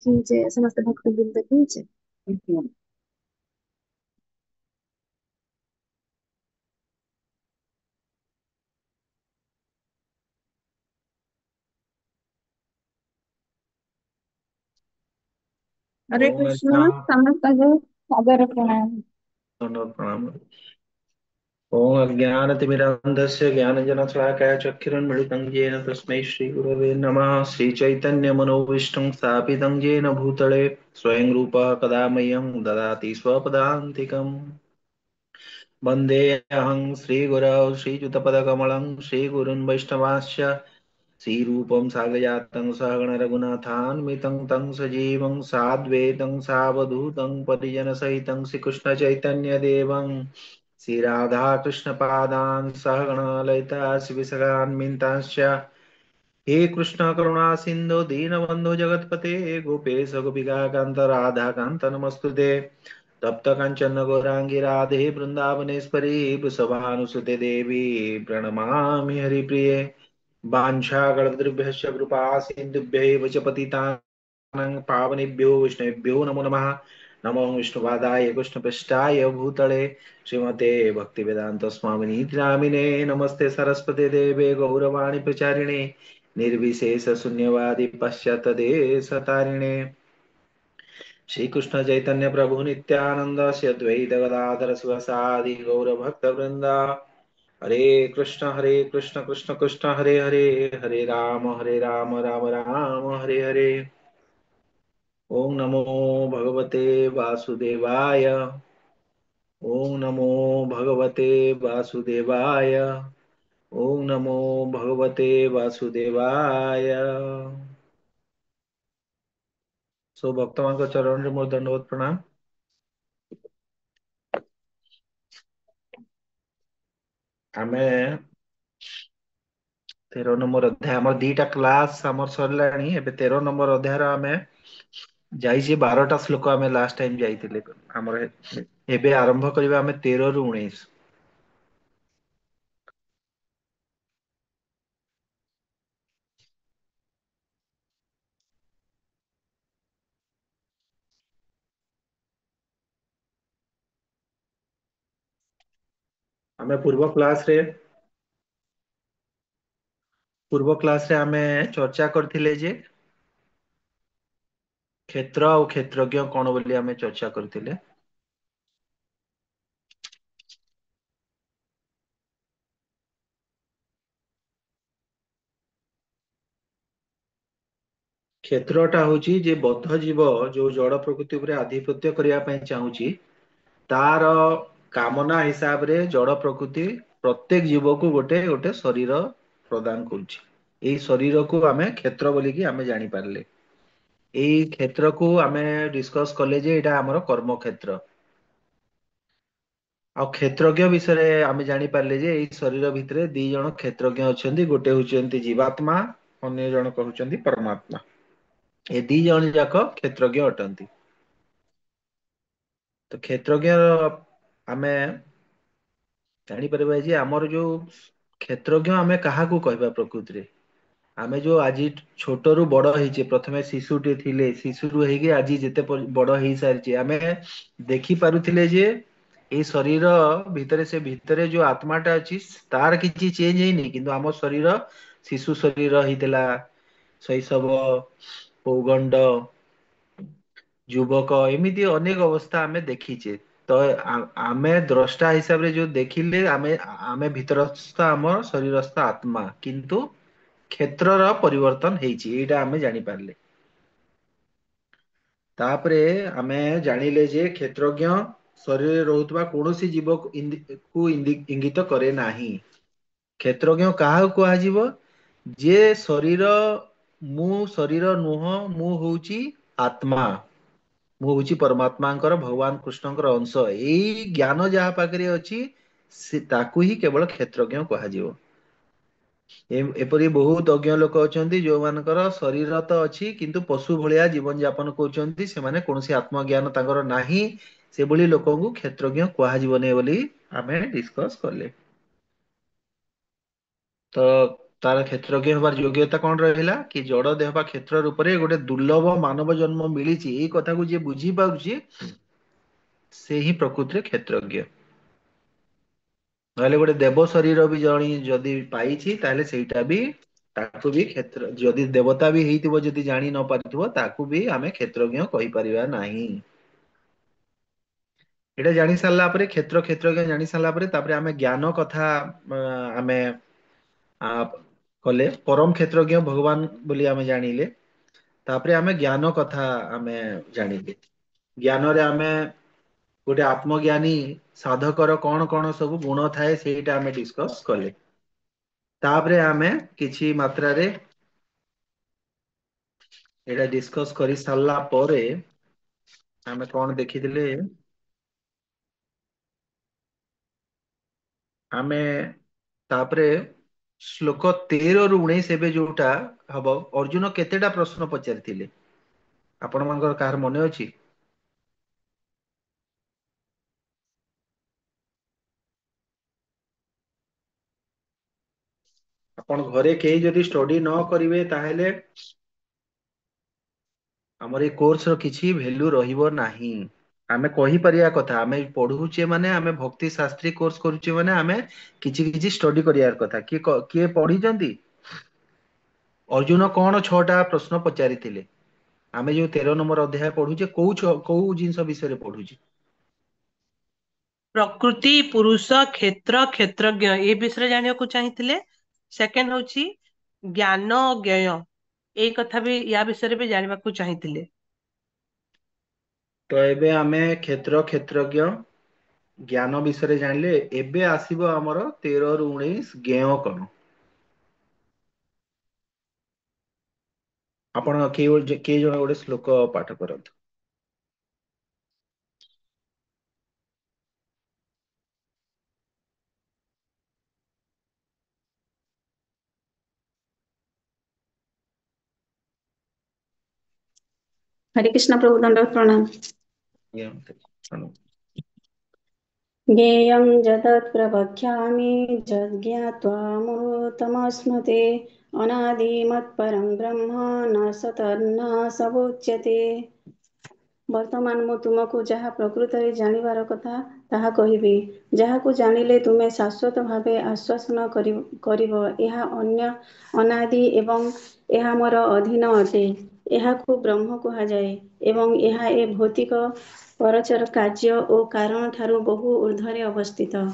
କି ଯେ ସମସ୍ତ ଭକ୍ତବୃନ୍ଦ की जय। ହରେ ଓଁ କୃଷ୍ଣ, ଆଜ୍ଞା। ସମସ୍ତଙ୍କୁ ସାଦର ପ୍ରଣାମ। ଧନ୍ୟବାଦ, ପ୍ରଣାମ। ओम अज्ञानतिमिरान्धस्य ज्ञानजनशलाकया चक्षुरुन्मिलितं येन तस्मै श्रीगुरवे नमः। श्रीचैतन्यमनोभीष्टं स्थापितं येन भूतले स्वयं रूपः कदा मह्यं ददाति स्वपदान्तिकम्। वन्देऽहं श्रीगुरौ श्रीयुतपदकमलं श्रीगुरुन् वैष्णवांश्च श्रीरूपं साग्रजातं सहगण रघुनाथान्वितं तं सजीवं साद्वैतं सावधूतं परिजनसहितं श्रीकृष्णचैतन्यदेवं श्रीराधाकृष्णपादान् सहगण ललिता शिवसगान्वितांश्च। हे कृष्ण करुणा सिंधु दीनबंधु जगतपते गोपेश गोपिका कांत राधा कांत नमस्तुते। तप्त कांचन गौरांगी राधे वृंदावनेश्वरी वृषभानुसुते देवी प्रणमामि हरिप्रिये। वाञ्छाकल्पतरुभ्यश्च कृपा सिन्धुभ्यैव च पतितानां पावनेभ्यो वैष्णवेभ्यो नमो नमः। नमो विष्णुपादाय कृष्णपृष्ठाय भूतले श्रीमते भक्तिवेदांत स्वामिनि नामिने। नमस्ते सरस्वती देवे गौरवाणी प्रचारिणे निर्विशेष शून्यवादी पश्चात्तदेशतारिणे। श्री कृष्ण चैतन्य प्रभु नित्यानंद श्री अद्वैत गदाधर शिवसादि गौर भक्त वृंद। हरे कृष्ण कृष्ण कृष्ण हरे हरे, हरे राम राम राम हरे हरे। ओम नमो भगवते वासुदेवाय। ओम नमो भगवते वासुदेवाय। ओम नमो भगवते वासुदेवाय। सो भक्तमान का चरण रे मोर दंडवत प्रणाम। आमे 13 नंबर अध्याय, आमर दीटा क्लास आमर सरलाणी, एबे 13 नंबर अध्याय रो आमे जाइछि 12टा श्लोक आमे लास्ट टाइम जाइतिले। आमर एबे आरंभ करबा आमे 13 रु 19। आमे पूर्व क्लास रे आमे चर्चा करथिले जे क्षेत्र और क्षेत्रज्ञ कोन बोली आमे चर्चा करथिले। क्षेत्रटा होची जे बद्ध जीव जो जड़ प्रकृति उपरे आधिपत्य करिया पई चाहुची, तार कामना हिसाब रे जड़ प्रकृति प्रत्येक जीव को गोटे गोटे शरीर प्रदान करुची। एई शरीर को आमे क्षेत्र बोली की आमे जानि पारले। एई क्षेत्र को आमे डिस्कस कले जे एटा हमर कर्म क्षेत्र। आ क्षेत्रज्ञ विषय रे आमे जानि पारले जे एई शरीर भितरे दी जण क्षेत्रज्ञ अछंती, गोटे होचंती जीवात्मा, अन्य जण कहउचंती परमात्मा। ए दी जण जाक क्षेत्रज्ञ अटंती। तो क्षेत्रज्ञ आमे जानि परबा जे हमर जो क्षेत्रज्ञ आमे कहा को कहबा प्रकृति रे। आमे जो आज छोट रु बड़ होइचे, प्रथमे शिशुटे थिले, शिशु रु हेगे आज जेते बड़ होई सारिचे, आमे देखि पारुथिले जे ए शरीर भितरे से भितरे जो आत्माटा अछि तार किछि चेंज हेनी, किन्तु आम शरीर शिशु शरीर होइतला, शैशव, पौगंड, युवक, एमिति अनेक अवस्था आमे देखिचे। तो आमे द्रष्टा हिसाब रे जो देखिले, आमे भितरस्थ आम शरीरस्थ आत्मा, किन्तु क्षेत्रर परिवर्तन हेइछि, एटा आमे जानि पारले। तापरे आमे जानिले जे क्षेत्रज्ञ शरीर रहुतबा कोनोसी जीव को इंगित करे नाही। क्षेत्रज्ञ कहा कुहा जीव? जे शरीर मु शरीर नुह, मु होउची आत्मा, मु होउची परमात्मांकर भगवान कृष्णंकर अंश। एई ज्ञान जहा पाखरे अछि से ताकू ही केवल क्षेत्रज्ञ कुहा जीव। एपरि बहुत अज्ञ लोक अछंती जो मानकर शरीर तो अछि किंतु पशु भलिया जीवन यापन करछंती, से माने कोनोसी आत्मज्ञान ताकर नाही, से भली लोकंकु क्षेत्रज्ञ कुहा जीवने बोली आमे डिस्कस करले। तो ତାର କ୍ଷେତ୍ରଜ୍ଞ ହେବାର ଯୋଗ୍ୟତା କଣ ରହିଲା କି ଜଡ ଦେହ ବା କ୍ଷେତ୍ର ରୂପରେ ଗୋଟେ ଦୁର୍ଲଭ ମାନବ ଜନ୍ମ ମିଳିଛି, ଏଇ କଥାକୁ ଯିଏ ବୁଝିପାରୁଛି ସେ ହିଁ ପ୍ରକୃତିରେ କ୍ଷେତ୍ରଜ୍ଞ। ନହେଲେ ଗୋଟେ ଦେବ ଶରୀର ବି ଜଣେ ଯଦି ପାଇଛି ତାହେଲେ ସେଇଟା ବି ତାକୁ ବି କ୍ଷେତ୍ର, ଯଦି ଦେବତା ବି ହେଇଥିବ ଯଦି ଜାଣି ନ ପାରିଥିବ ତାକୁ ବି ଆମେ କ୍ଷେତ୍ରଜ୍ଞ କହିପାରିବା ନାହିଁ। ଏଇଟା ଜାଣି ସାରିଲା ପରେ କ୍ଷେତ୍ର କ୍ଷେତ୍ରଜ୍ଞ ଜାଣି ସାରିଲା ପରେ ତାପରେ ଆମେ ଜ୍ଞାନ କଥା ଆମେ କଲେ, ପରମ କ୍ଷେତ୍ରଜ୍ଞ ଭଗବାନ ବୋଲି ଆମେ ଜାଣିଲେ। ତାପରେ ଆମେ ଜ୍ଞାନ କଥା ଆମେ ଜାଣିଲେ। ଜ୍ଞାନରେ ଆମେ ଗୋଟେ ଆତ୍ମଜ୍ଞାନୀ ସାଧକର କଣ କଣ ସବୁ ଗୁଣ ଥାଏ ସେଇଟା ଆମେ ଡିସ୍କସ କଲେ। ତାପରେ ଆମେ କିଛି ମାତ୍ରାରେ ଏଇଟା ଡିସ୍କସ କରି ସାରିଲା ପରେ ଆମେ କଣ ଦେଖିଥିଲେ, ଆମେ ତାପରେ ଶ୍ଲୋକ 13 19 ଏବେ ଯୋଉଟା ହବ, ଅର୍ଜୁନ କେତେଟା ପ୍ରଶ୍ନ ପଚାରିଥିଲେ ଆପଣମାନଙ୍କର କାହାର ମନେ ଅଛି? ଆପଣ ଘରେ କେହି ଯଦି ଷ୍ଟଡି ନ କରିବେ ତାହେଲେ ଆମର ଏଇ କୋର୍ସର କିଛି ଭ୍ୟାଲ୍ୟୁ ରହିବ ନାହିଁ। ଆମେ କହିପାରିବା କଥା, ଆମେ ପଢୁଛେ ମାନେ ଆମେ ଭକ୍ତି ଶାସ୍ତ୍ରୀ କୋର୍ସ କରୁଛେ ମାନେ ଆମେ କିଛି କିଛି ଷ୍ଟଡି କରିବାର କଥା। କିଏ ପଢିଛନ୍ତି? ଅର୍ଜୁନ କଣ 6ଟା ପ୍ରଶ୍ନ ପଚାରିଥିଲେ? ଆମେ ଯୋଉ 13 ନମ୍ବର ଅଧ୍ୟାୟ ପଢୁଛେ କୋଉ ଜିନିଷ ବିଷୟରେ ପଢୁଛେ? ପ୍ରକୃତି, ପୁରୁଷ, କ୍ଷେତ୍ର, କ୍ଷେତ୍ରଜ୍ଞ ଏ ବିଷୟରେ ଜାଣିବାକୁ ଚାହିଁଥିଲେ। ସେକେଣ୍ଡ ହଉଛି ଜ୍ଞାନ ଜ୍ଞେୟ, ଏଇ କଥା ବି ୟା ବିଷୟରେ ବି ଜାଣିବାକୁ ଚାହିଁଥିଲେ। ତ ଏବେ ଆମେ କ୍ଷେତ୍ର କ୍ଷେତ୍ରଜ୍ଞ ଜ୍ଞାନ ବିଷୟରେ ଜାଣିଲେ। ଏବେ ଆସିବ ଆମର 13 19 ଜ୍ଞେୟ କଣ। ଆପଣ କିଏ ଜଣେ ଗୋଟେ ଶ୍ଲୋକ ପାଠ କରନ୍ତୁ। ହରେ କୃଷ୍ଣ ପ୍ରଭୁ, ଦଣ୍ଡବତ ପ୍ରଣାମ। ଆଜ୍ଞା, ପ୍ରଣାମ। ଜ୍ଞେୟଂ ଯତତ୍ ପ୍ରବକ୍ଷ୍ୟାମି ଯଜ୍ଞାତ୍ୱା ମୃତମଶ୍ನುତେ ଅନାଦିମତ୍ପରଂ ବ୍ରହ୍ମ ନ ସତର୍ନ ସବୋଚ୍ୟତେ। ବର୍ତ୍ତମାନ ମୁଁ ତୁମକୁ ଯାହା ପ୍ରକୃତରେ ଜାଣିବାର କଥା ତାହା କହିବି, ଯାହାକୁ ଜାଣିଲେ ତୁମେ ଶାଶ୍ୱତ ଭାବେ ଆଶ୍ୱାସନା କରିବ। ଏହା ଅନ୍ୟ ଅନାଦି ଏବଂ ଏହା ମୋର ଅଧୀନ ଅଟେ। ଏହାକୁ ବ୍ରହ୍ମ କୁହାଯାଏ ଏବଂ ଏହା ଏ ଭୌତିକ ପରଚର କାର୍ଯ୍ୟ ଓ କାରଣ ଠାରୁ ବହୁ ଊର୍ଦ୍ଧ୍ୱରେ ଅବସ୍ଥିତ।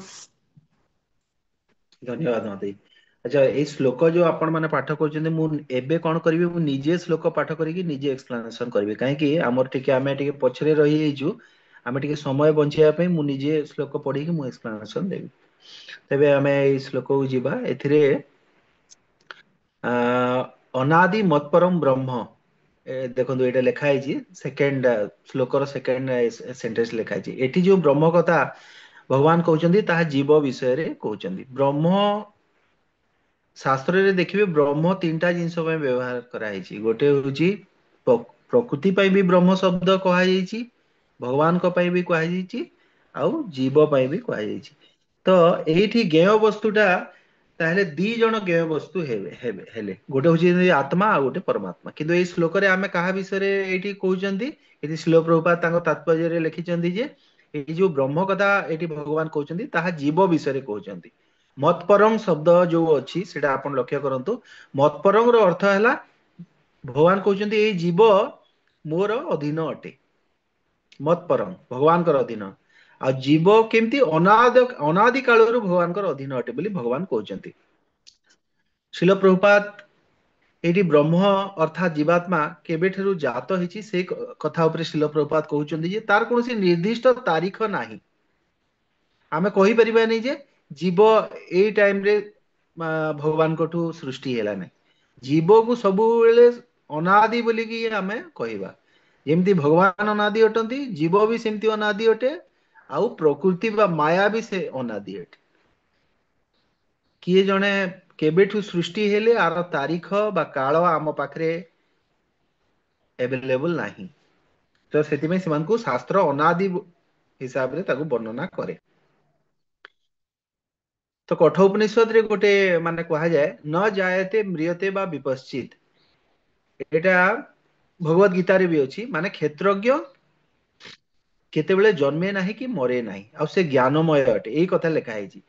ଧନ୍ୟବାଦ ମତେ। ଆଚ୍ଛା, ଏଇ ଶ୍ଲୋକ ଯୋଉ ଆପଣ ମାନେ ପାଠ କରୁଛନ୍ତି, ମୁଁ ଏବେ କଣ କରିବି, ମୁଁ ନିଜେ ଶ୍ଲୋକ ପାଠ କରିକି ନିଜେ ଏକ୍ସପ୍ଲାନେସନ କରିବି, କାହିଁକି ଆମେ ଟିକେ ପଛରେ ରହିଯାଇଛୁ। ଆମେ ଟିକେ ସମୟ ବଞ୍ଚେଇବା ପାଇଁ ମୁଁ ନିଜେ ଶ୍ଲୋକ ପଢିକି ମୁଁ ଏକ୍ସପ୍ଲାନେସନ ଦେବି। ତେବେ ଆମେ ଏଇ ଶ୍ଲୋକକୁ ଯିବା। ଏଥିରେ ଅନାଦି ମତ୍ପରମ ବ୍ରହ୍ମ, ଦେଖନ୍ତୁ ଏଇଟା ଲେଖା ହେଇଛି ସେକେଣ୍ଡ ଶ୍ଲୋକର ସେକେଣ୍ଡ ସେଣ୍ଟେନ୍ସ ଲେଖା ହେଇଛି। ଏଠି ଯୋଉ ବ୍ରହ୍ମ କଥା ଭଗବାନ କହୁଛନ୍ତି ତାହା ଜୀବ ବିଷୟରେ କହୁଛନ୍ତି। ବ୍ରହ୍ମ ଶାସ୍ତ୍ରରେ ଦେଖିବେ ବ୍ରହ୍ମ ତିନିଟା ଜିନିଷ ପାଇଁ ବ୍ୟବହାର କରାହେଇଛି। ଗୋଟେ ହଉଛି ପ୍ରକୃତି ପାଇଁ ବି ବ୍ରହ୍ମ ଶବ୍ଦ କୁହାଯାଇଛି, ଭଗବାନଙ୍କ ପାଇଁ ବି କୁହାଯାଇଛି, ଆଉ ଜୀବ ପାଇଁ ବି କୁହାଯାଇଛି। ତ ଏଇଠି ଜ୍ଞେୟ ବସ୍ତୁଟା ତାହେଲେ ଦି ଜଣ ଜ୍ଞେୟ ବସ୍ତୁ ହେଲେ, ଗୋଟେ ହଉଛି ଆତ୍ମା ଆଉ ଗୋଟେ ପରମାତ୍ମା। କିନ୍ତୁ ଏଇ ଶ୍ଲୋକରେ ଆମେ କାହା ବିଷୟରେ ଏଇଠି କହୁଛନ୍ତି? ଏଠି ଶ୍ରୀଲ ପ୍ରଭୁପାଦ ତାଙ୍କ ତାତ୍ପର୍ଯ୍ୟରେ ଲେଖିଛନ୍ତି ଯେ ଏଇ ଯୋଉ ବ୍ରହ୍ମ କଥା ଏଇଠି ଭଗବାନ କହୁଛନ୍ତି ତାହା ଜୀବ ବିଷୟରେ କହୁଛନ୍ତି। ମତ୍ପରଂ ଶବ୍ଦ ଯୋଉ ଅଛି ସେଟା ଆପଣ ଲକ୍ଷ୍ୟ କରନ୍ତୁ। ମତ୍ପରଂ ର ଅର୍ଥ ହେଲା ଭଗବାନ କହୁଛନ୍ତି ଏଇ ଜୀବ ମୋର ଅଧୀନ ଅଟେ। ମତ୍ପରଂ ଭଗବାନଙ୍କର ଅଧୀନ। ଆଉ ଜୀବ କେମିତି ଅନାଦି କାଳରୁ ଭଗବାନଙ୍କର ଅଧୀନ ଅଟେ ବୋଲି ଭଗବାନ କହୁଛନ୍ତି। ଶ୍ରୀଲ ପ୍ରଭୁପାଦ ଏଇଠି ବ୍ରହ୍ମ ଅର୍ଥାତ୍ ଜୀବାତ୍ମା କେବେଠାରୁ ଜାତ ହେଇଛି ସେ କଥା ଉପରେ ଶ୍ରୀଲ ପ୍ରଭୁପାଦ କହୁଛନ୍ତି ଯେ ତାର କୌଣସି ନିର୍ଦ୍ଦିଷ୍ଟ ତାରିଖ ନାହିଁ। ଆମେ କହିପାରିବାନି ଯେ ଜୀବ ଏଇ ଟାଇମରେ ଭଗବାନଙ୍କଠୁ ସୃଷ୍ଟି ହେଲା ନାହିଁ। ଜୀବକୁ ସବୁବେଳେ ଅନାଦି ବୋଲିକି ଆମେ କହିବା। ଯେମିତି ଭଗବାନ ଅନାଦି ଅଟନ୍ତି, ଜୀବ ବି ସେମିତି ଅନାଦି ଅଟେ, ଆଉ ପ୍ରକୃତି ବା ମାୟା ବି ସେ ଅନାଦି ଅଟେ। କିଏ ଜଣେ କେବେଠୁ ସୃଷ୍ଟି ହେଲେ ଆର ତାରିଖ ବା କାଳ ଆମ ପାଖରେ ଆଭେଲେବଲ ନାହିଁ। ତ ସେଥିପାଇଁ ସେମାନଙ୍କୁ ଶାସ୍ତ୍ର ଅନାଦି ହିସାବରେ ତାକୁ ବର୍ଣ୍ଣନା କରେ। ତ ତ କଠ ଉପନିଷଦରେ ଗୋଟେ ମାନେ କୁହାଯାଏ ନ ଜାୟତେ ମ୍ରିୟତେ ବା ବିପଶ୍ଚିତ, ଏଇଟା ଭଗବତ ଗୀତାରେ ବି ଅଛି। ମାନେ କ୍ଷେତ୍ରଜ୍ଞ କେତେବେଳେ ଜନ୍ମେ ନାହିଁ କି ମରେ ନାହିଁ, ଆଉ ସେ ଜ୍ଞାନମୟ ଅଟେ, ଏଇ କଥା ଲେଖା ହେଇଛି।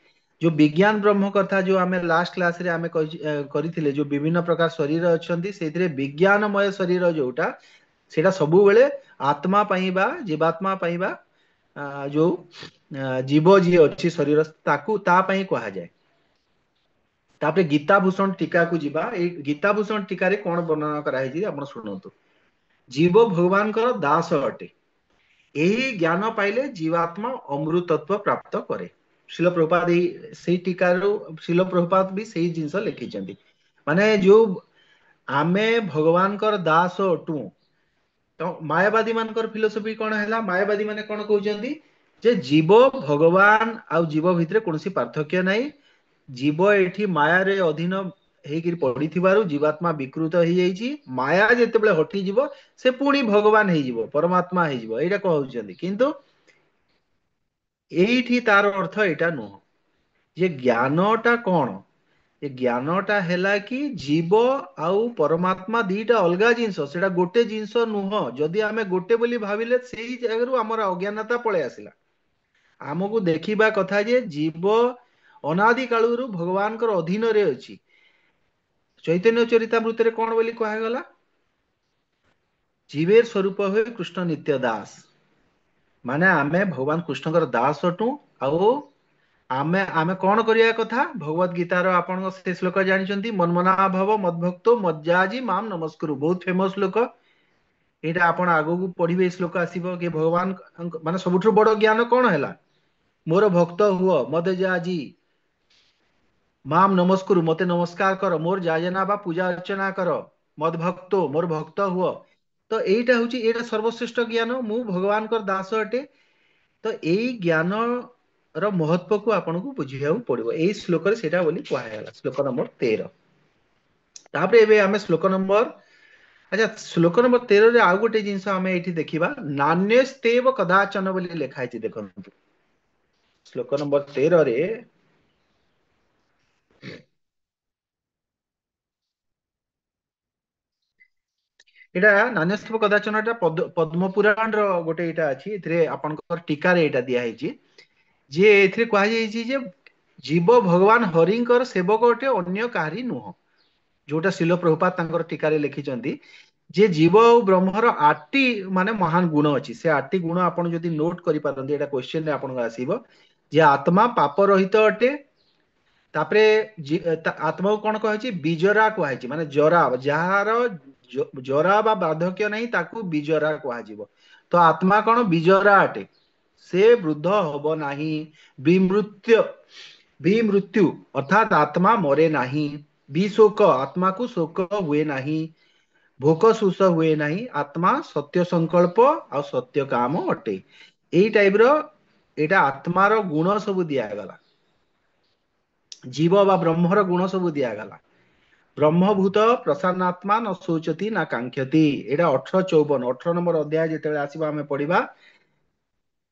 ଯୋଉ ବିଜ୍ଞାନ ବ୍ରହ୍ମ କଥା ଯୋଉ ଆମେ ଲାଷ୍ଟ କ୍ଲାସରେ ଆମେ କରିଥିଲେ, ଯୋଉ ବିଭିନ୍ନ ପ୍ରକାର ଶରୀର ଅଛନ୍ତି, ସେଇଥିରେ ବିଜ୍ଞାନମୟ ଶରୀର ଯୋଉଟା ସେଇଟା ସବୁବେଳେ ଆତ୍ମା ପାଇଁ ବା ଜୀବାତ୍ମା ପାଇଁ ବା ଯୋଉ ଜୀବ ଯିଏ ଅଛି ଶରୀର ତାକୁ ତା ପାଇଁ କୁହାଯାଏ। ତାପରେ ଗୀତା ଭୂଷଣ ଟୀକାକୁ ଯିବା। ଏଇ ଗୀତା ଭୂଷଣ ଟୀକାରେ କଣ ବର୍ଣ୍ଣନା କରାହେଇଛି ଆପଣ ଶୁଣନ୍ତୁ। ଜୀବ ଭଗବାନଙ୍କର ଦାସ ଅଟେ, ଏହି ଜ୍ଞାନ ପାଇଲେ ଜୀବାତ୍ମା ଅମୃତତ୍ଵ ପ୍ରାପ୍ତ କରେ। ଶ୍ରୀଲ ପ୍ରଭୁପାଦ ଏଇ ସେଇ ଟୀକାରୁ ଶ୍ରୀଲ ପ୍ରଭୁପାଦ ବି ସେଇ ଜିନିଷ ଲେଖିଛନ୍ତି। ମାନେ ଯୋଉ ଆମେ ଭଗବାନଙ୍କର ଦାସ ଅଟୁ, ତ ମାୟାବାଦୀ ମାନଙ୍କର ଫିଲୋସଫି କଣ ହେଲା? ମାୟାବାଦୀ ମାନେ କଣ କହୁଛନ୍ତି ଯେ ଜୀବ ଭଗବାନ ଆଉ ଜୀବ ଭିତରେ କୌଣସି ପାର୍ଥକ୍ୟ ନାହିଁ, ଜୀବ ଏଠି ମାୟାରେ ଅଧୀନ ହେଇକିରି ପଡିଥିବାରୁ ଜୀବାତ୍ମା ବିକୃତ ହେଇଯାଇଛି, ମାୟା ଯେତେବେଳେ ହଟିଯିବ ସେ ପୁଣି ଭଗବାନ ହେଇଯିବ, ପରମାତ୍ମା ହେଇଯିବ, ଏଇଟା କହୁଛନ୍ତି। କିନ୍ତୁ ଏଇଠି ତାର ଅର୍ଥ ଏଇଟା ନୁହଁ। ଯେ ଜ୍ଞାନଟା କଣ? ଏ ଜ୍ଞାନଟା ହେଲା କି ଜୀବ ଆଉ ପରମାତ୍ମା ଦିଟା ଅଲଗା ଜିନିଷ, ସେଇଟା ଗୋଟେ ଜିନିଷ ନୁହଁ। ଯଦି ଆମେ ଗୋଟେ ବୋଲି ଭାବିଲେ ସେଇ ଜାଗାରୁ ଆମର ଅଜ୍ଞାନତା ପଳେଇ ଆସିଲା। ଆମକୁ ଦେଖିବା କଥା ଯେ ଜୀବ ଅନାଦି କାଳରୁ ଭଗବାନଙ୍କର ଅଧୀନରେ ଅଛି। ଚୈତନ୍ୟ ଚରିତାମୃତରେ କଣ ବୋଲି କୁହାଗଲା? ଜୀବେର ସ୍ୱରୂପ ହୁଏ କୃଷ୍ଣ ନିତ୍ୟ ଦାସ। ମାନେ ଆମେ ଭଗବାନ କୃଷ୍ଣଙ୍କର ଦାସ ଅଟୁ। ଆଉ ଆମେ କଣ କରିବା କଥା? ଭଗବତ ଗୀତାର ଆପଣଙ୍କ ସେ ଶ୍ଲୋକ ଜାଣିଛନ୍ତି, ମନ୍ମନା ଭବ ମଦ୍ଭକ୍ତୋ ମଜ୍ଜାଜି ମାମ ନମସ୍କୁରୁ, ବହୁତ ଫେମସ ଶ୍ଲୋକ। ଏଇଟା ଆପଣ ଆଗକୁ ପଢିବେ, ଏଇ ଶ୍ଲୋକ ଆସିବ କି ଭଗବାନ ମାନେ ସବୁଠୁ ବଡ ଜ୍ଞାନ କଣ ହେଲା? ମୋର ଭକ୍ତ ହୁଅ, ମଦ୍ଜାଜି ମାମ ନମସ୍କୁରୁ, ମତେ ନମସ୍କାର କର, ମୋର ଯାଜନା ବା ପୂଜା ଅର୍ଚ୍ଚନା କର, ମଦ୍ଭକ୍ତୋ ମୋର ଭକ୍ତ ହୁଅ। ତ ଏଇଟା ହଉଛି, ଏଇଟା ସର୍ବଶ୍ରେଷ୍ଠ ଜ୍ଞାନ, ମୁଁ ଭଗବାନଙ୍କର ଦାସ ଅଟେ। ତ ଏଇ ଜ୍ଞାନର ମହତ୍ଵକୁ ଆପଣଙ୍କୁ ବୁଝିବାକୁ ପଡିବ। ଏଇ ଶ୍ଲୋକରେ ସେଇଟା ବୋଲି କୁହାଗଲା, ଶ୍ଲୋକ ନମ୍ବର 13। ତାପରେ ଏବେ ଆମେ ଶ୍ଲୋକ ନମ୍ବର, ଆଚ୍ଛା ଶ୍ଲୋକ ନମ୍ବର 13ରେ ଆଉ ଗୋଟେ ଜିନିଷ ଆମେ ଏଇଠି ଦେଖିବା, ନାନ୍ୟସ୍ତେବ କଦାଚନ ବୋଲି ଲେଖା ହେଇଛି। ଦେଖନ୍ତୁ ଶ୍ଲୋକ ନମ୍ବର 13ରେ ଏଇଟା ନାନ୍ୟସ୍ତେବ କଦାଚନଟା ପଦ୍ମପୁରାଣର ଗୋଟେ ଏଇଟା ଅଛି, ଏଥିରେ ଆପଣଙ୍କର ଟୀକାରେ ଏଇଟା ଦିଆହେଇଛି। ଯିଏ ଏଥିରେ କୁହାଯାଇଛି ଯେ ଜୀବ ଭଗବାନ ହରିଙ୍କର ସେବକ ଅଟେ, ଅନ୍ୟ କାହାରି ନୁହଁ। ଯୋଉଟା ଶ୍ରୀଲ ପ୍ରଭୁପାଦ ତାଙ୍କର ଟୀକାରେ ଲେଖିଛନ୍ତି ଯେ ଜୀବ ଆଉ ବ୍ରହ୍ମର 8ଟି ମାନେ ମହାନ ଗୁଣ ଅଛି। ସେ 8ଟି ଗୁଣ ଆପଣ ଯଦି ନୋଟ କରିପାରନ୍ତି, ଏଇଟା କ୍ୱେଶ୍ଚନରେ ଆପଣଙ୍କର ଆସିବ। ଯେ ଆତ୍ମା ପାପ ରହିତ ଅଟେ। ତାପରେ ଆତ୍ମାକୁ କଣ କୁହାଯାଇଛି? ବିଜରା କୁହାଯାଇଛି, ମାନେ ଜରା, ଯାହାର ଜରା ବା ବାର୍ଦ୍ଧକ୍ୟ ନାହିଁ ତାକୁ ବିଜରା କୁହାଯିବ। ତ ଆତ୍ମା କଣ? ବିଜରା ଅଟେ, ସେ ବୃଦ୍ଧ ହବ ନାହିଁ। ବିମୃତ୍ୟୁ ଅର୍ଥାତ ଆତ୍ମା ମରେ ନାହିଁ। ବିଶୋକ, ଆତ୍ମାକୁ ଶୋକ ହୁଏ ନାହିଁ। ଭୋକ ଶୋଷ ହୁଏ ନାହିଁ। ଆତ୍ମା ସତ୍ୟ ସଂକଳ୍ପ ଆଉ ସତ୍ୟ କାମ ଅଟେ। ଏଇ ଟାଇପର ଏଇଟା ଆତ୍ମାର ଗୁଣ ସବୁ ଦିଆଗଲା, ଜୀବ ବା ବ୍ରହ୍ମର ଗୁଣ ସବୁ ଦିଆଗଲା। ବ୍ରହ୍ମଭୂତ ପ୍ରସନ୍ନାତ୍ମା ନ ଶୋଚତି ନା କାଙ୍କ୍ଷତି। ଏଇଟା 1854, 18 ନମ୍ବର ଅଧ୍ୟାୟ ଯେତେବେଳେ ଆସିବ ଆମେ ପଢିବା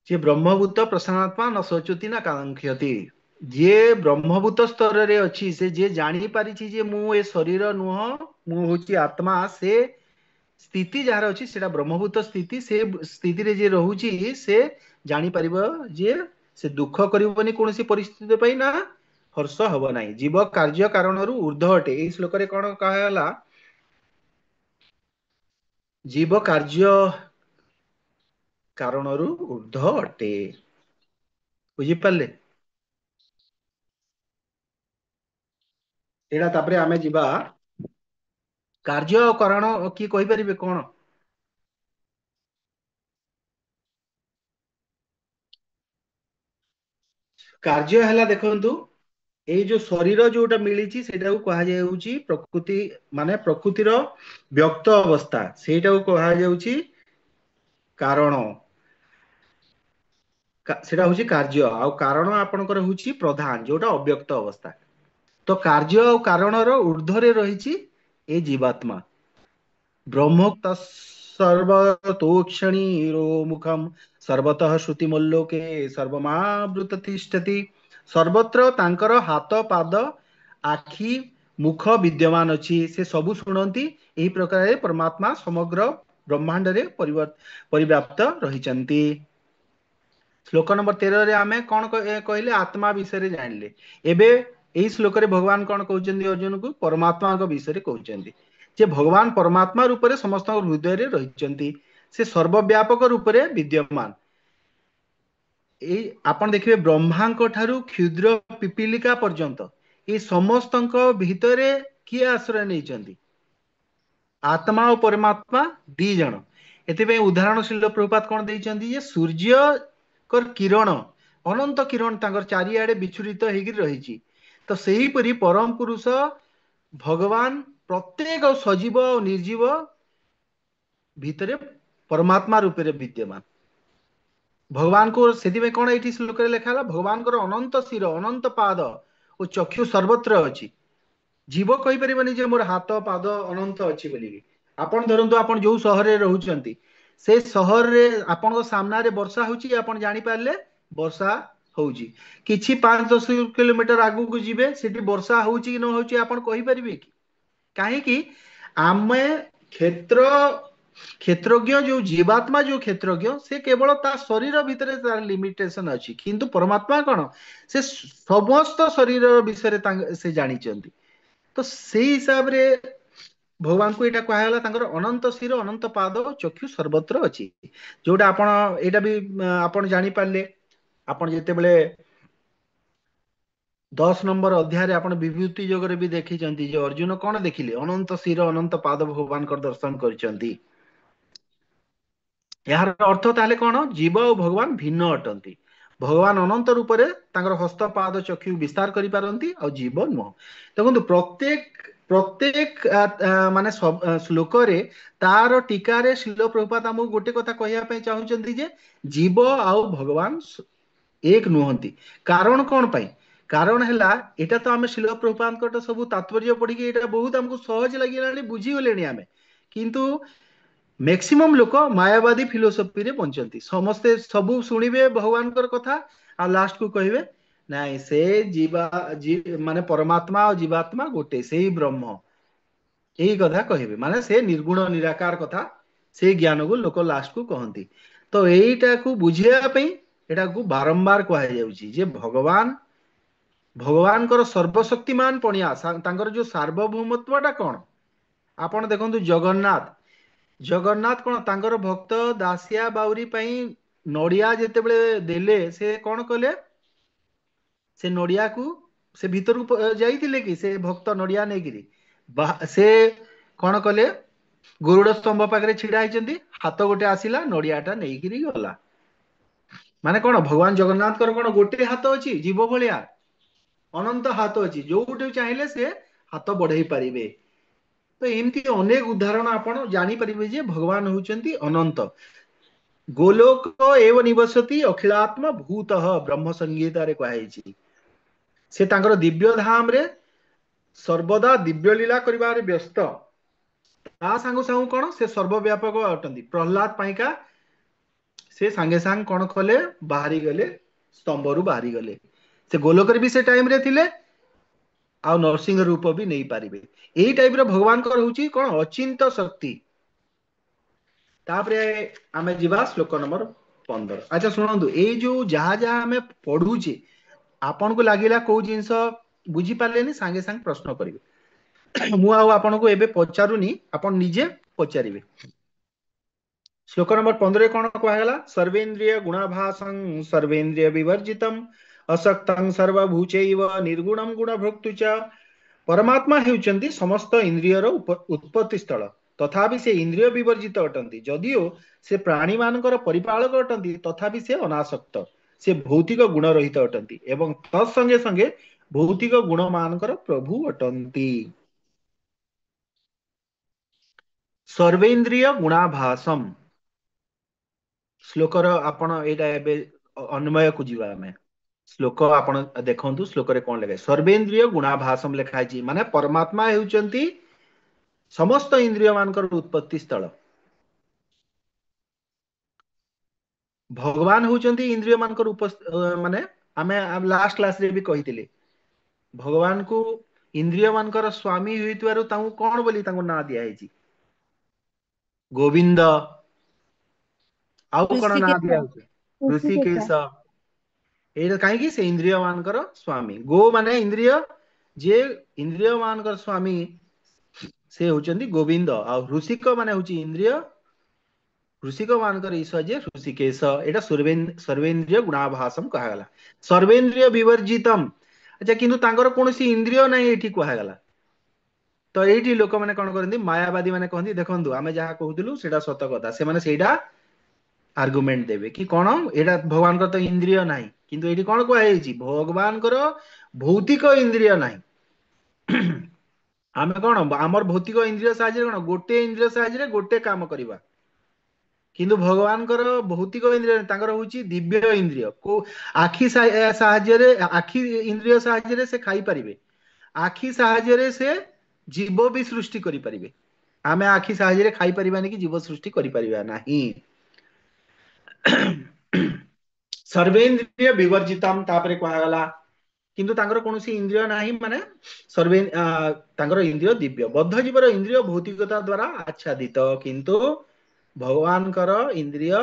ଯେ ବ୍ରହ୍ମଭୂତ ପ୍ରସନ୍ନାତ୍ମା ନ ଶୋଚତି ନା କାଙ୍କ୍ଷତି। ଯିଏ ବ୍ରହ୍ମଭୂତ ସ୍ତରରେ ଅଛି, ସେ ଯିଏ ଜାଣିପାରିଛି ଯେ ମୁଁ ଏ ଶରୀର ନୁହଁ, ମୁଁ ହଉଛି ଆତ୍ମା, ସେ ସ୍ଥିତି ଯାହାର ଅଛି ସେଟା ବ୍ରହ୍ମଭୂତ ସ୍ଥିତି। ସେ ସ୍ଥିତିରେ ଯିଏ ରହୁଛି ସେ ଜାଣିପାରିବ ଯେ ସେ ଦୁଃଖ କରିବନି କୌଣସି ପରିସ୍ଥିତି ପାଇଁ, ନା ହର୍ଷ ହବ ନାହିଁ। ଜୀବ କାର୍ଯ୍ୟ କାରଣରୁ ଉର୍ଦ୍ଧ୍ୱ ଅଟେ। ଏଇ ଶ୍ଲୋକରେ କଣ କୁହାଗଲା? ଜୀବ କାର୍ଯ୍ୟ କାରଣରୁ ଉର୍ଦ୍ଧ୍ୱ ଅଟେ। ବୁଝିପାରିଲେ? ଏଇଟା ତାପରେ ଆମେ ଯିବା କାର୍ଯ୍ୟ ଆଉ କାରଣ କିଏ କହିପାରିବେ କଣ? କାର୍ଯ୍ୟ ହେଲା ଦେଖନ୍ତୁ ଏଇ ଯୋଉ ଶରୀର ଯୋଉଟା ମିଳିଛି ସେଇଟାକୁ କୁହାଯାଉଛି ପ୍ରକୃତି, ମାନେ ପ୍ରକୃତିର ବ୍ୟକ୍ତ ଅବସ୍ଥା, ସେଇଟାକୁ କୁହାଯାଉଛି କାରଣ, ସେଇଟା ହଉଛି କାର୍ଯ୍ୟ। ଆଉ କାରଣ ଆପଣଙ୍କର ହଉଛି ପ୍ରଧାନ, ଯୋଉଟା ଅବ୍ୟକ୍ତ ଅବସ୍ଥା। ତ କାର୍ଯ୍ୟ ଆଉ କାରଣର ଊର୍ଦ୍ଧ୍ୱରେ ରହିଛି ଏ ଜୀବାତ୍ମା। ବ୍ରହ୍ମ ସର୍ବତୋକ୍ଷଣୀରୋ ମୁଖମ ସର୍ବତଃ ଶ୍ରୁତିମଲ୍ଲୋକେ ସର୍ବମାବୃତ ତିଷ୍ଠତି ସର୍ବତ୍ର ତାଙ୍କର ହାତ, ପାଦ, ଆଖି, ମୁଖ ବିଦ୍ୟମାନ ଅଛି। ସେ ସବୁ ଶୁଣନ୍ତି। ଏହି ପ୍ରକାରରେ ପରମାତ୍ମା ସମଗ୍ର ବ୍ରହ୍ମାଣ୍ଡରେ ପରିବ୍ୟାପ୍ତ ରହିଛନ୍ତି। ଶ୍ଲୋକ ନମ୍ବର 13ରେ ଆମେ କଣ କହିଲେ? ଆତ୍ମା ବିଷୟରେ ଜାଣିଲେ। ଏବେ ଏଇ ଶ୍ଲୋକରେ ଭଗବାନ କଣ କହୁଛନ୍ତି ଅର୍ଜୁନକୁ? ପରମାତ୍ମାଙ୍କ ବିଷୟରେ କହୁଛନ୍ତି ଯେ ଭଗବାନ ପରମାତ୍ମା ରୂପରେ ସମସ୍ତଙ୍କ ହୃଦୟରେ ରହିଛନ୍ତି। ସେ ସର୍ବବ୍ୟାପକ ରୂପରେ ବିଦ୍ୟମାନ। ଏଇ ଆପଣ ଦେଖିବେ ବ୍ରହ୍ମାଙ୍କ ଠାରୁ କ୍ଷୁଦ୍ର ପିପିଲିକା ପର୍ଯ୍ୟନ୍ତ ଏଇ ସମସ୍ତଙ୍କ ଭିତରେ କିଏ ଆଶ୍ରୟ ନେଇଛନ୍ତି? ଆତ୍ମା ଓ ପରମାତ୍ମା ଦି ଜଣ। ଏଥିପାଇଁ ଉଦାହରଣ ଶ୍ରୀଲ ପ୍ରଭୁପାଦ କଣ ଦେଇଛନ୍ତି ଯେ ସୂର୍ଯ୍ୟଙ୍କର କିରଣ, ଅନନ୍ତ କିରଣ ତାଙ୍କର ଚାରିଆଡେ ବିଚ୍ଛୁରିତ ହେଇକି ରହିଛି। ତ ସେହିପରି ପରମ ପୁରୁଷ ଭଗବାନ ପ୍ରତ୍ୟେକ ସଜୀବ ଓ ନିର୍ଜୀବ ଭିତରେ ପରମାତ୍ମା ରୂପରେ ବିଦ୍ୟମାନ। ଭଗବାନଙ୍କୁ ସେଥିପାଇଁ କଣ ଏଇଠି ଶ୍ଲୋକରେ ଲେଖା ହେଲା? ଭଗବାନଙ୍କର ଅନନ୍ତ ଶିର, ଅନନ୍ତ ପାଦ ଓ ଚକ୍ଷୁ ସର୍ବତ୍ର ଅଛି। ଜୀବ କହିପାରିବନି ଯେ ମୋର ହାତ ପାଦ ଅନନ୍ତ ଅଛି ବୋଲିକି। ଆପଣ ଧରନ୍ତୁ ଆପଣ ଯୋଉ ସହରରେ ରହୁଛନ୍ତି ସେ ସହରରେ ଆପଣଙ୍କ ସାମ୍ନାରେ ବର୍ଷା ହଉଛି, ଆପଣ ଜାଣିପାରିଲେ ବର୍ଷା ହଉଛି। କିଛି 5-10 କିଲୋମିଟର ଆଗକୁ ଯିବେ, ସେଠି ବର୍ଷା ହଉଛି କି ନ ହଉଛି ଆପଣ କହିପାରିବେ କି? କାହିଁକି ଆମେ କ୍ଷେତ୍ରଜ୍ଞ ଯୋଉ ଜୀବାତ୍ମା ଯୋଉ କ୍ଷେତ୍ରଜ୍ଞ ସେ କେବଳ ତା ଶରୀର ଭିତରେ ତାର ଲିମିଟେସନ ଅଛି, କିନ୍ତୁ ପରମାତ୍ମା କଣ ସେ ସମସ୍ତ ଶରୀର ବିଷୟରେ ସେ ଜାଣିଛନ୍ତି। ତ ସେଇ ହିସାବରେ ଭଗବାନଙ୍କୁ ଏଇଟା କୁହାଗଲା ତାଙ୍କର ଅନନ୍ତ ଶିର, ଅନନ୍ତ ପାଦ, ଚକ୍ଷୁ ସର୍ବତ୍ର ଅଛି। ଯୋଉଟା ଆପଣ ଏଇଟା ବି ଆପଣ ଜାଣିପାରିଲେ ଆପଣ ଯେତେବେଳେ 10 ନମ୍ବର ଅଧ୍ୟାୟରେ ଆପଣ ବିଭୂତି ଯୋଗରେ ବି ଦେଖିଛନ୍ତି ଯେ ଅର୍ଜୁନ କଣ ଦେଖିଲେ? ଅନନ୍ତ ଶିର, ଅନନ୍ତ ପାଦ ଭଗବାନଙ୍କର ଦର୍ଶନ କରିଛନ୍ତି। ଏହାର ଅର୍ଥ ତାହେଲେ କଣ? ଜୀବ ଓ ଭଗବାନ ଭିନ୍ନ ଅଟନ୍ତି। ଭଗବାନ ଅନନ୍ତ ରୂପରେ ତାଙ୍କର ହସ୍ତ, ପାଦ, ଚକ୍ଷୁ ବିସ୍ତାର କରିପାରନ୍ତି, ଆଉ ଜୀବ ନୁହଁ। ଦେଖନ୍ତୁ ପ୍ରତ୍ୟେକ ମାନେ ଶ୍ଲୋକରେ ତାର ଟୀକାରେ ଶ୍ରୀଲ ପ୍ରଭୁପାଦ ଆମକୁ ଗୋଟେ କଥା କହିବା ପାଇଁ ଚାହୁଁଛନ୍ତି ଯେ ଜୀବ ଆଉ ଭଗବାନ ଏକ ନୁହନ୍ତି। କାରଣ କଣ ପାଇଁ? କାରଣ ହେଲା ଏଇଟା ତ ଆମେ ଶ୍ରୀଲ ପ୍ରଭୁପାଦଙ୍କର ସବୁ ତାତ୍ପର୍ଯ୍ୟ ପଢିକି ଏଇଟା ବହୁତ ଆମକୁ ସହଜ ଲାଗିଲାଣି, ବୁଝିଗଲେଣି ଆମେ। କିନ୍ତୁ ମ୍ୟାକ୍ସିମମ୍ ଲୋକ ମାୟାବାଦୀ ଫିଲୋସଫିରେ ବଞ୍ଚନ୍ତି। ସମସ୍ତେ ସବୁ ଶୁଣିବେ ଭଗବାନଙ୍କର କଥା ଆଉ ଲାଷ୍ଟକୁ କହିବେ ନାଇଁ ସେ ଜୀବା, ମାନେ ପରମାତ୍ମା ଆଉ ଜୀବାତ୍ମା ଗୋଟେ, ସେଇ ବ୍ରହ୍ମ, ଏଇ କଥା କହିବେ। ମାନେ ସେ ନିର୍ଗୁଣ ନିରାକାର କଥା, ସେଇ ଜ୍ଞାନକୁ ଲୋକ ଲାଷ୍ଟକୁ କହନ୍ତି। ତ ଏଇଟାକୁ ବୁଝିବା ପାଇଁ ଏଟାକୁ ବାରମ୍ବାର କୁହାଯାଉଛି ଯେ ଭଗବାନଙ୍କର ସର୍ବଶକ୍ତିମାନ ପଣିଆ, ତାଙ୍କର ଯୋଉ ସାର୍ବଭୌମତ୍ୱଟା କଣ? ଆପଣ ଦେଖନ୍ତୁ ଜଗନ୍ନାଥ କଣ ତାଙ୍କର ଭକ୍ତ ଦାସିଆ ବାଉରୀ ପାଇଁ ନଡିଆ ଯେତେବେଳେ ଦେଲେ ସେ କଣ କଲେ? ସେ ନଡିଆକୁ ସେ ଭିତରକୁ ଯାଇଥିଲେ କି ସେ ଭକ୍ତ ନଡିଆ ନେଇକିରି ସେ କଣ କଲେ? ଗରୁଡ ସ୍ତମ୍ଭ ପାଖରେ ଛିଡା ହେଇଛନ୍ତି, ହାତ ଗୋଟେ ଆସିଲା ନଡିଆଟା ନେଇକିରି ଗଲା। ମାନେ କଣ ଭଗବାନ ଜଗନ୍ନାଥଙ୍କର କଣ ଗୋଟେ ହାତ ଅଛି? ଜୀବ ଭଳିଆ ଅନନ୍ତ ହାତ ଅଛି, ଯୋଉଠି ଚାହିଁଲେ ସେ ହାତ ବଢେଇ ପାରିବେ। ତ ଏମିତି ଅନେକ ଉଦାହରଣ ଆପଣ ଜାଣିପାରିବେ ଯେ ଭଗବାନ ହଉଛନ୍ତି ଅନନ୍ତ। ଗୋଲୋକ ଏବ ନିବସତି ଅଖିଳାତ୍ମ ଭୂତଃ, ବ୍ରହ୍ମ ସଂହିତାରେ କୁହାଯାଇଛି। ସେ ତାଙ୍କର ଦିବ୍ୟ ଧାମରେ ସର୍ବଦା ଦିବ୍ୟ ଲୀଳା କରିବାରେ ବ୍ୟସ୍ତ। ତା ସାଙ୍ଗୁ ସାଙ୍ଗୁ କଣ ସେ ସର୍ବବ୍ୟାପକ ଅଟନ୍ତି। ପ୍ରହ୍ଲାଦ ପାଇଁକା ସେ ସାଙ୍ଗେ ସାଙ୍ଗେ କଣ କଲେ? ବାହାରି ଗଲେ, ସ୍ତମ୍ଭରୁ ବାହାରି ଗଲେ। ସେ ଗୋଲୋକରେ ବି ସେ ଟାଇମରେ ଥିଲେ, ଆଉ ନରସିଂହ ରୂପ ବି ନେଇପାରିବେ। ଏଇ ଟାଇପର ଭଗବାନଙ୍କର ହଉଛି କଣ? ଅଚିନ୍ତ ଶକ୍ତି। ତାପରେ ଆମେ ଯିବା ଶ୍ଲୋକ ନମ୍ବର 15। ଆଚ୍ଛା ଶୁଣନ୍ତୁ, ଏଇ ଯୋଉ ଯାହା ଯାହା ଆମେ ପଢୁଛେ ଆପଣଙ୍କୁ ଲାଗିଲା କୋଉ ଜିନିଷ ବୁଝିପାରିଲେନି ସାଙ୍ଗେ ସାଙ୍ଗେ ପ୍ରଶ୍ନ କରିବେ। ମୁଁ ଆଉ ଆପଣଙ୍କୁ ଏବେ ପଚାରୁନି, ଆପଣ ନିଜେ ପଚାରିବେ। ଶ୍ଲୋକ ନମ୍ବର 15 କଣ କୁହାଗଲା? ସର୍ବେନ୍ଦ୍ରିୟ ଗୁଣାଭାସଂ ସର୍ବେନ୍ଦ୍ରିୟ ବିବର୍ଜିତಂ ଅସକ୍ତଂ ସର୍ବଭୂଚୈବ ନିର୍ଗୁଣଂ ଗୁଣଭୋକ୍ତୃ ଚ। ପରମାତ୍ମା ହେଉଛନ୍ତି ସମସ୍ତ ଇନ୍ଦ୍ରିୟର ଉତ୍ପତ୍ତି ସ୍ଥଳ, ତଥାପି ସେ ଇନ୍ଦ୍ରିୟ ବିବର୍ଜିତ ଅଟନ୍ତି। ଯଦିଓ ସେ ପ୍ରାଣୀମାନଙ୍କର ପରିପାଳକ ଅଟନ୍ତି, ତଥାପି ସେ ଅନାସକ୍ତ, ସେ ଭୌତିକ ଗୁଣ ରହିତ ଅଟନ୍ତି ଏବଂ ତତ୍ସଙ୍ଗେ ସଙ୍ଗେ ଭୌତିକ ଗୁଣମାନଙ୍କର ପ୍ରଭୁ ଅଟନ୍ତି। ସର୍ବେନ୍ଦ୍ରିୟ ଗୁଣାଭାସମ ଶ୍ଲୋକର ଆପଣ ଏଇଟା ଏବେ ଅନ୍ୱୟକୁ ଯିବା ଆମେ। ଶ୍ଲୋକ ଆପଣ ଦେଖନ୍ତୁ, ଶ୍ଲୋକରେ କଣ ଲେଖା ହେଇଛି? ସର୍ବେନ୍ଦ୍ରିୟ ଗୁଣାଭାସମ ଲେଖା ହେଇଛି, ମାନେ ପରମାତ୍ମା ହେଉଛନ୍ତି ସମସ୍ତ ଇନ୍ଦ୍ରିୟ ମାନଙ୍କର ଉତ୍ପତ୍ତି ସ୍ଥଳ। ଭଗବାନ ହଉଛନ୍ତି ଇନ୍ଦ୍ରିୟ ମାନଙ୍କର ମାନେ ଆମେ ଲାଷ୍ଟ କ୍ଲାସରେ ବି କହିଥିଲେ, ଭଗବାନଙ୍କୁ ଇନ୍ଦ୍ରିୟ ମାନଙ୍କର ସ୍ୱାମୀ ହୋଇଥିବାରୁ ତାଙ୍କୁ କଣ ବୋଲି ତାଙ୍କୁ ନାଁ ଦିଆହେଇଛି? ଗୋବିନ୍ଦ। ଆଉ କଣ ନାଁ ଋଷିକେଶ। ଦିଆହଉଛି? ଋଷିକେଶ। ଋଷିକେଶ। ଏଇଟା କାହିଁକି? ସେ ଇନ୍ଦ୍ରିୟ ମାନଙ୍କର ସ୍ୱାମୀ। ଗୋ ମାନେ ଇନ୍ଦ୍ରିୟ, ଯିଏ ଇନ୍ଦ୍ରିୟ ମାନଙ୍କର ସ୍ୱାମୀ ସେ ହଉଛନ୍ତି ଗୋବିନ୍ଦ। ଆଉ ଋଷିକ ମାନେ ହଉଛି ଇନ୍ଦ୍ରିୟ, ଋଷିକ ମାନଙ୍କର ଈଶ ଯିଏ ଋଷିକେଶ। ଏଇଟା ସର୍ବେନ୍ଦ୍ରିୟ ଗୁଣାଭାସମ କୁହାଗଲା, ସର୍ବେନ୍ଦ୍ରିୟ ବିବର୍ଜିତମ। ଆଚ୍ଛା, କିନ୍ତୁ ତାଙ୍କର କୌଣସି ଇନ୍ଦ୍ରିୟ ନାହିଁ ଏଇଠି କୁହାଗଲା। ତ ଏଇଠି ଲୋକମାନେ କଣ କରନ୍ତି, ମାୟାବାଦୀ ମାନେ କହନ୍ତି ଦେଖନ୍ତୁ ଆମେ ଯାହା କହୁଥିଲୁ ସେଇଟା ସତ କଥା। ସେମାନେ ସେଇଟା ଆର୍ଗୁମେଣ୍ଟ ଦେବେ କି କଣ ଏଇଟା ଭଗବାନଙ୍କର ତ ଇନ୍ଦ୍ରିୟ ନାହିଁ, କିନ୍ତୁ ଏଇଠି କଣ କୁହାଯାଇଛି? ଭଗବାନଙ୍କର ଭୌତିକ ଇନ୍ଦ୍ରିୟ ନାହିଁ। ଆମେ କଣ ଆମର ଭୌତିକ ଇନ୍ଦ୍ରିୟ ସାହାଯ୍ୟରେ କଣ ଗୋଟେ ଇନ୍ଦ୍ରିୟ ସାହାଯ୍ୟରେ ଗୋଟେ କାମ କରିବା, କିନ୍ତୁ ଭଗବାନଙ୍କର ଭୌତିକ ଇନ୍ଦ୍ରିୟ ତାଙ୍କର ହଉଛି ଦିବ୍ୟ ଇନ୍ଦ୍ରିୟ। କୋଉ ଆଖି ସାହାଯ୍ୟରେ, ଆଖି ଇନ୍ଦ୍ରିୟ ସାହାଯ୍ୟରେ ସେ ଖାଇପାରିବେ, ଆଖି ସାହାଯ୍ୟରେ ସେ ଜୀବ ବି ସୃଷ୍ଟି କରିପାରିବେ। ଆମେ ଆଖି ସାହାଯ୍ୟରେ ଖାଇପାରିବାନି କି ଜୀବ ସୃଷ୍ଟି କରିପାରିବା ନାହିଁ। ସର୍ବେନ୍ଦ୍ରିୟ ବିବର୍ଜିତମ ତାପରେ କୁହାଗଲା, କିନ୍ତୁ ତାଙ୍କର କୌଣସି ଇନ୍ଦ୍ରିୟ ନାହିଁ, ମାନେ ସର୍ବେ ତାଙ୍କର ଇନ୍ଦ୍ରିୟ ଦିବ୍ୟ। ବଦ୍ଧ ଜୀବର ଇନ୍ଦ୍ରିୟ ଭୌତିକତା ଦ୍ଵାରା ଆଚ୍ଛାଦିତ, କିନ୍ତୁ ଭଗବାନଙ୍କର ଇନ୍ଦ୍ରିୟ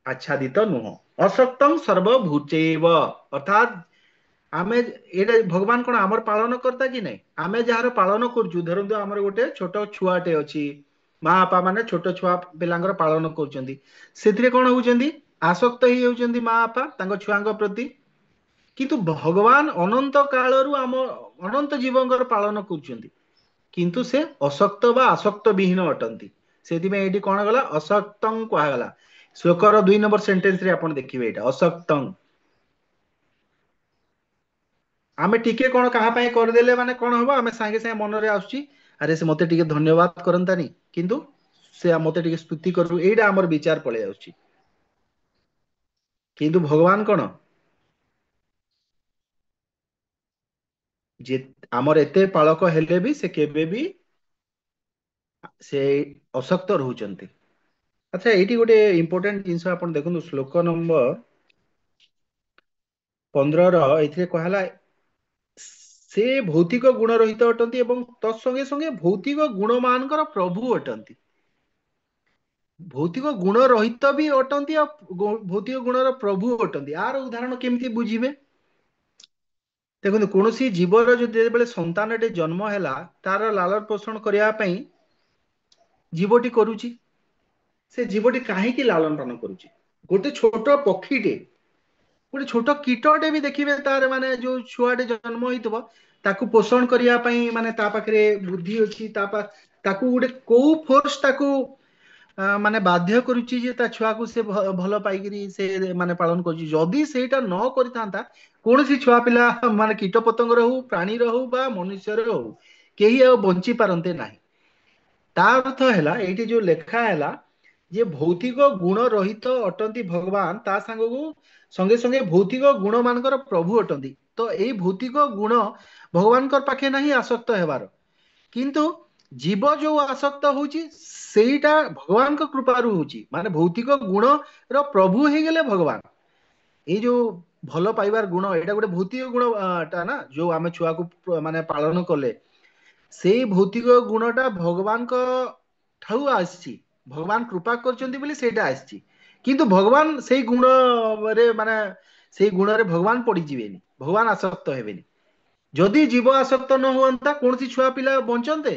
ଆଚ୍ଛାଦିତ ନୁହଁ। ଅସକ୍ତଂ ସର୍ବଭୂଚୈବ, ଅର୍ଥାତ୍ ଆମେ ଏଇଟା ଭଗବାନ କଣ ଆମର ପାଳନ କର୍ତ୍ତା କି ନାଇଁ? ଆମେ ଯାହାର ପାଳନ କରୁଛୁ, ଧରନ୍ତୁ ଆମର ଗୋଟେ ଛୋଟ ଛୁଆଟେ ଅଛି, ମା ବାପା ମାନେ ଛୋଟ ଛୁଆ ପିଲାଙ୍କର ପାଳନ କରୁଛନ୍ତି, ସେଥିରେ କଣ ହଉଛନ୍ତି? ଆସକ୍ତ ହେଇଯାଉଛନ୍ତି ମା ବାପା ତାଙ୍କ ଛୁଆଙ୍କ ପ୍ରତି। କିନ୍ତୁ ଭଗବାନ ଅନନ୍ତ କାଳରୁ ଆମ ଅନନ୍ତ ଜୀବଙ୍କର ପାଳନ କରୁଛନ୍ତି, କିନ୍ତୁ ସେ ଅସକ୍ତ ବା ଆସକ୍ତ ବିହୀନ ଅଟନ୍ତି। ସେଥିପାଇଁ ଏଇଠି କଣ ଗଲା? ଅସକ୍ତଂ କୁହାଗଲା। ଶ୍ଲୋକର 2 ନମ୍ବର ସେଣ୍ଟେନ୍ସ ରେ ଆପଣ ଦେଖିବେ ଏଇଟା ଅସକ୍ତଂ। ଆମେ ଟିକେ କଣ କାହା ପାଇଁ କରିଦେଲେ ମାନେ କଣ ହବ, ଆମେ ସାଙ୍ଗେ ସାଙ୍ଗେ ମନରେ ଆସୁଛି ଆରେ ସେ ମତେ ଟିକେ ଧନ୍ୟବାଦ କରନ୍ତାନି, କିନ୍ତୁ ସେ ମତେ ଟିକେ ସ୍ତୁତି କରୁ, ଏଇଟା ଆମର ବିଚାର ପଳେଇ ଆସୁଛି। କିନ୍ତୁ ଭଗବାନ କଣ ଯେ ଆମର ଏତେ ପାଳକ ହେଲେ ବି ସେ କେବେ ବି ସେ ଅସକ୍ତ ରହୁଛନ୍ତି। ଆଚ୍ଛା, ଏଇଠି ଗୋଟେ ଇମ୍ପୋର୍ଟାଣ୍ଟ ଜିନିଷ ଆପଣ ଦେଖନ୍ତୁ, ଶ୍ଲୋକ ନମ୍ବର 15 ର ଏଥିରେ କୁହାହେଲା ସେ ଭୌତିକ ଗୁଣ ରହିତ ଅଟନ୍ତି ଏବଂ ତତ୍ସଙ୍ଗେ ସଙ୍ଗେ ଭୌତିକ ଗୁଣ ମାନଙ୍କର ପ୍ରଭୁ ଅଟନ୍ତି। ଭୌତିକ ଗୁଣ ରହିତ ବି ଅଟନ୍ତି ଆଉ ଭୌତିକ ଗୁଣର ପ୍ରଭୁ ଅଟନ୍ତି। ଆର ଉଦାହରଣ କେମିତି ବୁଝିବେ? ଦେଖନ୍ତୁ, କୌଣସି ଜୀବର ଯଦି ଯେତେବେଳେ ସନ୍ତାନଟେ ଜନ୍ମ ହେଲା, ତାର ଲାଳନ ପୋଷଣ କରିବା ପାଇଁ ଜୀବଟି କରୁଛି। ସେ ଜୀବଟି କାହିଁକି ଲାଳନ ପାଳନ କରୁଛି? ଗୋଟେ ଛୋଟ ପକ୍ଷୀଟେ, ଗୋଟେ ଛୋଟ କୀଟଟେ ବି ଦେଖିବେ ତାର ମାନେ ଯୋଉ ଛୁଆଟେ ଜନ୍ମ ହେଇଥିବ ତାକୁ ପୋଷଣ କରିବା ପାଇଁ ମାନେ ତା ପାଖରେ ବୁଦ୍ଧି ଅଛି, ତାକୁ ଗୋଟେ କୋଉ ଫୋର୍ସ ତାକୁ ମାନେ ବାଧ୍ୟ କରୁଛି ଯେ ତା ଛୁଆକୁ ସେ ଭଲ ପାଇକିରି ସେ ମାନେ ପାଳନ କରୁଛି। ଯଦି ସେଇଟା ନ କରିଥାନ୍ତା, କୌଣସି ଛୁଆ ପିଲା ମାନେ କୀଟ ପତଙ୍ଗର ହଉ, ପ୍ରାଣୀର ହଉ ବା ମନୁଷ୍ୟର ହଉ, କେହି ଆଉ ବଞ୍ଚି ପାରନ୍ତେ ନାହିଁ। ତା ଅର୍ଥ ହେଲା ଏଇଠି ଯୋଉ ଲେଖା ହେଲା ଯେ ଭୌତିକ ଗୁଣ ରହିତ ଅଟନ୍ତି ଭଗବାନ, ତା ସାଙ୍ଗକୁ ସଙ୍ଗେ ସଙ୍ଗେ ଭୌତିକ ଗୁଣ ମାନଙ୍କର ପ୍ରଭୁ ଅଟନ୍ତି। ତ ଏଇ ଭୌତିକ ଗୁଣ ଭଗବାନଙ୍କ ପାଖେ ନାହିଁ ଆସକ୍ତ ହେବାର, କିନ୍ତୁ ଜୀବ ଯୋଉ ଆସକ୍ତ ହଉଛି ସେଇଟା ଭଗବାନଙ୍କ କୃପାରୁ ହଉଛି। ମାନେ ଭୌତିକ ଗୁଣର ପ୍ରଭୁ ହେଇଗଲେ ଭଗବାନ। ଏଇ ଯୋଉ ଭଲ ପାଇବାର ଗୁଣ, ଏଇଟା ଗୋଟେ ଭୌତିକ ଗୁଣ ଟା ନା, ଯୋଉ ଆମେ ଛୁଆକୁ ମାନେ ପାଳନ କଲେ, ସେଇ ଭୌତିକ ଗୁଣଟା ଭଗବାନଙ୍କ ଠାରୁ ଆସିଛି, ଭଗବାନ କୃପା କରିଛନ୍ତି ବୋଲି ସେଇଟା ଆସିଛି। କିନ୍ତୁ ଭଗବାନ ସେଇ ଗୁଣରେ ମାନେ ସେଇ ଗୁଣରେ ଭଗବାନ ପଡିଯିବେନି, ଭଗବାନ ଆସକ୍ତ ହେବେନି। ଯଦି ଜୀବ ଆସକ୍ତ ନ ହୁଅନ୍ତା, କୌଣସି ଛୁଆ ପିଲା ବଞ୍ଚନ୍ତେ?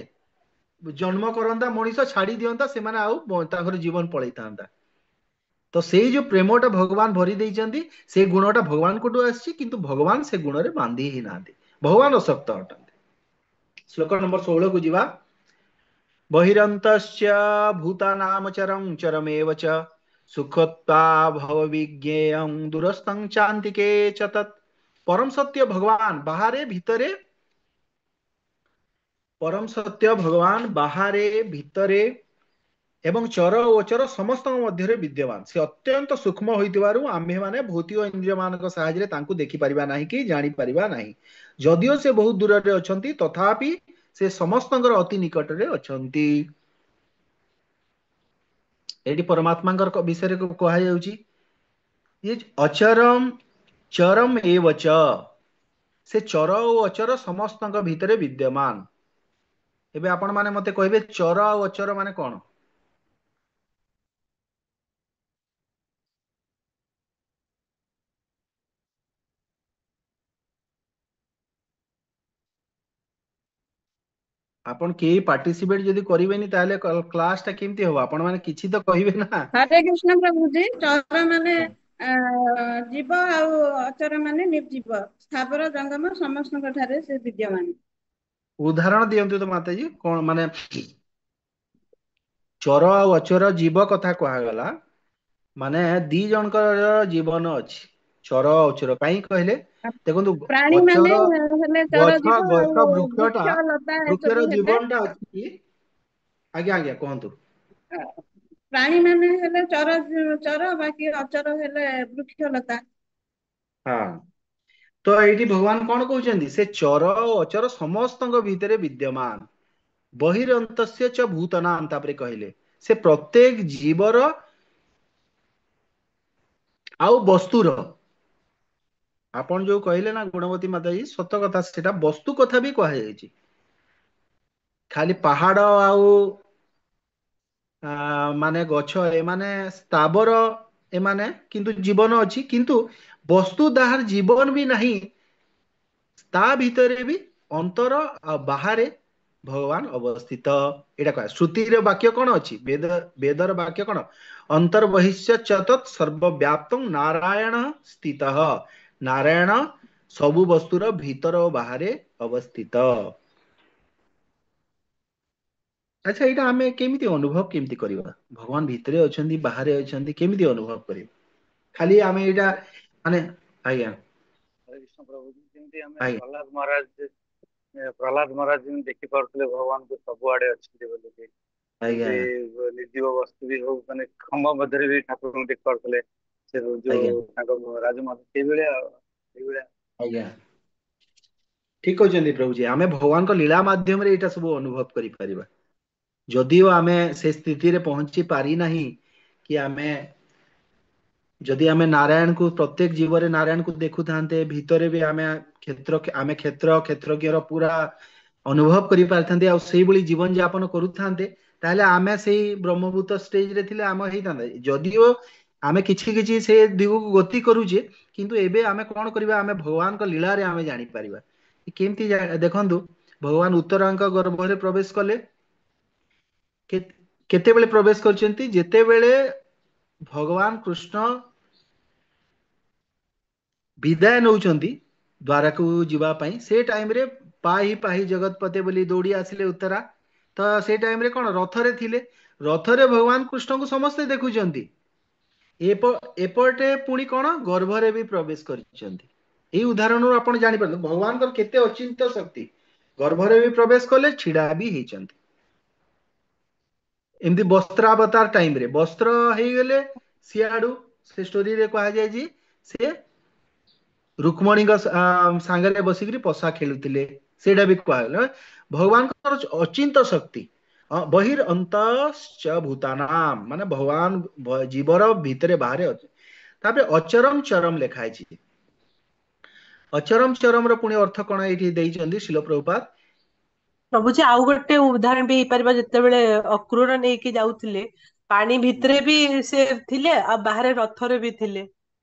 ଜନ୍ମ କରନ୍ତା ମଣିଷ, ଛାଡି ଦିଅନ୍ତା, ସେମାନେ ଆଉ ତାଙ୍କର ଜୀବନ ପଳେଇଥାନ୍ତା। ତ ସେଇ ଯୋଉ ପ୍ରେମଟା ଭଗବାନ ଭରି ଦେଇଛନ୍ତି, ସେଇ ଗୁଣଟା ଭଗବାନଙ୍କଠୁ ଆସିଛି, କିନ୍ତୁ ଭଗବାନ ସେ ଗୁଣରେ ବାନ୍ଧି ହେଇନାହାନ୍ତି, ଭଗବାନ ଅସକ୍ତ ଅଟନ୍ତି। ଶ୍ଲୋକ ନମ୍ବର 16 କୁ ଯିବା। ବହିରନ୍ତଶ୍ଚ ଭୂତାନାମଚରଂ ଚରମେବ ଚ ସୁଖତ୍ୱା ଭବ ବିଜ୍ଞେୟଂ ଦୂରସ୍ଥଂ ଚାନ୍ତିକେ ଚ ତତ୍। ପରମ ସତ୍ୟ ଭଗବାନ ବାହାରେ ଭିତରେ, ପରମ ସତ୍ୟ ଭଗବାନ ବାହାରେ ଭିତରେ ଏବଂ ଚର ଓ ଅଚର ସମସ୍ତଙ୍କ ମଧ୍ୟରେ ବିଦ୍ୟମାନ। ସେ ଅତ୍ୟନ୍ତ ସୂକ୍ଷ୍ମ ହୋଇଥିବାରୁ ଆମ୍ଭେମାନେ ଭୌତିକ ଇନ୍ଦ୍ରିୟମାନଙ୍କ ସାହାଯ୍ୟରେ ତାଙ୍କୁ ଦେଖିପାରିବା ନାହିଁ କି ଜାଣିପାରିବା ନାହିଁ। ଯଦିଓ ସେ ବହୁତ ଦୂରରେ ଅଛନ୍ତି, ତଥାପି ସେ ସମସ୍ତଙ୍କର ଅତି ନିକଟରେ ଅଛନ୍ତି। ଏଇଠି ପରମାତ୍ମାଙ୍କର ବିଷୟରେ କୁହାଯାଉଛି ଯେ ଅଚରମ ଚରମ ଏବଚ, ସେ ଚର ଓ ଅଚର ସମସ୍ତଙ୍କ ଭିତରେ ବିଦ୍ୟମାନ। ଏବେ ଆପଣ ମାନେ ମତେ କହିବେ ଚର ଆଉ ଅଚର ମାନେ କଣ? ଆପଣ କେହି ପାର୍ଟିସିପେଟ ଯଦି କରିବେନି ତାହେଲେ କ୍ଲାସ ଟା କେମିତି ହବ? ଆପଣ ମାନେ କିଛି ତ କହିବେ ନା। ହରେ କୃଷ୍ଣ ପ୍ରଭୁଜୀ, ଚର ମାନେ ଜୀବ ଆଉ ଅଚର ମାନେ ନିର୍ଜୀବ, ସ୍ଥାବର ଜଙ୍ଗମ ସମସ୍ତଙ୍କ ଠାରେ ସେ ବିଦ୍ୟମାନ। ଉଦାହରଣ ଦିଅନ୍ତୁ ତ ମାତାଜୀ, କଣ ମାନେ ଚର ଆଉ ଅଚର ଜୀବ କଥା କୁହାଗଲା, ମାନେ ଦି ଜଣଙ୍କର ଜୀବନ ଅଛି, ଚର ଅଚର। କାହିଁ କହିଲେ ଦେଖନ୍ତୁ, ପ୍ରାଣୀ ମାନେ ଅଚର ହେଲେ ଚର ଗଛ, ଜୀବ ଗଛ ଆଉ ବୃକ୍ଷଟା, ବୃକ୍ଷ ଲତା ଏସବୁ ବୃକ୍ଷର ହେଲେ ଜୀବନଟା ଅଛି। ଆଜ୍ଞା ଆଜ୍ଞା କୁହନ୍ତୁ। ପ୍ରାଣୀ ମାନେ ହେଲେ ଚର, ଚର, ବାକି ଅଚର ହେଲେ ବୃକ୍ଷ ଲତା। ହଁ, ତ ଏଇଠି ଭଗବାନ କଣ କହୁଛନ୍ତି? ସେ ଚର ଓ ଅଚର ସମସ୍ତଙ୍କ ଭିତରେ ବିଦ୍ୟମାନ। ବହିରନ୍ତସ୍ୟ ଚ ଭୂତନାମ, ତାପରେ କହିଲେ ସେ ପ୍ରତ୍ୟେକ ଜୀବର ଆଉ ବସ୍ତୁର। ଆପଣ ଯୋଉ କହିଲେ ନା ଗୁଣବତୀ ମାତାଜୀ, ସତ କଥା, ସେଟା ବସ୍ତୁ କଥା ବି କୁହାଯାଇଛି। ଖାଲି ପାହାଡ ଆଉ ମାନେ ଗଛ ଏମାନେ ସ୍ଥାବର, ଏମାନେ କିନ୍ତୁ ଜୀବନ ଅଛି, କିନ୍ତୁ ବସ୍ତୁ ଯାହାର ଜୀବନ ବି ନାହିଁ ତା ଭିତରେ ବି ଅନ୍ତର ଆଉ ବାହାରେ ଭଗବାନ ଅବସ୍ଥିତ। ଏଇଟା କହ ଶ୍ରୁତିର ବାକ୍ୟ କଣ ଅଛି? ବେଦର ବାକ୍ୟ କଣ? ଅନ୍ତର୍ବହିଷ୍ୟ ଚ ତତ୍ ସର୍ବବ୍ୟାପ୍ତଂ ନାରାୟଣ ସ୍ଥିତଃ। ନାରାୟଣ ସବୁ ବସ୍ତୁର ଭିତର ଓ ବାହାରେ ଅବସ୍ଥିତ। ଆଚ୍ଛା, ଏଇଟା ଆମେ କେମିତି ଅନୁଭବ କେମିତି କରିବା? ଭଗବାନ ଭିତରେ ଅଛନ୍ତି, ବାହାରେ ଅଛନ୍ତି, କେମିତି ଅନୁଭବ କରିବା? ଖାଲି ଆମେ ଏଇଟା ମାନେ ଆଜ୍ଞା। ହରେ କୃଷ୍ଣ ପ୍ରଭୁ, ଯେମିତି ଆମେ ଆଜ୍ଞା। ପ୍ରହ୍ଲାଦ ମହାରାଜ ଯେମିତି ଦେଖିପାରୁଥିଲେ ଭଗବାନଙ୍କୁ ସବୁଆଡେ ଅଛନ୍ତି ବୋଲିକି, ଆଜ୍ଞା। ଯେମିତି ନିର୍ଜୀବ ବସ୍ତୁ ବି ହଉ, ମାନେ ଖମ୍ବ ମଧ୍ୟରେ ବି ଠାକୁରଙ୍କୁ ଦେଖିପାରୁଥିଲେ, ସେ ଯୋଉ ଆଜ୍ଞା। ତାଙ୍କ ରାଜମହଲ, ସେଇଭଳିଆ। ଆଜ୍ଞା ଠିକ କହିଛନ୍ତି ପ୍ରଭୁଜୀ। ଆମେ ଭଗବାନଙ୍କ ଲୀଳା ମାଧ୍ୟମରେ ଏଇଟା ସବୁ ଅନୁଭବ କରିପାରିବା। ଯଦିଓ ଆମେ ସେ ସ୍ଥିତିରେ ପହଞ୍ଚି ପାରିନାହିଁ କି ଆମେ ଯଦି ଆମେ ନାରାୟଣକୁ ପ୍ରତ୍ୟେକ ଜୀବରେ ନାରାୟଣକୁ ଦେଖୁଥାନ୍ତେ, ଭିତରେ ବି ଆମେ କ୍ଷେତ୍ର, ଆମେ କ୍ଷେତ୍ର କ୍ଷେତ୍ରଜ୍ଞର ପୁରା ଅନୁଭବ କରିପାରିଥାନ୍ତେ ଆଉ ସେଇଭଳି ଜୀବନ ଯାପନ କରୁଥାନ୍ତେ, ତାହେଲେ ଆମେ ସେଇ ବ୍ରହ୍ମଭୂତ ଷ୍ଟେଜରେ ଥିଲେ ଆମ ହେଇଥାନ୍ତା। ଯଦିଓ ଆମେ କିଛି କିଛି ସେ ଦିଗକୁ ଗତି କରୁଛେ, କିନ୍ତୁ ଏବେ ଆମେ କଣ କରିବା? ଆମେ ଭଗବାନଙ୍କ ଲୀଳାରେ ଆମେ ଜାଣିପାରିବା କେମିତି। ଦେଖନ୍ତୁ, ଭଗବାନ ଉତ୍ତରାଙ୍କ ଗର୍ଭରେ ପ୍ରବେଶ କଲେ। କେତେବେଳେ ପ୍ରବେଶ କରିଛନ୍ତି? ଯେତେବେଳେ ଭଗବାନ କୃଷ୍ଣ ବିଦାୟ ନଉଛନ୍ତି ଦ୍ୱାରକୁ ଯିବା ପାଇଁ, ସେ ଟାଇମରେ ପାହି ପାହି ଜଗତପତେ ବୋଲି ଦୌଡ଼ି ଆସିଲେ ଉତ୍ତରା। ତ ସେ ଟାଇମରେ କଣ ରଥରେ ଥିଲେ, ରଥରେ ଭଗବାନ କୃଷ୍ଣଙ୍କୁ ସମସ୍ତେ ଦେଖୁଛନ୍ତି। ଏପଟେ ପୁଣି କଣ ଗର୍ଭରେ ବି ପ୍ରବେଶ କରିଛନ୍ତି। ଏଇ ଉଦାହରଣରୁ ଆପଣ ଜାଣିପାରିଲେ ଭଗବାନଙ୍କର କେତେ ଅଚିନ୍ତ୍ୟ ଶକ୍ତି। ଗର୍ଭରେ ବି ପ୍ରବେଶ କଲେ, ଛିଡା ବି ହେଇଛନ୍ତି। ଏମିତି ବସ୍ତ୍ରାବତାର ଟାଇମରେ ବସ୍ତ୍ର ହେଇଗଲେ ସିଆଡୁ, ସେ ଷ୍ଟୋରିରେ କୁହାଯାଇଛି ସେ ରୁକ୍ମଣୀଙ୍କ ସାଙ୍ଗରେ ବସିକିରି ପଶା ଖେଳୁଥିଲେ, ସେଇଟା ବି କୁହାଗଲା। ଭଗବାନଙ୍କର ଅଚିନ୍ତ୍ୟ ଶକ୍ତି। ବହିର୍ ଅନ୍ତଶ୍ଚ ଭୂତାନାମ, ମାନେ ଭଗବାନ ଜୀବର ଭିତରେ ବାହାରେ ଅଛି। ତାପରେ ଅଚରମ ଚରମ ଲେଖା ହେଇଛି। ଅଚରମ ଚରମର ପୁଣି ଅର୍ଥ କଣ ଏଇଠି ଦେଇଛନ୍ତି ଶ୍ରୀଲ ପ୍ରଭୁପାଦ। ପ୍ରଭୁଜୀ, ଆଉ ଗୋଟେ ଉଦାହରଣ ବି ହେଇପାରିବ, ଯେତେବେଳେ ଅକ୍ରୂର ନେଇକି ଯାଉଥିଲେ, ପାଣି ଭିତରେ ବି ସେ ଥିଲେ ଆଉ ବାହାରେ ରଥରେ ବି ଥିଲେ।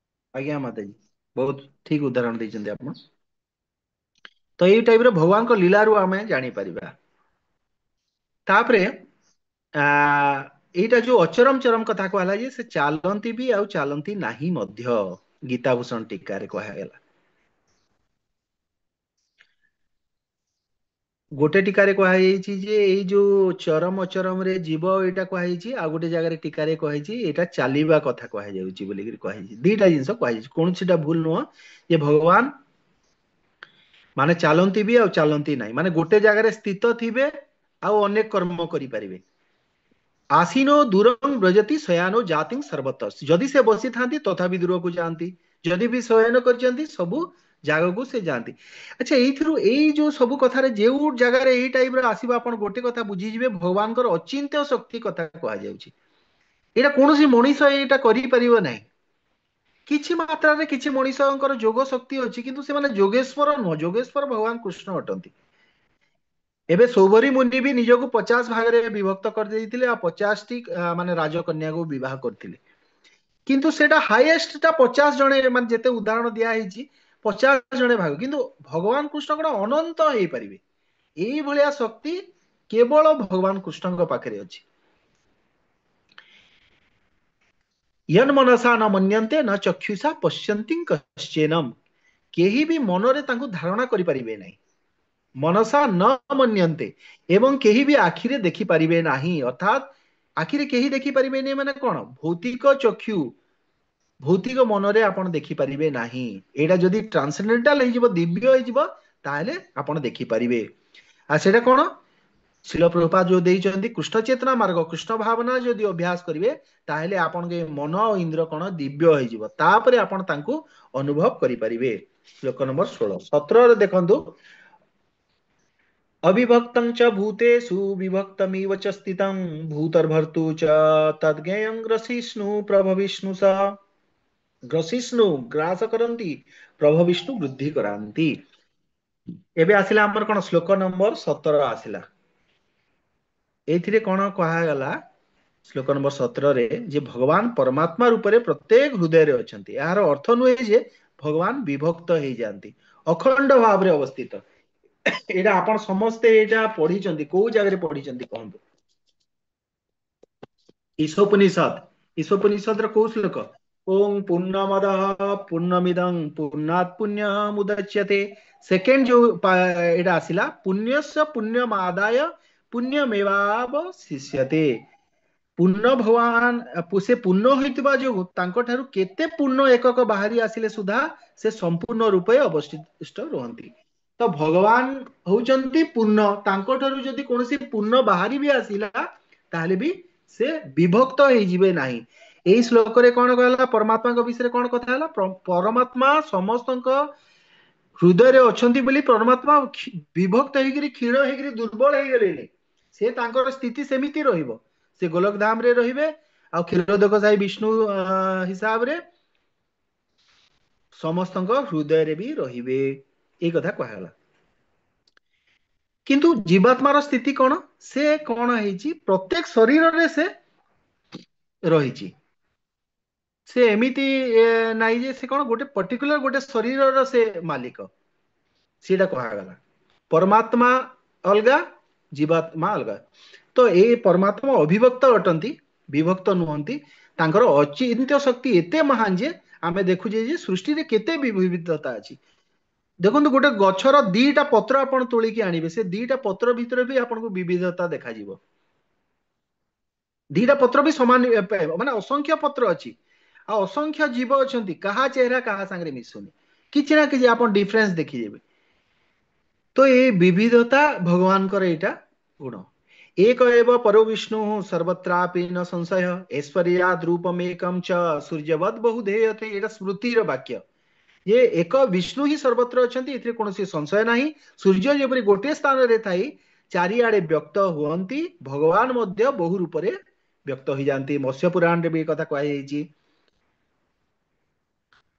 ଆଜ୍ଞା ମାତାଜୀ, ବହୁତ ଠିକ ଉଦାହରଣ ଦେଇଛନ୍ତି ଆପଣ। ତ ଏଇ ଟାଇପର ଭଗବାନଙ୍କ ଲୀଳାରୁ ଆମେ ଜାଣିପାରିବା। ତାପରେ ଏଇଟା ଯୋଉ ଅଚରମ ଚରମ କଥା କୁହାଲା ଯେ ସେ ଚାଲନ୍ତି ବି ଆଉ ଚାଲନ୍ତି ନାହିଁ ମଧ୍ୟ, ଗୀତାଭୂଷଣ ଟୀକାରେ କୁହାଗଲା। ଗୋଟେ ଟୀକାରେ କୁହାଯାଇଛି ଯେ ଏଇ ଯୋଉ ଚରମ ଅଚରମରେ ଜୀବ ଏଇଟା କୁହାଯାଇଛି, ଆଉ ଗୋଟେ ଜାଗାରେ ଟୀକାରେ କୁହାଯାଇଛି ଏଇଟା ଚାଲିବା କଥା କୁହାଯାଉଛି ବୋଲିକିରି କୁହାଯାଇଛି। ଦିଟା ଜିନିଷ କୁହାଯାଇଛି, କୌଣସିଟା ଭୁଲ ନୁହଁ। ଯେ ଭଗବାନ ମାନେ ଚାଲନ୍ତି ବି ଆଉ ଚାଲନ୍ତି ନାହିଁ, ମାନେ ଗୋଟେ ଜାଗାରେ ସ୍ଥିତ ଥିବେ ଆଉ ଅନେକ କର୍ମ କରିପାରିବେ। ଆସିନୋ ଦୂରଂ ବ୍ରଜତି ଶୟାନୋ ଜାତିଂ ସର୍ବତ, ଯଦି ସେ ବସିଥାନ୍ତି ତଥାପି ଦୂରକୁ ଯାଆନ୍ତି, ଯଦି ବି ଶୟନ କରିଛନ୍ତି ସବୁ ଜାଗାକୁ ସେ ଯାଆନ୍ତି। ଆଚ୍ଛା, ଏଇଥିରୁ ଏଇ ଯୋଉ ସବୁ କଥାରେ ଯେଉଁ ଜାଗାରେ ଏଇ ଟାଇପର ଆସିବ, ଆପଣ ଗୋଟେ କଥା ବୁଝିଯିବେ, ଭଗବାନଙ୍କର ଅଚିନ୍ତ୍ୟ ଶକ୍ତି କଥା କୁହାଯାଉଛି। ଏଇଟା କୌଣସି ମଣିଷ ଏଇଟା କରିପାରିବ ନାହିଁ। କିଛି ମାତ୍ରାରେ କିଛି ମଣିଷଙ୍କର ଯୋଗ ଶକ୍ତି ଅଛି, କିନ୍ତୁ ସେମାନେ ଯୋଗେଶ୍ୱର ନୁହଁ। ଯୋଗେଶ୍ୱର ଭଗବାନ କୃଷ୍ଣ ଅଟନ୍ତି। ଏବେ ସୌଭରୀ ମୁନି ବି ନିଜକୁ 50 ଭାଗରେ ବିଭକ୍ତ କରିଦେଇଥିଲେ, ଆଉ 50ଟି ମାନେ ରାଜକନ୍ୟାକୁ ବିବାହ କରିଥିଲେ। କିନ୍ତୁ ସେଇଟା ହାଇଏଷ୍ଟ ଟା 50 ଜଣେ, ମାନେ ଯେତେ ଉଦାହରଣ ଦିଆ ହେଇଛି 50 ଜଣେ ଭାଗ, କିନ୍ତୁ ଭଗବାନ କୃଷ୍ଣ କଣ ଅନନ୍ତ ହେଇପାରିବେ। ଏଇଭଳିଆ ଶକ୍ତି କେବଳ ଭଗବାନ କୃଷ୍ଣଙ୍କ ପାଖରେ ଅଛି। ୟନ ମନସା ନ ମନ୍ୟନ୍ତେ ନ ଚକ୍ଷୁଷା ପଶ୍ୟନ୍ତି କଶ୍ଚେନମ, କେହି ବି ମନରେ ତାଙ୍କୁ ଧାରଣା କରିପାରିବେ ନାହିଁ। ମନସା ନ ମନ୍ୟନ୍ତେ, ଏବଂ କେହି ବି ଆଖିରେ ଦେଖିପାରିବେ ନାହିଁ। ଅର୍ଥାତ୍ ଆଖିରେ କେହି ଦେଖିପାରିବେନି ମାନେ କଣ? ଭୌତିକ ଚକ୍ଷୁ, ଭୌତିକ ମନରେ ଆପଣ ଦେଖିପାରିବେ ନାହିଁ। ଏଇଟା ଯଦି ଟ୍ରାନ୍ସେଣ୍ଡେଣ୍ଟାଲ ହେଇଯିବ, ଦିବ୍ୟ ହେଇଯିବ, ତାହେଲେ ଆପଣ ଦେଖିପାରିବେ। ଆଉ ସେଇଟା କଣ? ଶ୍ରୀଲ ପ୍ରଭୁପାଦ ଯୋଉ ଦେଇଛନ୍ତି କୃଷ୍ଣ ଚେତନା ମାର୍ଗ, କୃଷ୍ଣ ଭାବନା ଯଦି ଅଭ୍ୟାସ କରିବେ, ତାହେଲେ ଆପଣଙ୍କ ଏ ମନ ଆଉ ଇନ୍ଦ୍ର କଣ ଦିବ୍ୟ ହେଇଯିବ, ତାପରେ ଆପଣ ତାଙ୍କୁ ଅନୁଭବ କରିପାରିବେ। ଶ୍ଲୋକ ନମ୍ବର 16 17ରେ ଦେଖନ୍ତୁ, ଅବିଭକ୍ତଂ ଚ ଭୂତେଷୁ ବିଭକ୍ତମିବ ଚ ସ୍ଥିତଂ ଭୂତର୍ଭର୍ତୁ ଚ ତଦ୍ଜ୍ଞେୟଂ ଗ୍ରସିଷ୍ଣୁ ପ୍ରଭବିଷ୍ଣୁ ସ। ଗ୍ରସିଷ୍ଣୁ ଗ୍ରାସ କରନ୍ତି, ପ୍ରଭବିଷ୍ଣୁ ବୃଦ୍ଧି କରାନ୍ତି। ଏବେ ଆସିଲା ଆମର କଣ ଶ୍ଲୋକ ନମ୍ବର 17 ଆସିଲା। ଏଇଥିରେ କଣ କୁହାଗଲା ଶ୍ଲୋକ ନମ୍ବର 17ରେ, ଯେ ଭଗବାନ ପରମାତ୍ମା ରୂପରେ ପ୍ରତ୍ୟେକ ହୃଦୟରେ ଅଛନ୍ତି। ଏହାର ଅର୍ଥ ନୁହେଁ ଯେ ଭଗବାନ ବିଭକ୍ତ ହେଇଯାଆନ୍ତି, ଅଖଣ୍ଡ ଭାବରେ ଅବସ୍ଥିତ। ଏଇଟା ଆପଣ ସମସ୍ତେ ଏଇଟା ପଢିଛନ୍ତି, କୋଉ ଜାଗାରେ ପଢିଛନ୍ତି କହନ୍ତୁ? ଈଶୋପନିଷଦ। ଈଶୋପନିଷଦର କୋଉ ଶ୍ଲୋକ? ଓଂ ପୂର୍ଣ୍ଣମଦଃ ପୂର୍ଣ୍ଣମିଦଂ ପୂର୍ଣ୍ଣାତ୍ ପୂର୍ଣ୍ଣମୁଦଚ୍ୟତେ। ସେକେଣ୍ଡ ଯୋଉ ଏଇଟା ଆସିଲା, ପୁଣ୍ୟସ୍ୟ ପୁଣ୍ୟମାଦାୟ ପୁଣ୍ୟମେବାବଶିଷ୍ୟତେ। ପୂର୍ଣ୍ଣ ଭଗବାନ, ସେ ପୂର୍ଣ୍ଣ ହୋଇଥିବା ଯୋଗୁ ତାଙ୍କ ଠାରୁ କେତେ ପୂର୍ଣ୍ଣ ଏକକ ବାହାରି ଆସିଲେ ସୁଦ୍ଧା ସେ ସମ୍ପୂର୍ଣ୍ଣ ରୂପେ ଅବଶିଷ୍ଟ ରୁହନ୍ତି। ତ ଭଗବାନ ହଉଛନ୍ତି ପୂର୍ଣ୍ଣ, ତାଙ୍କ ଠାରୁ ଯଦି କୌଣସି ପୂର୍ଣ୍ଣ ବାହାରି ବି ଆସିଲା ତାହେଲେ ବି ସେ ବିଭକ୍ତ ହେଇଯିବେ ନାହିଁ। ଏଇ ଶ୍ଲୋକରେ କଣ କହିଲା? ପରମାତ୍ମାଙ୍କ ବିଷୟରେ କଣ କଥା ହେଲା? ପରମାତ୍ମା ସମସ୍ତଙ୍କ ହୃଦୟରେ ଅଛନ୍ତି ବୋଲି ପରମାତ୍ମା ବିଭକ୍ତ ହେଇକିରି କ୍ଷୀଣ ହେଇକିରି ଦୁର୍ବଳ ହେଇଗଲେଣି। ସେ ତାଙ୍କର ସ୍ଥିତି ସେମିତି ରହିବ, ସେ ଗୋଲକ ଧାମରେ ରହିବେ, ଆଉ କ୍ଷୀରୋଦକ ସାହି ବିଷ୍ଣୁ ହିସାବରେ ସମସ୍ତଙ୍କ ହୃଦୟରେ ବି ରହିବେ। ଏଇ କଥା କୁହାଗଲା। କିନ୍ତୁ ଜୀବାତ୍ମାର ସ୍ଥିତି କଣ? ସେ କଣ ହେଇଛି? ପ୍ରତ୍ୟେକ ଶରୀରରେ ସେ ରହିଛି। ସେ ଏମିତି ନାଇଁ ଯେ ସେ କଣ ଗୋଟେ ପର୍ଟିକୁଲାର ଗୋଟେ ଶରୀରର ସେ ମାଲିକ, ସେଇଟା କୁହାଗଲା। ପରମାତ୍ମା ଅଲଗା, ଜୀବାତ୍ମା ଅଲଗା। ତ ଏଇ ପରମାତ୍ମା ଅବିଭକ୍ତ ଅଟନ୍ତି, ବିଭକ୍ତ ନୁହନ୍ତି। ତାଙ୍କର ଅଚିନ୍ତ୍ୟ ଶକ୍ତି ଏତେ ମହାନ ଯେ ଆମେ ଦେଖୁଛେ ଯେ ସୃଷ୍ଟିରେ କେତେ ବିବିଧତା ଅଛି। ଦେଖନ୍ତୁ, ଗୋଟେ ଗଛର ଦିଟା ପତ୍ର ଆପଣ ତୋଳିକି ଆଣିବେ, ସେ ଦିଟା ପତ୍ର ଭିତରେ ବି ଆପଣଙ୍କୁ ବିବିଧତା ଦେଖାଯିବ। ଦିଟା ପତ୍ର ବି ସମାନ ପାଇବ, ମାନେ ଅସଂଖ୍ୟ ପତ୍ର ଅଛି ଆଉ ଅସଂଖ୍ୟ ଜୀବ ଅଛନ୍ତି, କାହା ଚେହେରା କାହା ସାଙ୍ଗରେ ମିଶୁନି, କିଛି ନା କିଛି ଆପଣ ଡିଫରେନ୍ସ ଦେଖିଯିବେ। ତ ଏଇ ବିବିଧତା ଭଗବାନଙ୍କର ଏଇଟା ଗୁଣ। ଏକ ଏବ ପରୋ ବିଷ୍ଣୁ ସର୍ବତ୍ରାପି ନ ସଂଶୟ ଐଶ୍ୱର୍ଯ୍ୟାଦ୍ ରୂପମେକಂ ଚ ସୂର୍ଯ୍ୟବଦ୍ ବହୁଧେୟତେ। ଏଇଟା ସ୍ମୃତିର ବାକ୍ୟ। ଯେ ଏକ ବିଷ୍ଣୁ ହିଁ ସର୍ବତ୍ର ଅଛନ୍ତି, ଏଥିରେ କୌଣସି ସଂଶୟ ନାହିଁ। ସୂର୍ଯ୍ୟ ଯେପରି ଗୋଟିଏ ସ୍ଥାନରେ ଥାଇ ଚାରିଆଡେ ବ୍ୟକ୍ତ ହୁଅନ୍ତି, ଭଗବାନ ମଧ୍ୟ ବହୁ ରୂପରେ ବ୍ୟକ୍ତ ହେଇଯାଆନ୍ତି। ମତ୍ସ୍ୟ ପୁରାଣରେ ବି ଏ କଥା କୁହାଯାଇଛି।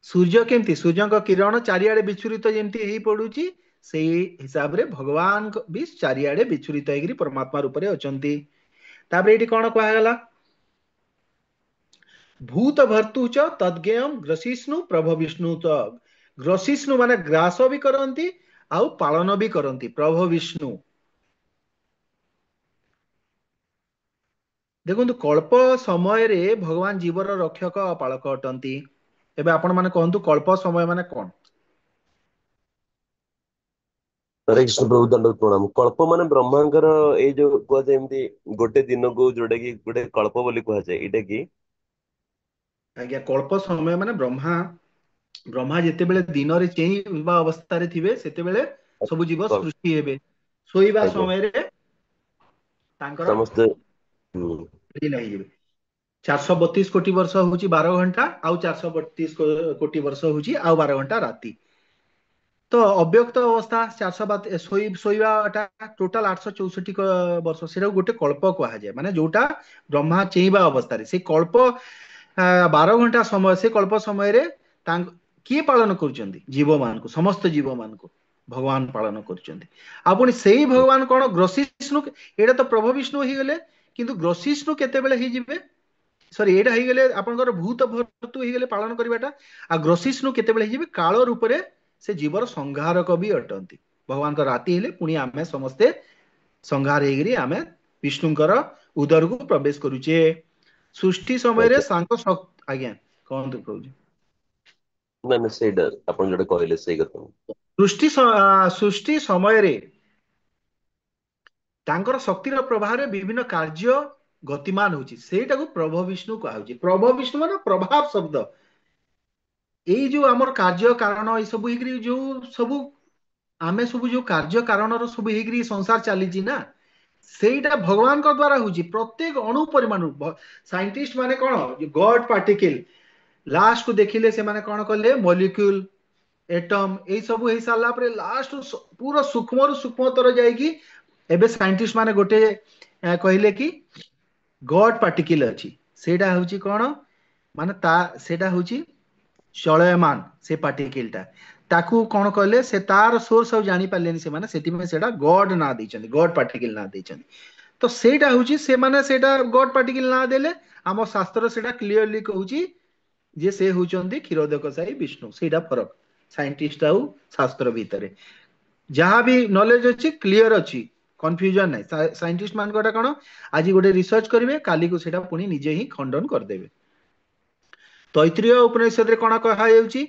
ସୂର୍ଯ୍ୟ କେମିତି, ସୂର୍ଯ୍ୟଙ୍କ କିରଣ ଚାରିଆଡେ ବିଚ୍ଛୁରିତ ଯେମିତି ହେଇ ପଡୁଛି, ସେଇ ହିସାବରେ ଭଗବାନ ବି ଚାରିଆଡେ ବିଚ୍ଛୁରିତ ହେଇକିରି ପରମାତ୍ମା ରୂପରେ ଅଛନ୍ତି। ତାପରେ ଏଇଠି କଣ କୁହାଗଲା? ଭୂତ ଭର୍ତ୍ତୁ ଚ ତଦ୍ଜ୍ଞେୟମ୍ ଗ୍ରସିଷ୍ଣୁ ପ୍ରଭ ବିଷ୍ଣୁ ତ। ଗ୍ରସିଷ୍ଣୁ ମାନେ ଗ୍ରାସ ବି କରନ୍ତି ଆଉ ପାଳନ ବି କରନ୍ତି, ପ୍ରଭ ବିଷ୍ଣୁ। ଦେଖନ୍ତୁ, କଳ୍ପ ସମୟରେ ଭଗବାନ ଜୀବର ରକ୍ଷକ ଆଉ ପାଳକ ଅଟନ୍ତି। ଏବେ ଆପଣ ମାନେ କୁହନ୍ତୁ, କଳ୍ପ ସମୟ ମାନେ କଣ? ହରେ କୃଷ୍ଣ ପ୍ରଭୁ, ଦଣ୍ଡବତ ପ୍ରଣାମ। କଳ୍ପ ମାନେ ବ୍ରହ୍ମାଙ୍କର ଏଇ ଯୋଉ କୁହାଯାଏ ଏମିତି ଗୋଟେ ଦିନକୁ ଯୋଉଟା କି ଗୋଟେ କଳ୍ପ ବୋଲି କୁହାଯାଏ, ଏଇଟା କି? ଆଜ୍ଞା, କଳ୍ପ ସମୟ ମାନେ ବ୍ରହ୍ମା ଯେତେବେଳେ ଦିନରେ ଚେଇଁବା ଅବସ୍ଥାରେ ଥିବେ ସେତେବେଳେ ସବୁ ଜୀବ ସୃଷ୍ଟି ହେବେ। ଶୋଇବା ସମୟରେ ତାଙ୍କର ସମସ୍ତେ ଲୀନ ହେଇଯିବେ। 432 କୋଟି ବର୍ଷ ହଉଛି 12 ଘଣ୍ଟା, ଆଉ 432 କୋଟି ବର୍ଷ ହଉଛି ଆଉ 12 ଘଣ୍ଟା ରାତି। ତ ଅବ୍ୟକ୍ତ ଅବସ୍ଥା ଚାରିଶହ ଶୋଇବାଟା ଟୋଟାଲ 864 ବର୍ଷ, ସେଟାକୁ ଗୋଟେ କଳ୍ପ କୁହାଯାଏ। ମାନେ ଯୋଉଟା ବ୍ରହ୍ମା ଚେଇଁବା ଅବସ୍ଥାରେ ସେଇ କଳ୍ପ 12 ଘଣ୍ଟା ସମୟ, ସେ କଳ୍ପ ସମୟରେ ତାଙ୍କ କିଏ ପାଳନ କରୁଛନ୍ତି? ଜୀବମାନଙ୍କୁ, ସମସ୍ତ ଜୀବମାନଙ୍କୁ ଭଗବାନ ପାଳନ କରୁଛନ୍ତି। ଆଉ ପୁଣି ସେଇ ଭଗବାନ କଣ ଗ୍ରସିଷ୍ଣୁ, ଏଇଟା ତ ପ୍ରଭୁ ବିଷ୍ଣୁ ହେଇଗଲେ, କିନ୍ତୁ ଗ୍ରସିଷ୍ଣୁ କେତେବେଳେ ହେଇଯିବେ? ସରି, ଏଇଟା ହେଇଗଲେ ଆପଣଙ୍କର ଭୂତ ଭର୍ତ୍ତୁ ହେଇଗଲେ ପାଳନ କରିବାଟା। ଆଉ ଗ୍ରସିଷ୍ଣୁ କେତେବେଳେ ହେଇଯିବେ? କାଳ ରୂପରେ ସେ ଜୀବର ସଂହାରକ ବି ଅଟନ୍ତି। ଭଗବାନଙ୍କ ରାତି ହେଲେ ପୁଣି ଆମେ ସମସ୍ତେ ସଂହାର ହେଇକିରି ଆମେ ବିଷ୍ଣୁଙ୍କର ଉଦରକୁ ପ୍ରବେଶ କରୁଛେ। ସୃଷ୍ଟି ସମୟରେ ଆଜ୍ଞା। ସାଙ୍ଗ ଆଜ୍ଞା କୁହନ୍ତୁ ପ୍ରଭୁଜୀ। ନା ନା, ସେଇଟା ଆପଣ ଯୋଉଟା କହିଲେ ସେଇ କଥା। ସୃଷ୍ଟି ସମୟରେ ତାଙ୍କର ଶକ୍ତିର ପ୍ରଭାବରେ ବିଭିନ୍ନ କାର୍ଯ୍ୟ ଗତିମାନ ହଉଛି, ସେଇଟାକୁ ପ୍ରଭ ବିଷ୍ଣୁ କୁହାହଉଛି। ପ୍ରଭ ବିଷ୍ଣୁ ମାନେ ପ୍ରଭାବ ଶବ୍ଦ। ଏଇ ଯୋଉ ଆମର କାର୍ଯ୍ୟ କାରଣ ଏଇ ସବୁ ହେଇକିରି ଯୋଉ ସବୁ ଆମେ ସବୁ ଯୋଉ କାର୍ଯ୍ୟ କାରଣର ସବୁ ହେଇକିରି ସଂସାର ଚାଲିଛି ନା, ସେଇଟା ଭଗବାନଙ୍କ ଦ୍ଵାରା ହଉଛି। ପ୍ରତ୍ୟେକ ଅଣୁ ପରିମାଣୁ ସାଇଣ୍ଟିଷ୍ଟ ମାନେ କଣ ଗଡ ପାର୍ଟିକିଲ ଲାଷ୍ଟ କୁ ଦେଖିଲେ, ସେମାନେ କଣ କଲେ ମଲିକ୍ୟୁଲ ଏଟମ ଏଇ ସବୁ ହେଇ ସାରିଲା ପରେ ଲାଷ୍ଟ ପୁରା ସୂକ୍ଷ୍ମରୁ ସୂକ୍ଷ୍ମତର ଯାଇକି ଏବେ ସାଇଣ୍ଟିଷ୍ଟ ମାନେ ଗୋଟେ କହିଲେ କି ଗଡ ପାର୍ଟିକିଲ ଅଛି। ସେଇଟା ହଉଛି କଣ ମାନେ ତା ସେଇଟା ହଉଛି ଚଳୟମାନ ସେ ପାର୍ଟିକିଲଟା। ତାକୁ କଣ କହିଲେ ସେ ତାର ସୋର୍ସ ଆଉ ଜାଣିପାରିଲେନି ସେମାନେ, ସେଥିପାଇଁ ସେଇଟା ଗଡ ନାଁ ଦେଇଛନ୍ତି, ଗଡ ପାର୍ଟିକିଲ ନାଁ ଦେଇଛନ୍ତି। ତ ସେଇଟା ହଉଛି ସେମାନେ ସେଇଟା ଗଡ ପାର୍ଟିକିଲ ନାଁ ଦେଲେ, ଆମ ଶାସ୍ତ୍ର ସେଇଟା କ୍ଲିୟରଲି କହୁଛି ଯେ ସେ ହଉଛନ୍ତି କ୍ଷୀରୋଦକଶାୟୀ ବିଷ୍ଣୁ। ସେଇଟା ଫରକ ସାଇଣ୍ଟିଷ୍ଟ ଆଉ ଶାସ୍ତ୍ର ଭିତରେ। ଯାହା ବି ନଲେଜ ଅଛି କ୍ଲିୟର ଅଛି, କନଫ୍ୟୁଜନ ନାହିଁ। ସାଇଣ୍ଟିଷ୍ଟ ମାନଙ୍କଟା କଣ, ଆଜି ଗୋଟେ ରିସର୍ଚ୍ଚ କରିବେ, କାଲିକୁ ସେଇଟା ପୁଣି ନିଜେ ହିଁ ଖଣ୍ଡନ କରିଦେବେ। ତୈତ୍ରୀୟ ଉପନିଷଦରେ କଣ କୁହାଯାଉଛି?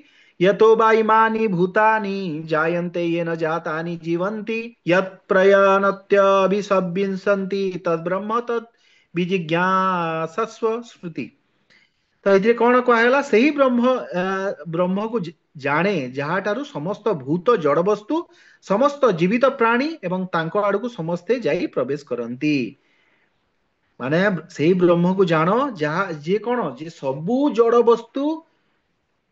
ୟତୋ ବା ଇମାନି ଭୂତାନି ଜାୟନ୍ତେ ୟେନ ଜାତାନି ଜୀବନ୍ତି ୟତ୍ ପ୍ରୟାନତ୍ୟଭିସବିଂଶନ୍ତି ତଦ୍ ବ୍ରହ୍ମ ତଦ୍ ବିଜିଜ୍ଞାସସ୍ୱ ସ୍ମୃତି। ତ ଏଥିରେ କଣ କୁହାଗଲା? ସେଇ ବ୍ରହ୍ମକୁ ଜାଣେ ଯାହାଠାରୁ ସମସ୍ତ ଭୂତ ଜଡ ବସ୍ତୁ, ସମସ୍ତ ଜୀବିତ ପ୍ରାଣୀ ଏବଂ ତାଙ୍କ ଆଡକୁ ସମସ୍ତେ ଯାଇ ପ୍ରବେଶ କରନ୍ତି। ମାନେ ସେଇ ବ୍ରହ୍ମକୁ ଜାଣ ଯାହା ଯିଏ କଣ, ଯିଏ ସବୁ ଜଡ ବସ୍ତୁ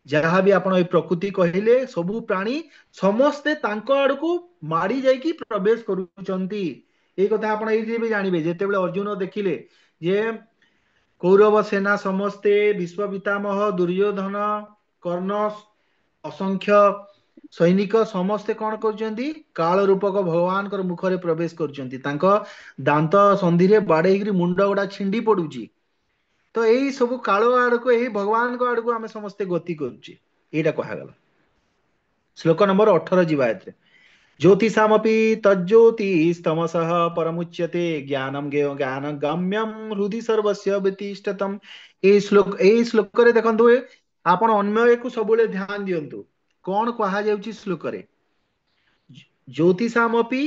ଯାହା ବି ଆପଣ ଏଇ ପ୍ରକୃତି କହିଲେ, ସବୁ ପ୍ରାଣୀ ସମସ୍ତେ ତାଙ୍କ ଆଡକୁ ମାଡି ଯାଇକି ପ୍ରବେଶ କରୁଛନ୍ତି। ଏଇ କଥା ଆପଣ ଏଇଠି ବି ଜାଣିବେ, ଯେତେବେଳେ ଅର୍ଜୁନ ଦେଖିଲେ ଯେ କୌରବ ସେନା ସମସ୍ତେ, ଭୀଷ୍ମ ପିତାମହ, ଦୁର୍ଯ୍ୟୋଧନ, କର୍ଣ୍ଣ, ଅସଂଖ୍ୟ ସୈନିକ ସମସ୍ତେ କଣ କରୁଛନ୍ତି? କାଳ ରୂପକ ଭଗବାନଙ୍କର ମୁଖରେ ପ୍ରବେଶ କରୁଛନ୍ତି। ତାଙ୍କ ଦାନ୍ତ ସନ୍ଧିରେ ବାଡେଇକିରି ମୁଣ୍ଡ ଗୁଡା ଛିଣ୍ଡି ପଡୁଛି। ତ ଏଇ ସବୁ କାଳ ଆଡକୁ, ଏଇ ଭଗବାନଙ୍କ ଆଡକୁ ଆମେ ସମସ୍ତେ ଗତି କରୁଛେ, ଏଇଟା କୁହାଗଲା। ଶ୍ଲୋକ ନମ୍ବର 18 ଯିବା ଏଥିରେ। ଜ୍ୟୋତିଷାମପି ତଜ୍ଜ୍ୟୋତିସ୍ତମସଃ ପରମୁଚ୍ୟତେ ଜ୍ଞାନମ ଜ୍ଞେୟ ଜ୍ଞାନ ଗମ୍ୟମ ହୃଦି ସର୍ବସ୍ୟ ବିତିଷ୍ଠତମ। ଏଇ ଶ୍ଲୋକରେ ଦେଖନ୍ତୁ, ଆପଣ ଅନ୍ୱୟକୁ ସବୁବେଳେ ଧ୍ୟାନ ଦିଅନ୍ତୁ। କଣ କୁହାଯାଉଛି ଶ୍ଲୋକରେ? ଜ୍ୟୋତିଷାମପି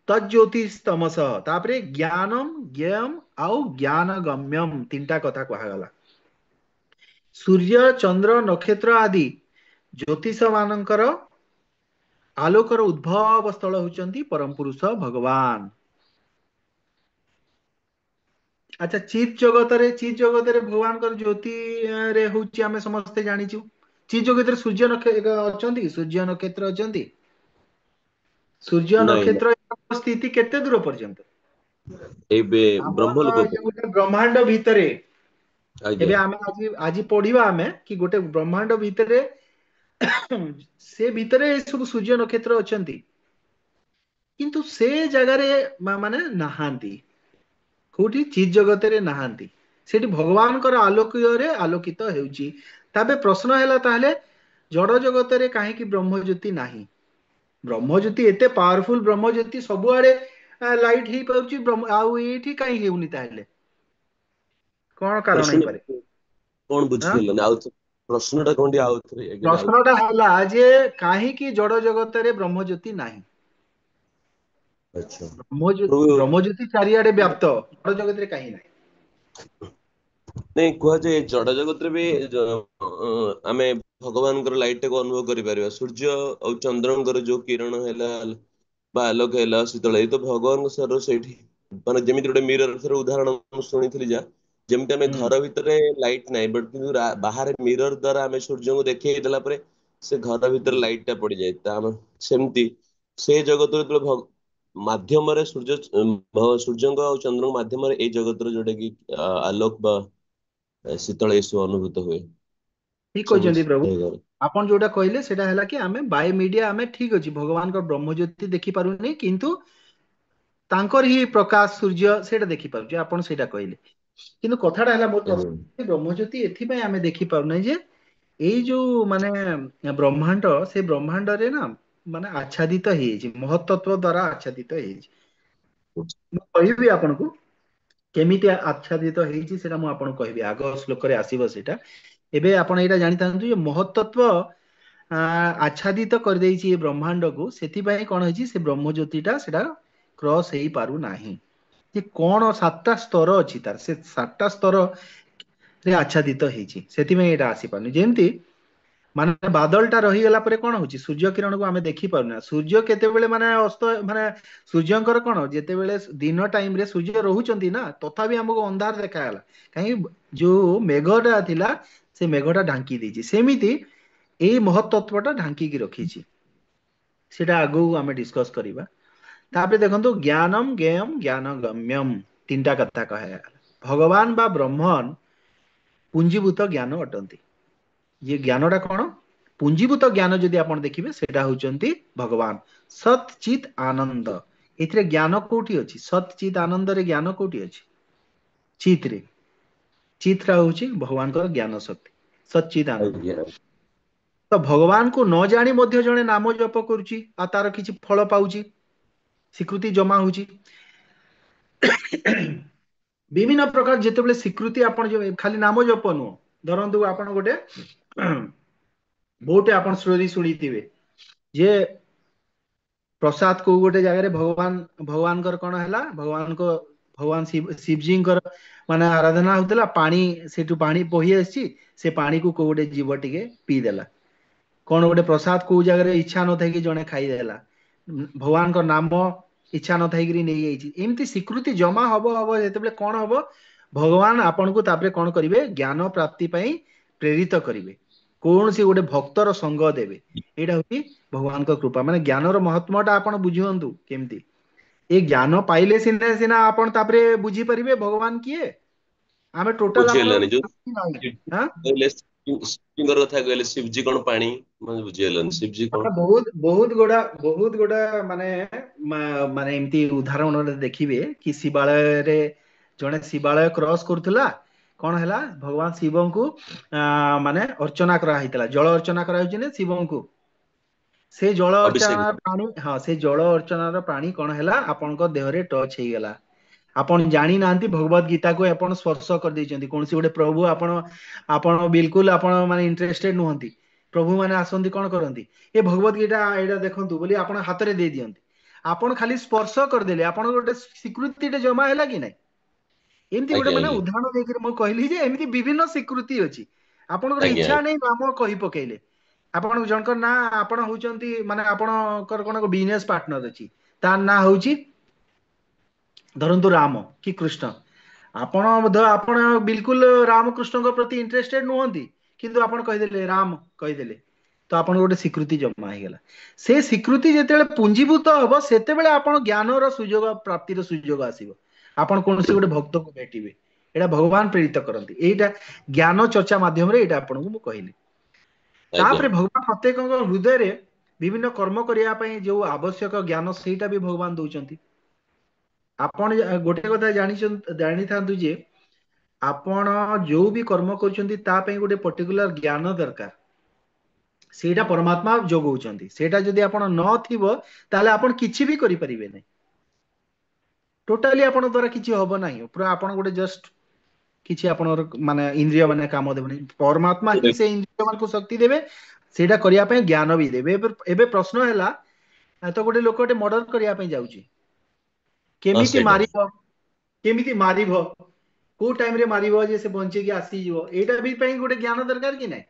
ତଜ୍ଜ୍ୟୋତିସ୍ତମସଃ, ତାପରେ ଜ୍ଞାନମ ଜ୍ଞେୟମ ଆଉ ଜ୍ଞାନ ଗମ୍ୟମ, ତିନିଟା କଥା କୁହାଗଲା। ସୂର୍ଯ୍ୟ, ଚନ୍ଦ୍ର, ନକ୍ଷତ୍ର ଆଦି ଜ୍ୟୋତିଷ ମାନଙ୍କର ଆଲୋକର ଉଦ୍ଭବ ସ୍ଥଳ ହଉଛନ୍ତି ପରମ ପୁରୁଷ ଭଗବାନ। ଆଚ୍ଛା, ଚିତ୍ ଜଗତରେ ଭଗବାନଙ୍କର ଜ୍ୟୋତି ରେ ହଉଛି ଆମେ ସମସ୍ତେ ଜାଣିଛୁ। ଚିତ୍ ଜଗତରେ ସୂର୍ଯ୍ୟ ନକ୍ଷତ୍ର ଅଛନ୍ତି କି? ସୂର୍ଯ୍ୟ ନକ୍ଷତ୍ର ଅଛନ୍ତି? ସୂର୍ଯ୍ୟ ନାଇଁ। ନକ୍ଷତ୍ର ସ୍ଥିତି କେତେ ଦୂର ପର୍ଯ୍ୟନ୍ତ? ଏବେ ଆମର ବ୍ରହ୍ମଲୋକ ଯୋଉ ଗୋଟେ ବ୍ରହ୍ମାଣ୍ଡ ଭିତରେ ଆଜ୍ଞା। ଏବେ ଆମେ ଆଜି ପଢିବା ଆମେ କି ଗୋଟେ ବ୍ରହ୍ମାଣ୍ଡ ଭିତରେ ସେ ଭିତରେ ଏ ସବୁ ସୂର୍ଯ୍ୟ ନକ୍ଷତ୍ର ଅଛନ୍ତି, କିନ୍ତୁ ସେ ଜାଗାରେ ମାନେ ନାହାନ୍ତି। କୋଉଠି? ଚିତ୍ ଜଗତରେ ନାହାନ୍ତି। ସେଠି ଭଗବାନଙ୍କର ଆଲୋକରେ ଆଲୋକିତ ହେଉଛି। ତାପରେ ପ୍ରଶ୍ନ ହେଲା, ତାହେଲେ ଜଡ ଜଗତରେ କାହିଁକି ବ୍ରହ୍ମଜ୍ୟୋତି ନାହିଁ? ବ୍ରହ୍ମଜ୍ୟୋତି ଏତେ ପାୱାରଫୁଲ, ବ୍ରହ୍ମଜ୍ୟୋତି ସବୁଆଡେ ଲାଇଟ ହେଇପାରୁଛି, ଆଉ ଏଇଠି କାହିଁ ହେଉନି? ତାହେଲେ କଣ କାରଣ ପ୍ରଶ୍ନ ହେଇପାରେ? କଣ ହଁ? ବୁଝିହେଲାନି, ଆଉ ପ୍ରଶ୍ନଟା କଣ ଟିକେ ଆଉ ଥରେ again ଆଉ ପ୍ରଶ୍ନଟା ହେଲା ଯେ କାହିଁକି ଜଡ ଜଗତରେ ବ୍ରହ୍ମଜ୍ୟୋତି ନାହିଁ? ଆଚ୍ଛା। ପ୍ରଭୁ ବ୍ରହ୍ମଜ୍ୟୋତି ଚାରିଆଡେ ବ୍ୟାପ୍ତ, ଜଡ ଜଗତରେ କାହିଁ ନାହିଁ? ନାଇଁ, କୁହାଯାଏ ଜଡ ଜଗତରେ ବି ଆମେ ଭଗବାନଙ୍କର ଲାଇଟ ଟାକୁ ଅନୁଭବ କରିପାରିବା। ସୂର୍ଯ୍ୟ ଆଉ ଚନ୍ଦ୍ରଙ୍କର ଯୋଉ କିରଣ ହେଲା ବା ଆଲୋକ ହେଲା ଶୀତଳ, ଏଇ ତ ଭଗବାନଙ୍କ ଶରୀର ସେଇଠି, ମାନେ ଯେମିତି ଗୋଟେ ମିରର ଥରେ ଉଦାହରଣ ମୁଁ ଶୁଣିଥିଲି, ଯା ଯେମିତି ଆମେ ଘର ଭିତରେ ଲାଇଟ ନାହିଁ, ବଟ କିନ୍ତୁ ବାହାରେ ମିରର ଦ୍ଵାରା ଆମେ ସୂର୍ଯ୍ୟଙ୍କୁ ଦେଖେଇ ଦେଲା ପରେ ସେ ଘର ଭିତରେ ଲାଇଟ ଟା ପଡିଯାଏ। ତା ଆମେ ସେମିତି ସେ ଜଗତରେ ଯେତେବେଳେ ମାଧ୍ୟମରେ ସୂର୍ଯ୍ୟଙ୍କ ଆଉ ଚନ୍ଦ୍ରଙ୍କ ମାଧ୍ୟମରେ ଏଇ ଜଗତର ଯୋଉଟା କି ଆଲୋକ ବା ଶୀତଳ ଏସବୁ ଅନୁଭୂତ ହୁଏ। ଠିକ ସବୁ କହିଛନ୍ତି ପ୍ରଭୁ। ଜାଗାରେ। ଆପଣ ଯୋଉଟା କହିଲେ ସେଇଟା ହେଲା କି ଆମେ ବାଇ ମିଡିଆ ଆମେ ଠିକ ଅଛି ଭଗବାନଙ୍କ ବ୍ରହ୍ମଜ୍ୟୋତି ଦେଖିପାରୁନି, କିନ୍ତୁ ତାଙ୍କର ହିଁ ପ୍ରକାଶ ସୂର୍ଯ୍ୟ ସେଇଟା ଦେଖିପାରୁଛେ, ଆପଣ ସେଇଟା କହିଲେ। କିନ୍ତୁ କଥାଟା ହେଲା ମୋର ଆଜ୍ଞା। ପ୍ରଶ୍ନ, ବ୍ରହ୍ମଜ୍ୟୋତି ଏଥିପାଇଁ ଆମେ ଦେଖିପାରୁନାହିଁ ଯେ ଏଇ ଯୋଉ ମାନେ ବ୍ରହ୍ମାଣ୍ଡ, ସେ ବ୍ରହ୍ମାଣ୍ଡରେ ନା ମାନେ ଆଚ୍ଛାଦିତ ହେଇଯାଇଛି, ମହତତ୍ଵ ଦ୍ଵାରା ଆଚ୍ଛାଦିତ ହେଇଯାଇଛି। ମୁଁ କହିବି ଆପଣଙ୍କୁ କେମିତି ଆଚ୍ଛାଦିତ ହେଇଛି ସେଇଟା ମୁଁ ଆପଣଙ୍କୁ କହିବି, ଆଗ ଶ୍ଲୋକରେ ଆସିବ ସେଇଟା। ଏବେ ଆପଣ ଏଇଟା ଜାଣିଥାନ୍ତୁ ଯେ ମହତତ୍ଵ ଆଚ୍ଛାଦିତ କରିଦେଇଛି ଏ ବ୍ରହ୍ମାଣ୍ଡକୁ, ସେଥିପାଇଁ କଣ ହେଇଛି ସେ ବ୍ରହ୍ମଜ୍ୟୋତିଟା ସେଟା କ୍ରସ୍ ହେଇପାରୁନାହିଁ। ଯେ କଣ 7ଟା ସ୍ତର ଅଛି ତାର, ସେ 7ଟା ସ୍ତରରେ ଆଚ୍ଛାଦିତ ହେଇଛି, ସେଥିପାଇଁ ଏଇଟା ଆସିପାରୁନି। ଯେମିତି ମାନେ ବାଦଲଟା ରହିଗଲା ପରେ କଣ ହଉଛି, ସୂର୍ଯ୍ୟ କିରଣକୁ ଆମେ ଦେଖିପାରୁନା। ସୂର୍ଯ୍ୟ କେତେବେଳେ ମାନେ ଅସ୍ତ, ମାନେ ସୂର୍ଯ୍ୟଙ୍କର କଣ ଯେତେବେଳେ ଦିନ ଟାଇମ ରେ ସୂର୍ଯ୍ୟ ରହୁଛନ୍ତି ନା, ତଥାପି ଆମକୁ ଅନ୍ଧାର ଦେଖାଗଲା, କାହିଁକି ଯୋଉ ମେଘଟା ଥିଲା ସେ ମେଘଟା ଢାଙ୍କି ଦେଇଛି। ସେମିତି ଏଇ ମହତତ୍ଵଟା ଢାଙ୍କିକି ରଖିଛି, ସେଟା ଆଗକୁ ଆମେ ଡିସ୍କସ କରିବା। ତାପରେ ଦେଖନ୍ତୁ ଜ୍ଞାନମ ଜ୍ଞେୟମ ଜ୍ଞାନ ଗମ୍ୟମ, ତିନିଟା କଥା କୁହାଗଲା। ଭଗବାନ ବା ବ୍ରହ୍ମନ ପୁଞ୍ଜୀଭୂତ ଜ୍ଞାନ ଅଟନ୍ତି। ଇଏ ଜ୍ଞାନଟା କଣ? ପୁଞ୍ଜୀଭୂତ ଜ୍ଞାନ ଯଦି ଆପଣ ଦେଖିବେ ସେଇଟା ହଉଛନ୍ତି ଭଗବାନ ସତ୍ ଚିତ୍ ଆନନ୍ଦ। ଏଥିରେ ଜ୍ଞାନ କୋଉଠି ଅଛି? ସତ୍ ଚିତ୍ ଆନନ୍ଦରେ ଜ୍ଞାନ କୋଉଠି ଅଛି? ଚିତରେ। ଚିତଟା ହଉଛି ଭଗବାନଙ୍କର ଜ୍ଞାନ ଶକ୍ତି, ସତ୍ ଚିତ୍ ଆନନ୍ଦ। ଆଜ୍ଞା। ତ ଭଗବାନଙ୍କୁ ନ ଜାଣି ମଧ୍ୟ ଜଣେ ନାମ ଜପ କରୁଛି ଆଉ ତାର କିଛି ଫଳ ପାଉଛି, ସ୍ୱୀକୃତି ଜମା ହଉଛି ବିଭିନ୍ନ ପ୍ରକାର। ଯେତେବେଳେ ସ୍ୱୀକୃତି ଆପଣ ଯୋଉ ଖାଲି ନାମ ଜପ ନୁହଁ, ଧରନ୍ତୁ ଆପଣ ଗୋଟେ ବହୁତ ଆପଣ ଷ୍ଟୋରି ଶୁଣିଥିବେ ଯେ ପ୍ରସାଦ କୋଉ ଗୋଟେ ଜାଗାରେ ଭଗବାନଙ୍କର କଣ ହେଲା, ଭଗବାନ ଶିବଜୀଙ୍କର ମାନେ ଆରାଧନା ହଉଥିଲା, ପାଣି ସେଠୁ ପାଣି ବୋହି ଆସିଛି, ସେ ପାଣିକୁ କୋଉ ଗୋଟେ ଜୀବ ଟିକେ ପିଇଦେଲା, କଣ ଗୋଟେ ପ୍ରସାଦ କୋଉ ଜାଗାରେ ଇଚ୍ଛା ନଥାଇକି ଜଣେ ଖାଇଦେଲା, ଭଗବାନଙ୍କ ନାମ ଇଚ୍ଛା ନଥାଇକିରି ନେଇଯାଇଛି। ଏମିତି ସ୍ୱୀକୃତି ଜମା ହବ ହବ ଯେତେବେଳେ କଣ ହବ, ଭଗବାନ ଆପଣଙ୍କୁ ତାପରେ କଣ କରିବେ, ଜ୍ଞାନ ପ୍ରାପ୍ତି ପାଇଁ ପ୍ରେରିତ କରିବେ, କୌଣସି ଗୋଟେ ଭକ୍ତର ସଙ୍ଗ ଦେବେ। ଏଇଟା ହଉଛି ଭଗବାନଙ୍କ କୃପା। ମାନେ ଜ୍ଞାନର ମହାତ୍ମ୍ୟଟା ଆପଣ ବୁଝିଅନ୍ତୁ କେମିତି, ଏ ଜ୍ଞାନ ପାଇଲେ ସିନା ସିନା ଆପଣ ତାପରେ ବୁଝିପାରିବେ ଭଗବାନ କିଏ। ଆମେ ଟୋଟାଲ ଆମର ବୁଝିହେଲାନି ଯୋଉ ନାହିଁ। ହଁ? କହିଲେ ଶିବଜୀଙ୍କର କଥା କହିଲେ, ଶିବଜୀ କଣ ପାଣି, ମାନେ ବୁଝିହେଲାନି ଶିବଜୀ କଣ? ମାନେ ବହୁତ ବହୁତ ଗୁଡା, ବହୁତ ଗୁଡା ମାନେ ମାନେ ଏମିତି ଉଦାହରଣ ଦେଖିବେ କି ଶିବାଳୟରେ ଜଣେ ଶିବାଳୟ କ୍ରସ କରୁଥିଲା, କଣ ହେଲା, ଭଗବାନ ଶିବଙ୍କୁ ମାନେ ଅର୍ଚ୍ଚନା କରାହେଇଥିଲା, ଜଳ ଅର୍ଚ୍ଚନା କରାହେଉଛି ନା ଶିବଙ୍କୁ, ସେ ଜଳ ଅଭିଷେକ। ଅର୍ଚ୍ଚନାର ପାଣି, ହଁ ସେ ଜଳ ଅର୍ଚ୍ଚନାର ପାଣି କଣ ହେଲା ଆପଣଙ୍କ ଦେହରେ ଟଚ୍ ହେଇଗଲା। ଆପଣ ଜାଣିନାହାନ୍ତି ଭଗବତ ଗୀତାକୁ ଆପଣ ସ୍ପର୍ଶ କରିଦେଇଛନ୍ତି, କୌଣସି ଗୋଟେ ପ୍ରଭୁ ଆପଣ ବିଲକୁଲ ଆପଣ ମାନେ ଇଣ୍ଟରେଷ୍ଟେଡ ନୁହନ୍ତି, ପ୍ରଭୁ ମାନେ ଆସନ୍ତି କଣ କରନ୍ତି, ଏ ଭଗବତ ଗୀତା ଏଇଟା ଦେଖନ୍ତୁ ବୋଲି ଆପଣ ହାତରେ ଦେଇ ଦିଅନ୍ତି, ଆପଣ ଖାଲି ସ୍ପର୍ଶ କରିଦେଲେ ଆପଣଙ୍କ ଗୋଟେ ସ୍ୱୀକୃତିଟେ ଜମା ହେଲା କି ନାଇଁ? ଏମିତି ଗୋଟେ ଆଜ୍ଞା ମାନେ ଆଜ୍ଞା ଉଦାହରଣ ଦେଇକରି ମୁଁ କହିଲି ଯେ ଏମିତି ବିଭିନ୍ନ ସ୍ୱୀକୃତି ଅଛି। ଆପଣଙ୍କର ଆଜ୍ଞା ଇଚ୍ଛା ନେଇ ନାମ କହି ପକେଇଲେ, ଆପଣ ଜଣଙ୍କର ନାଁ, ଆପଣ ହଉଛନ୍ତି ମାନେ ଆପଣଙ୍କର କଣ ବିଜନେସ ପାର୍ଟନର ଅଛି, ତା ନାଁ ହଉଛି ଧରନ୍ତୁ ରାମ କି କୃଷ୍ଣ, ଆପଣ ମଧ୍ୟ ଆପଣ ବିଲକୁଲ ରାମକୃଷ୍ଣଙ୍କ ପ୍ରତି ଇଣ୍ଟରେଷ୍ଟେଡ ନୁହନ୍ତି, କିନ୍ତୁ ଆପଣ କହିଦେଲେ ରାମ କହିଦେଲେ, ତ ଆପଣଙ୍କ ଗୋଟେ ସ୍ୱୀକୃତି ଜମା ହେଇଗଲା। ସେ ସ୍ୱୀକୃତି ଯେତେବେଳେ ପୁଞ୍ଜୀଭୂତ ହବ ସେତେବେଳେ ଆପଣ ଜ୍ଞାନର ସୁଯୋଗ ପ୍ରାପ୍ତିର ସୁଯୋଗ ଆସିବ, ଆପଣ କୌଣସି ଗୋଟେ ଭକ୍ତକୁ ଭେଟିବେ, ଏଇଟା ଭଗବାନ ପ୍ରେରିତ କରନ୍ତି। ଏଇଟା ଜ୍ଞାନ ଚର୍ଚ୍ଚା ମାଧ୍ୟମରେ ଏଇଟା ଆପଣଙ୍କୁ ମୁଁ କହିଲି। ଆଜ୍ଞା। ତାପରେ ଭଗବାନ ପ୍ରତ୍ୟେକଙ୍କ ହୃଦୟରେ ବିଭିନ୍ନ କର୍ମ କରିବା ପାଇଁ ଯୋଉ ଆବଶ୍ୟକ ଜ୍ଞାନ ସେଇଟା ବି ଭଗବାନ ଦଉଛନ୍ତି। ଆପଣ ଗୋଟେ କଥା ଜାଣିଥାନ୍ତୁ ଯେ ଆପଣ ଯୋଉ ବି କର୍ମ କରୁଛନ୍ତି ତା ପାଇଁ ଗୋଟେ ପର୍ଟିକୁଲାର ଜ୍ଞାନ ଦରକାର, ସେଇଟା ପରମାତ୍ମା ଯୋଗଉଛନ୍ତି। ସେଇଟା ଯଦି ଆପଣ ନଥିବ ତାହେଲେ ଆପଣ କିଛି ବି କରିପାରିବେ ନାହିଁ, ଟୋଟାଲି ଆପଣଙ୍କ ଦ୍ୱାରା କିଛି ହବ ନାହିଁ, ପୁରା ଆପଣ ଗୋଟେ ଜଷ୍ଟ କିଛି ଆପଣଙ୍କର ମାନେ ଇନ୍ଦ୍ରିୟ ମାନେ କାମ ଦେବନି, ପରମାତ୍ମା ହିଁ ସେ ଇନ୍ଦ୍ରିୟ ମାନଙ୍କୁ ଶକ୍ତି ଦେବେ, ସେଇଟା କରିବା ପାଇଁ ଜ୍ଞାନ ବି ଦେବେ। ଏବେ ପ୍ରଶ୍ନ ହେଲା ତ ଗୋଟେ ଲୋକଟେ ମର୍ଡର କରିବା ପାଇଁ ଯାଉଛି, କେମିତି ସେଇଟା। ମାରିବ, କେମିତି ମାରିବ, କୋଉ ଟାଇମରେ ମାରିବ ଯେ ସେ ବଞ୍ଚେଇକି ଆସିଯିବ, ଏଇଟା ବି ପାଇଁ ଗୋଟେ ଜ୍ଞାନ ଦରକାର କି ନାଇଁ?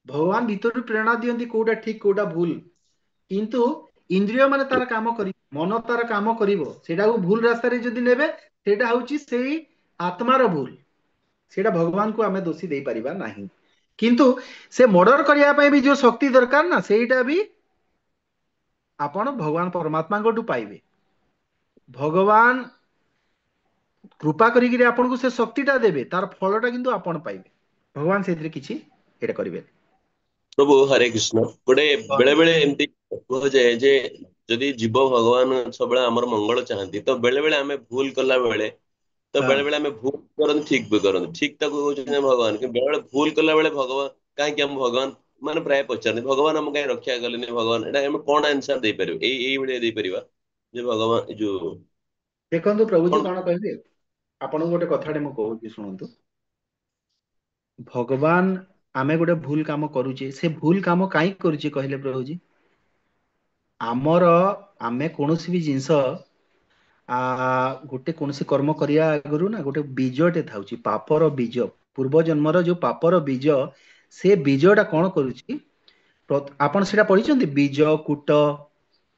ଭଗବାନ ଭିତରୁ ପ୍ରେରଣା ଦିଅନ୍ତି କୋଉଟା ଠିକ କୋଉଟା ଭୁଲ, କିନ୍ତୁ ଇନ୍ଦ୍ରିୟ ମାନେ ତାର କାମ କରିବ, ମନ ତାର କାମ କରିବ, ସେଇଟାକୁ ଭୁଲ ରାସ୍ତାରେ ଯଦି ନେବେ ସେଇଟା ହଉଛି ସେଇ ଆତ୍ମାର ଭୁଲ, ସେଇଟା ଭଗବାନଙ୍କୁ ଆମେ ଦୋଷୀ ଦେଇପାରିବା ନାହିଁ। କିନ୍ତୁ ସେ ମର୍ଡର କରିବା ପାଇଁ ବି ଯୋଉ ଶକ୍ତି ଦରକାର ନା, ସେଇଟା ବି ଆପଣ ଭଗବାନ ପରମାତ୍ମାଙ୍କଠୁ ପାଇବେ। ଭଗବାନ କୃପା କରିକିରି ଆପଣଙ୍କୁ ସେ ଶକ୍ତିଟା ଦେବେ, ତାର ଫଳଟା କିନ୍ତୁ ଆପଣ ପାଇବେ। ଭଗବାନ ସେଇଥିରେ କିଛି ଏଇଟା କରିବେନି। ପ୍ରଭୁ ହରେ କୃଷ୍ଣ। ଗୋଟେ ବେଳେ ବେଳେ ଏମିତି କୁହାଯାଏ ଯେ ଯଦି ଜୀବ ଭଗବାନ ସବୁବେଳେ ଆମର ମଙ୍ଗଳ ଚାହାନ୍ତି, ତ ବେଳେ ବେଳେ ଆମେ ଭୁଲ କଲା ବେଳେ, ତ ବେଳେ ବେଳେ ଆମେ ଭୁଲ କରନ୍ତି, ଠିକ ବି କରନ୍ତି, ଠିକ ତାକୁ କହୁଛନ୍ତି ଭଗବାନ। କିନ୍ତୁ ବେଳେ ବେଳେ ଭୁଲ କଲା ବେଳେ ଭଗବାନ କାହିଁକି, ଆମ ଭଗବାନ ମାନେ ପ୍ରାୟ ପଚାରନ୍ତି ଭଗବାନ ଆମକୁ କାହିଁ ରକ୍ଷା କଲେନି, ଭଗବାନ ଏଇଟା ଆମେ କଣ ଆନ୍ସର ଦେଇପାରିବୁ? ଏଇଭଳିଆ ଦେଇପାରିବା ଯେ ଭଗବାନ ଯୋଉ ଦେଖନ୍ତୁ ପ୍ରଭୁଜୀ କଣ କହିବେ ଆପଣଙ୍କୁ, ଗୋଟେ କଥାଟେ ମୁଁ କହୁଛି ଶୁଣନ୍ତୁ। ଭଗବାନ, ଆମେ ଗୋଟେ ଭୁଲ କାମ କରୁଛେ, ସେ ଭୁଲ କାମ କାହିଁକି କରୁଛେ କହିଲେ ପ୍ରଭୁଜୀ? ଆମର ଆମେ କୌଣସି ବି ଜିନିଷ ଗୋଟେ କୌଣସି କର୍ମ କରିବା ଆଗରୁ ନା ଗୋଟେ ବୀଜଟେ ଥାଉଛି, ପାପର ବୀଜ, ପୂର୍ବ ଜନ୍ମର ଯୋଉ ପାପର ବୀଜ, ସେ ବୀଜଟା କଣ କରୁଛି? ଆପଣ ସେଇଟା ପଢିଛନ୍ତି, ବୀଜ କୂଟ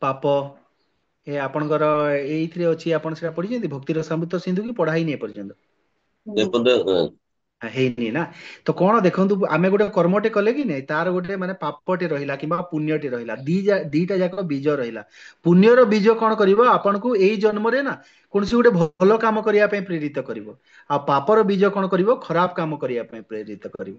ପାପ, ଏ ଆପଣଙ୍କର ଏଇଥିରେ ଅଛି, ଆପଣ ସେଇଟା ପଢିଛନ୍ତି ଭକ୍ତି ରସାମୃତ ସିନ୍ଧୁ କି ପଢା ହେଇନି ଏପର୍ଯ୍ୟନ୍ତ? ହେଇନି ନା? ତ କଣ ଦେଖନ୍ତୁ, ଆମେ ଗୋଟେ କର୍ମଟେ କଲେ କି ନାଇଁ, ତାର ଗୋଟେ ମାନେ ପାପଟେ ରହିଲା କିମ୍ବା ପୁଣ୍ୟଟେ ରହିଲା, ଦିଟା ଯାକ ବୀଜ ରହିଲା। ପୁଣ୍ୟର ବୀଜ କଣ କରିବ? ଆପଣଙ୍କୁ ଏଇ ଜନ୍ମରେ ନା କୌଣସି ଗୋଟେ ଭଲ କାମ କରିବା ପାଇଁ ପ୍ରେରିତ କରିବ, ଆଉ ପାପର ବୀଜ କଣ କରିବ? ଖରାପ କାମ କରିବା ପାଇଁ ପ୍ରେରିତ କରିବ।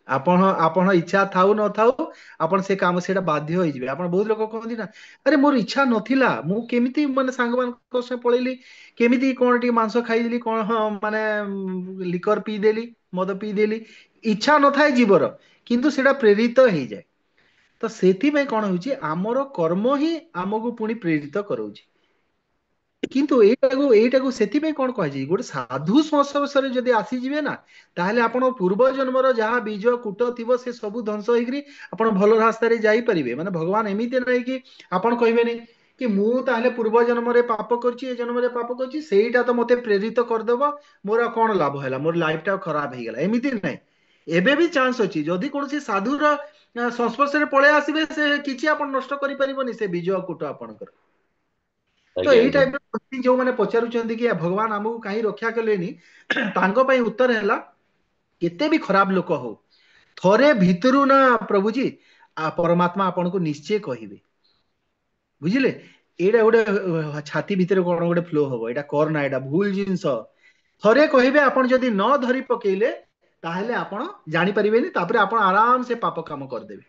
ଆପଣ ଇଚ୍ଛା ଥାଉ ନଥାଉ ଆପଣ ସେ କାମ ସେଇଟା ବାଧ୍ୟ ହେଇଯିବେ। ଆପଣ ବହୁତ ଲୋକ କହନ୍ତି ନା, ଆରେ ମୋର ଇଚ୍ଛା ନଥିଲା, ମୁଁ କେମିତି ମାନେ ସାଙ୍ଗମାନଙ୍କ ସହ ପଳେଇଲି, କେମିତି କଣ ଟିକେ ମାଂସ ଖାଇଦେଲି, କଣ ହଁ ମାନେ ଲିକର ପିଇଦେଲି, ମଦ ପିଇଦେଲି, ଇଚ୍ଛା ନଥାଏ ଜୀବର, କିନ୍ତୁ ସେଇଟା ପ୍ରେରିତ ହେଇଯାଏ। ତ ସେଥିପାଇଁ କଣ ହଉଛି, ଆମର କର୍ମ ହିଁ ଆମକୁ ପୁଣି ପ୍ରେରିତ କରାଉଛି। କିନ୍ତୁ ଏଇଟାକୁ ସେଥିପାଇଁ କଣ କୁହାଯାଇଛି, ଗୋଟେ ସାଧୁ ସଂସ୍ପର୍ଶରେ ଯଦି ଆସିଯିବେ ନା, ତାହେଲେ ଆପଣ ପୂର୍ବ ଜନ୍ମର ଯାହା ବୀଜ କୂଟ ଥିବ ସେ ସବୁ ଧ୍ୱଂସ ହେଇକିରି ଆପଣ ଭଲ ରାସ୍ତାରେ ଯାଇପାରିବେ। ମାନେ ଭଗବାନ ଏମିତି ନାହିଁ କି ଆପଣ କହିବେନି କି ମୁଁ ତାହେଲେ ପୂର୍ବ ଜନ୍ମରେ ପାପ କରିଛି, ଏ ଜନ୍ମରେ ପାପ କରିଛି, ସେଇଟା ତ ମତେ ପ୍ରେରିତ କରିଦବ, ମୋର ଆଉ କଣ ଲାଭ ହେଲା, ମୋର ଲାଇଫ ଟା ଖରାପ ହେଇଗଲା, ଏମିତି ନାହିଁ। ଏବେ ବି ଚାନ୍ସ ଅଛି, ଯଦି କୌଣସି ସାଧୁର ସଂସ୍ପର୍ଶରେ ପଳେଇ ଆସିବେ, ସେ କିଛି ଆପଣ ନଷ୍ଟ କରିପାରିବନି ସେ ବୀଜ କୂଟ ଆପଣଙ୍କର। ତ ଏଇ ଟାଇପର ଯୋଉମାନେ ପଚାରୁଛନ୍ତି କି ଭଗବାନ ଆମକୁ କାହିଁ ରକ୍ଷା କଲେନି, ତାଙ୍କ ପାଇଁ ଉତ୍ତର ହେଲା, କେତେ ବି ଖରାପ ଲୋକ ହଉ, ଥରେ ଭିତରୁ ନା ପ୍ରଭୁଜୀ ପରମାତ୍ମା ଆପଣଙ୍କୁ ନିଶ୍ଚୟ କହିବେ, ବୁଝିଲେ? ଏଇଟା ଗୋଟେ ଛାତି ଭିତରେ କଣ ଗୋଟେ ଫ୍ଲୋ ହବ, ଏଇଟା କର ନା, ଏଇଟା ଭୁଲ ଜିନିଷ। ଥରେ କହିବେ, ଆପଣ ଯଦି ନ ଧରି ପକେଇଲେ ତାହେଲେ ଆପଣ ଜାଣିପାରିବେନି, ତାପରେ ଆପଣ ଆରାମ ସେ ପାପ କାମ କରିଦେବେ।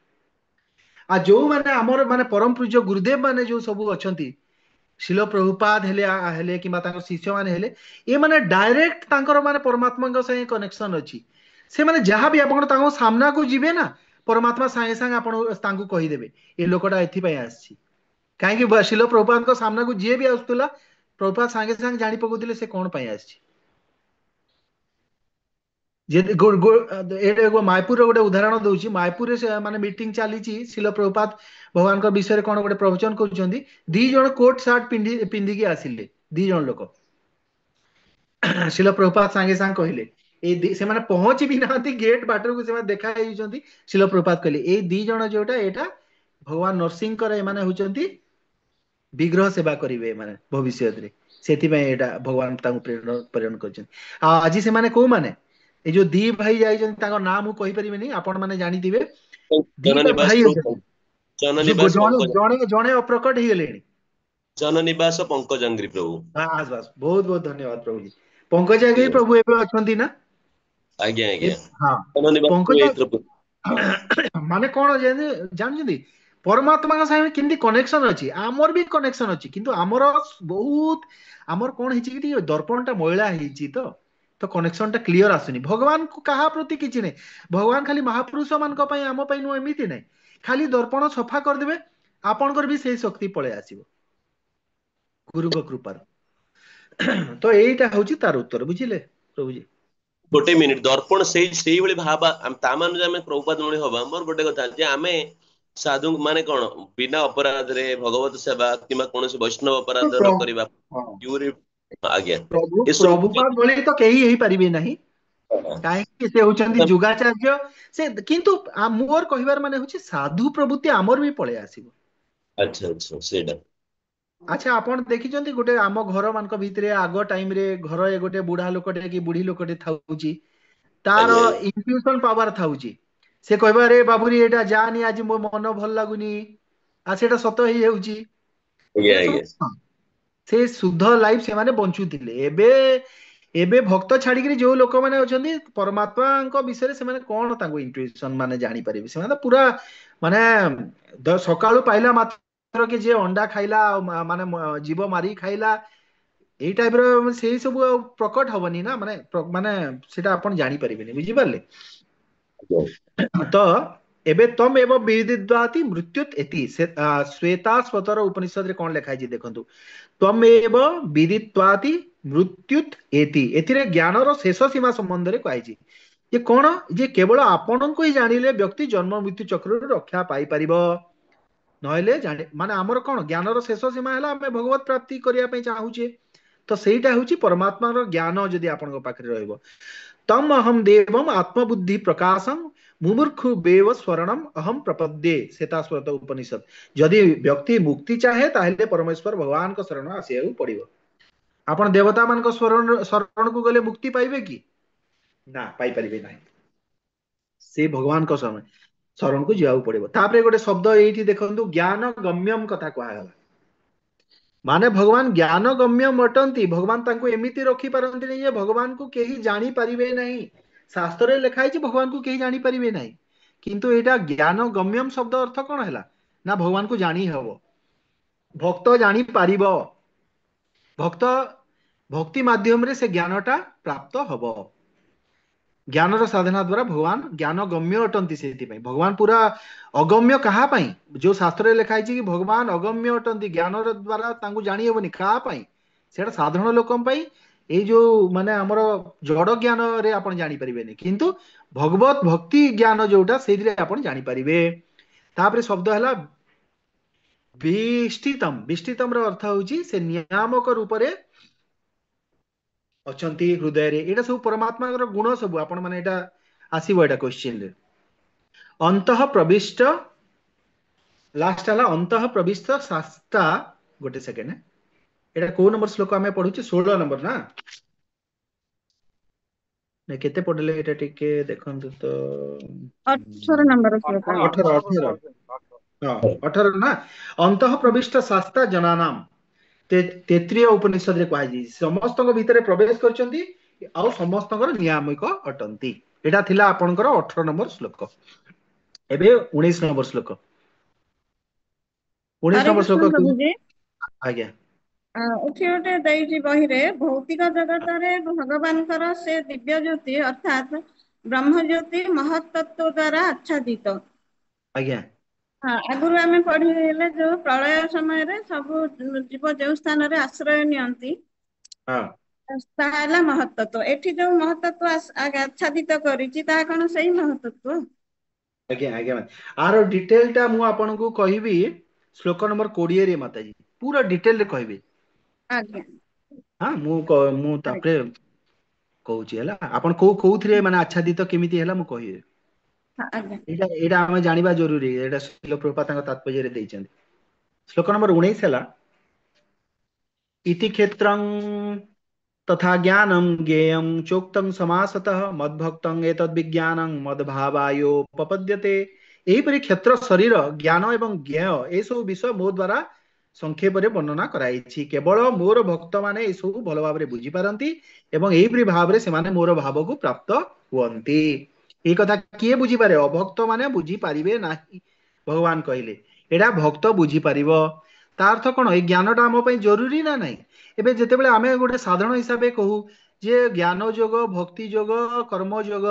ଆଉ ଯୋଉମାନେ ଆମର ମାନେ ପରମ ପୂଜ୍ୟ ଗୁରୁଦେବ ମାନେ ଯୋଉ ସବୁ ଅଛନ୍ତି, ଶିଳ ପ୍ରଭୁପାଦ ହେଲେ କିମ୍ବା ତାଙ୍କ ଶିଷ୍ୟ ମାନେ ହେଲେ, ଏମାନେ ଡାଇରେକ୍ଟ ତାଙ୍କର ମାନେ ପରମାତ୍ମାଙ୍କ ସାଙ୍ଗେ କନେକ୍ସନ ଅଛି। ସେମାନେ ଯାହା ବି ଆପଣ ତାଙ୍କ ସାମ୍ନାକୁ ଯିବେ ନା, ପରମାତ୍ମା ସାଙ୍ଗେ ସାଙ୍ଗେ ଆପଣ ତାଙ୍କୁ କହିଦେବେ ଏ ଲୋକଟା ଏଥିପାଇଁ ଆସିଛି। କାହିଁକି ଶିଳ ପ୍ରଭୁପାଦଙ୍କ ସାମ୍ନାକୁ ଯିଏ ବି ଆସୁଥିଲା, ପ୍ରଭୁପାଦ ସାଙ୍ଗେ ସାଙ୍ଗେ ଜାଣି ପକଉଥିଲେ ସେ କଣ ପାଇଁ ଆସିଛି। ଏଇଟା ମାୟାପୁରର ଗୋଟେ ଉଦାହରଣ ଦଉଛି। ମାୟାପୁରରେ ସେ ମାନେ ମିଟିଂ ଚାଲିଛି, ଶିଳ ପ୍ରଭୁପାଦ ଭଗବାନଙ୍କ ବିଷୟରେ କଣ ଗୋଟେ ପ୍ରବଚନ କରୁଛନ୍ତି, ଦି ଜଣ କୋଟ ସାର୍ଟ ପିନ୍ଧିକି ଆସିଲେ, ଦି ଜଣ ଲୋକ। ଶିଳ ପ୍ରଭୁପାଦ ସାଙ୍ଗେ ସାଙ୍ଗେ କହିଲେ, ଏଇ ସେମାନେ ପହଞ୍ଚି ବି ନାହାନ୍ତି ଗେଟ୍ ବାଟକୁ, ସେମାନେ ଦେଖା ହେଇଛନ୍ତି। ଶିଳ ପ୍ରଭୁପାଦ କହିଲେ ଏଇ ଦି ଜଣ ଯୋଉଟା, ଏଇଟା ଭଗବାନ ନରସିଂହଙ୍କର, ଏମାନେ ହଉଛନ୍ତି ବିଗ୍ରହ ସେବା କରିବେ ଏମାନେ ଭବିଷ୍ୟତରେ, ସେଥିପାଇଁ ଏଇଟା ଭଗବାନ ତାଙ୍କୁ ପ୍ରେରଣ କରିଛନ୍ତି। ଆଉ ଆଜି ସେମାନେ କୋଉମାନେ, ଏଇ ଯୋଉ ଦି ଭାଇ ଯାଇଛନ୍ତି, ତାଙ୍କ ନାଁ ମୁଁ କହିପାରିବିନି, ଆପଣ ମାନେ ଜାଣିଥିବେ। ଦିଟା ଭାଇ ଅଛନ୍ତି, ଜଣେ ଜଣେ ଅପ୍ରକଟ ହେଇଗଲେଣି। ଜନନିବାସ ପଙ୍କଜାଙ୍ଗରି ପ୍ରଭୁ। ବାସ୍ ବାସ୍, ବହୁତ ବହୁତ ଧନ୍ୟବାଦ ପ୍ରଭୁଜୀ। ପଙ୍କଜାଙ୍ଗରି ପ୍ରଭୁ ଏବେ ଅଛନ୍ତି ନା? ଆଜ୍ଞା ଆଜ୍ଞା। ହଁ, ପଙ୍କଜ ମାନେ କଣ ଜାଣିଛନ୍ତି, ପରମାତ୍ମାଙ୍କ ସାଙ୍ଗେ କେମିତି କନେକ୍ସନ ଅଛି, ଆମର ବି କନେକ୍ସନ ଅଛି, କିନ୍ତୁ ଆମର ବହୁତ, ଆମର କଣ ହେଇଛି କି ଟିକେ ଦର୍ପଣ ଟା ମଇଳା ହେଇଛି, ତ କନେକ୍ସନ ଟା କ୍ଲିୟର ଆସୁନି। ଭଗବାନଙ୍କୁ କାହା ପ୍ରତି କିଛି ନାହିଁ, ଭଗବାନ ଖାଲି ମହାପୁରୁଷ ମାନଙ୍କ ପାଇଁ, ଆମ ପାଇଁ ନୁହଁ, ଏମିତି ନାହିଁ। ଖାଲି ଦର୍ପଣ ସଫା କରିଦେବେ, ଆପଣଙ୍କର ବି ସେଇ ଶକ୍ତି ପଳେଇ ଆସିବ ଗୁରୁଙ୍କ କୃପାରୁ। ତ ଏଇଟା ହଉଛି ତାର ଉତ୍ତର, ବୁଝିଲେ ପ୍ରଭୁଜୀ? ଗୋଟେ ମିନିଟ, ଦର୍ପଣ ସେଇଭଳି ଭାବ, ତା ମାନେ ଯେ ଆମେ ପ୍ରଭୁପାଦ ଭଳି ହବା। ମୋର ଗୋଟେ କଥା ଯେ ଆମେ ସାଧୁ ମାନେ କଣ ବିନା ଅପରାଧରେ ଭଗବତ ସେବା କିମ୍ବା କୌଣସି ବୈଷ୍ଣବ ଅପରାଧ ନ କରିବା, ଆଜ୍ଞା, ପ୍ରଭୁପାଦ ଭଳି ତ କେହି ହେଇପାରିବେ ନାହିଁ, କାହିଁକି ସେ ହଉଛନ୍ତି ଯୁଗାଚାର୍ଯ୍ୟ ସେ। କିନ୍ତୁ ମୋର କହିବାର ମାନେ ହଉଛି ସାଧୁ ପ୍ରଭୃତି ଆମର ବି ପଳେଇ ଆସିବ। ଆଚ୍ଛା ଆଚ୍ଛା, ସେଇଟା। ଆଚ୍ଛା, ଆପଣ ଦେଖିଛନ୍ତି ଗୋଟେ ଆମ ଘର ମାନଙ୍କ ଭିତରେ ଆଗ ଟାଇମ ରେ ଘର ଗୋଟେ ବୁଢା ଲୋକଟେ କି ବୁଢୀ ଲୋକଟେ ଥାଉଛି, ତାର ଇନଟ୍ୟୁସନ ପାୱାର ଥାଉଛି, ସେ କହିବ ଆରେ ବାବୁରି ଏଇଟା ଯାନି, ଆଜି ମୋ ମନ ଭଲ ଲାଗୁନି, ଆଉ ସେଇଟା ସତ ହେଇଯାଉଛି। ସେ ଶୁଦ୍ଧ ଲାଇଫ ସେମାନେ ବଞ୍ଚୁଥିଲେ। ଏବେ ଏବେ ଭକ୍ତ ଛାଡିକିରି ଯୋଉ ଲୋକମାନେ ଅଛନ୍ତି ପରମାତ୍ମାଙ୍କ ବିଷୟରେ ସେମାନେ କଣ ତାଙ୍କୁ ଇଣ୍ଟୁଇସନ ମାନେ ଜାଣିପାରିବେ? ସେମାନେ ତ ପୁରା ମାନେ ସକାଳୁ ପାଇଲା ମାତ୍ରକେ ଯିଏ ଅଣ୍ଡା ଖାଇଲା ଆଉ ମାନେ ଜୀବ ମାରି ଖାଇଲା, ଏଇ ଟାଇପ ର ସେଇ ସବୁ ଆଉ ପ୍ରକଟ ହବନି ନା, ମାନେ ମାନେ ସେଟା ଆପଣ ଜାଣିପାରିବେନି, ବୁଝିପାରିଲେ? ତ ଏବେ ତମ ଏବ ବିଦିଦ୍ୱାତି ମୃତ୍ୟୁତ ଏତି, ସେ ଶ୍ଵେତାଶ୍ୱତର ଉପନିଷଦରେ କଣ ଲେଖା ହେଇଛି ଦେଖନ୍ତୁ। ତ୍ୱମେବ ବିଦିତ୍ୱାତି ମୃତ୍ୟୁତ ଏତି, ଏଥିରେ ଜ୍ଞାନର ଶେଷ ସୀମା ସମ୍ବନ୍ଧରେ କୁହାଯାଇଛି ଯେ କଣ, ଯେ କେବଳ ଆପଣଙ୍କୁ ହିଁ ଜାଣିଲେ ବ୍ୟକ୍ତି ଜନ୍ମ ମୃତ୍ୟୁ ଚକ୍ରରୁ ରକ୍ଷା ପାଇପାରିବ, ନହେଲେ ଜାଣି ମାନେ ଆମର କଣ ଜ୍ଞାନର ଶେଷ ସୀମା ହେଲା ଆମେ ଭଗବତ ପ୍ରାପ୍ତି କରିବା ପାଇଁ ଚାହୁଁଛେ, ତ ସେଇଟା ହଉଛି ପରମାତ୍ମାର ଜ୍ଞାନ ଯଦି ଆପଣଙ୍କ ପାଖରେ ରହିବ। ତମ ଅହମ ଦେବମ ଆତ୍ମବୁଦ୍ଧି ପ୍ରକାଶಂ ମୁମୂର୍ଖୁ ବେବ ସ୍ମରଣମ ଅହମ ପ୍ରପଦ୍ୟେ, ଶ୍ଵେତାଶ୍ୱତ ଉପନିଷଦ। ଯଦି ବ୍ୟକ୍ତି ମୁକ୍ତି ଚାହେଁ ତାହେଲେ ପରମେଶ୍ୱର ଭଗବାନଙ୍କ ଶରଣ ଆସିବାକୁ ପଡିବ। ଆପଣ ଦେବତା ମାନଙ୍କ ଶରଣକୁ ଗଲେ ମୁକ୍ତି ପାଇବେ କି? ନା, ପାଇପାରିବେ ନାହିଁ। ସେ ଭଗବାନଙ୍କ ଶରଣକୁ ଯିବାକୁ ପଡିବ। ତାପରେ ଗୋଟେ ଶବ୍ଦ ଏଇଠି ଦେଖନ୍ତୁ, ଜ୍ଞାନ ଗମ୍ୟମ କଥା କୁହାଗଲା, ମାନେ ଭଗବାନ ଜ୍ଞାନ ଗମ୍ୟମ ଅଟନ୍ତି। ଭଗବାନ ତାଙ୍କୁ ଏମିତି ରଖିପାରନ୍ତିନି ଯେ ଭଗବାନଙ୍କୁ କେହି ଜାଣିପାରିବେ ନାହିଁ। ଶାସ୍ତ୍ରରେ ଲେଖା ହେଇଛି ଭଗବାନଙ୍କୁ କେହି ଜାଣିପାରିବେ ନାହିଁ, କିନ୍ତୁ ଏଇଟା ଜ୍ଞାନ ଗମ୍ୟମ ଶବ୍ଦ ଅର୍ଥ କଣ ହେଲା ନା ଭଗବାନଙ୍କୁ ଜାଣି ହବ, ଭକ୍ତ ଜାଣିପାରିବ, ଭକ୍ତ ଭକ୍ତି ମାଧ୍ୟମରେ ସେ ଜ୍ଞାନଟା ପ୍ରାପ୍ତ ହବ। ଜ୍ଞାନର ସାଧନା ଦ୍ଵାରା ଭଗବାନ ଜ୍ଞାନ ଗମ୍ୟ ଅଟନ୍ତି। ସେଇଥିପାଇଁ ଭଗବାନ ପୁରା ଅଗମ୍ୟ କାହା ପାଇଁ? ଯୋଉ ଶାସ୍ତ୍ରରେ ଲେଖା ହେଇଛି କି ଭଗବାନ ଅଗମ୍ୟ ଅଟନ୍ତି, ଜ୍ଞାନର ଦ୍ଵାରା ତାଙ୍କୁ ଜାଣି ହବନି କାହା ପାଇଁ? ସେଇଟା ସାଧାରଣ ଲୋକଙ୍କ ପାଇଁ, ଏଇ ଯୋଉ ମାନେ ଆମର ଜଡ ଜ୍ଞାନରେ ଆପଣ ଜାଣିପାରିବେନି, କିନ୍ତୁ ଭଗବତ ଭକ୍ତି ଜ୍ଞାନ ଯୋଉଟା ସେଇଥିରେ ଆପଣ ଜାଣିପାରିବେ। ତାପରେ ଶବ୍ଦ ହେଲା ବିଷ୍ଟିତମ। ବିଷ୍ଟିତମ ର ଅର୍ଥ ହଉଛି ସେ ନିୟାମକ ରୂପରେ ଅଛନ୍ତି ହୃଦୟରେ। ଏଇଟା ସବୁ ପରମାତ୍ମାଙ୍କର ଗୁଣ ସବୁ, ଆପଣ ମାନେ ଏଇଟା ଆସିବ ଏଇଟା କ୍ୱେଶ୍ଚିନ୍ ରେ। ଅନ୍ତଃ ପ୍ରବିଷ୍ଟ, ଲାଷ୍ଟ ହେଲା ଅନ୍ତଃ ପ୍ରବିଷ୍ଟ ଶାସ୍ତା। ଗୋଟେ ସେକେଣ୍ଡ, ଏଇଟା କୋଉ ନମ୍ବର ଶ୍ଲୋକ ଆମେ ପଢୁଛେ? 16 ନମ୍ବର ନା? ନା କେତେ ପଢିଲେ ଏଇଟା ଟିକେ ଦେଖନ୍ତୁ ତ। 18 ନମ୍ବର ଶ୍ଲୋକ। 18, 18, ହଁ 18 ନା। ଅନ୍ତଃ ପ୍ରବିଷ୍ଟ ଶାସ୍ତା ଜନାନାମ, ତୈତ୍ତିରୀୟ ଉପନିଷଦରେ କୁହାଯାଇଛି ସମସ୍ତଙ୍କ ଭିତରେ ପ୍ରବେଶ କରିଛନ୍ତି ଆଉ ସମସ୍ତଙ୍କର ନିୟାମକ ଅଟନ୍ତି। ଏଇଟା ଥିଲା ଆପଣଙ୍କର 18 ନମ୍ବର ଶ୍ଲୋକ। ଏବେ 19 ନମ୍ବର ଶ୍ଲୋକ। 19 ହରେ ନମ୍ବର କୃଷ୍ଣ ଶ୍ଲୋକ ପ୍ରଭୁଜୀ। ଆଜ୍ଞା। ଏଠି ଗୋଟେ ଦେଇଛି ବହିରେ, ଭୌତିକ ଜଗତରେ ଭଗବାନଙ୍କର ସେ ଦିବ୍ୟ ଜ୍ୟୋତି ଅର୍ଥାତ୍ ବ୍ରହ୍ମଜ୍ୟୋତି ମହତ୍ତତ୍ଵ ଦ୍ଵାରା ଆଚ୍ଛାଦିତ। ଆଜ୍ଞା। ହଁ, ଆଗରୁ ଆମେ ପଢିଲେ ଯୋଉ ପ୍ରଳୟ ସମୟରେ ସବୁ ଜୀବ ଯୋଉ ସ୍ଥାନରେ ଆଶ୍ରୟ ନିଅନ୍ତି, ତାହା ହେଲା ମହତ୍ତତ୍ଵ। ଏଠି ଯୋଉ ମହତ୍ତତ୍ଵ ଆଚ୍ଛାଦିତ କରିଛି ତାହା କଣ ସେଇ ମହତ୍ତତ୍ଵ? ଆଜ୍ଞା, ଆଜ୍ଞା, ଆର ଡିଟେଲ ଟା ମୁଁ ଆପଣଙ୍କୁ କହିବି ଶ୍ଲୋକ ନମ୍ବର 20 ରେ ମାତାଜୀ, ପୁରା ଡିଟେଲ ରେ କହିବି। ଆଜ୍ଞା। ହଁ, ମୁଁ ତାପରେ କହୁଛି ହେଲା। ଆପଣ କୋଉଥିରେ ମାନେ ଆଚ୍ଛାଦିତ କେମିତି ହେଲା ମୁଁ କହିବି। ଆଜ୍ଞା। ଏଇଟା ଆମେ ଜାଣିବା ଜରୁରୀ। ଏଇଟା ଶ୍ରୀଲ ପ୍ରଭୁପାଦ ତାଙ୍କ ତାତ୍ପର୍ଯ୍ୟରେ ଦେଇଛନ୍ତି। ଶ୍ଲୋକ ନମ୍ବର 19 ହେଲା ଇତି କ୍ଷେତ୍ରଂ ତଥା ଜ୍ଞାନଂ ଜ୍ଞେୟଂ ଚୋକ୍ତଂ ସମାସତଃ ମଦ୍ଭକ୍ତଂ ଏତଦ୍ ବିଜ୍ଞାନଂ ମଦ୍ଭାବାୟୋପପଦ୍ୟତେ। ଏହିପରି କ୍ଷେତ୍ର ଶରୀର ଜ୍ଞାନ ଏବଂ ଜ୍ଞେୟ ଏସବୁ ବିଷୟ ମୋ ଦ୍ଵାରା ସଂକ୍ଷେପରେ ବର୍ଣ୍ଣନା କରାଯାଇଛି। କେବଳ ମୋର ଭକ୍ତମାନେ ଏସବୁ ଭଲ ଭାବରେ ବୁଝିପାରନ୍ତି ଏବଂ ଏହିପରି ଭାବରେ ସେମାନେ ମୋର ଭାବକୁ ପ୍ରାପ୍ତ ହୁଅନ୍ତି। ଏଇ କଥା କିଏ ବୁଝିପାରେ? ଅଭକ୍ତ ମାନେ ବୁଝିପାରିବେ ନାହିଁ। ଭଗବାନ କହିଲେ ଏଇଟା ଭକ୍ତ ବୁଝିପାରିବ। ତା ଅର୍ଥ କଣ? ଏଇ ଜ୍ଞାନଟା ଆମ ପାଇଁ ଜରୁରୀ ନା ନାହିଁ? ଏବେ ଯେତେବେଳେ ଆମେ ଗୋଟେ ସାଧାରଣ ହିସାବରେ କହୁ ଯେ ଜ୍ଞାନ ଯୋଗ, ଭକ୍ତି ଯୋଗ, କର୍ମ ଯୋଗ,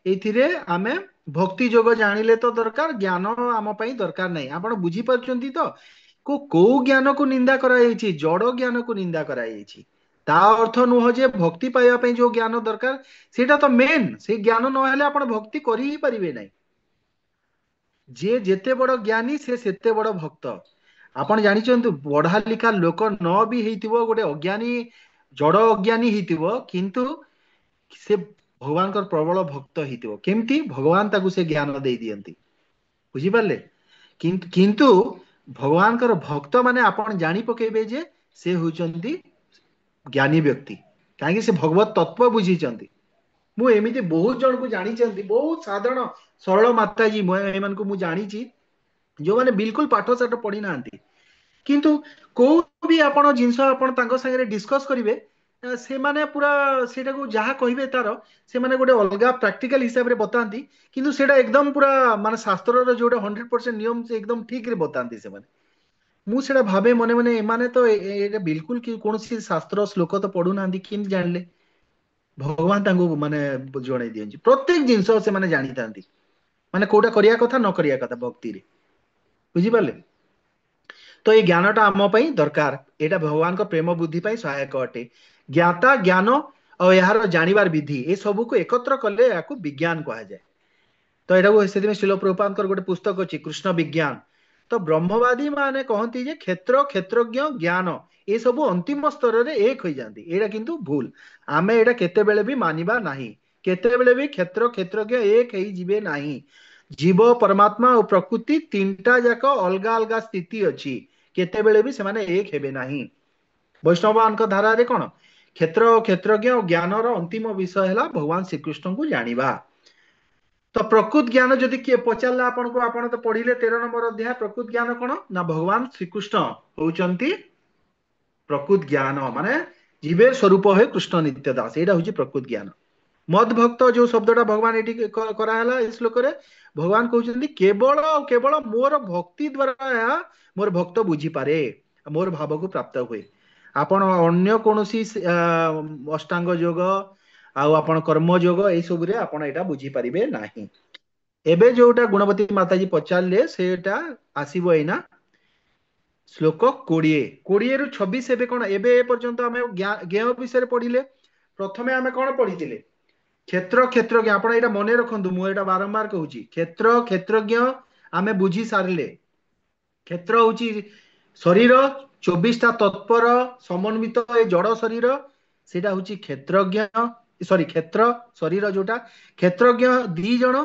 ଏଇଥିରେ ଆମେ ଭକ୍ତି ଯୋଗ ଜାଣିଲେ ତ ଦରକାର, ଜ୍ଞାନ ଆମ ପାଇଁ ଦରକାର ନାହିଁ। ଆପଣ ବୁଝିପାରୁଛନ୍ତି ତ? କୋଉ ଜ୍ଞାନକୁ ନିନ୍ଦା କରାଯାଇଛି? ଜଡ ଜ୍ଞାନକୁ ନିନ୍ଦା କରାଯାଇଛି। ତା ଅର୍ଥ ନୁହଁ ଯେ ଭକ୍ତି ପାଇବା ପାଇଁ ଯୋଉ ଜ୍ଞାନ ଦରକାର ସେଇଟା ତ ମେନ୍। ସେଇ ଜ୍ଞାନ ନହେଲେ ଆପଣ ଭକ୍ତି କରି ହିଁ ପାରିବେ ନାହିଁ। ଯିଏ ଯେତେ ବଡ ଜ୍ଞାନୀ ସେ ସେତେ ବଡ ଭକ୍ତ। ଆପଣ ଜାଣିଛନ୍ତି ପଢା ଲିଖା ଲୋକ ନ ବି ହେଇଥିବ, ଗୋଟେ ଅଜ୍ଞାନୀ ଜଡ ଅଜ୍ଞାନୀ ହେଇଥିବ, କିନ୍ତୁ ସେ ଭଗବାନଙ୍କର ପ୍ରବଳ ଭକ୍ତ ହେଇଥିବ। କେମିତି? ଭଗବାନ ତାକୁ ସେ ଜ୍ଞାନ ଦେଇ ଦିଅନ୍ତି। ବୁଝିପାରିଲେ? କିନ୍ତୁ ଭଗବାନଙ୍କର ଭକ୍ତ ମାନେ ଆପଣ ଜାଣି ପକେଇବେ ଯେ ସେ ହଉଛନ୍ତି ଜ୍ଞାନୀ ବ୍ୟକ୍ତି, କାହିଁକି ସେ ଭଗବତ ତତ୍ଵ ବୁଝିଛନ୍ତି। ମୁଁ ଏମିତି ବହୁତ ଜଣଙ୍କୁ ଜାଣିଛନ୍ତି, ବହୁତ ସାଧାରଣ ସରଳ ମାତାଜୀ ଏମାନଙ୍କୁ ମୁଁ ଜାଣିଛି, ଯୋଉମାନେ ବିଲକୁଲ ପାଠ ସାଠ ପଢି ନାହାନ୍ତି, କିନ୍ତୁ କୋଉ ବି ଆପଣ ଜିନିଷ ଆପଣ ତାଙ୍କ ସାଙ୍ଗରେ ଡିସ୍କସ କରିବେ, ସେମାନେ ପୁରା ସେଇଟାକୁ ଯାହା କହିବେ ତାର ସେମାନେ ଗୋଟେ ଅଲଗା ପ୍ରାକ୍ଟିକାଲ ହିସାବରେ ବତାନ୍ତି, କିନ୍ତୁ ସେଇଟା ଏକଦମ ପୁରା ମାନେ ଶାସ୍ତ୍ରର ଯୋଉଟା 100% ନିୟମ ସେ ଏକଦମ ଠିକରେ ବତାନ୍ତି ସେମାନେ। ମୁଁ ସେଇଟା ଭାବେ ମନେ ମନେ, ଏମାନେ ତ ଏଇଟା ବିଲକୁଲ କି କୌଣସି ଶାସ୍ତ୍ର ଶ୍ଲୋକ ତ ପଢୁନାହାନ୍ତି, କେମିତି ଜାଣିଲେ? ଭଗବାନ ତାଙ୍କୁ ମାନେ ଜଣେଇ ଦିଅନ୍ତି ପ୍ରତ୍ୟେକ ଜିନିଷ, ସେମାନେ ଜାଣିଥାନ୍ତି ମାନେ କୋଉଟା କରିବା କଥା ନ କରିବା କଥା ଭକ୍ତିରେ, ବୁଝିପାରିଲେ? ତ ଏଇ ଜ୍ଞାନଟା ଆମ ପାଇଁ ଦରକାର, ଏଇଟା ଭଗବାନଙ୍କ ପ୍ରେମ ବୃଦ୍ଧି ପାଇଁ ସହାୟକ ଅଟେ। ଜ୍ଞାତା ଜ୍ଞାନ ଆଉ ଏହାର ଜାଣିବାର ବିଧି, ଏ ସବୁକୁ ଏକତ୍ର କଲେ ଏହାକୁ ବିଜ୍ଞାନ କୁହାଯାଏ। ତ ଏଟାକୁ ସେଥିପାଇଁ ଶ୍ରୀଲ ପ୍ରଭୁପାଦଙ୍କର ଗୋଟେ ପୁସ୍ତକ ଅଛି କୃଷ୍ଣ ବିଜ୍ଞାନ। ତ ବ୍ରହ୍ମବାଦୀ ମାନେ କହନ୍ତି ଯେ କ୍ଷେତ୍ର କ୍ଷେତ୍ରଜ୍ଞ ଜ୍ଞାନ ଏସବୁ ଅନ୍ତିମ ସ୍ତରରେ ଏକ ହେଇଯାନ୍ତି, ଏଇଟା କିନ୍ତୁ ଭୁଲ। ଆମେ ଏଇଟା କେତେବେଳେ ବି ମାନିବା ନାହିଁ, କେତେବେଳେ ବି କ୍ଷେତ୍ର କ୍ଷେତ୍ରଜ୍ଞ ଏକ ହେଇଯିବେ ନାହିଁ। ଜୀବ ପରମାତ୍ମା ଓ ପ୍ରକୃତି ତିନିଟା ଯାକ ଅଲଗା ଅଲଗା ସ୍ଥିତି ଅଛି, କେତେବେଳେ ବି ସେମାନେ ଏକ ହେବେ ନାହିଁ। ବୈଷ୍ଣବମାନଙ୍କ ଧାରାରେ କଣ କ୍ଷେତ୍ର କ୍ଷେତ୍ରଜ୍ଞ ଓ ଜ୍ଞାନର ଅନ୍ତିମ ବିଷୟ ହେଲା ଭଗବାନ ଶ୍ରୀକୃଷ୍ଣଙ୍କୁ ଜାଣିବା। ତ ପ୍ରକୃତ ଜ୍ଞାନ ଯଦି କିଏ ପଚାରିଲା ଆପଣଙ୍କୁ, ଆପଣ ତ ପଢିଲେ 13 ନମ୍ବର ଅଧ୍ୟାୟ, ପ୍ରକୃତ ଜ୍ଞାନ କଣ ନା ଭଗବାନ ଶ୍ରୀକୃଷ୍ଣ ହଉଛନ୍ତି ପ୍ରକୃତ ଜ୍ଞାନ, ମାନେ ଜୀବେର ସ୍ୱରୂପ ହେ କୃଷ୍ଣ ନିତ୍ୟ ଦାସ, ଏଇଟା ହଉଛି ପ୍ରକୃତ ଜ୍ଞାନ। ମଦ ଭକ୍ତ ଯୋଉ ଶବ୍ଦଟା ଭଗବାନ ଏଠି କରାହେଲା ଏ ଶ୍ଲୋକରେ, ଭଗବାନ କହୁଛନ୍ତି କେବଳ ଆଉ କେବଳ ମୋର ଭକ୍ତି ଦ୍ଵାରା ଏହା ମୋର ଭକ୍ତ ବୁଝିପାରେ, ମୋର ଭାବକୁ ପ୍ରାପ୍ତ ହୁଏ। ଆପଣ ଅନ୍ୟ କୌଣସି ଅଷ୍ଟାଙ୍ଗ ଯୋଗ ଆଉ ଆପଣ କର୍ମ ଯୋଗ ଏଇସବୁରେ ଆପଣ ଏଇଟା ବୁଝିପାରିବେ ନାହିଁ। ଏବେ ଯୋଉଟା ଗୁଣବତୀ ମାତାଜୀ ପଚାରିଲେ ସେଇଟା ଆସିବ ଏଇନା ଶ୍ଲୋକ 20, 20ରୁ 26। ଏବେ କଣ, ଏବେ ଏ ପର୍ଯ୍ୟନ୍ତ ଆମେ ଜ୍ଞେୟ ବିଷୟରେ ପଢିଲେ। ପ୍ରଥମେ ଆମେ କଣ ପଢିଥିଲେ? କ୍ଷେତ୍ର କ୍ଷେତ୍ରଜ୍ଞ। ଆପଣ ଏଇଟା ମନେ ରଖନ୍ତୁ, ମୁଁ ଏଇଟା ବାରମ୍ବାର କହୁଛି। କ୍ଷେତ୍ର କ୍ଷେତ୍ରଜ୍ଞ ଆମେ ବୁଝି ସାରିଲେ। କ୍ଷେତ୍ର ହଉଛି ଶରୀର, 24ଟା ତତ୍ପର ସମନ୍ୱିତ ଏ ଜଡ ଶରୀର, ସେଇଟା ହଉଛି କ୍ଷେତ୍ରଜ୍ଞ, ସରି କ୍ଷେତ୍ର ଶରୀର ଯୋଉଟା। କ୍ଷେତ୍ରଜ୍ଞ ଦି ଜଣ,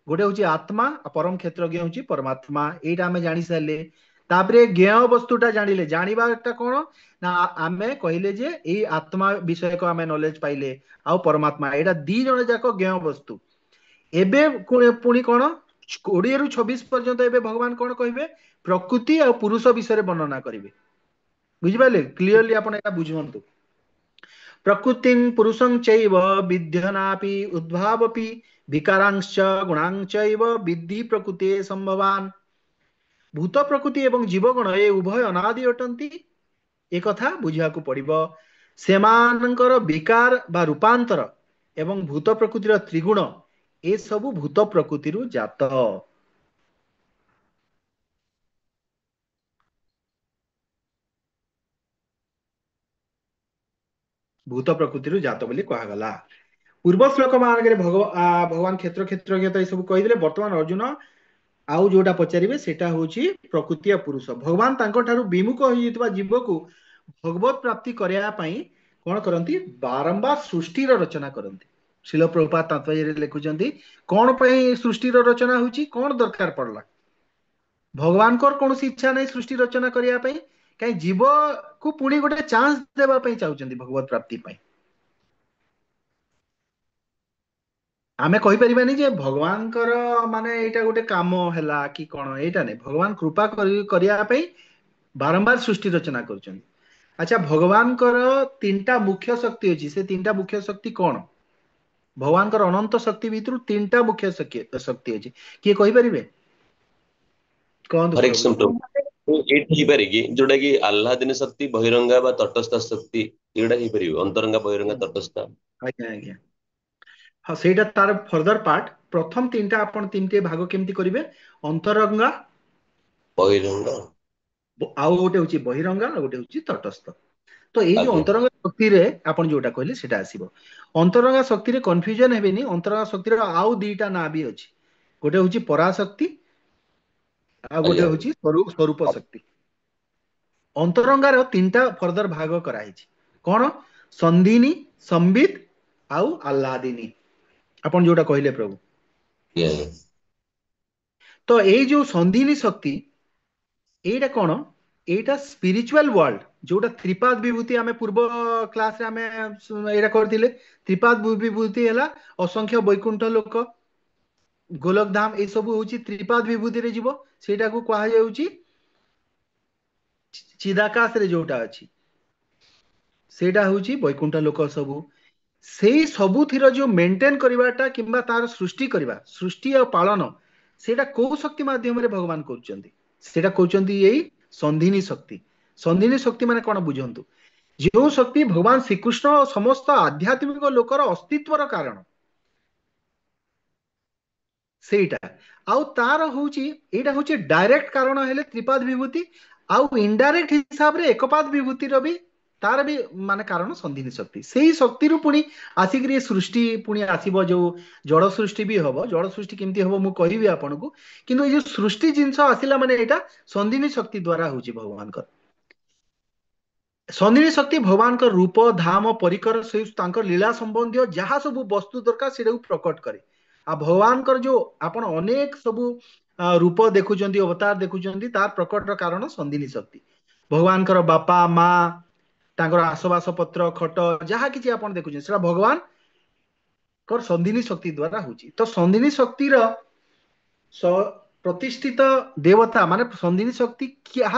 ଗୋଟେ ହଉଛି ଆତ୍ମା ଆଉ ପରମ କ୍ଷେତ୍ରଜ୍ଞ ହଉଛି ପରମାତ୍ମା, ଏଇଟା ଆମେ ଜାଣି ସାରିଲେ। ତାପରେ ଜ୍ଞେୟ ବସ୍ତୁଟା ଜାଣିଲେ। ଜାଣିବାଟା କଣ ନା ଆମେ କହିଲେ ଯେ ଏଇ ଆତ୍ମା ବିଷୟକ ଆମେ ନଲେଜ ପାଇଲେ ଆଉ ପରମାତ୍ମା, ଏଇଟା ଦି ଜଣ ଯାକ ଜ୍ଞେୟ ବସ୍ତୁ। ଏବେ ପୁଣି କଣ 20ରୁ 26 ପର୍ଯ୍ୟନ୍ତ ଏବେ ଭଗବାନ କଣ କହିବେ? ପ୍ରକୃତି ଆଉ ପୁରୁଷ ବିଷୟରେ ବର୍ଣ୍ଣନା କରିବେ, ବୁଝିପାରିଲେ? କ୍ଲିୟରଲି ଆପଣ ଏଇଟା ବୁଝନ୍ତୁ। ପ୍ରକୃତିଂ ପୁରୁଷଂ ଚୈବ ବିଧ୍ୟନାପି ଉଦ୍ଭାବପି ବିକାରାଂଶ୍ଚ ଗୁଣାଂଚୈବ ବିদ্ধି ପ୍ରକୃତେ ସମ୍ଭବାନ। ଭୂତ ପ୍ରକୃତି ଏବଂ ଜୀବଗଣ ଏ ଉଭୟ ଅନାଦି ଅଟନ୍ତି, ଏ କଥା ବୁଝିବାକୁ ପଡିବ। ସେମାନଙ୍କର ବିକାର ବା ରୂପାନ୍ତର ଏବଂ ଭୂତ ପ୍ରକୃତିର ତ୍ରିଗୁଣ ଏସବୁ ଭୂତ ପ୍ରକୃତିରୁ ଜାତ। ଭୂତ ପ୍ରକୃତିରୁ ଜାତ ବୋଲି କୁହାଗଲା। ପୂର୍ବ ଶ୍ଲୋକ ମାନଙ୍କରେ ଭଗବାନ କ୍ଷେତ୍ର କ୍ଷେତ୍ରଜ୍ଞ ତ ଏସବୁ କହିଦେଲେ। ବର୍ତ୍ତମାନ ଅର୍ଜୁନ ଆଉ ଯୋଉଟା ପଚାରିବେ ସେଇଟା ହଉଛି ପ୍ରକୃତି ଆଉ ପୁରୁଷ। ଭଗବାନ ତାଙ୍କ ଠାରୁ ବିମୁଖ ହୋଇଯାଇଥିବା ଜୀବକୁ ଭଗବତ ପ୍ରାପ୍ତି କରିବା ପାଇଁ କଣ କରନ୍ତି? ବାରମ୍ବାର ସୃଷ୍ଟିର ରଚନା କରନ୍ତି। ଶ୍ରୀଲ ପ୍ରଭୁପାଦ ତାତ୍ପର୍ଯ୍ୟରେ ଲେଖୁଛନ୍ତି କଣ ପାଇଁ ସୃଷ୍ଟିର ରଚନା ହଉଛି, କଣ ଦରକାର ପଡିଲା? ଭଗବାନଙ୍କର କୌଣସି ଇଚ୍ଛା ନାହିଁ ସୃଷ୍ଟି ରଚନା କରିବା ପାଇଁ, କାହିଁ ଜୀବକୁ ପୁଣି ଗୋଟେ ଚାନ୍ସ ଦେବା ପାଇଁ ଚାହୁଁଛନ୍ତି ଭଗବତ ପ୍ରାପ୍ତି ପାଇଁ। ଆମେ କହିପାରିବାନି ଯେ ଭଗବାନଙ୍କର ମାନେ ଏଇଟା ଗୋଟେ କାମ ହେଲା କି କଣ, ଏଇଟା ନାଇଁ। ଭଗବାନ କୃପା କରିବା ପାଇଁ ବାରମ୍ବାର ସୃଷ୍ଟି ରଚନା କରୁଛନ୍ତି। ଆଚ୍ଛା, ଭଗବାନଙ୍କର ତିନିଟା ମୁଖ୍ୟ ଶକ୍ତି ଅଛି, ସେ ତିନିଟା ମୁଖ୍ୟ ଶକ୍ତି କଣ? ଭଗବାନଙ୍କର ଅନନ୍ତ ଶକ୍ତି ଭିତରୁ ତିନିଟା ମୁଖ୍ୟ ଶକ୍ତି ଅଛି, କିଏ କହିପାରିବେ? କୁହନ୍ତୁ ହରେ ପ୍ରଭୁ। କୃଷ୍ଣ ପ୍ରଭୁ। ଏଇଠି ହେଇପାରେ କି ଯୋଉଟା କି ଆହ୍ଲାଦିନୀ ଶକ୍ତି, ବହିରଙ୍ଗା ବା ତଟସ୍ଥ ଶକ୍ତି, ଏଇଟା ହେଇପାରିବ? ଅନ୍ତରଙ୍ଗା, ବହିରଙ୍ଗା, ତଟସ୍ଥ। ଆଜ୍ଞା ଆଜ୍ଞା, ହଁ, ସେଇଟା ତାର ଫର୍ଦର ପାର୍ଟ। ପ୍ରଥମ ତିନିଟା ଆପଣ ତିନିଟି ଭାଗ କେମିତି କରିବେ? ଅନ୍ତରଙ୍ଗା, ବହିରଙ୍ଗା, ଆଉ ଗୋଟେ ହଉଛି ବହିରଙ୍ଗା, ଆଉ ଗୋଟେ ହଉଛି ତଟସ୍ଥ। ତ ଏଇ ଯୋଉ ଅନ୍ତରଙ୍ଗା ଶକ୍ତିରେ ଆପଣ ଯୋଉଟା କହିଲେ ସେଇଟା ଆସିବ। ଅନ୍ତରଙ୍ଗା ଶକ୍ତିରେ କନଫ୍ୟୁଜନ ହେବେନି, ଅନ୍ତରଙ୍ଗା ଶକ୍ତିର ଆଉ ଦିଟା ନାଁ ବି ଅଛି, ଗୋଟେ ହଉଛି ପରାଶକ୍ତି ଆଉ ଗୋଟେ ହଉଛି ସ୍ୱରୂପ ଶକ୍ତି। ଅନ୍ତରଙ୍ଗାର ତିନିଟା ଫର୍ଦର ଭାଗ କରାହେଇଛି, କଣ? ସନ୍ଧିନୀ, ସମ୍ବିତ ଆଉ ଆହ୍ଲାଦିନୀ, ଆପଣ ଯୋଉଟା କହିଲେ ପ୍ରଭୁ। ତ ଏଇ ଯୋଉ ସନ୍ଧିନୀ ଶକ୍ତି, ଏଇଟା କଣ? ଏଇଟା ସ୍ପିରିଚୁଆଲ ୱାର୍ଲଡ, ଯୋଉଟା ତ୍ରିପାଦ ବିଭୂତି ଆମେ ପୂର୍ବ କ୍ଲାସରେ ଆମେ ଏଇଟା କରିଥିଲେ। ତ୍ରିପାଦ ବିଭୂତି ହେଲା ଅସଂଖ୍ୟ ବୈକୁଣ୍ଠ ଲୋକ, ଗୋଲକଧାମ, ଏସବୁ ହଉଛି ତ୍ରିପାଦ ବିଭୂତିରେ ଯିବ। ସେଇଟାକୁ କୁହାଯାଉଛି ଚିଦାକାଶରେ ଯୋଉଟା ଅଛି। ସେଇଟା ହଉଛି ବୈକୁଣ୍ଠ ଲୋକ ସବୁ। ସେଇ ସବୁଥିର ଯୋଉ ମେଣ୍ଟେନ କରିବାଟା କିମ୍ବା ତାର ସୃଷ୍ଟି କରିବା, ସୃଷ୍ଟି ଆଉ ପାଳନ, ସେଇଟା କୋଉ ଶକ୍ତି ମାଧ୍ୟମରେ ଭଗବାନ କରୁଛନ୍ତି? ସେଇଟା କହୁଛନ୍ତି ଏଇ ସନ୍ଧିନୀ ଶକ୍ତି। ସନ୍ଧିନୀ ଶକ୍ତି ମାନେ କଣ ବୁଝନ୍ତୁ? ଯେଉଁ ଶକ୍ତି ଭଗବାନ ଶ୍ରୀକୃଷ୍ଣ ଓ ସମସ୍ତ ଆଧ୍ୟାତ୍ମିକ ଲୋକର ଅସ୍ତିତ୍ୱର କାରଣ, ସେଇଟା। ଆଉ ତାର ହଉଛି ଏଇଟା ହଉଛି ଡାଇରେକ୍ଟ କାରଣ ହେଲେ ତ୍ରିପାଦ ବିଭୂତି, ଆଉ ଇନଡାଇରେକ୍ଟ ହିସାବରେ ଏକପାଦ ବିଭୂତିର ବି ତାର ବି ମାନେ କାରଣ ସନ୍ଧିନୀ ଶକ୍ତି। ସେଇ ଶକ୍ତିରୁ ପୁଣି ଆସିକିରି ଏ ସୃଷ୍ଟି ପୁଣି ଆସିବ, ଯୋଉ ଜଳ ସୃଷ୍ଟି ବି ହବ। ଜଳ ସୃଷ୍ଟି କେମିତି ହବ ମୁଁ କହିବି ଆପଣଙ୍କୁ, କିନ୍ତୁ ଏଇ ଯୋଉ ସୃଷ୍ଟି ଜିନିଷ ଆସିଲା ମାନେ ଏଇଟା ସନ୍ଧିନୀ ଶକ୍ତି ଦ୍ଵାରା ହଉଛି ଭଗବାନଙ୍କର। ସନ୍ଧିନୀ ଶକ୍ତି ଭଗବାନଙ୍କ ରୂପ, ଧାମ, ପରିକର, ସେଇ ତାଙ୍କ ଲୀଳା ସମ୍ବନ୍ଧୀୟ ଯାହା ସବୁ ବସ୍ତୁ ଦରକାର ସେଇଟାକୁ ପ୍ରକଟ କରେ। ଆଉ ଭଗବାନଙ୍କର ଯୋଉ ଆପଣ ଅନେକ ସବୁ ରୂପ ଦେଖୁଛନ୍ତି, ଅବତାର ଦେଖୁଛନ୍ତି, ତାର ପ୍ରକଟର କାରଣ ସନ୍ଧିନୀ ଶକ୍ତି। ଭଗବାନଙ୍କର ବାପା ମା, ତାଙ୍କର ଆସବାସ ପତ୍ର, ଖଟ, ଯାହା କିଛି ଆପଣ ଦେଖୁଛନ୍ତି ସେଟା ଭଗବାନଙ୍କର ସନ୍ଧିନୀ ଶକ୍ତି ଦ୍ଵାରା ହଉଛି। ତ ସନ୍ଧିନୀ ଶକ୍ତିର ପ୍ରତିଷ୍ଠିତ ଦେବତା ମାନେ ସନ୍ଧିନୀ ଶକ୍ତି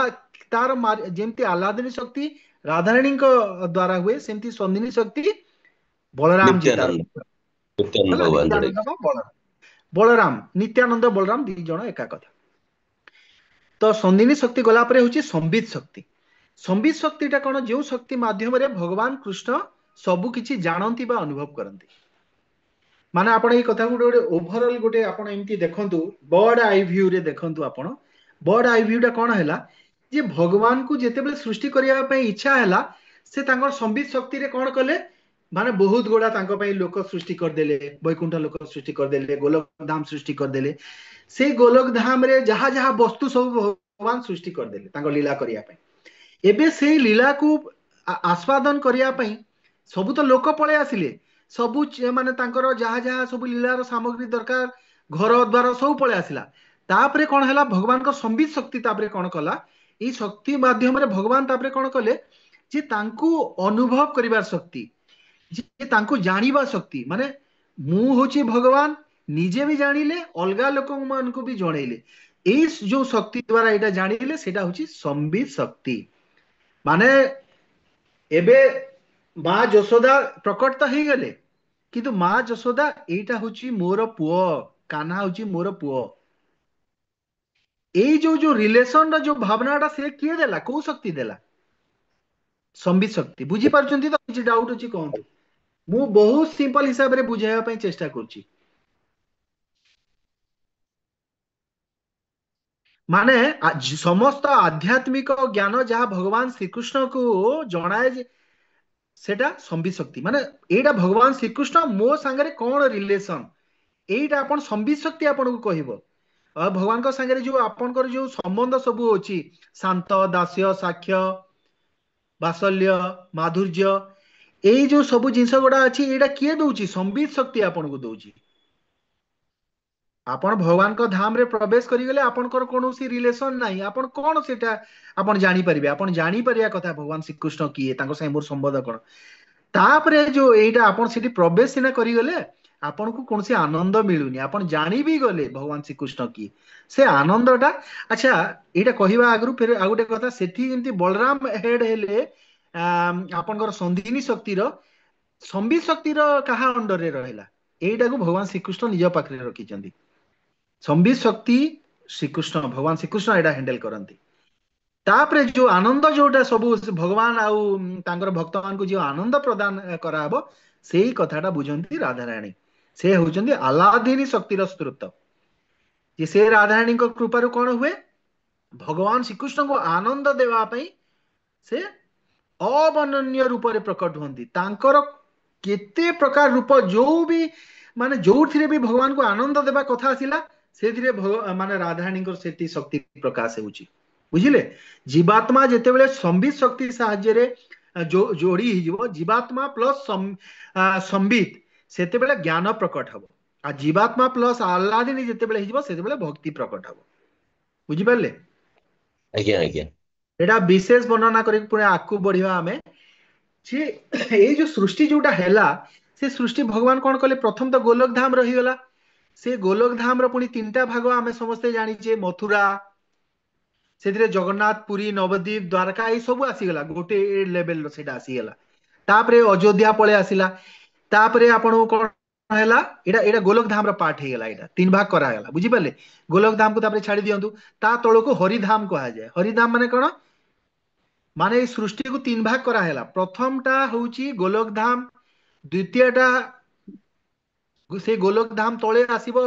ତାର ଯେମିତି ଆହ୍ଲାଦିନୀ ଶକ୍ତି ରାଧାରାଣୀଙ୍କ ଦ୍ଵାରା ହୁଏ, ସେମିତି ସନ୍ଧିନୀ ଶକ୍ତି ବଳରାମ ଜି ତାର। ନିତ୍ୟାନନ୍ଦ, ନିତ୍ୟାନନ୍ଦ ହେଲା, ଭଗବାନ ଯୋଉଟା ନିତ୍ୟାନନ୍ଦ ବା ବଳରାମ, ବଳରାମ ନିତ୍ୟାନନ୍ଦ ବଳରାମ ଦି ଜଣ ଏକା କଥା। ତ ସନ୍ଧିନୀ ଶକ୍ତି ଗଲା ପରେ ହଉଛି ସମ୍ବିତ ଶକ୍ତି। ସମ୍ବିତ ଶକ୍ତିଟା କଣ? ଯେଉଁ ଶକ୍ତି ମାଧ୍ୟମରେ ଭଗବାନ କୃଷ୍ଣ ସବୁ କିଛି ଜାଣନ୍ତି ବା ଅନୁଭବ କରନ୍ତି। ମାନେ ଆପଣ ଏଇ କଥାକୁ ଗୋଟେ ଗୋଟେ ଓଭରଅଲ ଗୋଟେ ଆପଣ ଏମିତି ଦେଖନ୍ତୁ, ବର୍ଡ I view ରେ ଦେଖନ୍ତୁ ଆପଣ। ବର୍ଡ I view ଟା କଣ ହେଲା ଯେ ଭଗବାନଙ୍କୁ ଯେତେବେଳେ ସୃଷ୍ଟି କରିବା ପାଇଁ ଇଚ୍ଛା ହେଲା, ସେ ତାଙ୍କର ସମ୍ବିତ ଶକ୍ତିରେ କଣ କଲେ, ମାନେ ବହୁତ ଗୁଡା ତାଙ୍କ ପାଇଁ ଲୋକ ସୃଷ୍ଟି କରିଦେଲେ, ବୈକୁଣ୍ଠ ଲୋକ ସୃଷ୍ଟି କରିଦେଲେ, ଗୋଲକ ଧାମ ସୃଷ୍ଟି କରିଦେଲେ। ସେଇ ଗୋଲକ ଧାମରେ ଯାହା ଯାହା ବସ୍ତୁ ସବୁ ଭଗବାନ ସୃଷ୍ଟି କରିଦେଲେ ତାଙ୍କ ଲୀଳା କରିବା ପାଇଁ। ଏବେ ସେଇ ଲୀଳାକୁ ଆସ୍ୱାଦନ କରିବା ପାଇଁ ସବୁ ତ ଲୋକ ପଳେଇ ଆସିଲେ, ସବୁ ମାନେ ତାଙ୍କର ଯାହା ଯାହା ସବୁ ଲୀଳାର ସାମଗ୍ରୀ ଦରକାର, ଘର ଦ୍ୱାର ସବୁ ପଳେଇ ଆସିଲା। ତାପରେ କଣ ହେଲା, ଭଗବାନଙ୍କ ସମ୍ବିତ ଶକ୍ତି ତାପରେ କଣ କଲା, ଏଇ ଶକ୍ତି ମାଧ୍ୟମରେ ଭଗବାନ ତାପରେ କଣ କଲେ ଯେ ତାଙ୍କୁ ଅନୁଭବ କରିବାର ଶକ୍ତି, ଯେ ତାଙ୍କୁ ଜାଣିବା ଶକ୍ତି, ମାନେ ମୁଁ ହଉଛି ଭଗବାନ, ନିଜେ ବି ଜାଣିଲେ, ଅଲଗା ଲୋକମାନଙ୍କୁ ବି ଜଣେଇଲେ। ଏଇ ଯୋଉ ଶକ୍ତି ଦ୍ଵାରା ଏଇଟା ଜାଣିଲେ, ସେଇଟା ହଉଛି ସମ୍ବିତ ଶକ୍ତି। ମାନେ ଏବେ ମା ଯଶୋଦା ପ୍ରକଟ ତ ହେଇଗଲେ, କିନ୍ତୁ ମା ଯଶୋଦା ଏଇଟା ହଉଛି ମୋର ପୁଅ, କାହ୍ନା ହଉଛି ମୋର ପୁଅ, ଏଇ ଯୋଉ ଯୋଉ ରିଲେସନ ର ଯୋଉ ଭାବନାଟା ସେ କିଏ ଦେଲା, କୋଉ ଶକ୍ତି ଦେଲା? ସମ୍ବିତ ଶକ୍ତି। ବୁଝିପାରୁଛନ୍ତି ତ? କିଛି ଡାଉଟ ଅଛି କୁହନ୍ତୁ। ମୁଁ ବହୁତ ସିମ୍ପଲ ହିସାବରେ ବୁଝାଇବା ପାଇଁ ଚେଷ୍ଟା କରୁଛି। ମାନେ ସମସ୍ତ ଆଧ୍ୟାତ୍ମିକ ଜ୍ଞାନ ଯାହା ଭଗବାନ ଶ୍ରୀକୃଷ୍ଣକୁ ଜଣାଏ ଯେ ସେଟା ସମ୍ବିତ ଶକ୍ତି। ମାନେ ଏଇଟା ଭଗବାନ ଶ୍ରୀକୃଷ୍ଣ ମୋ ସାଙ୍ଗରେ କଣ ରିଲେସନ, ଏଇଟା ଆପଣ ସମ୍ବିତ ଶକ୍ତି ଆପଣଙ୍କୁ କହିବ। ଆଉ ଭଗବାନଙ୍କ ସାଙ୍ଗରେ ଯୋଉ ଆପଣଙ୍କର ଯୋଉ ସମ୍ବନ୍ଧ ସବୁ ଅଛି, ଶାନ୍ତ, ଦାସ୍ୟ, ସାକ୍ଷ୍ୟ, ବାତ୍ସଲ୍ୟ, ମାଧୁର୍ଯ୍ୟ, ଏଇ ଯୋଉ ସବୁ ଜିନିଷ ଗୁଡା ଅଛି, ଏଇଟା କିଏ ଦଉଛି? ସମ୍ବିତ ଶକ୍ତି ଆପଣଙ୍କୁ ଦଉଛି। ଆପଣ ଭଗବାନଙ୍କ ଧାମରେ ପ୍ରବେଶ କରିଗଲେ ଆପଣଙ୍କର କୌଣସି ରିଲେସନ ନାହିଁ, ଆପଣ କଣ ସେଟା ଆପଣ ଜାଣିପାରିବେ? ଆପଣ ଜାଣିପାରିବା କଥା ଭଗବାନ ଶ୍ରୀକୃଷ୍ଣ କିଏ, ତାଙ୍କ ସାଙ୍ଗେ ମୋର ସମ୍ବନ୍ଧ କଣ। ତାପରେ ଯୋଉ ଏଇଟା ଆପଣ ସେଠି ପ୍ରବେଶ ସିନା କରିଗଲେ ଆପଣଙ୍କୁ କୌଣସି ଆନନ୍ଦ ମିଳୁନି, ଆପଣ ଜାଣି ବି ଗଲେ ଭଗବାନ ଶ୍ରୀକୃଷ୍ଣ କିଏ, ସେ ଆନନ୍ଦଟା। ଆଚ୍ଛା, ଏଇଟା କହିବା ଆଗରୁ ଫେର ଆଉ ଗୋଟେ କଥା, ସେଠି ଯେମିତି ବଳରାମ ହେଡ ହେଲେ ଆପଣଙ୍କର ସନ୍ଧିନୀ ଶକ୍ତିର, ସମ୍ବିତ ଶକ୍ତିର କାହା ଅଣ୍ଡରରେ ରହିଲା? ଏଇଟାକୁ ଭଗବାନ ଶ୍ରୀକୃଷ୍ଣ ନିଜ ପାଖରେ ରଖିଛନ୍ତି। ସମ୍ବିତ ଶକ୍ତି ଶ୍ରୀକୃଷ୍ଣ, ଭଗବାନ ଶ୍ରୀକୃଷ୍ଣ ଏଇଟା ହ୍ୟାଣ୍ଡେଲ କରନ୍ତି। ତାପରେ ଯୋଉ ଆନନ୍ଦ ଯୋଉଟା ସବୁ ଭଗବାନ ଆଉ ତାଙ୍କର ଭକ୍ତମାନଙ୍କୁ ଯୋଉ ଆନନ୍ଦ ପ୍ରଦାନ କରାହବ, ସେଇ କଥାଟା ବୁଝନ୍ତି ରାଧାରାଣୀ। ସେ ହଉଛନ୍ତି ଆହ୍ଲାଦିନୀ ଶକ୍ତିର ସ୍ରୋତ। ଯେ ସେ ରାଧାରାଣୀଙ୍କ କୃପାରୁ କଣ ହୁଏ, ଭଗବାନ ଶ୍ରୀକୃଷ୍ଣଙ୍କୁ ଆନନ୍ଦ ଦେବା ପାଇଁ ସେ ଅବର୍ଣ୍ଣନୀୟ ରୂପରେ ପ୍ରକଟ ହୁଅନ୍ତି। ତାଙ୍କର କେତେ ପ୍ରକାର ରୂପ, ଯୋଉ ବି ମାନେ ଯୋଉଥିରେ ବି ଭଗବାନଙ୍କୁ ଆନନ୍ଦ ଦେବା କଥା ଆସିଲା, ସେଥିରେ ମାନେ ରାଧାରାଣୀଙ୍କର ସେଠି ଶକ୍ତି ପ୍ରକାଶ ହେଉଛି। ବୁଝିଲେ? ଜୀବାତ୍ମା ଯେତେବେଳେ ସମ୍ବିତ ଶକ୍ତି ସାହାଯ୍ୟରେ ଯୋଡି ହେଇଯିବ, ଜୀବାତ୍ମା ପ୍ଲସ ସମ୍ବିତ, ସେତେବେଳେ ଜ୍ଞାନ ପ୍ରକଟ ହବ। ଆଉ ଜୀବାତ୍ମା ପ୍ଲସ ଆହ୍ଲାଦିନୀ ଯେତେବେଳେ ହେଇଯିବ, ସେତେବେଳେ ଭକ୍ତି ପ୍ରକଟ ହବ। ବୁଝିପାରିଲେ? ଆଜ୍ଞା ଆଜ୍ଞା। ଏଇଟା ବିଶେଷ ବର୍ଣ୍ଣନା କରିକି ପୁଣି ଆଗକୁ ବଢିବା ଆମେ। ଯେ ଏଇ ଯୋଉ ସୃଷ୍ଟି ଯୋଉଟା ହେଲା, ସେ ସୃଷ୍ଟି ଭଗବାନ କଣ କଲେ, ପ୍ରଥମ ତ ଗୋଲକ ଧାମ ରହିଗଲା। ସେ ଗୋଲକ ଧାମର ପୁଣି ତିନିଟା ଭାଗ ଆମେ ସମସ୍ତେ ଜାଣିଛେ, ମଥୁରା, ସେଥିରେ ଜଗନ୍ନାଥ, ପୁରୀ, ନବଦ୍ୱୀପ, ଦ୍ୱାରକା, ଏଇ ସବୁ ଆସିଗଲା, ଗୋଟେ ଲେଭେଲର ସେଇଟା ଆସିଗଲା। ତାପରେ ଅଯୋଧ୍ୟା ପଳେଇ ଆସିଲା। ତାପରେ ଆପଣଙ୍କୁ କଣ ହେଲା, ଏଇଟା ଏଇଟା ଗୋଲକ ଧାମର ପାର୍ଟ ହେଇଗଲା। ଏଇଟା ତିନି ଭାଗ କରାଗଲା, ବୁଝିପାରିଲେ? ଗୋଲକ ଧାମକୁ ତାପରେ ଛାଡି ଦିଅନ୍ତୁ, ତା ତଳକୁ ହରିଧାମ କୁହାଯାଏ। ହରିଧାମ ମାନେ କଣ? ମାନେ ଏଇ ସୃଷ୍ଟିକୁ ତିନି ଭାଗ କରାହେଲା। ପ୍ରଥମଟା ହଉଛି ଗୋଲକ ଧାମ, ଦ୍ୱିତୀୟଟା ସେ ଗୋଲକ ଧାମ ତଳେ ଆସିବ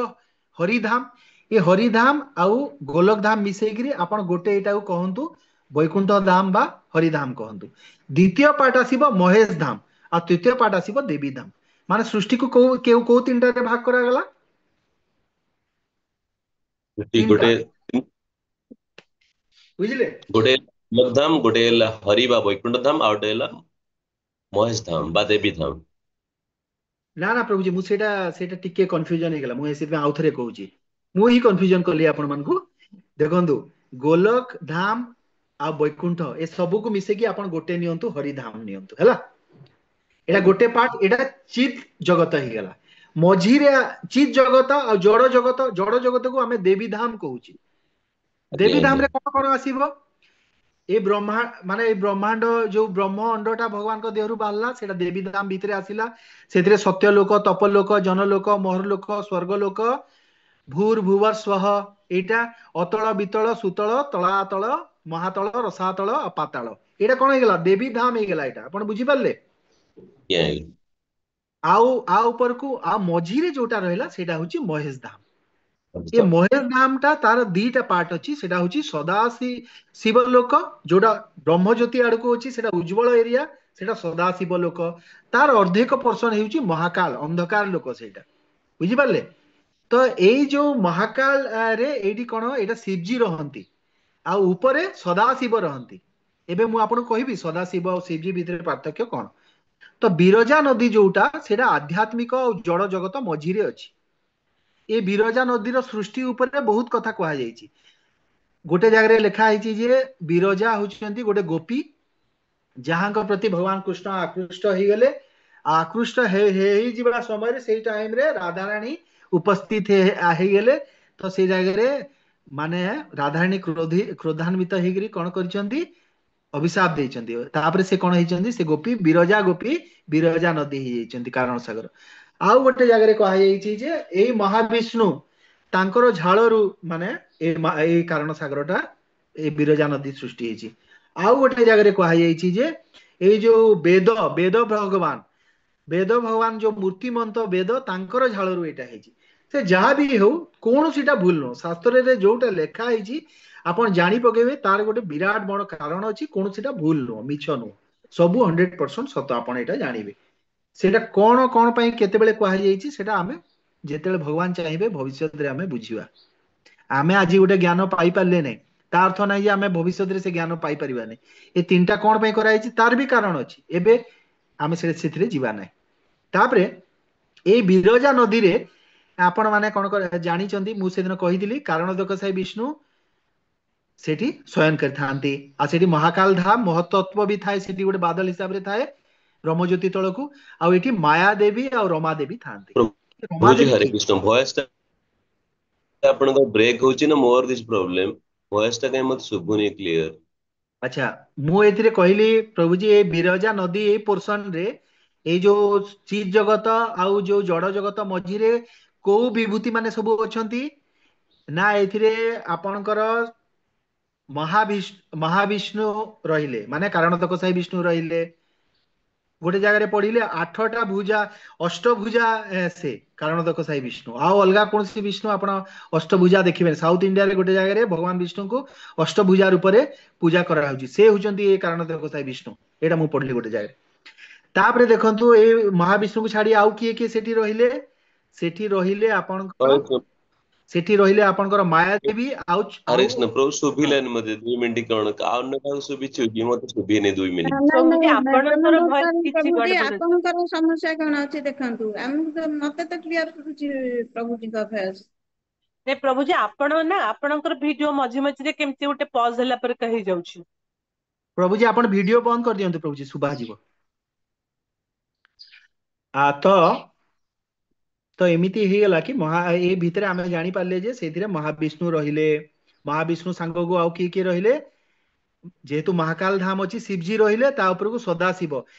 ହରିଧାମ। ଏ ହରିଧାମ ଆଉ ଗୋଲକ ଧାମ ମିଶେଇକିରି ଆପଣ ଗୋଟେ ଏଇଟାକୁ କହନ୍ତୁ ବୈକୁଣ୍ଠ ଧାମ ବା ହରିଧାମ କହନ୍ତୁ। ଦ୍ୱିତୀୟ ପାର୍ଟ ଆସିବ ମହେଶ ଧାମ, ଆଉ ତୃତୀୟ ପାର୍ଟ ଆସିବ ଦେବୀ ଧାମ। ମାନେ ସୃଷ୍ଟିକୁ କୋଉ କେଉଁ କୋଉ ତିନିଟାରେ ଭାଗ କରାଗଲା? ସୃଷ୍ଟି ତିନିଟା, ଗୋଟେ ବୁଝିଲେ? ଗୋଟେ ଗୋଲକ ଧାମ, ଗୋଟେ ହେଲା ହରି ବା ବୈକୁଣ୍ଠ ଧାମ, ଆଉ ଗୋଟେ ହେଲା ମହେଶ ଧାମ ବା ଦେବୀ ଧାମ। ନା ନା ପ୍ରଭୁଜୀ, ମୁଁ ସେଇଟା ସେଇଟା ଟିକେ କନଫ୍ୟୁଜନ ହେଇଗଲା, ମୁଁ ସେଥିପାଇଁ ଆଉ ଥରେ କହୁଛି। ମୁଁ ହିଁ କନଫ୍ୟୁଜନ କଲି ଆପଣ ମାନଙ୍କୁ। ଦେଖନ୍ତୁ, ଗୋଲକ ଧାମ ଆଉ ବୈକୁଣ୍ଠ ଏ ସବୁକୁ ମିଶେଇକି ଆପଣ ଗୋଟେ ନିଅନ୍ତୁ, ହରିଧାମ ନିଅନ୍ତୁ, ହେଲା? ଏଇଟା ଆଜ୍ଞା ଗୋଟେ ପାର୍ଟ, ଏଇଟା ଚିତ୍ ଜଗତ ହେଇଗଲା। ମଝିରେ ଚିତ୍ ଜଗତ ଆଉ ଜଡ ଜଗତ, ଜଡ ଜଗତକୁ ଆମେ ଦେବୀ ଧାମ କହୁଛେ। ଆଜ୍ଞା ଦେବୀ ଆଜ୍ଞା ଧାମରେ କଣ କଣ ଆସିବ? ଏ ବ୍ରହ୍ମା, ମାନେ ଏଇ ବ୍ରହ୍ମାଣ୍ଡ, ଯୋଉ ବ୍ରହ୍ମ ଅଣ୍ଡଟା ଭଗବାନଙ୍କ ଦେହରୁ ବାହାରିଲା, ସେଇଟା ଦେବୀ ଧାମ ଭିତରେ ଆସିଲା। ସେଥିରେ ସତ୍ୟ ଲୋକ, ତପ ଲୋକ, ଜନଲୋକ, ମହରଲୋକ, ସ୍ୱର୍ଗ ଲୋକ, ଭୂର ଭୁବ ସ୍ୱହ, ଏଇଟା ଅତଳ ବିତଳ ସୁତଳ ତଳାତଳ ମହାତଳ ରସାତଳ ଆଉ ପାତାଳ। ଏଇଟା କଣ ହେଇଗଲା? ଦେବୀ ଧାମ ହେଇଗଲା। ଏଇଟା ଆପଣ ବୁଝିପାରିଲେ? ଆଜ୍ଞା ଆଜ୍ଞା ଆଉ ଆ ଉପରକୁ ଆଉ ମଝିରେ ଯୋଉଟା ରହିଲା ସେଇଟା ହଉଛି ମହେଶ ଧାମ। ମହେଶ ଏ ଧାମ। ମହେଶ ଧାମ ଟା ତାର ଦିଟା ପାର୍ଟ ଅଛି। ସେଟା ହଉଛି ସଦାଶି ଶିବ ଲୋକ, ଯୋଉଟା ବ୍ରହ୍ମଜ୍ୟୋତି ଆଡକୁ ଅଛି, ସେଟା ଉଜ୍ଜଳ ଏରିଆ, ସେଟା ସଦାଶିବ ଲୋକ। ତାର ଅର୍ଦ୍ଧେକ ପର୍ସନ ହେଉଛି ମହାକାଳ, ଅନ୍ଧକାର ଲୋକ ସେଇଟା, ବୁଝିପାରିଲେ? ତ ଏଇ ଯୋଉ ମହାକାଳ ରେ ଏଇଠି କଣ, ଏଇଟା ଶିବଜୀ ରହନ୍ତି ଆଉ ଉପରେ ସଦାଶିବ ରହନ୍ତି। ଏବେ ମୁଁ ଆପଣଙ୍କୁ କହିବି ସଦାଶିବ ଆଉ ଶିବଜୀ ଭିତରେ ପାର୍ଥକ୍ୟ କଣ। ତ ବିରଜା ନଦୀ ଯୋଉଟା, ସେଇଟା ଆଧ୍ୟାତ୍ମିକ ଆଉ ଜଡ ଜଗତ ମଝିରେ ଅଛି। ଏ ବିରଜା ନଦୀର ସୃଷ୍ଟି ଉପରେ ବହୁତ କଥା କୁହାଯାଇଛି। ଗୋଟେ ଜାଗାରେ ଲେଖା ହେଇଛି ଯେ ବିରଜା ହଉଛନ୍ତି ଗୋଟେ ଗୋପୀ, ଯାହାଙ୍କ ପ୍ରତି ଭଗବାନ କୃଷ୍ଣ ଆକୃଷ୍ଟ ହେଇଗଲେ। ଆକୃଷ୍ଟ ହେଇଯିବା ସମୟରେ ସେଇ ଟାଇମରେ ରାଧାରାଣୀ ଉପସ୍ଥିତ ହେଇଗଲେ। ତ ସେଇ ଜାଗାରେ ମାନେ ରାଧାରାଣୀ କ୍ରୋଧାନ୍ବିତ ହେଇକିରି କଣ କରିଛନ୍ତି? ଅଭିଶାପ ଦେଇଛନ୍ତି। ତାପରେ ସେ କଣ ହେଇଛନ୍ତି? ସେ ଗୋପୀ ବିରଜା ଗୋପୀ ବିରଜା ନଦୀ ହେଇଯାଇଛନ୍ତି, କାରଣ ସାଗର। ଆଉ ଗୋଟେ ଜାଗାରେ କୁହାଯାଇଛି ଯେ ଏଇ ମହାବିଷ୍ଣୁ ତାଙ୍କର ଝାଳରୁ ମାନେ ଏଇ କାରଣ ସାଗରଟା, ଏଇ ବିରଜା ନଦୀ ସୃଷ୍ଟି ହେଇଛି। ଆଉ ଗୋଟେ ଜାଗାରେ କୁହାଯାଇଛି ଯେ ଏଇ ଯୋଉ ବେଦ, ବେଦ ଭଗବାନ, ବେଦ ଭଗବାନ ଯୋଉ ମୂର୍ତ୍ତିମନ୍ତ ବେଦ, ତାଙ୍କର ଝାଳରୁ ଏଇଟା ହେଇଛି। ସେ ଯାହା ବି ହଉ, କୌଣସିଟା ଭୁଲ ନୁହଁ। ଶାସ୍ତ୍ରରେ ଯୋଉଟା ଲେଖା ହେଇଛି ଆପଣ ଜାଣି ପକେଇବେ, ତାର ଗୋଟେ ବିରାଟ ବଡ କାରଣ ଅଛି। କୌଣସିଟା ଭୁଲ ନୁହଁ, ମିଛ ନୁହଁ, ସବୁ 100% ସତ। ଆପଣ ଏଇଟା ଜାଣିବେ ସେଇଟା କଣ କଣ ପାଇଁ କେତେବେଳେ କୁହାଯାଇଛି, ସେଇଟା ଆମେ ଯେତେବେଳେ ଭଗବାନ ଚାହିଁବେ ଭବିଷ୍ୟତରେ ଆମେ ବୁଝିବା। ଆମେ ଆଜି ଗୋଟେ ଜ୍ଞାନ ପାଇପାରିଲେ ନାହିଁ, ତା ଅର୍ଥ ନାହିଁ ଯେ ଆମେ ଭବିଷ୍ୟତରେ ସେ ଜ୍ଞାନ ପାଇପାରିବାନି। ଏ ତିନିଟା କଣ ପାଇଁ କରାଯାଇଛି ତାର ବି କାରଣ ଅଛି, ଏବେ ଆମେ ସେଥିରେ ଯିବା ନାହିଁ। ତାପରେ ଏଇ ବିରଜା ନଦୀରେ ଆପଣ ମାନେ କଣ ଜାଣିଛନ୍ତି, ମୁଁ ସେଦିନ କହିଥିଲି କାରଣୋଦକଶାୟୀ ବିଷ୍ଣୁ ସେଠି ଶୟନ କରିଥାନ୍ତି। ଆଉ ସେଠି ମହାକାଳ ଧାମ ମହତତ୍ଵ ବି ଥାଏ, ସେଠି ଗୋଟେ ବାଦଲ ହିସାବରେ ଥାଏ ବ୍ରହ୍ମଜ୍ୟୋତି ତଳକୁ। ଆଉ ଏଠି ମାୟା ଦେବୀ ଆଉ ରମା ଦେବୀ ଥାନ୍ତି। ରମା ପ୍ରଭୁଜୀ ଦେବୀ ହରେ କିଏ? କୃଷ୍ଣ, ଭଏସ ଟା ଆପଣଙ୍କ ବ୍ରେକ୍ ହଉଛି ନା ମୋର କିଛି ପ୍ରୋବ୍ଲେମ? ଭଏସ ଟା କାହିଁ ମତେ ଶୁଭୁନି କ୍ଲିୟର। ଆଚ୍ଛା, ମୁଁ ଏଥିରେ କହିଲି ପ୍ରଭୁଜୀ, ଏଇ ବିରଜା ନଦୀ ଏଇ ପୋର୍ସନ ରେ ଏଇ ଯୋଉ ଚିତ୍ ଜଗତ ଆଉ ଯୋଉ ଜଡ ଜଗତ ମଝିରେ କୋଉ ବିଭୂତି ମାନେ ସବୁ ଅଛନ୍ତି ନା, ଏଥିରେ ଆପଣଙ୍କର ମହାବିଷ୍ଣୁ ରହିଲେ, ମାନେ କାରଣୋଦକଶାୟୀ ବିଷ୍ଣୁ ରହିଲେ। ଗୋଟେ ଜାଗାରେ ପଢିଲେ 8ଟା ଭୁଜା, ଅଷ୍ଟଭୁଜା, ସେ କାରଣୋଦକଶାୟୀ ବିଷ୍ଣୁ। ଆଉ ଅଲଗା କୌଣସି ବିଷ୍ଣୁ ଆପଣ ଅଷ୍ଟଭୁଜା ଦେଖିବେନି। ସାଉଥ ଇଣ୍ଡିଆରେ ଗୋଟେ ଜାଗାରେ ଭଗବାନ ବିଷ୍ଣୁଙ୍କୁ ଅଷ୍ଟଭୁଜା ରୂପରେ ପୂଜା କରାହଉଛି, ସେ ହଉଛନ୍ତି ଏ କାରଣୋଦକଶାୟୀ ବିଷ୍ଣୁ। ଏଇଟା ମୁଁ ପଢିଲି ଗୋଟେ ଜାଗାରେ। ତାପରେ ଦେଖନ୍ତୁ, ଏଇ ମହାବିଷ୍ଣୁକୁ ଛାଡି ଆଉ କିଏ କିଏ ସେଠି ରହିଲେ? ସେଠି ରହିଲେ ଆପଣଙ୍କର, ସେଠି ରହିଲେ ଆପଣଙ୍କର ମାୟା ଦେବୀ ଆଉ ହରେ ଆଉ କୃଷ୍ଣ ପ୍ରଭୁ, ହଁ। ଶୁଭିଲାନି ମତେ 2 ମିନିଟ। କଣ ଆଉ ଅନ୍ୟ କାହାକୁ ଶୁଭିଛି କି? ମତେ ଶୁଭିନି 2 ମିନିଟ। ନାଇଁ ପ୍ରଭୁଜୀ ନାଇଁ, ଆପଣଙ୍କର ଭଏସ ପ୍ରେମାନନ୍ଦ କିଛି ପ୍ରଭୁଜୀ, ଗଡବଡ ଅଛି। ଆପଣଙ୍କର ସମସ୍ୟା କଣ ଅଛି ଦେଖନ୍ତୁ। ଆମକୁ ତ, ମତେ ତ କ୍ଲିୟର ଶୁଭୁଛି ପ୍ରଭୁଜୀଙ୍କ ଭଏସ। ନାଇଁ ପ୍ରଭୁଜୀ, ଆପଣ ନା ଆପଣଙ୍କର ଭିଡିଓ ମଝି ମଝିରେ କେମିତି ଗୋଟେ ପଜ ହେଲା ପରିକା ହେଇଯାଉଛି। ପ୍ରଭୁଜୀ ଆପଣ ଭିଡିଓ ବନ୍ଦ କରିଦିଅନ୍ତୁ ପ୍ରଭୁଜୀ, ଶୁଭା ଯିବ। ଆ ତ ତ ଏମିତି ହେଇଗଲା କି ଏଇ ଭିତରେ ଆମେ ଜାଣିପାରିଲେ ଯେ ସେଇଥିରେ ମହାବିଷ୍ଣୁ ରହିଲେ। ମହାବିଷ୍ଣୁ ସାଙ୍ଗକୁ ଆଉ କିଏ କିଏ ରହିଲେ? ଯେହେତୁ ମହାକାଲ ଧାମ ଅଛି, ଶିବଜୀ ରହିଲେ, ତା ଉପରକୁ ସଦାଶିବ,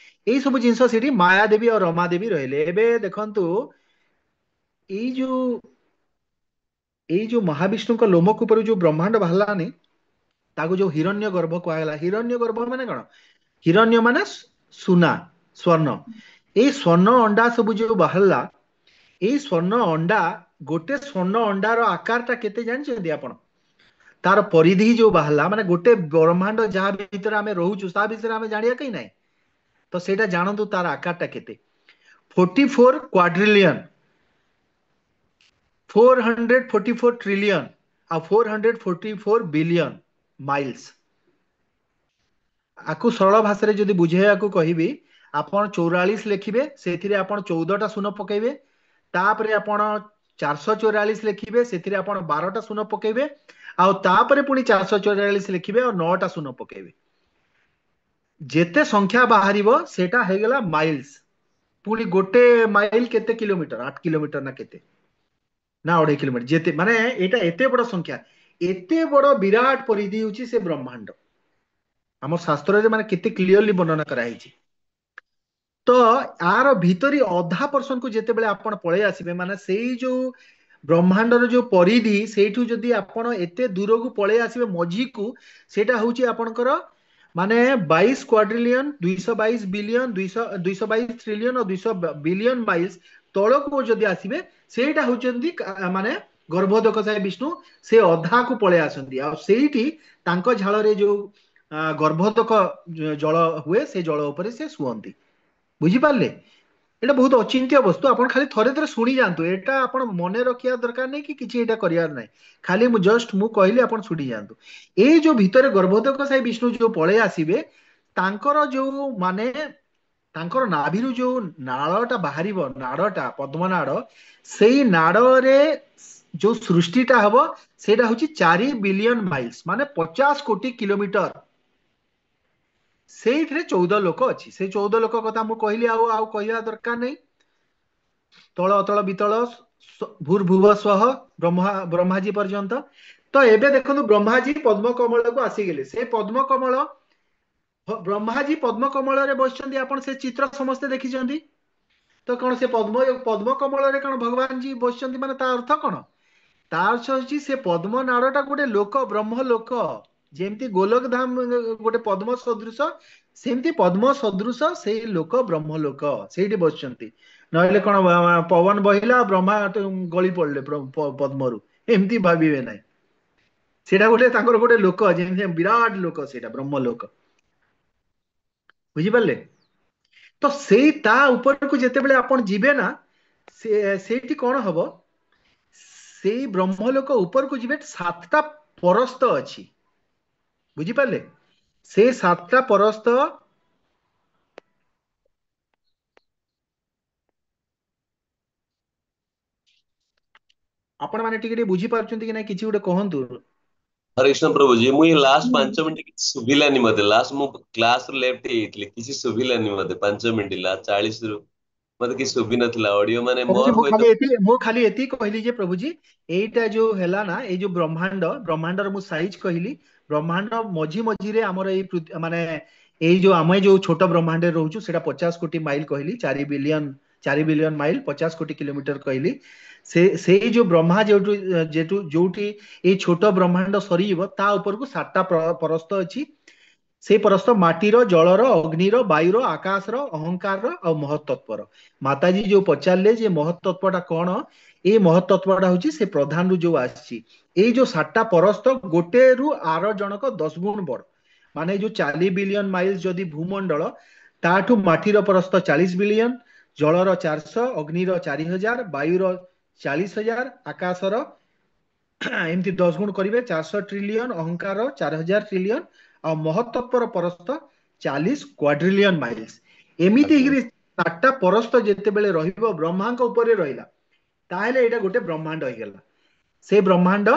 ଏଇ ସବୁ ଜିନିଷ ସେଠି ମାୟାଦେବୀ ଆଉ ରମାଦେବୀ ରହିଲେ। ଏବେ ଦେଖନ୍ତୁ ଏଇ ଯୋଉ ଏଇ ଯୋଉ ମହାବିଷ୍ଣୁଙ୍କ ଲୋମକୂପରୁ ଯୋଉ ବ୍ରହ୍ମାଣ୍ଡ ବାହାରିଲାନି, ତାକୁ ଯୋଉ ହିରଣ୍ୟ ଗର୍ଭ କୁହାଗଲା। ହିରଣ୍ୟ ଗର୍ଭ ମାନେ କଣ? ହିରଣ୍ୟ ମାନେ ସୁନା, ସ୍ଵର୍ଣ୍ଣ। ଏଇ ସ୍ଵର୍ଣ୍ଣ ଅଣ୍ଡା ସବୁ ଯୋଉ ବାହାରିଲା, ଏଇ ସ୍ଵର୍ଣ୍ଣ ଅଣ୍ଡା, ଗୋଟେ ସ୍ଵର୍ଣ୍ଣ ଅଣ୍ଡାର ଆକାରଟା କେତେ ଜାଣିଛନ୍ତି ଆପଣ? ତାର ପରିଧି ଯୋଉ ବାହାରିଲା, ମାନେ ଗୋଟେ ବ୍ରହ୍ମାଣ୍ଡ ଯାହା ଭିତରେ ଆମେ ରହୁଛୁ ତା ବିଷୟରେ ଆମେ ଜାଣିବା କାହିଁ ନାହିଁ, ତ ସେଇଟା ଜାଣନ୍ତୁ ତାର ଆକାରଟା କେତେ। 44 କ୍ୱାଡ୍ରିଲିୟନ, 444 ଟ୍ରିଲିୟନ ଆଉ 444 ବିଲିୟନ ମାଇଲ୍ସ। ଆକୁ ସରଳ ଭାଷାରେ ଯଦି ବୁଝେଇବାକୁ କହିବି, ଆପଣ 44 ଲେଖିବେ, ସେଥିରେ ଆପଣ 14ଟା ଶୂନ ପକେଇବେ, ତାପରେ ଆପଣ 444 ଲେଖିବେ, ସେଥିରେ ଆପଣ 12ଟା ଶୂନ ପକେଇବେ, ଆଉ ତାପରେ ପୁଣି 444 ଲେଖିବେ ଆଉ 9ଟା ଶୂନ ପକେଇବେ। ଯେତେ ସଂଖ୍ୟା ବାହାରିବ ସେଟା ହେଇଗଲା ମାଇଲ୍ସ। ପୁଣି ଗୋଟେ ମାଇଲ କେତେ କିଲୋମିଟର? 8 କିଲୋମିଟର ନା କେତେ, ନା 2.5 କିଲୋମିଟର, ଯେତେ, ମାନେ ଏଇଟା ଏତେ ବଡ ସଂଖ୍ୟା, ଏତେ ବଡ ବିରାଟ ପରିଧି ହଉଛି ସେ ବ୍ରହ୍ମାଣ୍ଡ। ଆମ ଶାସ୍ତ୍ରରେ ମାନେ କେତେ କ୍ଲିୟରଲି ବର୍ଣ୍ଣନା କରାହେଇଛି। ତ ଆର ଭିତରି ଅଧା ପର୍ସନକୁ ଯେତେବେଳେ ଆପଣ ପଳେଇ ଆସିବେ, ମାନେ ସେଇ ଯୋଉ ବ୍ରହ୍ମାଣ୍ଡର ଯୋଉ ପରିଧି, ସେଇଠୁ ଯଦି ଆପଣ ଏତେ ଦୂରକୁ ପଳେଇ ଆସିବେ ମଝିକୁ, ସେଇଟା ହଉଛି ଆପଣଙ୍କର ମାନେ 22 କ୍ୱାଡ୍ରିଲିୟନ, 222 ବିଲିୟନ, 222 ଟ୍ରିଲିୟନ ଆଉ 200 ବିଲିୟନ ମାଇଲ୍ସ ତଳକୁ ଯଦି ଆସିବେ, ସେଇଟା ହଉଛନ୍ତି ମାନେ ଗର୍ଭୋଦକଶାୟୀ ବିଷ୍ଣୁ, ସେ ଅଧାକୁ ପଳେଇ ଆସନ୍ତି। ଆଉ ସେଇଠି ତାଙ୍କ ଝାଳରେ ଯୋଉ ଗର୍ଭୋଦକ ଜଳ ହୁଏ, ସେ ଜଳ ଉପରେ ସେ ଶୁଅନ୍ତି। ବୁଝିପାରିଲେ? ଏଇଟା ବହୁତ ଅଚିନ୍ତ୍ୟ ବସ୍ତୁ, ଆପଣ ଖାଲି ଥରେ ଥରେ ଶୁଣି ଯାଆନ୍ତୁ, ଏଇଟା ଆପଣ ମନେ ରଖିବା ଦରକାର ନାହିଁ କି କିଛି ଏଇଟା କରିବାର ନାହିଁ, ଖାଲି ମୁଁ ଜଷ୍ଟ ମୁଁ କହିଲି ଆପଣ ଶୁଣି ଯାଆନ୍ତୁ। ଏଇ ଯୋଉ ଭିତରେ ଗର୍ଭୋଦକଶାୟୀ ବିଷ୍ଣୁ ଯୋଉ ପଳେଇ ଆସିବେ, ତାଙ୍କର ଯୋଉ ମାନେ ତାଙ୍କର ନାଭିରୁ ଯୋଉ ନାଳଟା ବାହାରିବ, ନାଡ଼ଟା ପଦ୍ମନାଡ଼, ସେଇ ନାଡ଼ରେ ଯୋଉ ସୃଷ୍ଟିଟା ହବ ସେଇଟା ହଉଛି 4 ବିଲିୟନ ମାଇଲ୍ସ, ମାନେ 50 କୋଟି କିଲୋମିଟର। ସେଇଥିରେ 14 ଲୋକ ଅଛି। ସେଇ 14 ଲୋକ କଥା ମୁଁ କହିଲି, ଆଉ କହିବା ଦରକାର ନାହିଁ। ତଳ ଅତଳ ବିତଳ ଭୂର୍ଭୁବ ସ୍ୱଃ ବ୍ରହ୍ମାଜୀ ପର୍ଯ୍ୟନ୍ତ। ତ ଏବେ ଦେଖନ୍ତୁ ବ୍ରହ୍ମାଜୀ ପଦ୍ମ କମଳକୁ ଆସିଗଲେ। ସେ ପଦ୍ମ କମଳ, ବ୍ରହ୍ମାଜୀ ପଦ୍ମ କମଳରେ ବସିଛନ୍ତି, ଆପଣ ସେ ଚିତ୍ର ସମସ୍ତେ ଦେଖିଛନ୍ତି। ତ କଣ ସେ ପଦ୍ମ କମଳରେ କଣ ଭଗବାନ ଜୀ ବସିଛନ୍ତି, ମାନେ ତା ଅର୍ଥ କଣ? ତା ଅର୍ଥ ହଉଛି ସେ ପଦ୍ମ ନାଡ଼ଟା ଗୋଟେ ଲୋକ, ବ୍ରହ୍ମ ଲୋକ। ଯେମିତି ଗୋଲକ ଧାମ ଗୋଟେ ପଦ୍ମ ସଦୃଶ, ସେମିତି ପଦ୍ମ ସଦୃଶ ସେଇ ଲୋକ ବ୍ରହ୍ମ ଲୋକ ସେଇଠି ବସିଛନ୍ତି। ନହେଲେ କଣ ପବନ ବହିଲା ବ୍ରହ୍ମା ଗଳି ପଡିଲେ ପଦ୍ମରୁ, ଏମିତି ଭାବିବେ ନାହିଁ। ସେଇଟା ଗୋଟେ ତାଙ୍କର ଗୋଟେ ଲୋକ, ଯେମିତି ବିରାଟ ଲୋକ, ସେଇଟା ବ୍ରହ୍ମ ଲୋକ। ବୁଝିପାରିଲେ? ତ ସେଇ ତା ଉପରକୁ ଯେତେବେଳେ ଆପଣ ଯିବେ ନା, ସେଇଠି କଣ ହବ, ସେଇ ବ୍ରହ୍ମଲୋକ ଉପରକୁ ଯିବେ, 7ଟା ପରସ୍ତ ଅଛି। ବୁଝିପାରିଲେ? ସେ 7ଟା ପରସ୍ତ ଆପଣ ମାନେ ଟିକେ ଟିକେ ବୁଝିପାରୁଛନ୍ତି କି ନାଇଁ କିଛି ଗୋଟେ କୁହନ୍ତୁ। ହରେ କୃଷ୍ଣ ପ୍ରଭୁଜୀ, ମୁଁ ଏଇ ଲାଷ୍ଟ 5 ମିନିଟ୍ କିଛି ଶୁଭିଲାନି ମତେ। ଲାଷ୍ଟ ମୁଁ କ୍ଲାସ ରୁ ଲେଫ୍ଟ ହେଇଯାଇଥିଲି, କିଛି ଶୁଭିଲାନି ମତେ। 5 ମିନିଟ୍ ଲାଷ୍ଟ 40 ରୁ ମତେ କିଛି ଶୁଭି ନଥିଲା ଅଡିଓ, ମାନେ ପ୍ରଭୁଜୀ, ମୋର ହୁଏତ ମୁଁ ଖାଲି ଏତିକି କହିଲି ଯେ ପ୍ରଭୁଜୀ ଏଇଟା ଯୋଉ ହେଲା ନା, ଏଇ ଯୋଉ ବ୍ରହ୍ମାଣ୍ଡ, ବ୍ରହ୍ମାଣ୍ଡର ମୁଁ ସାଇଜ କହିଲି, ବ୍ରହ୍ମାଣ୍ଡ ମଝି ମଝିରେ ଆମର ଏଇ ମାନେ ଏଇ ଯୋଉ ଆମେ ଯୋଉ ଛୋଟ ବ୍ରହ୍ମାଣ୍ଡରେ ରହୁଛୁ ସେଇଟା 50 କୋଟି ମାଇଲ କହିଲି, 4 ବିଲିୟନ ମାଇଲ, 50 କୋଟି କିଲୋମିଟର କହିଲି। ସେଇ ଯୋଉ ବ୍ରହ୍ମା ଯୋଉଠି ଏଇ ଛୋଟ ବ୍ରହ୍ମାଣ୍ଡ ସରିଯିବ, ତା ଉପରକୁ 7ଟା ପରସ୍ତ ଅଛି। ସେଇ ପରସ୍ତ ମାଟିର, ଜଳର, ଅଗ୍ନିର, ବାୟୁର, ଆକାଶର, ଅହଙ୍କାରର ଆଉ ମହତ୍ତତ୍ଵର। ମାତାଜୀ ଯୋଉ ପଚାରିଲେ ଯେ ମହତ୍ତତ୍ଵଟା କଣ, ଏଇ ମହତ୍ତତ୍ଵଟା ହଉଛି ସେ ପ୍ରଧାନରୁ ଯୋଉ ଆସିଛି। ଏଇ ଯୋଉ 7ଟା ପରସ୍ତ ଗୋଟେରୁ ଆର ଜଣକ 10 ଗୁଣ ବଡ, ମାନେ ଯୋଉ 4 ବିଲିୟନ ମାଇଲ ଯଦି ଭୂମଣ୍ଡଳ, ତାଠୁ ମାଟିର ପରସ୍ତ 40 ବିଲିୟନ, ଜଳର 400, ଅଗ୍ନିର 4000, ବାୟୁର 40000, ଆକାଶର ଏମିତି 10 ଗୁଣ କରିବେ 400 ଟ୍ରିଲିୟନ, ଅହଙ୍କାର 4000 ଟ୍ରିଲିୟନ, ଆଉ ମହତ୍ତତ୍ଵର ପରସ୍ତ 40 କ୍ୱାଡ୍ରିଲିୟନ ମାଇଲ୍ସ। ଏମିତି ହେଇକିରି 7ଟା ପରସ୍ତ ଯେତେବେଳେ ରହିବ ବ୍ରହ୍ମାଙ୍କ ଉପରେ ରହିଲା, ତାହେଲେ ଏଇଟା ଗୋଟେ ବ୍ରହ୍ମାଣ୍ଡ ହେଇଗଲା। ସେ ବ୍ରହ୍ମାଣ୍ଡ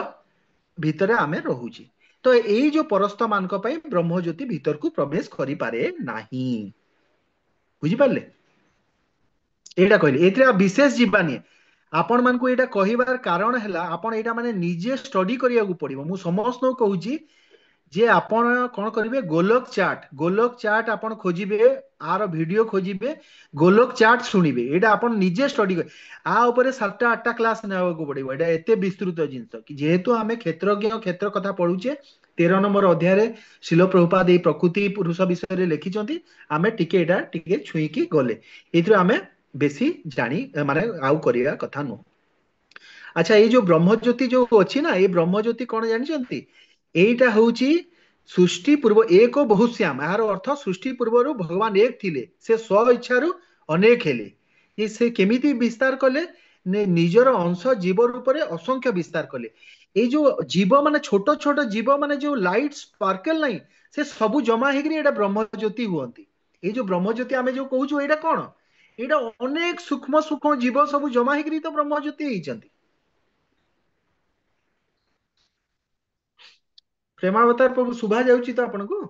ଭିତରେ ଆମେ ରହୁଛେ। ତ ଏଇ ଯୋଉ ପରସ୍ତ ମାନଙ୍କ ପାଇଁ ବ୍ରହ୍ମଜ୍ୟୋତି ଭିତରକୁ ପ୍ରବେଶ କରିପାରେ ନାହିଁ। ବୁଝିପାରିଲେ? ଏଇଟା କହିଲି, ଏଥିରେ ଆଉ ବିଶେଷ ଯିବାନି। ଆପଣ ମାନଙ୍କୁ ଏଇଟା କହିବାର କାରଣ ହେଲା, ଆପଣ ଏଇଟା ମାନେ ନିଜେ ଷ୍ଟଡି କରିବାକୁ ପଡିବ। ମୁଁ ସମସ୍ତଙ୍କୁ କହୁଛି ଯେ ଆପଣ କଣ କରିବେ, ଗୋଲକ ଚାଟ, ଗୋଲକ ଚାଟ ଆପଣ ଖୋଜିବେ, ଆର ଭିଡିଓ ଖୋଜିବେ, ଗୋଲକ ଚାଟ ଶୁଣିବେ। ଏଇଟା ଆପଣ ନିଜେ ଷ୍ଟଡି କରିବେ। ଆ ଉପରେ 7ଟା 8ଟା କ୍ଲାସ ନେବାକୁ ପଡିବ। ଏଇଟା ଏତେ ବିସ୍ତୃତ ଜିନିଷ କି ଯେହେତୁ ଆମେ କ୍ଷେତ୍ରଜ୍ଞ କ୍ଷେତ୍ର କଥା ପଢୁଛେ, 13 ନମ୍ବର ଅଧ୍ୟାୟରେ ଶ୍ରୀଲ ପ୍ରଭୁପାଦ ଏଇ ପ୍ରକୃତି ପୁରୁଷ ବିଷୟରେ ଲେଖିଛନ୍ତି। ଆମେ ଟିକେ ଏଇଟା ଟିକେ ଛୁଇଁକି ଗଲେ ଏଇଥିରୁ ଆମେ ବେଶୀ ଜାଣି ମାନେ ଆଉ କରିବା କଥା ନୁହଁ। ଆଚ୍ଛା, ଏଇ ଯୋଉ ବ୍ରହ୍ମଜ୍ୟୋତି ଯୋଉ ଅଛି ନା, ଏଇ ବ୍ରହ୍ମଜ୍ୟୋତି କଣ ଜାଣିଛନ୍ତି? ଏଇଟା ହଉଛି ସୃଷ୍ଟି ପୂର୍ବ ଏକ ବହୁଶ୍ୟାମ। ଏହାର ଅର୍ଥ ସୃଷ୍ଟି ପୂର୍ବରୁ ଭଗବାନ ଏକ ଥିଲେ, ସେ ସ୍ୱ ଇଚ୍ଛାରୁ ଅନେକ ହେଲେ। ସେ କେମିତି ବିସ୍ତାର କଲେ? ନିଜର ଅଂଶ ଜୀବ ରୂପରେ ଅସଂଖ୍ୟ ବିସ୍ତାର କଲେ। ଏଇ ଯୋଉ ଜୀବ ମାନେ ଛୋଟ ଛୋଟ ଜୀବ ମାନେ ଯୋଉ ଲାଇଟ ସ୍ପାର୍କଲ ନାହିଁ, ସେ ସବୁ ଜମା ହେଇକିରି ଏଇଟା ବ୍ରହ୍ମଜ୍ୟୋତି ହୁଅନ୍ତି। ଏଇ ଯୋଉ ବ୍ରହ୍ମଜ୍ୟୋତି ଆମେ ଯୋଉ କହୁଛୁ, ଏଇଟା କଣ? ଏଇଟା ଅନେକ ସୂକ୍ଷ୍ମ ସୂକ୍ଷ୍ମ ଜୀବ ସବୁ ଜମା ହେଇକିରି ତ ବ୍ରହ୍ମଜ୍ୟୋତି ହେଇଛନ୍ତି। ପ୍ରେମାବତାର ପ୍ରଭୁ ଶୁଭା ଯାଉଛି ତ ଆପଣଙ୍କୁ?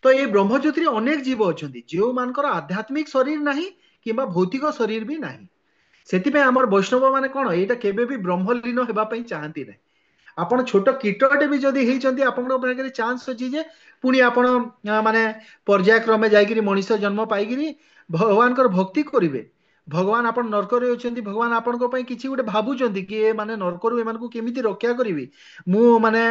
ତ ଏଇ ବ୍ରହ୍ମଜ୍ୟୋତିରେ ଅନେକ ଜୀବ ଅଛନ୍ତି ଯେଉଁମାନଙ୍କର ଆଧ୍ୟାତ୍ମିକ ଶରୀର ନାହିଁ କିମ୍ବା ଭୌତିକ ଶରୀର ବି ନାହିଁ। ସେଥିପାଇଁ ଆମର ବୈଷ୍ଣବ ମାନେ କଣ, ଏଇଟା କେବେ ବି ବ୍ରହ୍ମଲୀନ ହେବା ପାଇଁ ଚାହାନ୍ତି ନାହିଁ। ଆପଣ ଛୋଟ କୀଟଟେ ବି ଯଦି ହେଇଛନ୍ତି, ଆପଣଙ୍କ ପାଖରେ ଚାନ୍ସ ଅଛି ଯେ ପୁଣି ଆପଣ ମାନେ ପର୍ଯ୍ୟାୟକ୍ରମେ ଯାଇକିରି ମଣିଷ ଜନ୍ମ ପାଇକିରି ଭଗବାନଙ୍କର ଭକ୍ତି କରିବେ। ଭଗବାନ ଆପଣ ନର୍କରେ ଅଛନ୍ତି, ଭଗବାନ ଆପଣଙ୍କ ପାଇଁ କିଛି ଗୋଟେ ଭାବୁଛନ୍ତି କି ଏ ମାନେ ନର୍କରୁ ଏମାନଙ୍କୁ କେମିତି ରକ୍ଷା କରିବି, ମୁଁ ମାନେ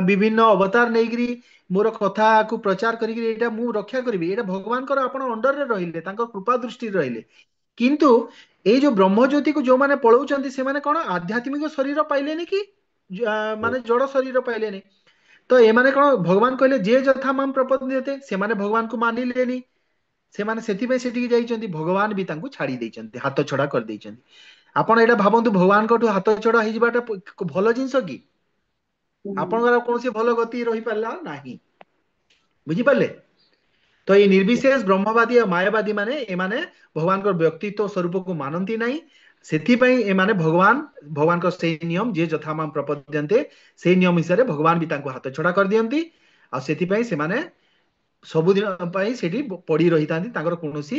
ବିଭିନ୍ନ ଅବତାର ନେଇକିରି ମୋର କଥାକୁ ପ୍ରଚାର କରିକିରି ଏଇଟା ମୁଁ ରକ୍ଷା କରିବି। ଏଇଟା ଭଗବାନଙ୍କର ଆପଣ ଅଣ୍ଡରରେ ରହିଲେ, ତାଙ୍କ କୃପା ଦୃଷ୍ଟିରେ ରହିଲେ। କିନ୍ତୁ ଏଇ ଯୋଉ ବ୍ରହ୍ମଜ୍ୟୋତିକୁ ଯୋଉମାନେ ପଳଉଛନ୍ତି, ସେମାନେ କଣ ଆଧ୍ୟାତ୍ମିକ ଶରୀର ପାଇଲେନି କି ମାନେ ଜଡ ଶରୀର ପାଇଲେନି। ତ ଏମାନେ କଣ, ଭଗବାନ କହିଲେ ଯେ ଯଥା ମାମ ପ୍ରପଦ୍ୟତେ, ସେମାନେ ଭଗବାନକୁ ମାନିଲେନି, ସେମାନେ ସେଥିପାଇଁ ସେଠିକି ଯାଇଛନ୍ତି। ଭଗବାନ ବି ତାଙ୍କୁ ଛାଡି ଦେଇଛନ୍ତି, ହାତ ଛଡା କରିଦେଇଛନ୍ତି। ଆପଣ ଏଇଟା ଭାବନ୍ତୁ, ଭଗବାନଙ୍କଠୁ ହାତ ଛଡା ହେଇଯିବାଟା ଭଲ ଜିନିଷ କି? ଆପଣଙ୍କର କୌଣସି ଭଲ ଗତି ରହିପାରିଲା ନାହିଁ। ବୁଝିପାରିଲେ? ତ ଏଇ ନିର୍ବିଶେଷ ବ୍ରହ୍ମବାଦୀ ଆଉ ମାୟାବାଦୀ ମାନେ, ଏମାନେ ଭଗବାନଙ୍କର ବ୍ୟକ୍ତିତ୍ୱ ସ୍ୱରୂପକୁ ମାନନ୍ତି ନାହିଁ। ସେଥିପାଇଁ ଏମାନେ ଭଗବାନଙ୍କ ସେଇ ନିୟମ ଯିଏ ଯଥା ମାମ ପ୍ରପଦ୍ୟନ୍ତେ, ସେଇ ନିୟମ ହିସାବରେ ଭଗବାନ ବି ତାଙ୍କୁ ହାତ ଛଡା କରିଦିଅନ୍ତି। ଆଉ ସେଥିପାଇଁ ସେମାନେ ସବୁଦିନ ପାଇଁ ସେଠି ପଡି ରହିଥାନ୍ତି। ତାଙ୍କର କୌଣସି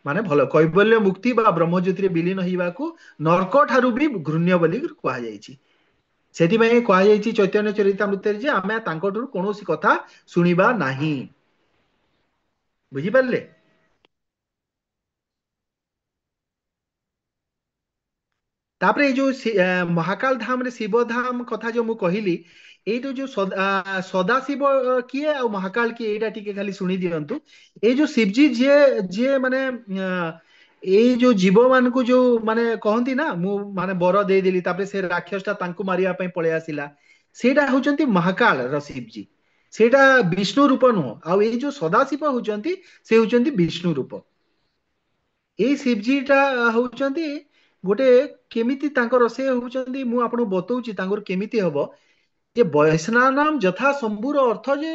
ମାନେ ଭଲ କୈବଲ୍ୟ ମୁକ୍ତି ବା ବ୍ରହ୍ମଜ୍ୟୋତିରେ ବିଲୀନ ହେଇବାକୁ ନର୍କ ଠାରୁ ବି ଘୃଣ୍ୟ ବୋଲି କୁହାଯାଇଛି। ସେଥିପାଇଁ କୁହାଯାଇଛି ଚୈତନ୍ୟ ଚରିତାମୃତରେ ଯେ ଆମେ ତାଙ୍କଠାରୁ କୌଣସି କଥା ଶୁଣିବା ନାହିଁ। ବୁଝିପାରିଲେ? ତାପରେ ଏଇ ଯୋଉ ମହାକାଳ ଧାମରେ ଶିବଧାମ କଥା ଯୋଉ ମୁଁ କହିଲି, ଏଇଠୁ ଯୋଉ ସଦାଶିବ କିଏ ଆଉ ମହାକାଳ କିଏ, ଏଇଟା ଟିକେ ଖାଲି ଶୁଣି ଦିଅନ୍ତୁ। ଏଇ ଯୋଉ ଶିବଜୀ ଯିଏ ଯିଏ ମାନେ ଏଇ ଯୋଉ ଜୀବ ମାନଙ୍କୁ ଯୋଉ ମାନେ କହନ୍ତି ନା, ମୁଁ ମାନେ ବର ଦେଇଦେଲି, ତାପରେ ସେ ରାକ୍ଷସ ଟା ତାଙ୍କୁ ମାରିବା ପାଇଁ ପଳେଇ ଆସିଲା, ସେଇଟା ହଉଛନ୍ତି ମହାକାଳ ର ଶିବଜୀ, ସେଇଟା ବିଷ୍ଣୁ ରୂପ ନୁହଁ। ଆଉ ଏଇ ଯୋଉ ସଦାଶିବ ହଉଛନ୍ତି, ସେ ହଉଛନ୍ତି ବିଷ୍ଣୁ ରୂପ। ଏଇ ଶିବଜୀଟା ହଉଛନ୍ତି ଗୋଟେ କେମିତି ତାଙ୍କର ସେ ହଉଛନ୍ତି, ମୁଁ ଆପଣଙ୍କୁ ବତଉଛି ତାଙ୍କର କେମିତି ହବ। ଯେ ବୈଷ୍ଣାନାମ ଯଥା ଶମ୍ଭୁର ଅର୍ଥ ଯେ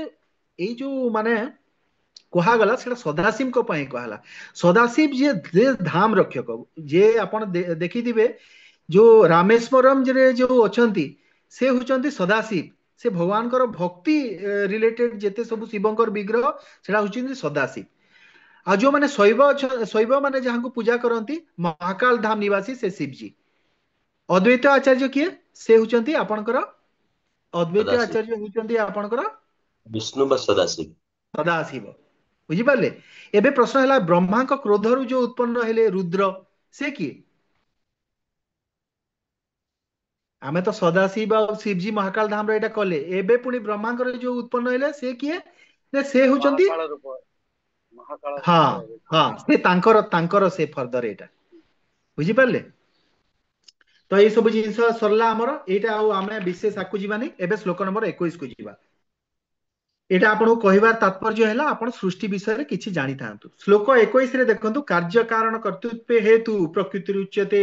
ଏଇ ଯୋଉ ମାନେ କୁହାଗଲା ସେଟା ସଦାଶିବଙ୍କ ପାଇଁ କୁହାଗଲା। ସଦାଶିବ ଯିଏ ଧାମ ରକ୍ଷକ, ଯିଏ ଆପଣ ଦେଖିଥିବେ ଯୋଉ ରାମେଶ୍ୱରମ ଯୋଉ ଅଛନ୍ତି, ସେ ହଉଛନ୍ତି ସଦାଶିବ। ସେ ଭଗବାନଙ୍କର ଭକ୍ତି ରିଲେଟେଡ ଯେତେ ସବୁ ଶିବଙ୍କର ବିଗ୍ରହ, ସେଟା ହଉଛନ୍ତି ସଦାଶିବ। ଆଉ ଯୋଉମାନେ ଶୈବ, ଶୈବ ମାନେ ଯାହାଙ୍କୁ ପୂଜା କରନ୍ତି, ମହାକାଳ ଧାମ ନିବାସୀ ସେ ଶିବଜୀ। ଅଦ୍ୱୈତ ଆଚାର୍ଯ୍ୟ କିଏ? ସେ ହଉଛନ୍ତି ଆପଣଙ୍କର ଅଦ୍ୱୈତ ସଦାଶିବ ଆଚାର୍ଯ୍ୟ ହଉଛନ୍ତି ଆପଣଙ୍କର ବିଷ୍ଣୁ ବା ସଦାଶିବ। ସଦାଶିବ। ବୁଝିପାରିଲେ? ଏବେ ପ୍ରଶ୍ନ ହେଲା, ବ୍ରହ୍ମାଙ୍କ କ୍ରୋଧରୁ ଯୋଉ ଉତ୍ପନ୍ନ ହେଲେ ରୁଦ୍ର, ସେ କିଏ? ଆମେ ତ ସଦାଶିବ ଆଉ ଶିବଜୀ ମହାକାଳ ଧାମର ଏଇଟା କଲେ, ଏବେ ପୁଣି ବ୍ରହ୍ମାଙ୍କର ଯୋଉ ଉତ୍ପନ୍ନ ହେଲେ ସେ କିଏ? ନା ସେ ହଉଛନ୍ତି ମହାକାଳ ରୂପ, ମହାକାଳ ହଁ ରୂପ। ହଁ, ସେ ତାଙ୍କର ତାଙ୍କର ସେ ଫର୍ଦର ଏଇଟା। ବୁଝିପାରିଲେ? ତ ଏଇ ସବୁ ଜିନିଷ ସରିଲା ଆମର ଏଇଟା, ଆଉ ଆମେ ବିଶେଷ ଆଗକୁ ଯିବାନି। ଏବେ ଶ୍ଲୋକ ନମ୍ବର 21 କୁ ଯିବା। ଏଇଟା ଆପଣଙ୍କୁ କହିବାର ତାତ୍ପର୍ଯ୍ୟ ହେଲା ଆପଣ ସୃଷ୍ଟି ବିଷୟରେ କିଛି ଜାଣିଥାନ୍ତୁ। ଶ୍ଲୋକ 21ରେ ଦେଖନ୍ତୁ, କାର୍ଯ୍ୟ କାରଣ କର୍ତ୍ତୃତ୍ୱେ ହେତୁ ପ୍ରକୃତି ରୁଚ୍ୟତେ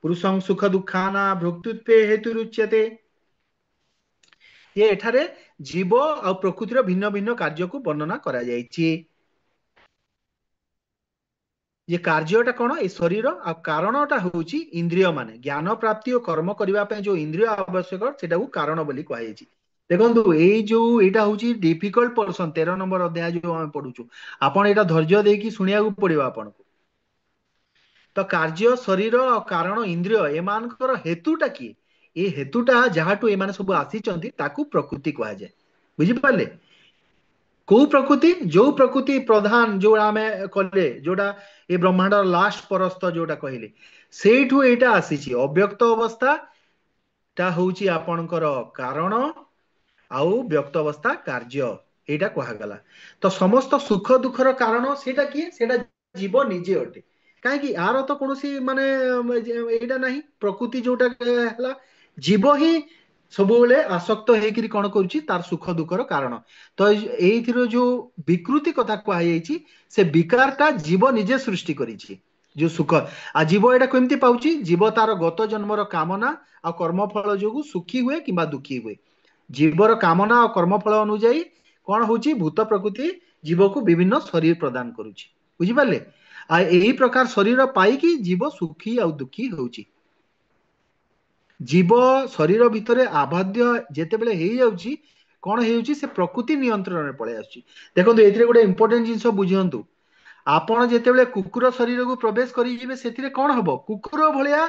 ପୁରୁଷଂ ସୁଖ ଦୁଃଖାନା ଭୋକ୍ତୃତ୍ୱେ ହେତୁ ରୁଚ୍ୟତେ। ଇଏ ଏଠାରେ ଜୀବ ଆଉ ପ୍ରକୃତିର ଭିନ୍ନ ଭିନ୍ନ କାର୍ଯ୍ୟକୁ ବର୍ଣ୍ଣନା କରାଯାଇଛି। ଯେ କାର୍ଯ୍ୟଟା କଣ? ଏ ଶରୀର। ଆଉ କାରଣଟା ହଉଛି ଇନ୍ଦ୍ରିୟ ମାନେ ଜ୍ଞାନ ପ୍ରାପ୍ତି ଓ କର୍ମ କରିବା ପାଇଁ ଯୋଉ ଇନ୍ଦ୍ରିୟ ଆବଶ୍ୟକ, ସେଟାକୁ କାରଣ ବୋଲି କୁହାଯାଇଛି। ଦେଖନ୍ତୁ, ଏଇ ଯୋଉ ଏଇଟା ହଉଛି ଡିଫିକଲ୍ଟ ପର୍ସନ, 13 ନମ୍ବର ଅଧ୍ୟାୟ ଯୋଉ ଆମେ ପଢୁଛୁ, ଆପଣ ଏଇଟା ଧୈର୍ଯ୍ୟ ଦେଇକି ଶୁଣିବାକୁ ପଡିବ ଆପଣଙ୍କୁ। ତ କାର୍ଯ୍ୟ ଶରୀର ଆଉ କାରଣ ଇନ୍ଦ୍ରିୟ, ଏମାନଙ୍କର ହେତୁଟା କିଏ? ଏ ହେତୁଟା ଯାହାଠୁ ଏମାନେ ସବୁ ଆସିଛନ୍ତି ତାକୁ ପ୍ରକୃତି କୁହାଯାଏ। ବୁଝିପାରିଲେ? କୋଉ ପ୍ରକୃତି? ଯୋଉ ପ୍ରକୃତି ପ୍ରଧାନ, ଯୋଉଟା ଆମେ କଲେ, ଯୋଉଟା ଏ ବ୍ରହ୍ମାଣ୍ଡର ଲାଷ୍ଟ ପରସ୍ତ ଯୋଉଟା କହିଲେ, ସେଇଠୁ ଏଇଟା ଆସିଛି। ଅବ୍ୟକ୍ତ ଅବସ୍ଥା ଟା ହଉଛି ଆପଣଙ୍କର କାରଣ, ଆଉ ବ୍ୟକ୍ତ ଅବସ୍ଥା କାର୍ଯ୍ୟ, ଏଇଟା କୁହାଗଲା। ତ ସମସ୍ତ ସୁଖ ଦୁଃଖର କାରଣ ସେଇଟା କିଏ? ସେଇଟା ଜୀବ ନିଜେ ଅଟେ। କାହିଁକି ଆର ତ କୌଣସି ମାନେ ଏଇଟା ନାହିଁ, ପ୍ରକୃତି ଯୋଉଟା ହେଲା ଜୀବ ହିଁ ସବୁବେଳେ ଆସକ୍ତ ହେଇକିରି କଣ କରୁଛି, ତାର ସୁଖ ଦୁଃଖର କାରଣ। ତ ଏଇଥିରୁ ଯୋଉ ବିକୃତି କଥା କୁହାଯାଇଛି, ସେ ବିକାରଟା ଜୀବ ନିଜେ ସୃଷ୍ଟି କରିଛି, ଯୋଉ ସୁଖ। ଆଉ ଜୀବ ଏଇଟା କେମିତି ପାଉଛି? ଜୀବ ତାର ଗତ ଜନ୍ମର କାମନା ଆଉ କର୍ମଫଳ ଯୋଗୁ ସୁଖୀ ହୁଏ କିମ୍ବା ଦୁଃଖୀ ହୁଏ। ଜୀବର କାମନା ଆଉ କର୍ମଫଳ ଅନୁଯାୟୀ କଣ ହଉଛି, ଭୂତ ପ୍ରକୃତି ଜୀବକୁ ବିଭିନ୍ନ ଶରୀର ପ୍ରଦାନ କରୁଛି। ବୁଝିପାରିଲେ? ଆଉ ଏଇ ପ୍ରକାର ଶରୀର ପାଇକି ଜୀବ ସୁଖୀ ଆଉ ଦୁଃଖୀ ହଉଛି। ଜୀବ ଶରୀର ଭିତରେ ଆବାଧ୍ୟ ଯେତେବେଳେ ହେଇଯାଉଛି, କଣ ହେଇଯାଉଛି, ସେ ପ୍ରକୃତି ନିୟନ୍ତ୍ରଣରେ ପଳେଇ ଆସୁଛି। ଦେଖନ୍ତୁ, ଏଥିରେ ଗୋଟେ ଇମ୍ପୋର୍ଟାଣ୍ଟ ଜିନିଷ ବୁଝନ୍ତୁ। ଆପଣ ଯେତେବେଳେ କୁକୁର ଶରୀରକୁ ପ୍ରବେଶ କରିଯିବେ, ସେଥିରେ କଣ ହବ? କୁକୁର ଭଳିଆ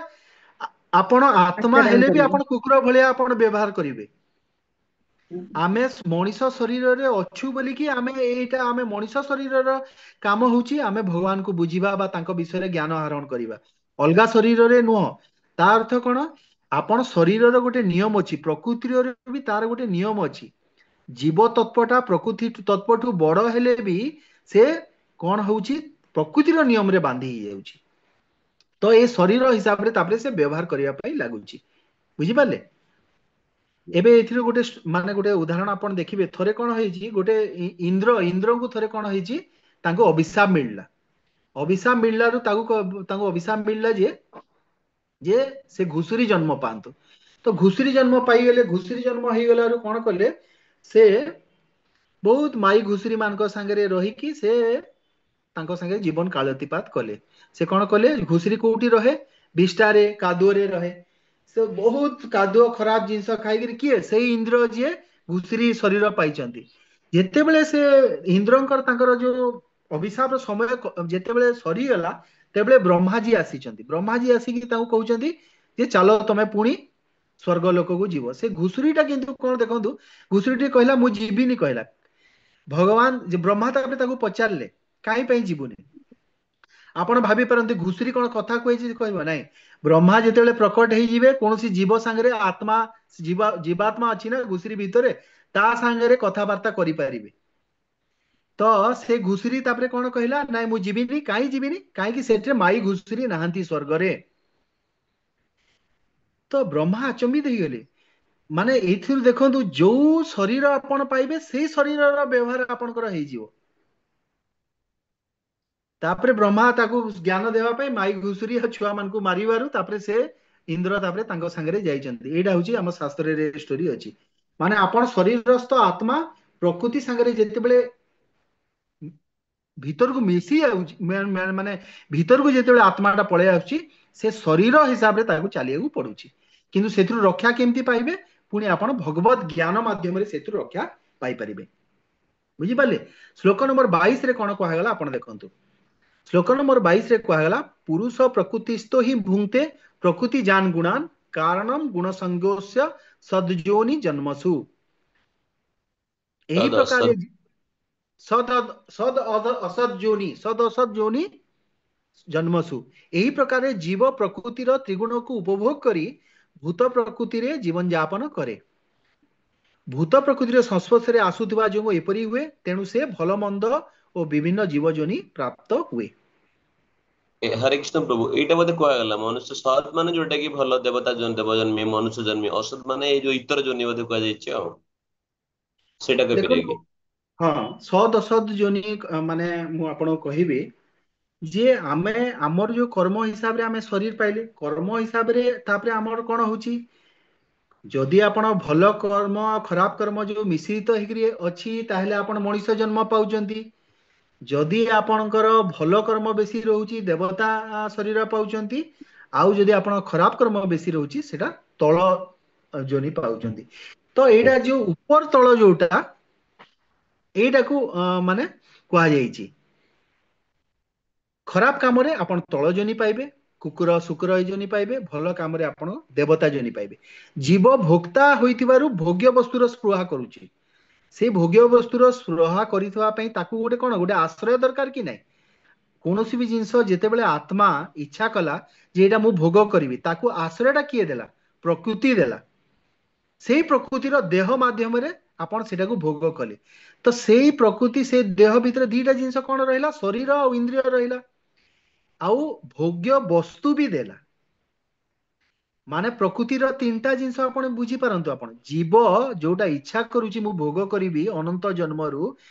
ଆପଣ ଆତ୍ମା ଆଚରଣ ହେଲେ ବି କରିବେ। ଆପଣ କୁକୁର ଭଳିଆ ଆପଣ ବ୍ୟବହାର କରିବେ। ଆମେ ମଣିଷ ଶରୀରରେ ଅଛୁ ବୋଲିକି ଆମେ ଏଇଟା, ଆମେ ମଣିଷ ଶରୀରର କାମ ହଉଛି ଆମେ ଭଗବାନଙ୍କୁ ବୁଝିବା ବା ତାଙ୍କ ବିଷୟରେ ଜ୍ଞାନ ଆହରଣ କରିବା, ଅଲଗା ଶରୀରରେ ନୁହଁ। ତା ଅର୍ଥ କଣ? ଆପଣ ଶରୀରର ଗୋଟେ ନିୟମ ଅଛି, ପ୍ରକୃତିର ବି ତାର ଗୋଟେ ନିୟମ ଅଛି। ଜୀବ ତତ୍ଵଟା ପ୍ରକୃତି ତତ୍ଵଠୁ ବଡ ହେଲେ ବି ସେ କଣ ହଉଛି, ପ୍ରକୃତିର ନିୟମରେ ବାନ୍ଧି ହେଇଯାଉଛି। ତ ଏ ଶରୀର ହିସାବରେ ତାପରେ ସେ ବ୍ୟବହାର କରିବା ପାଇଁ ଲାଗୁଛି। ବୁଝିପାରିଲେ? ଏବେ ଏଥିରୁ ଗୋଟେ ମାନେ ଗୋଟେ ଉଦାହରଣ ଆପଣ ଦେଖିବେ। ଥରେ କଣ ହେଇଛି, ଗୋଟେ ଇନ୍ଦ୍ରଙ୍କୁ ଥରେ କଣ ହେଇଛି, ତାଙ୍କୁ ଅଭିଶାପ ମିଳିଲା। ଅଭିଶାପ ମିଳିଲାରୁ ତାଙ୍କୁ ଅଭିଶାପ ମିଳିଲା ଯେ ସେ ଘୁଷୁରୀ ଜନ୍ମ ପାଆନ୍ତୁ। ତ ଘୁଷୁରୀ ଜନ୍ମ ପାଇଗଲେ। ଘୁଷୁରୀ ଜନ୍ମ ହେଇଗଲାରୁ କଣ କଲେ, ସେ ବହୁତ ମାଇ ଘୁଷୁରୀ ମାନଙ୍କ ସାଙ୍ଗରେ ରହିକି ସେ ତାଙ୍କ ସାଙ୍ଗରେ ଜୀବନ କାଳାତିପାତ କଲେ। ସେ କଣ କଲେ, ଘୁଷୁରୀ କୋଉଠି ରହେ? ବିଷ୍ଠାରେ, କାଦୁଅରେ ରହେ। ସେ ବହୁତ କାଦୁଅ ଖରାପ ଜିନିଷ ଖାଇକିରି କିଏ, ସେଇ ଇନ୍ଦ୍ର ଯିଏ ଘୁଷୁରୀ ଶରୀର ପାଇଛନ୍ତି। ଯେତେବେଳେ ସେ ଇନ୍ଦ୍ରଙ୍କର ତାଙ୍କର ଯୋଉ ଅଭିଶାପର ସମୟ ଯେତେବେଳେ ସରିଗଲା, ତେବେଳେ ବ୍ରହ୍ମାଜୀ ଆସିଛନ୍ତି। ବ୍ରହ୍ମାଜୀ ଆସିକି ତାଙ୍କୁ କହୁଛନ୍ତି ଯେ ଚାଲ ତମେ ପୁଣି ସ୍ୱର୍ଗ ଲୋକକୁ ଯିବ। ସେ ଘୁଷୁରୀଟା କିନ୍ତୁ କଣ ଦେଖନ୍ତୁ, ଘୁଷୁରୀଟି କହିଲା ମୁଁ ଯିବିନି କହିଲା। ଭଗବାନ ଯେ ବ୍ରହ୍ମା ତାପରେ ତାକୁ ପଚାରିଲେ କାହିଁ ପାଇଁ ଯିବୁନି? ଆପଣ ଭାବି ପାରନ୍ତି ଘୁଷୁରୀ କଣ କଥା କହିଛି, କହିବ ନାଇଁ। ବ୍ରହ୍ମା ଯେତେବେଳେ ପ୍ରକଟ ହେଇଯିବେ, କୌଣସି ଜୀବ ସାଙ୍ଗରେ ଆତ୍ମା, ଜୀବାତ୍ମା ଅଛି ନା ଘୁଷୁରୀ ଭିତରେ, ତା ସାଙ୍ଗରେ କଥାବାର୍ତ୍ତା କରିପାରିବେ। ତ ସେ ଘୁଷୁରୀ ତାପରେ କଣ କହିଲା, ନାଇଁ ମୁଁ ଯିବିନି। କାହିଁ ଯିବିନି? କାହିଁକି ସେଠିରେ ମାଇ ଘୁଷୁରୀ ନାହାନ୍ତି ସ୍ୱର୍ଗରେ। ତ ବ୍ରହ୍ମା ଆଚମ୍ବିତ ହେଇଗଲେ। ମାନେ ଏଇଥିରୁ ଦେଖନ୍ତୁ, ଯୋଉ ଶରୀର ଆପଣ ପାଇବେ ସେଇ ଶରୀରର ବ୍ୟବହାର ଆପଣଙ୍କର ହେଇଯିବ। ତାପରେ ବ୍ରହ୍ମା ତାକୁ ଜ୍ଞାନ ଦେବା ପାଇଁ ମାଇ ଘୁଷୁରୀ ଆଉ ଛୁଆ ମାନଙ୍କୁ ମାରିବାରୁ ତାପରେ ସେ ଇନ୍ଦ୍ର ତାପରେ ତାଙ୍କ ସାଙ୍ଗରେ ଯାଇଛନ୍ତି। ଏଇଟା ହଉଛି ଆମ ଶାସ୍ତ୍ରରେ ଷ୍ଟୋରି ଅଛି। ମାନେ ଆପଣ ଶରୀରସ୍ଥ ଆତ୍ମା ପ୍ରକୃତି ସାଙ୍ଗରେ ଯେତେବେଳେ ଭିତରକୁ ମିଶି ଯାଉଛି, ମାନେ ଭିତରକୁ ଯେତେବେଳେ ଆତ୍ମାଟା ପଳେଇ ଆସୁଛି, ସେ ଶରୀର ହିସାବରେ ତାକୁ ଚାଲିବାକୁ ପଡୁଛି। କିନ୍ତୁ ସେଥିରୁ ରକ୍ଷା କେମିତି ପାଇବେ? ପୁଣି ଆପଣ ଭଗବତ ଜ୍ଞାନ ମାଧ୍ୟମରେ ସେଥିରୁ ରକ୍ଷା ପାଇପାରିବେ। ବୁଝିପାରିଲେ? ଶ୍ଲୋକ ନମ୍ବର 22 ରେ କଣ କୁହାଗଲା ଆପଣ ଦେଖନ୍ତୁ। ଶ୍ଲୋକ ନମ୍ବର 22 ରେ କୁହାଗଲା, ପୁରୁଷ ପ୍ରକୃତିସ୍ଥ ହିଁ ଭୁଙ୍କ୍ତେ ପ୍ରକୃତି ଜାନ ଗୁଣାନ କାରଣମ ଗୁଣ ସଂଗୋସ୍ୟ ସଦ୍ଯୋନି ଜନ୍ମସୁ। ଏହି ସଦ ପ୍ରକାର ଅସଦ ସଦ ସଦ ଅସଦ ଯୋନି, ସଦ ଅସଦ ଯୋନି ଜନ୍ମସୁ, ଏହି ପ୍ରକାରେ ଜୀବ ପ୍ରକୃତିର ତ୍ରିଗୁଣକୁ ଉପଭୋଗ କରି ଭୂତ ପ୍ରକୃତିରେ ଜୀବନ ଯାପନ କରେ। ଭୂତ ପ୍ରକୃତିର ସଂସ୍ପର୍ଶରେ ଆସୁଥିବା ଯୋଗୁଁ ଏପରି ହୁଏ, ତେଣୁ ସେ ଭଲ ମନ୍ଦ ଓ ବିଭିନ୍ନ ଜୀବଯୋନି ପ୍ରାପ୍ତ ହୁଏ। ହରେ କୃଷ୍ଣ ପ୍ରଭୁ, ଏଇଟା ବୋଧେ କୁହାଗଲା ମନୁଷ୍ୟ ସତ୍ ମାନେ ଯୋଉଟା କି ଭଲ ଦେବତା ଦେବ ଜନ୍ମି, ମନୁଷ୍ୟ ଜନ୍ମି, ଅସତ୍ ମାନେ ଏଇ ଯୋଉ ଇତର ଯୋନି ବୋଧେ କୁହାଯାଇଛି। ଆଉ ସେଇଟା କହିପାରିବେ ଦେଖନ୍ତୁ, କି? ହଁ, ସଦ୍ ଅସଦ୍ ଯୋନି ମାନେ ମୁଁ ଆପଣଙ୍କୁ କହିବି ଯେ ଆମେ ଆମର ଯୋଉ କର୍ମ ହିସାବରେ ଆମେ ଶରୀର ପାଇଲେ, କର୍ମ ହିସାବରେ ତାପରେ ଆମର କଣ ହଉଛି, ଯଦି ଆପଣ ଭଲ କର୍ମ ଖରାପ କର୍ମ ଯୋଉ ମିଶ୍ରିତ ହେଇକିରି ଅଛି, ତାହେଲେ ଆପଣ ମଣିଷ ଜନ୍ମ ପାଉଛନ୍ତି। ଯଦି ଆପଣଙ୍କର ଭଲ କର୍ମ ବେଶୀ ରହୁଛି, ଦେବତା ଶରୀର ପାଉଛନ୍ତି। ଆଉ ଯଦି ଆପଣ ଖରାପ କର୍ମ ବେଶୀ ରହୁଛି, ସେଟା ତଳ ଯୋନି ପାଉଛନ୍ତି। ତ ଏଇଟା ଯୋଉ ଉପର ତଳ ଯୋଉଟା, ଏଇଟାକୁ ମାନେ କୁହାଯାଇଛି, ଖରାପ କାମରେ ଆପଣ ତଳ ଯୋନି ପାଇବେ, କୁକୁର ଶୁକ୍ର ଏଇ ଯୋନି ପାଇବେ, ଭଲ କାମରେ ଆପଣ ଦେବତା ଯୋନି ପାଇବେ। ଜୀବ ଭୋକ୍ତା ହୋଇଥିବାରୁ ଭୋଗ୍ୟ ବସ୍ତୁର ସ୍ପୃହା କରୁଛି, ସେ ଭୋଗ୍ୟ ବସ୍ତୁର ସ୍ପୃହା କରିଥିବା ପାଇଁ ତାକୁ ଗୋଟେ କଣ ଗୋଟେ ଆଶ୍ରୟ ଦରକାର କି ନାହିଁ? କୌଣସି ବି ଜିନିଷ ଯେତେବେଳେ ଆତ୍ମା ଇଚ୍ଛା କଲା ଯେ ଏଇଟା ମୁଁ ଭୋଗ କରିବି, ତାକୁ ଆଶ୍ରୟଟା କିଏ ଦେଲା? ପ୍ରକୃତି ଦେଲା। ସେଇ ପ୍ରକୃତିର ଦେହ ମାଧ୍ୟମରେ ଆପଣ ସେଟାକୁ ଭୋଗ କଲେ। ତ ସେଇ ପ୍ରକୃତି ସେ ଦେହ ଭିତରେ ଦିଟା ଜିନିଷ କଣ ରହିଲା? ଶରୀର ଆଉ ଇନ୍ଦ୍ରିୟ ରହିଲା, ଆଉ ଭୋଗ୍ୟ ବସ୍ତୁ ବି ଦେଲା। ମାନେ ପ୍ରକୃତିର ତିନିଟା ଜିନିଷ ଆପଣ ବୁଝିପାରନ୍ତୁ। ଆପଣ ଜୀବ ଯୋଉଟା ଇଚ୍ଛା କରୁଛି ମୁଁ ଭୋଗ କରିବି ଅନନ୍ତ ଜନ୍ମରୁ,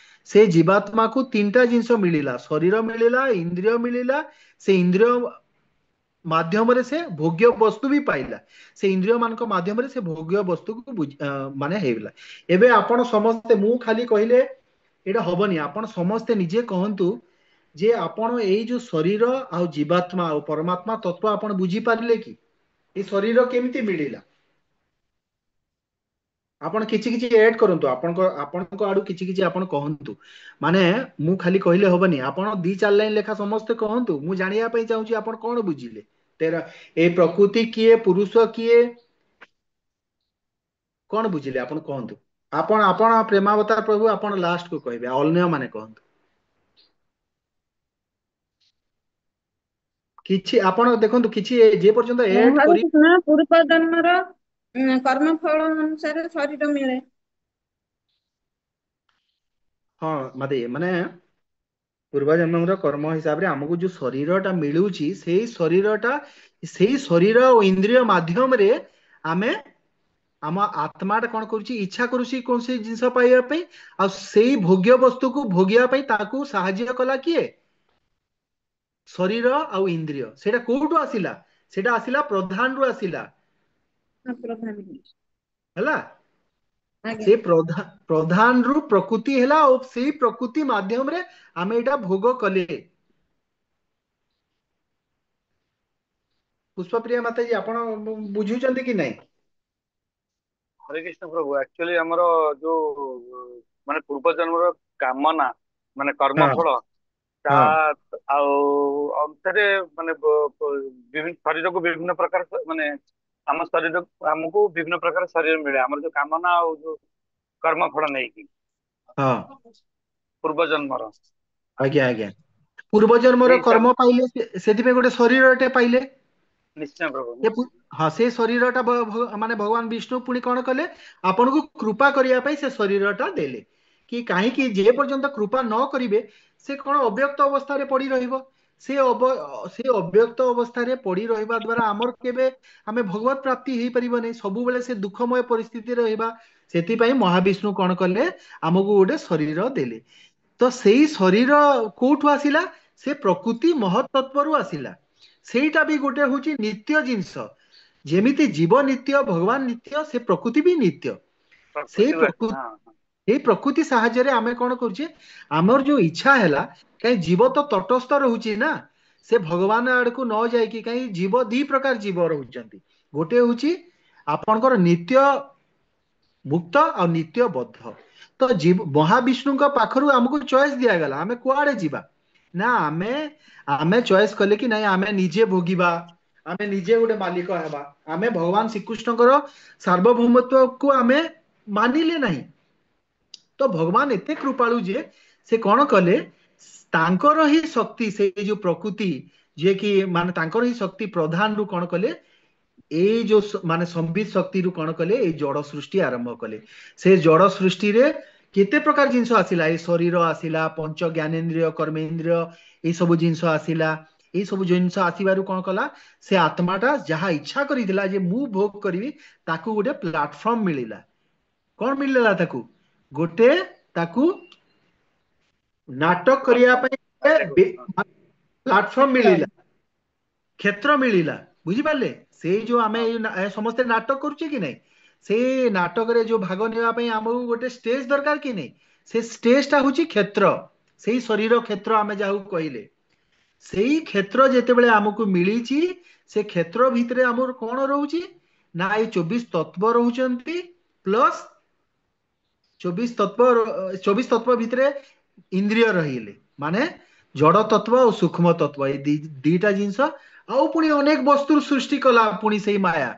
ସେ ଜୀବାତ୍ମାକୁ ତିନିଟା ଜିନିଷ ମିଳିଲା, ଶରୀର ମିଳିଲା, ଇନ୍ଦ୍ରିୟ ମିଳିଲା, ସେ ଇନ୍ଦ୍ରିୟ ମାଧ୍ୟମରେ ସେ ଭୋଗ୍ୟ ବସ୍ତୁ ବି ପାଇଲା, ସେ ଇନ୍ଦ୍ରିୟ ମାନଙ୍କ ମାଧ୍ୟମରେ ସେ ଭୋଗ୍ୟ ବସ୍ତୁକୁ ମାନେ ହେଇଗଲା। ଏବେ ଆପଣ ସମସ୍ତେ, ମୁଁ ଖାଲି କହିଲେ ଏଇଟା ହବନି, ଆପଣ ସମସ୍ତେ ନିଜେ କହନ୍ତୁ ଯେ ଆପଣ ଏଇ ଯୋଉ ଶରୀର ଆଉ ଜୀବାତ୍ମା ଆଉ ପରମାତ୍ମା ତତ୍ଵ ଆପଣ ବୁଝିପାରିଲେ କି? ଏ ଶରୀର କେମିତି ମିଳିଲା? ଆପଣ କିଛି କିଛି ଏଡ୍ କରନ୍ତୁ, ଆପଣଙ୍କ ଆଡୁ କିଛି କିଛି ଆପଣ କହନ୍ତୁ। ମାନେ ମୁଁ ଖାଲି କହିଲେ ହବନି, ଆପଣ 2-4 ଲାଇନ ଲେଖା ସମସ୍ତେ କହନ୍ତୁ। ମୁଁ ଜାଣିବା ପାଇଁ ଚାହୁଁଛି ଆପଣ କଣ ବୁଝିଲେ। ତେର ଏ ପ୍ରକୃତି କିଏ, ପୁରୁଷ କିଏ, କଣ ବୁଝିଲେ ଆପଣ କହନ୍ତୁ। ଆପଣ ପ୍ରେମାବତାର ପ୍ରଭୁ ଆପଣ ଲାଷ୍ଟ କୁ କହିବେ, ଅନ୍ୟ ମାନେ କହନ୍ତୁ କିଛି। ଆପଣ ଦେଖନ୍ତୁ କିଛି ଯେ ପର୍ଯ୍ୟନ୍ତ ଏଡ୍ ହରେ କରି କୃଷ୍ଣ, ପୂର୍ବ ଜନ୍ମର କର୍ମଫଳ ଅନୁସାରେ ଶରୀର ମିଳେ। ହଁ, ମାନେ ପୂର୍ବ ଜନ୍ମର କର୍ମ ହିସାବରେ ଆମକୁ ଯୋଉ ଶରୀରଟା ମିଳୁଛି, ସେଇ ଶରୀରଟା, ସେଇ ଶରୀର ଓ ଇନ୍ଦ୍ରିୟ ମାଧ୍ୟମରେ ଆମେ ଆମ ଆତ୍ମାଟା କଣ କରୁଛି, ଇଚ୍ଛା କରୁଛି କୌଣସି ଜିନିଷ ପାଇବା ପାଇଁ, ଆଉ ସେଇ ଭୋଗ୍ୟ ବସ୍ତୁକୁ ଭୋଗିବା ପାଇଁ ତାକୁ ସାହାଯ୍ୟ କଲା କିଏ? ଶରୀର ଆଉ ଇନ୍ଦ୍ରିୟ। ସେଇଟା କୋଉଠୁ ଆସିଲା? ସେଇଟା ଆସିଲା ପ୍ରଧାନରୁ ଆସିଲା। ହେଲା, ସେ ପ୍ରଧାନରୁ ପ୍ରକୃତି ହେଲା, ଆଉ ସେଇ ପ୍ରକୃତି ମାଧ୍ୟମରେ ଆମେ ଏଇଟା ଭୋଗ କଲେ। ପୁଷ୍ପପ୍ରିୟା ମାତାଜୀ ଆପଣ ବୁଝୁଛନ୍ତି କି ନାଇଁ? ହରେ କୃଷ୍ଣ ପ୍ରଭୁ, ଆକ୍ଚୁଆଲି ଆମର ଯୋଉ ମାନେ ପୂର୍ବ ଜନ୍ମର କାମନା ମାନେ କର୍ମଫଳ ତା ଆଉ ଅନୁସାରେ ମାନେ ବିଭିନ୍ନ ଶରୀରକୁ ବିଭିନ୍ନ ପ୍ରକାର ମାନେ ଆମ ଶରୀର ଆମକୁ ବିଭିନ୍ନ ପ୍ରକାର ଶରୀର ମିଳେ, ଆମର ଯୋଉ କାମନା ଆଉ ଯୋଉ କର୍ମଫଳ ନେଇକି ପୂର୍ବ ଜନ୍ମର। ଆଜ୍ଞା ଆଜ୍ଞା, ପୂର୍ବ ଜନ୍ମର କର୍ମ ପାଇଲେ, ସେଥିପାଇଁ ଗୋଟେ ଶରୀରଟେ ପାଇଲେ। ନିଶ୍ଚୟ ପ୍ରଭୁ, ହଁ, ସେ ଶରୀରଟା ମାନେ ଭଗବାନ ବିଷ୍ଣୁ ପୁଣି କଣ କଲେ, ଆପଣଙ୍କୁ କୃପା କରିବା ପାଇଁ ସେ ଶରୀରଟା ଦେଲେ। କି କାହିଁକି ଯେ ପର୍ଯ୍ୟନ୍ତ କୃପା ନ କରିବେ ସେ କଣ ଅବ୍ୟକ୍ତ ଅବସ୍ଥାରେ ପଡି ରହିବ। ସେ ଅବ୍ୟକ୍ତ ଅବସ୍ଥାରେ ପଡି ରହିବା ଦ୍ଵାରା ଆମର କେବେ ଆମେ ଭଗବତ ପ୍ରାପ୍ତି ହେଇପାରିବନି, ସବୁବେଳେ ସେ ଦୁଃଖମୟ ପରିସ୍ଥିତିରେ ରହିବା। ସେଥିପାଇଁ ମହାବିଷ୍ଣୁ କଣ କଲେ, ଆମକୁ ଗୋଟେ ଶରୀର ଦେଲେ। ତ ସେଇ ଶରୀର କୋଉଠୁ ଆସିଲା? ସେ ପ୍ରକୃତି ମହତତ୍ଵରୁ ଆସିଲା। ସେଇଟା ବି ଗୋଟେ ହଉଛି ନିତ୍ୟ ଜିନିଷ। ଯେମିତି ଜୀବ ନିତ୍ୟ, ଭଗବାନ ନିତ୍ୟ, ସେ ପ୍ରକୃତି ବି ନିତ୍ୟ। ସେଇ ପ୍ରକୃତି ସାହାଯ୍ୟରେ ଆମେ କଣ କରୁଛେ, ଆମର ଯୋଉ ଇଚ୍ଛା ହେଲା, କାହିଁ ଜୀବ ତ ତଟସ୍ଥ ରହୁଛି ନା, ସେ ଭଗବାନ ଆଡକୁ ନ ଯାଇକି, କାହିଁ ଜୀବ ଦି ପ୍ରକାର ଜୀବ ରହୁଛନ୍ତି। ଗୋଟେ ହଉଛି ଆପଣଙ୍କର ନିତ୍ୟ ମୁକ୍ତ ଆଉ ନିତ୍ୟ ବଦ୍ଧ। ତ ମହାବିଷ୍ଣୁଙ୍କ ପାଖରୁ ଆମକୁ ଚଏସ୍ ଦିଆଗଲା, ଆମେ କୁଆଡେ ଯିବା ନା, ଆମେ ଚଏସ୍ କଲେ କି ନାଇଁ ଆମେ ନିଜେ ଭୋଗିବା, ଆମେ ନିଜେ ଗୋଟେ ମାଲିକ ହେବା। ଆମେ ଭଗବାନ ଶ୍ରୀକୃଷ୍ଣଙ୍କର ସାର୍ବଭୌମତ୍ୱକୁ ଆମେ ମାନିଲେ ନାହିଁ। ତ ଭଗବାନ ଏତେ କୃପାଳୁ ଯେ ସେ କଣ କଲେ, ତାଙ୍କର ହିଁ ଶକ୍ତି, ସେଇ ଯୋଉ ପ୍ରକୃତି ଯିଏକି ମାନେ ତାଙ୍କର ହିଁ ଶକ୍ତି ପ୍ରଧାନରୁ କଣ କଲେ, ଏଇ ଯୋଉ ମାନେ ସମ୍ବିତ ଶକ୍ତିରୁ କଣ କଲେ, ଏଇ ଜଡ ସୃଷ୍ଟି ଆରମ୍ଭ କଲେ। ସେ ଜଡ ସୃଷ୍ଟିରେ କେତେ ପ୍ରକାର ଜିନିଷ ଆସିଲା, ଏଇ ଶରୀର ଆସିଲା, ପଞ୍ଚ ଜ୍ଞାନେନ୍ଦ୍ରିୟ କର୍ମେନ୍ଦ୍ରିୟ ଏଇ ସବୁ ଜିନିଷ ଆସିଲା। ଏଇ ସବୁ ଜିନିଷ ଆସିବାରୁ କଣ କଲା, ସେ ଆତ୍ମାଟା ଯାହା ଇଚ୍ଛା କରିଥିଲା ଯେ ମୁଁ ଭୋଗ କରିବି, ତାକୁ ଗୋଟେ ପ୍ଲାଟଫର୍ମ ମିଳିଲା। କଣ ମିଳିଲା ତାକୁ? ଗୋଟେ ତାକୁ ନାଟକ କରିବା ପାଇଁ ପ୍ଲାଟଫର୍ମ ମିଳିଲା, କ୍ଷେତ୍ର ମିଳିଲା। ବୁଝିପାରିଲେ? ସେଇ ଯୋଉ ଆମେ ସମସ୍ତେ ନାଟକ କରୁଛେ କି ନାଇଁ, ସେଇ ନାଟକରେ ଯୋଉ ଭାଗ ନେବା ପାଇଁ ଆମକୁ ଗୋଟେ ଷ୍ଟେଜ ଦରକାର କି ନାଇଁ, ସେ ଷ୍ଟେଜଟା ହଉଛି କ୍ଷେତ୍ର। ସେଇ ଶରୀର କ୍ଷେତ୍ର ଆମେ ଯାହାକୁ କହିଲେ, ସେଇ କ୍ଷେତ୍ର ଯେତେବେଳେ ଆମକୁ ମିଳିଛି, ସେ କ୍ଷେତ୍ର ଭିତରେ ଆମର କଣ ରହୁଛି ନା ଏଇ 24 ତତ୍ଵ ରହୁଛନ୍ତି, ପ୍ଲସ 24 ତତ୍ଵ ଭିତରେ ଇନ୍ଦ୍ରିୟ ରହିଲେ, ମାନେ ଜଡ ତତ୍ଵ ଆଉ ସୂକ୍ଷ୍ମ ତତ୍ଵ, ଏଇ ଦିଟା ଜିନିଷ, ଆଉ ପୁଣି ଅନେକ ବସ୍ତୁ ସୃଷ୍ଟି କଲା ପୁଣି ସେଇ ମାୟା।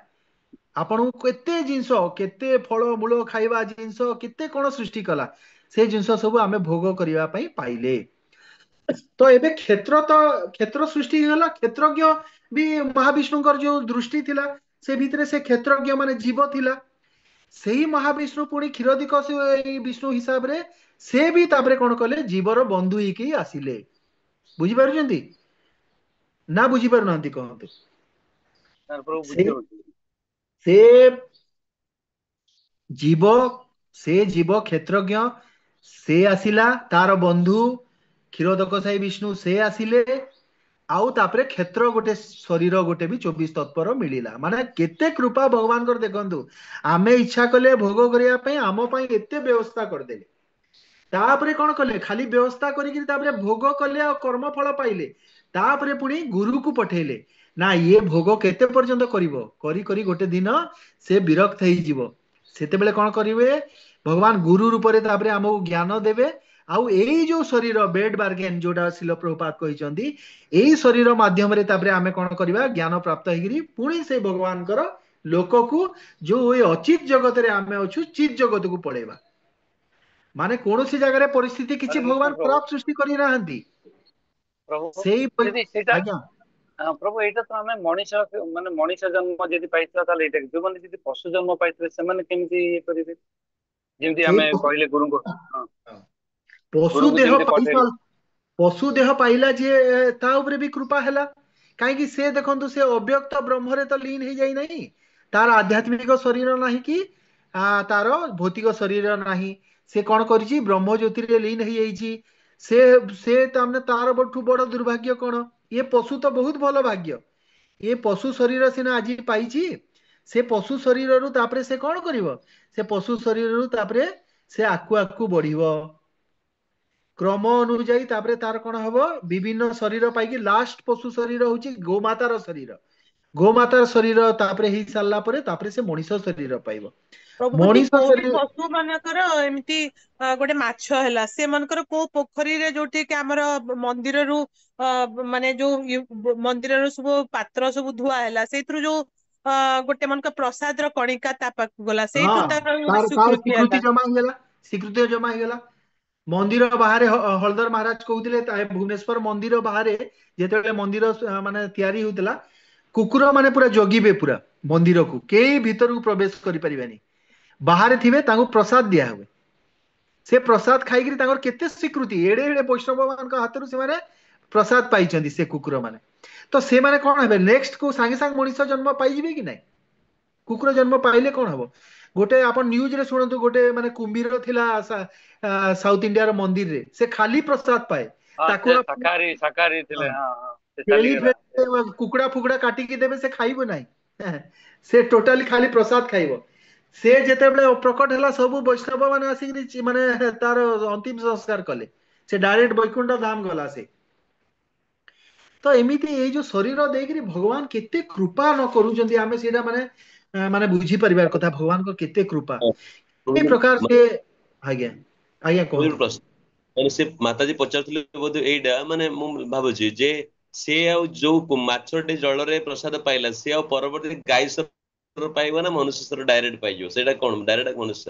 ଆପଣଙ୍କୁ କେତେ ଜିନିଷ, କେତେ ଫଳ ମୂଳ ଖାଇବା ଜିନିଷ, କେତେ କଣ ସୃଷ୍ଟି କଲା, ସେ ଜିନିଷ ସବୁ ଆମେ ଭୋଗ କରିବା ପାଇଁ ପାଇଲେ। ତ ଏବେ କ୍ଷେତ୍ର ତ କ୍ଷେତ୍ର ସୃଷ୍ଟି ହେଇଗଲା। କ୍ଷେତ୍ରଜ୍ଞ ବି ମହାବିଷ୍ଣୁଙ୍କର ଯୋଉ ଦୃଷ୍ଟି ଥିଲା ସେ ଭିତରେ ସେ କ୍ଷେତ୍ରଜ୍ଞ ମାନେ ଜୀବ ଥିଲା। ସେଇ ମହାବିଷ୍ଣୁ ପୁଣି କ୍ଷୀରୋଦକ ବିଷ୍ଣୁ ହିସାବରେ ସେ ବି ତାପରେ କଣ କଲେ, ଜୀବର ବନ୍ଧୁ ହେଇକି ଆସିଲେ। ବୁଝିପାରୁଛନ୍ତି ନା ବୁଝିପାରୁନାହାନ୍ତି କହନ୍ତୁ? ସେ ଜୀବ, ସେ ଜୀବ କ୍ଷେତ୍ରଜ୍ଞ ସେ ଆସିଲା, ତାର ବନ୍ଧୁ କ୍ଷୀରୋଦକଶାୟୀ ବିଷ୍ଣୁ ସେ ଆସିଲେ, ଆଉ ତାପରେ କ୍ଷେତ୍ର ଗୋଟେ ଶରୀର ଗୋଟେ ବି 24 ତତ୍ପର ମିଳିଲା। ମାନେ କେତେ କୃପା ଭଗବାନଙ୍କର ଦେଖନ୍ତୁ। ଆମେ ଇଚ୍ଛା କଲେ ଭୋଗ କରିବା ପାଇଁ, ଆମ ପାଇଁ ଏତେ ବ୍ୟବସ୍ଥା କରିଦେଲେ। ତାପରେ କଣ କଲେ, ଖାଲି ବ୍ୟବସ୍ଥା କରିକିରି ତାପରେ ଭୋଗ କଲେ ଆଉ କର୍ମ ଫଳ ପାଇଲେ। ତାପରେ ପୁଣି ଗୁରୁକୁ ପଠେଇଲେ, ନା ଇଏ ଭୋଗ କେତେ ପର୍ଯ୍ୟନ୍ତ କରିବ, କରି କରି ଗୋଟେ ଦିନ ସେ ବିରକ୍ତ ହେଇଯିବ। ସେତେବେଳେ କଣ କରିବେ, ଭଗବାନ ଗୁରୁ ରୂପରେ ତାପରେ ଆମକୁ ଜ୍ଞାନ ଦେବେ। ଆଉ ଏଇ ଯୋଉ ଶରୀର ବେଡ ବାର୍ଗେନ ଯୋଉଟା ଶ୍ରୀଲ ପ୍ରଭୁପାଦ କହିଛନ୍ତି, ଏଇ ଶରୀର ମାଧ୍ୟମରେ ତାପରେ ଆମେ କଣ କରିବା, ଜ୍ଞାନ ପ୍ରାପ୍ତ ହେଇକିରି ପୁଣି ସେ ଭଗବାନଙ୍କର ଲୋକକୁ, ଯୋଉ ଏଇ ଅଚିତ ଜଗତରେ ଆମେ ଅଛୁ, ଚିତ ଜଗତକୁ ପଳେଇବା। ମାନେ କୌଣସି ଜାଗାରେ ପରିସ୍ଥିତି କିଛି ଭଗବାନ ଖରାପ ସୃଷ୍ଟି କରିନାହାନ୍ତି। ସେଇ ଆଜ୍ଞା ପ୍ରଭୁ, ଏଇଟା ତ ଆମେ ମଣିଷ, ମାନେ ମଣିଷ ଜନ୍ମ ଯଦି ପାଇଥିବା ତାହେଲେ ଏଇଟା, ଯୋଉମାନେ ଯଦି ପଶୁ ଜନ୍ମ ପାଇଥିବେ ସେମାନେ କେମିତି ଇଏ କରିବେ? ଯେମିତି ଆମେ କହିଲେ ଗୁରୁଙ୍କୁ, ପଶୁ ଦେହ ପାଇଲା, ପଶୁ ଦେହ ପାଇଲା ଯିଏ ତା ଉପରେ ବି କୃପା ହେଲା। କାହିଁକି ସେ ଦେଖନ୍ତୁ ସେ ଅବ୍ୟକ୍ତ ବ୍ରହ୍ମରେ ତ ଲୀନ ହେଇଯାଇ ନାହିଁ, ତାର ଆଧ୍ୟାତ୍ମିକ ଶରୀର ନାହିଁ କି ତାର ଭୌତିକ ଶରୀର ନାହିଁ। ସେ କଣ କରିଛି, ବ୍ରହ୍ମ ଜ୍ୟୋତିରେ ଲୀନ ହେଇଯାଇଛି। ସେ ତାମାନେ ତାର ଠୁ ବଡ ଦୁର୍ଭାଗ୍ୟ କଣ, ଇଏ ପଶୁ ତ ବହୁତ ଭଲ ଭାଗ୍ୟ, ଇଏ ପଶୁ ଶରୀର ସିନା ଆଜି ପାଇଛି, ସେ ପଶୁ ଶରୀରରୁ ତାପରେ ସେ କଣ କରିବ, ସେ ପଶୁ ଶରୀରରୁ ତାପରେ ସେ ଆକୁ ଆକୁ ବଢିବ କ୍ରମ ଅନୁଯାୟୀ। ତାପରେ ତାର କଣ ହବ, ବିଭିନ୍ନ ଶରୀର ପାଇକି ଲାଷ୍ଟ ପଶୁ ଶରୀର ହଉଛି ଗୋମାତାର ଶରୀର। ଗୋମାତାର ଶରୀର ତାପରେ ହେଇ ସାରିଲା ପରେ ତାପରେ ସେ ମଣିଷ ଶରୀର ପାଇବ। ମଣିଷ ଶରୀର ପଶୁ ମାନଙ୍କର ଏମିତି ଗୋଟେ ମାଛ ହେଲା, ସେମାନଙ୍କର କୋଉ ପୋଖରୀରେ ଯୋଉଠି କି ଆମର ମନ୍ଦିରରୁ ମାନେ ଯୋଉ ମନ୍ଦିରରୁ ସବୁ ପାତ୍ର ସବୁ ଧୁଆ ହେଲା, ସେଇଥିରୁ ଯୋଉ ଗୋଟେ ମାନଙ୍କ ପ୍ରସାଦର କଣିକା ତା ପାଖକୁ ଗଲା, ସେଇଠୁ ତାର ସ୍ୱୀକୃତି ଜମା ହେଇଗଲା, ସ୍ୱୀକୃତି ଜମା ହେଇଗଲା। ମନ୍ଦିର ବାହାରେ ହଳଧର ମହାରାଜ କହୁଥିଲେ, ଭୁବନେଶ୍ୱର ମନ୍ଦିର ବାହାରେ ଯେତେବେଳେ ମନ୍ଦିର ମାନେ ତିଆରି ହଉଥିଲା, କୁକୁର ମାନେ ପୁରା ଜଗିବେ ପୁରା ମନ୍ଦିରକୁ, କେହି ଭିତରକୁ ପ୍ରବେଶ କରିପାରିବେନି, ବାହାରେ ଥିବେ, ତାଙ୍କୁ ପ୍ରସାଦ ଦିଆ ହୁଏ। ସେ ପ୍ରସାଦ ଖାଇକିରି ତାଙ୍କର କେତେ ସ୍ୱୀକୃତି, ଏଡେ ଏଡେ ବୈଷ୍ଣବ ମାନଙ୍କ ହାତରୁ ସେମାନେ ପ୍ରସାଦ ପାଇଛନ୍ତି ସେ କୁକୁର ମାନେ। ତ ସେମାନେ କଣ ହେବେ, ନେକ୍ସଟ କୁ ସାଙ୍ଗେ ସାଙ୍ଗେ ମଣିଷ ଜନ୍ମ ପାଇଯିବେ କି ନାଇଁ? କୁକୁର ଜନ୍ମ ପାଇଲେ କଣ ହବ? ଗୋଟେ ଆପଣ ନ୍ୟୁଜରେ ଶୁଣନ୍ତୁ, ଗୋଟେ ମାନେ କୁମ୍ଭୀର ଥିଲା ସାଉଥ ଇଣ୍ଡିଆର ମନ୍ଦିରରେ, ସେ ଖାଲି ପ୍ରସାଦ ପାଏ, ତାକୁ କୁକୁଡ଼ା ଫୁକୁଡ଼ା କାଟିକି ଦେବେ ସେ ଖାଇବ ନାହିଁ, ସେ ଟୋଟାଲି ଖାଲି ପ୍ରସାଦ ଖାଇବ। ସେ ଯେତେବେଳେ ପ୍ରକଟ ହେଲା, ସବୁ ବୈଷ୍ଣବ ମାନେ ଆସିକିରି ମାନେ ତାର ଅନ୍ତିମ ସଂସ୍କାର କଲେ, ସେ ଡାଇରେକ୍ଟ ବୈକୁଣ୍ଠ ଧାମ ଗଲା ସେ। ତ ଏମିତି ଏଇ ଯୋଉ ଶରୀର ଦେଇକିରି ଭଗବାନ କେତେ କୃପା ନ କରୁଛନ୍ତି, ଆମେ ସେଇଟା ମାନେ ମାନେ ବୁଝିପାରିବାର କଥା ଭଗବାନଙ୍କ କେତେ କୃପା ଏଇ ପ୍ରକାର ସେ। ଆଜ୍ଞା ଆଜ୍ଞା କୁହନ୍ତୁ। ମାନେ ସେ ମାତାଜୀ ପଚାରୁଥିଲେ ବୋଧେ ଏଇଟା, ମାନେ ମୁଁ ଭାବୁଛି ଯେ ସେ ଆଉ ଯୋଉ ମାଛଟି ଜଳରେ ପ୍ରସାଦ ପାଇଲା, ସେ ଆଉ ପରବର୍ତ୍ତୀ ଗାଈ ଶରୀର ପାଇବ ନା ମନୁଷ୍ୟ ଶରୀର ଡାଇରେକ୍ଟ ପାଇଯିବ? ସେଇଟା କଣ ଡାଇରେକ୍ଟ ମନୁଷ୍ୟ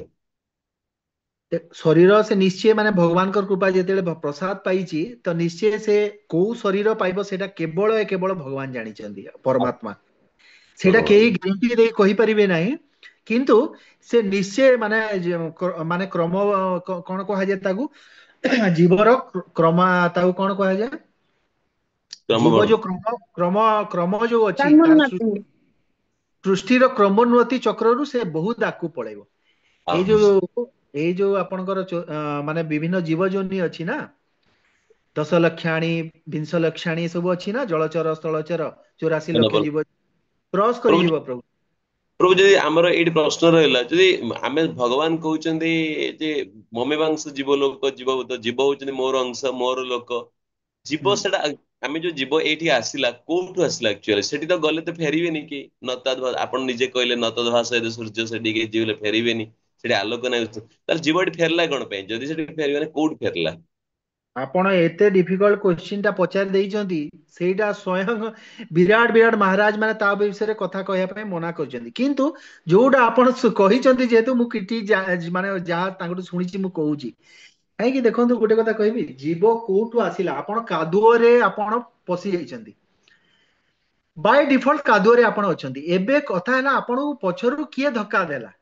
ଶରୀର? ସେ ନିଶ୍ଚୟ ମାନେ ଭଗବାନଙ୍କର କୃପା ଯେତେବେଳେ ପ୍ରସାଦ ପାଇଛି ତ ନିଶ୍ଚୟ ସେ କୋଉ ଶରୀର ପାଇବ ସେଇଟା କେବଳ କେବଳ ଭଗବାନ ଜାଣିଛନ୍ତି, ପରମାତ୍ମା। ସେଇଟା କେହି ଗ୍ୟାରେଣ୍ଟି ଦେଇ କହିପାରିବେ ନାହିଁ, କିନ୍ତୁ ସେ ନିଶ୍ଚୟ ମାନେ ମାନେ କ୍ରମ କଣ କୁହାଯାଏ ତାକୁ, ଜୀବର କ୍ରମ ତାକୁ କଣ କୁହାଯାଏ, ଜୀବ ଯୋଉ କ୍ରମ କ୍ରମ କ୍ରମ ଯୋଉ ଅଛି ତାର ସୃଷ୍ଟିର କ୍ରମୋନ୍ନତି ଚକ୍ରରୁ ସେ ବହୁତ ଆଗକୁ ପଳେଇବ। ଏଇ ଯୋଉ ଆପଣଙ୍କର ମାନେ ବିଭିନ୍ନ ଜୀବଜନି ଅଛି ନା, 10 ଲକ୍ଷାଣୀ ବିଂଶ ଲକ୍ଷାଣୀ ସବୁ ଅଛି ନା, ଜଳଚର ସ୍ଥଳଚର 84 ଲକ୍ଷ ଜୀବ କ୍ରସ କରିଯିବ ପ୍ରଭୁ। ପ୍ରଭୁ ଯଦି ଆମର ଏଇଠି ପ୍ରଶ୍ନ ରହିଲା, ଯଦି ଆମେ ଭଗବାନ କହୁଛନ୍ତି ଯେ ମମେବାଂଶ ଜୀବ ଲୋକ, ଜୀବ ଜୀବ ହଉଛନ୍ତି ମୋର ଅଂଶ ମୋର ଲୋକ, ଜୀବ ସେଟା ଆମେ ଯୋଉ ଜୀବ ଏଇଠି ଆସିଲା କୋଉଠୁ ଆସିଲା ଆକ୍ଚୁଆଲି? ସେଠି ତ ଗଲେ ତ ଫେରିବେନି କି, ନତାଦ ଆପଣ ନିଜେ କହିଲେ ନତଦ ଭାଷ ସୂର୍ଯ୍ୟ ସେଠିକି ଯିବେ ଫେରିବେନି, ସେଠି ଆଲୋକ ନାହିଁ, ତାହେଲେ ଜୀବ ଏଠି ଫେରିଲା କଣ ପାଇଁ? ଯଦି ସେଠି ଫେରିବେନି କୋଉଠି ଫେରିଲା? ଆପଣ ଏତେ ଡିଫିକଲ୍ଟ କ୍ୱେଶ୍ଚିନ୍ ଟା ପଚାରି ଦେଇଛନ୍ତି, ସେଇଟା ସ୍ଵୟଂ ବିରାଟ ବିରାଟ ମହାରାଜ ମାନେ ତା ବିଷୟରେ କଥା କହିବା ପାଇଁ ମନା କରିଛନ୍ତି। କିନ୍ତୁ ଯୋଉଟା ଆପଣ କହିଛନ୍ତି, ଯେହେତୁ ମୁଁ କିଛି ମାନେ ଯାହା ତାଙ୍କଠୁ ଶୁଣିଛି ମୁଁ କହୁଛି। କାହିଁକି ଦେଖନ୍ତୁ, ଗୋଟେ କଥା କହିବି, ଜୀବ କୋଉଠୁ ଆସିଲା? ଆପଣ କାଦୁଅରେ ଆପଣ ପଶି ଯାଇଛନ୍ତି, ବାଇ ଡିଫଲ୍ଟ କାଦୁଅରେ ଆପଣ ଅଛନ୍ତି। ଏବେ କଥା ହେଲା, ଆପଣଙ୍କୁ ପଛରୁ କିଏ ଧକ୍କା ଦେଲା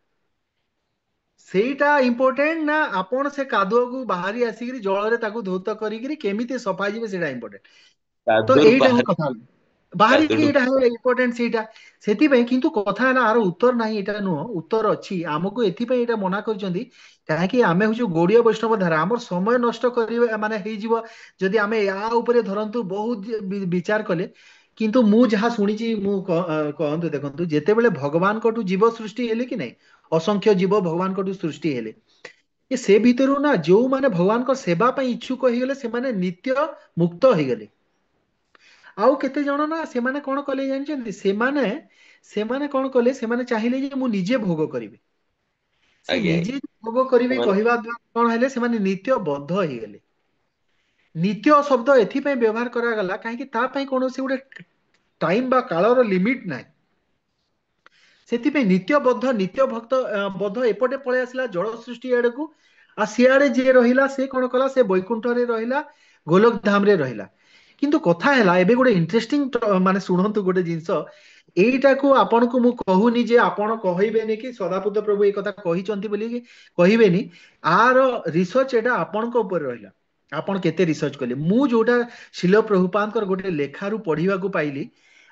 ସେଇଟା ଇମ୍ପୋର୍ଟାଣ୍ଟ ନା ଆପଣ ସେ କାଦୁଅକୁ ବାହାରି ଆସିକିରି ଜଳରେ ତାକୁ ଧୌତ କରିକିରି କେମିତି ସଫା ହେଇଯିବେ ସେଇଟା ଇମ୍ପୋର୍ଟାଣ୍ଟ। ତ କାଦୁଅରୁ ଏଇଟା ହିଁ ବାହାରି କଥା ହେଲା, ବାହାରିକି କାଦୁଅରୁ ଏଇଟା ହେଲା ଇମ୍ପୋର୍ଟାଣ୍ଟ ସେଇଟା। ସେଥିପାଇଁ କିନ୍ତୁ କଥା ହେଲା, ଆର ଉତ୍ତର ନାହିଁ ଏଇଟା ନୁହଁ, ଉତ୍ତର ଅଛି। ଆମକୁ ଏଥିପାଇଁ ଏଇଟା ମନା କରିଛନ୍ତି କାହିଁକି ଆମେ ହଉଛୁ ଗୌଡୀୟ ବୈଷ୍ଣବ ଧାରା, ଆମର ସମୟ ନଷ୍ଟ କରିବା ମାନେ ହେଇଯିବ ଯଦି ଆମେ ୟା ଉପରେ ଧରନ୍ତୁ ବହୁତ ବିଚାର କଲେ। କିନ୍ତୁ ମୁଁ ଯାହା ଶୁଣିଛି ମୁଁ କହନ୍ତୁ, ଦେଖନ୍ତୁ, ଯେତେବେଳେ ଭଗବାନଙ୍କଠୁ ଜୀବ ସୃଷ୍ଟି ହେଲେ କି ନାଇଁ, ଅସଂଖ୍ୟ ଜୀବ ଭଗବାନଙ୍କଠୁ ସୃଷ୍ଟି ହେଲେ, ଏ ସେ ଭିତରୁ ନା ଯୋଉମାନେ ଭଗବାନଙ୍କ ସେବା ପାଇଁ ଇଚ୍ଛୁକ ହେଇଗଲେ ସେମାନେ ନିତ୍ୟ ମୁକ୍ତ ହେଇଗଲେ। ଆଉ କେତେ ଜଣ ନା ସେମାନେ କଣ କଲେ ଜାଣିଛନ୍ତି? ସେମାନେ ସେମାନେ କଣ କଲେ, ସେମାନେ ଚାହିଁଲେ ଯେ ମୁଁ ନିଜେ ଭୋଗ କରିବି। ସେ ଆଜ୍ଞା ନିଜେ ଆଜ୍ଞା। ଭୋଗ କରିବି ସେମାନେ କହିବା ଦ୍ୱାରା କଣ ହେଲେ, ସେମାନେ ନିତ୍ୟ ବଦ୍ଧ ହେଇଗଲେ। ନିତ୍ୟ ଶବ୍ଦ ଏଥିପାଇଁ ବ୍ୟବହାର କରାଗଲା କାହିଁକି ତା ପାଇଁ କୌଣସି ଗୋଟେ ଟାଇମ ବା କାଳର ଲିମିଟ ନାହିଁ। ସେଥିପାଇଁ ନିତ୍ୟ ବଦ୍ଧ, ନିତ୍ୟ ଭକ୍ତ ବଦ୍ଧ ଏପଟେ ପଳେଇ ଆସିଲା ଜଳ ସୃଷ୍ଟି ଆଡକୁ। ଆଉ ସିଆଡେ ଯିଏ ରହିଲା ସେ କଣ କଲା, ସେ ବୈକୁଣ୍ଠରେ ରହିଲା, ଗୋଲକ ଧାମରେ ରହିଲା। କିନ୍ତୁ କଥା ହେଲା ଏବେ ଗୋଟେ ଇଣ୍ଟରେଷ୍ଟିଂ, ମାନେ ଶୁଣନ୍ତୁ ଗୋଟେ ଜିନିଷ, ଏଇଟାକୁ ଆପଣଙ୍କୁ ମୁଁ କହୁନି ଯେ ଆପଣ କହିବେନି କି ସଦାପୁତ ପ୍ରଭୁ ଏଇ କଥା କହିଛନ୍ତି ବୋଲି କହିବେନି। ଆର ରିସର୍ଚ୍ଚ ଏଇଟା ଆପଣଙ୍କ ଉପରେ ରହିଲା, ଆପଣ କେତେ ରିସର୍ଚ୍ଚ କଲେ। ମୁଁ ଯୋଉଟା ଶିଳ ପ୍ରଭୁପାଦଙ୍କର ଗୋଟେ ଲେଖାରୁ ପଢିବାକୁ ପାଇଲି,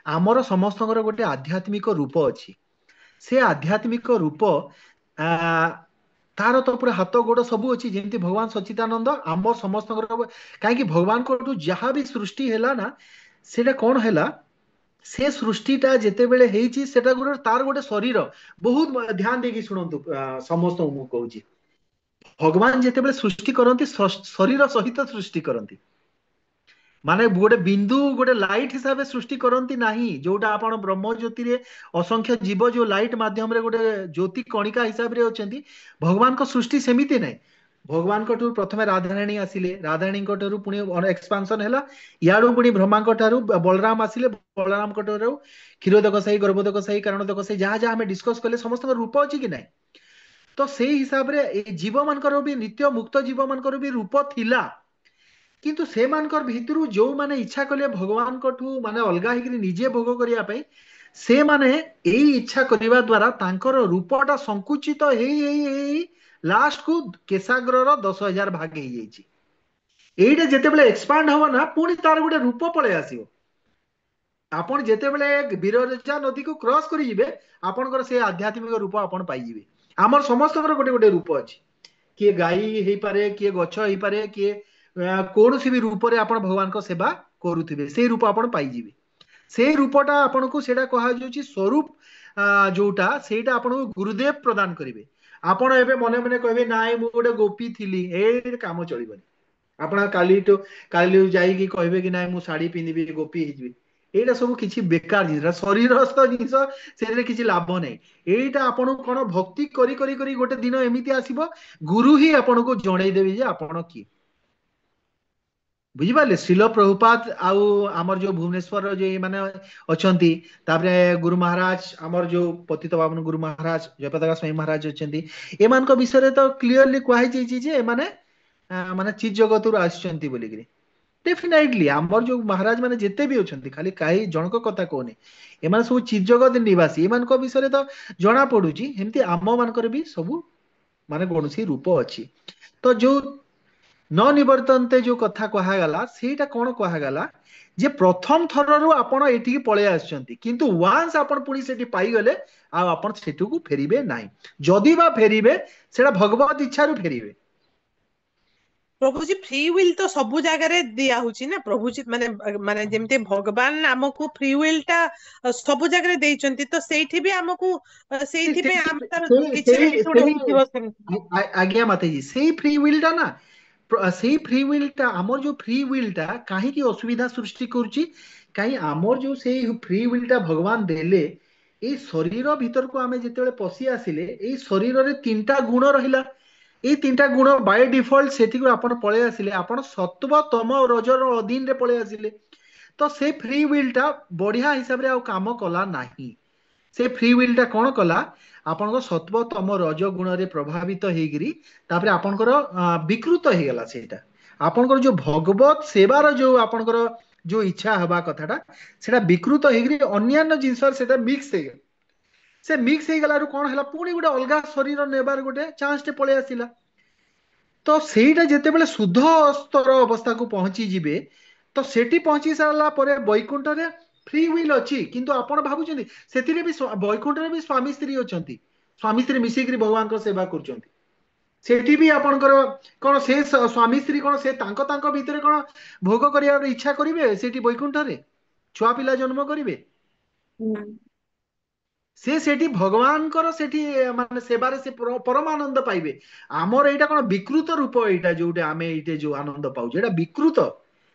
ଆମର ସମସ୍ତଙ୍କର ଗୋଟେ ଆଧ୍ୟାତ୍ମିକ ରୂପ ଅଛି। ସେ ଆଧ୍ୟାତ୍ମିକ ରୂପ ଆ ତାର ତ ପୁରା ହାତ ଗୋଡ ସବୁ ଅଛି, ଯେମିତି ଭଗବାନ ସଚିଦାନନ୍ଦ ଆମ ସମସ୍ତଙ୍କର। କାହିଁକି ଭଗବାନଙ୍କଠୁ ଯାହା ବି ସୃଷ୍ଟି ହେଲା ନା, ସେଇଟା କଣ ହେଲା, ସେ ସୃଷ୍ଟିଟା ଯେତେବେଳେ ହେଇଛି ସେଟା ଗୋଟେ ତାର ଗୋଟେ ଶରୀର। ବହୁତ ଧ୍ୟାନ ଦେଇକି ଶୁଣନ୍ତୁ, ସମସ୍ତଙ୍କୁ ମୁଁ କହୁଛି, ଭଗବାନ ଯେତେବେଳେ ସୃଷ୍ଟି କରନ୍ତି ଶରୀର ସହିତ ସୃଷ୍ଟି କରନ୍ତି। ମାନେ ଗୋଟେ ବିନ୍ଦୁ ଗୋଟେ ଲାଇଟ ହିସାବରେ ସୃଷ୍ଟି କରନ୍ତି ନାହିଁ, ଯୋଉଟା ଆପଣ ବ୍ରହ୍ମ ଜ୍ୟୋତିରେ ଅସଂଖ୍ୟ ଜୀବ ଯୋଉ ଲାଇଟ ମାଧ୍ୟମରେ ଗୋଟେ ଜ୍ୟୋତି କଣିକା ହିସାବରେ ଅଛନ୍ତି, ଭଗବାନଙ୍କ ସୃଷ୍ଟି ସେମିତି ନାହିଁ। ଭଗବାନଙ୍କ ଠାରୁ ପ୍ରଥମେ ରାଧାରାଣୀ ଆସିଲେ, ରାଧାରାଣୀଙ୍କ ଠାରୁ ପୁଣି ଏକ୍ସପାନସନ ହେଲା, ଇଆଡୁ ପୁଣି ବ୍ରହ୍ମାଙ୍କ ଠାରୁ ବଳରାମ ଆସିଲେ, ବଳରାମଙ୍କ ଠାରୁ କ୍ଷୀରୋଦକ ସାହି, ଗର୍ଭୋଦକ ସାହି, କାରଣୋଦକ ସାହି, ଯାହା ଯାହା ଆମେ ଡିସ୍କସ କଲେ ସମସ୍ତଙ୍କ ରୂପ ଅଛି କି ନାହିଁ। ତ ସେଇ ହିସାବରେ ଏଇ ଜୀବ ମାନଙ୍କର ବି ନିତ୍ୟ ମୁକ୍ତ ଜୀବ ମାନଙ୍କର ବି ରୂପ ଥିଲା, କିନ୍ତୁ ସେମାନଙ୍କର ଭିତରୁ ଯୋଉମାନେ ଇଚ୍ଛା କଲେ ଭଗବାନଙ୍କଠୁ ମାନେ ଅଲଗା ହେଇକିରି ନିଜେ ଭୋଗ କରିବା ପାଇଁ, ସେମାନେ ଏଇ ଇଚ୍ଛା କରିବା ଦ୍ଵାରା ତାଙ୍କର ରୂପଟା ସଂକୁଚିତ ହେଇ ହେଇ ହେଇ ଲାଷ୍ଟକୁ କେଶାଗ୍ରର 10,000 ଭାଗ ହେଇଯାଇଛି। ଏଇଟା ଯେତେବେଳେ ଏକ୍ସପାଣ୍ଡ ହବ ନା, ପୁଣି ତାର ଗୋଟେ ରୂପ ପଳେଇ ଆସିବ। ଆପଣ ଯେତେବେଳେ ବିରଜା ନଦୀକୁ କ୍ରସ କରିଯିବେ, ଆପଣଙ୍କର ସେ ଆଧ୍ୟାତ୍ମିକ ରୂପ ଆପଣ ପାଇଯିବେ। ଆମର ସମସ୍ତଙ୍କର ଗୋଟେ ଗୋଟେ ରୂପ ଅଛି, କିଏ ଗାଈ ହେଇପାରେ, କିଏ ଗଛ ହେଇପାରେ, କିଏ କୌଣସି ବି ରୂପରେ ଆପଣ ଭଗବାନଙ୍କ ସେବା କରୁଥିବେ, ସେଇ ରୂପ ଆପଣ ପାଇଯିବେ। ସେଇ ରୂପଟା ଆପଣଙ୍କୁ ସେଇଟା କୁହାଯାଉଛି ସ୍ୱରୂପ, ଯୋଉଟା ସେଇଟା ଆପଣଙ୍କୁ ଗୁରୁଦେବ ପ୍ରଦାନ କରିବେ। ଆପଣ ଏବେ ମନେ ମନେ କହିବେ ନାଇଁ ମୁଁ ଗୋଟେ ଗୋପୀ ଥିଲି, ଏ କାମ ଚଳିବନି। ଆପଣ କାଲିଠୁ କାଲି ଯାଇକି କହିବେ କି ନାଇଁ ମୁଁ ଶାଢୀ ପିନ୍ଧିବି ଗୋପୀ ହେଇଯିବି, ଏଇଟା ସବୁ କିଛି ବେକାର ଜିନିଷ, ଶରୀରସ୍ଥ ଜିନିଷ, ସେଥିରେ କିଛି ଲାଭ ନାହିଁ। ଏଇଟା ଆପଣଙ୍କୁ କଣ ଭକ୍ତି କରି କରି କରି ଗୋଟେ ଦିନ ଏମିତି ଆସିବ, ଗୁରୁ ହିଁ ଆପଣଙ୍କୁ ଜଣେଇଦେବେ ଯେ ଆପଣ କିଏ। ବୁଝିପାରିଲେ? ଶ୍ରୀଲ ପ୍ରଭୁପାଦ ଆଉ ଆମର ଯୋଉ ଭୁବନେଶ୍ୱରର ଯୋଉ ମାନେ ଅଛନ୍ତି, ତାପରେ ଗୁରୁ ମହାରାଜ, ଆମର ଯୋଉ ପତିତ ପାବନ ଗୁରୁ ମହାରାଜ ଜୟପତାକା ସ୍ୱାମୀ ମହାରାଜ ଅଛନ୍ତି, ଏମାନଙ୍କ ବିଷୟରେ ତ କ୍ଲିୟରଲି କୁହାଯାଇଛି ଯେ ଏମାନେ ମାନେ ଚିତ୍ ଜଗତରୁ ଆସିଛନ୍ତି ବୋଲିକିରି। ଡେଫିନାଇଟଲି ଆମର ଯୋଉ ମହାରାଜ ମାନେ ଯେତେ ବି ଅଛନ୍ତି, ଖାଲି କାହିଁ ଜଣଙ୍କ କଥା କହୁନି, ଏମାନେ ସବୁ ଚିତ୍ ଜଗତ ନିବାସୀ, ଏମାନଙ୍କ ବିଷୟରେ ତ ଜଣା ପଡୁଛି। ଏମିତି ଆମ ମାନଙ୍କର ବି ସବୁ ମାନେ କୌଣସି ରୂପ ଅଛି। ତ ଯୋଉ ନ ନିବର୍ତ୍ତନ୍ତେ ଯୋଉ କଥା କୁହାଗଲା, ସେଇଟା କଣ କୁହାଗଲା ଯେ ପ୍ରଥମ ଥରରୁ ଆପଣ ଏଠିକି ପଳେଇ ଆସିଛନ୍ତି, କିନ୍ତୁ ୱାନ୍ସ ଆପଣ ପୁଣି ସେଠି ପାଇଗଲେ ଆଉ ଆପଣ ସେଠିକୁ ଫେରିବେ ନାହିଁ। ଯଦି ବା ଫେରିବେ ସେଇଟା ଭଗବତ ଇଚ୍ଛାରୁ ଫେରିବେ। ପ୍ରଭୁଜୀ ଫ୍ରି will ତ ସବୁ ଜାଗାରେ ଦିଆ ହଉଛି ନା ପ୍ରଭୁଜୀ, ମାନେ ମାନେ ଯେମିତି ଭଗବାନ ଆମକୁ ଫ୍ରି will ଟା ସବୁ ଜାଗାରେ ଦେଇଛନ୍ତି, ତ ସେଇଠି ବି ଆମକୁ ସେଇଥିପାଇଁ ଆମେ ତାର କିଛି ନା କିଛି ଗୋଟେ ହେଇଥିବ ସେମିତି। ଆଜ୍ଞା ମାତାଜୀ, ସେଇ ଫ୍ରି will ଟା ନା, ସେଇ ଫ୍ରି will ଟା ଆମର ଯୋଉ ଫ୍ରି will ଟା କାହିଁକି ଅସୁବିଧା ସୃଷ୍ଟି କରୁଛି, କାହିଁ ଆମର ଯୋଉ ସେଇ ଫ୍ରି will ଟା ଭଗବାନ ଦେଲେ, ଏଇ ଶରୀର ଭିତରକୁ ଆମେ ଯେତେବେଳେ ପଶି ଆସିଲେ, ଏଇ ଶରୀରରେ ତିନିଟା ଗୁଣ ରହିଲା। ଏଇ ତିନିଟା ଗୁଣ ବାଇ ଡିଫଲ୍ଟ ସେଠିକୁ ଆପଣ ପଳେଇ ଆସିଲେ, ଆପଣ ସତ୍ୱ ତମ ରଜର ଅଧୀନରେ ପଳେଇ ଆସିଲେ, ତ ସେ ଫ୍ରି will ଟା ବଢିଆ ହିସାବରେ ଆଉ କାମ କଲା ନାହିଁ। ସେ ଫ୍ରି will ଟା କଣ କଲା, ଆପଣଙ୍କ ସତ୍ୱ ତମ ରଜ ଗୁଣରେ ପ୍ରଭାବିତ ହେଇକିରି ତାପରେ ଆପଣଙ୍କର ବିକୃତ ହେଇଗଲା। ସେଇଟା ଆପଣଙ୍କର ଯୋଉ ଭଗବତ ସେବାର ଯୋଉ ଆପଣଙ୍କର ଯୋଉ ଇଚ୍ଛା ହେବା କଥାଟା, ସେଟା ବିକୃତ ହେଇକିରି ଅନ୍ୟାନ୍ୟ ଜିନିଷରେ ସେଟା ମିକ୍ସ ହେଇଗଲା। ସେ ମିକ୍ସ ହେଇଗଲାରୁ କଣ ହେଲା, ପୁଣି ଗୋଟେ ଅଲଗା ଶରୀର ନେବାର ଗୋଟେ ଚାନ୍ସଟେ ପଳେଇ ଆସିଲା। ତ ସେଇଟା ଯେତେବେଳେ ଶୁଦ୍ଧ ସ୍ତର ଅବସ୍ଥାକୁ ପହଞ୍ଚି ଯିବେ, ତ ସେଠି ପହଞ୍ଚି ସାରିଲା ପରେ ବୈକୁଣ୍ଠରେ ଫ୍ରି will ଅଛି, କିନ୍ତୁ ଆପଣ ଭାବୁଛନ୍ତି ସେଥିରେ ବି ବୈକୁଣ୍ଠରେ ବି ସ୍ୱାମୀ ସ୍ତ୍ରୀ ଅଛନ୍ତି, ସ୍ୱାମୀ ସ୍ତ୍ରୀ ମିଶିକିରି ଭଗବାନଙ୍କ ସେବା କରୁଛନ୍ତି। ସେଠି ବି ଆପଣଙ୍କର କଣ ସେ ସ୍ୱାମୀ ସ୍ତ୍ରୀ କଣ ସେ ତାଙ୍କ ତାଙ୍କ ଭିତରେ କଣ ଭୋଗ କରିବାର ଇଚ୍ଛା କରିବେ? ସେଠି ବୈକୁଣ୍ଠରେ ଛୁଆ ପିଲା ଜନ୍ମ କରିବେ? ସେ ସେଠି ଭଗବାନଙ୍କର ସେଠି ମାନେ ସେବାରେ ସେ ପରମାନନ୍ଦ ପାଇବେ। ଆମର ଏଇଟା କଣ ବିକୃତ ରୂପ, ଏଇଟା ଯୋଉଟା ଆମେ ଏଇଟା ଯୋଉ ଆନନ୍ଦ ପାଉଛୁ ଏଇଟା ବିକୃତ।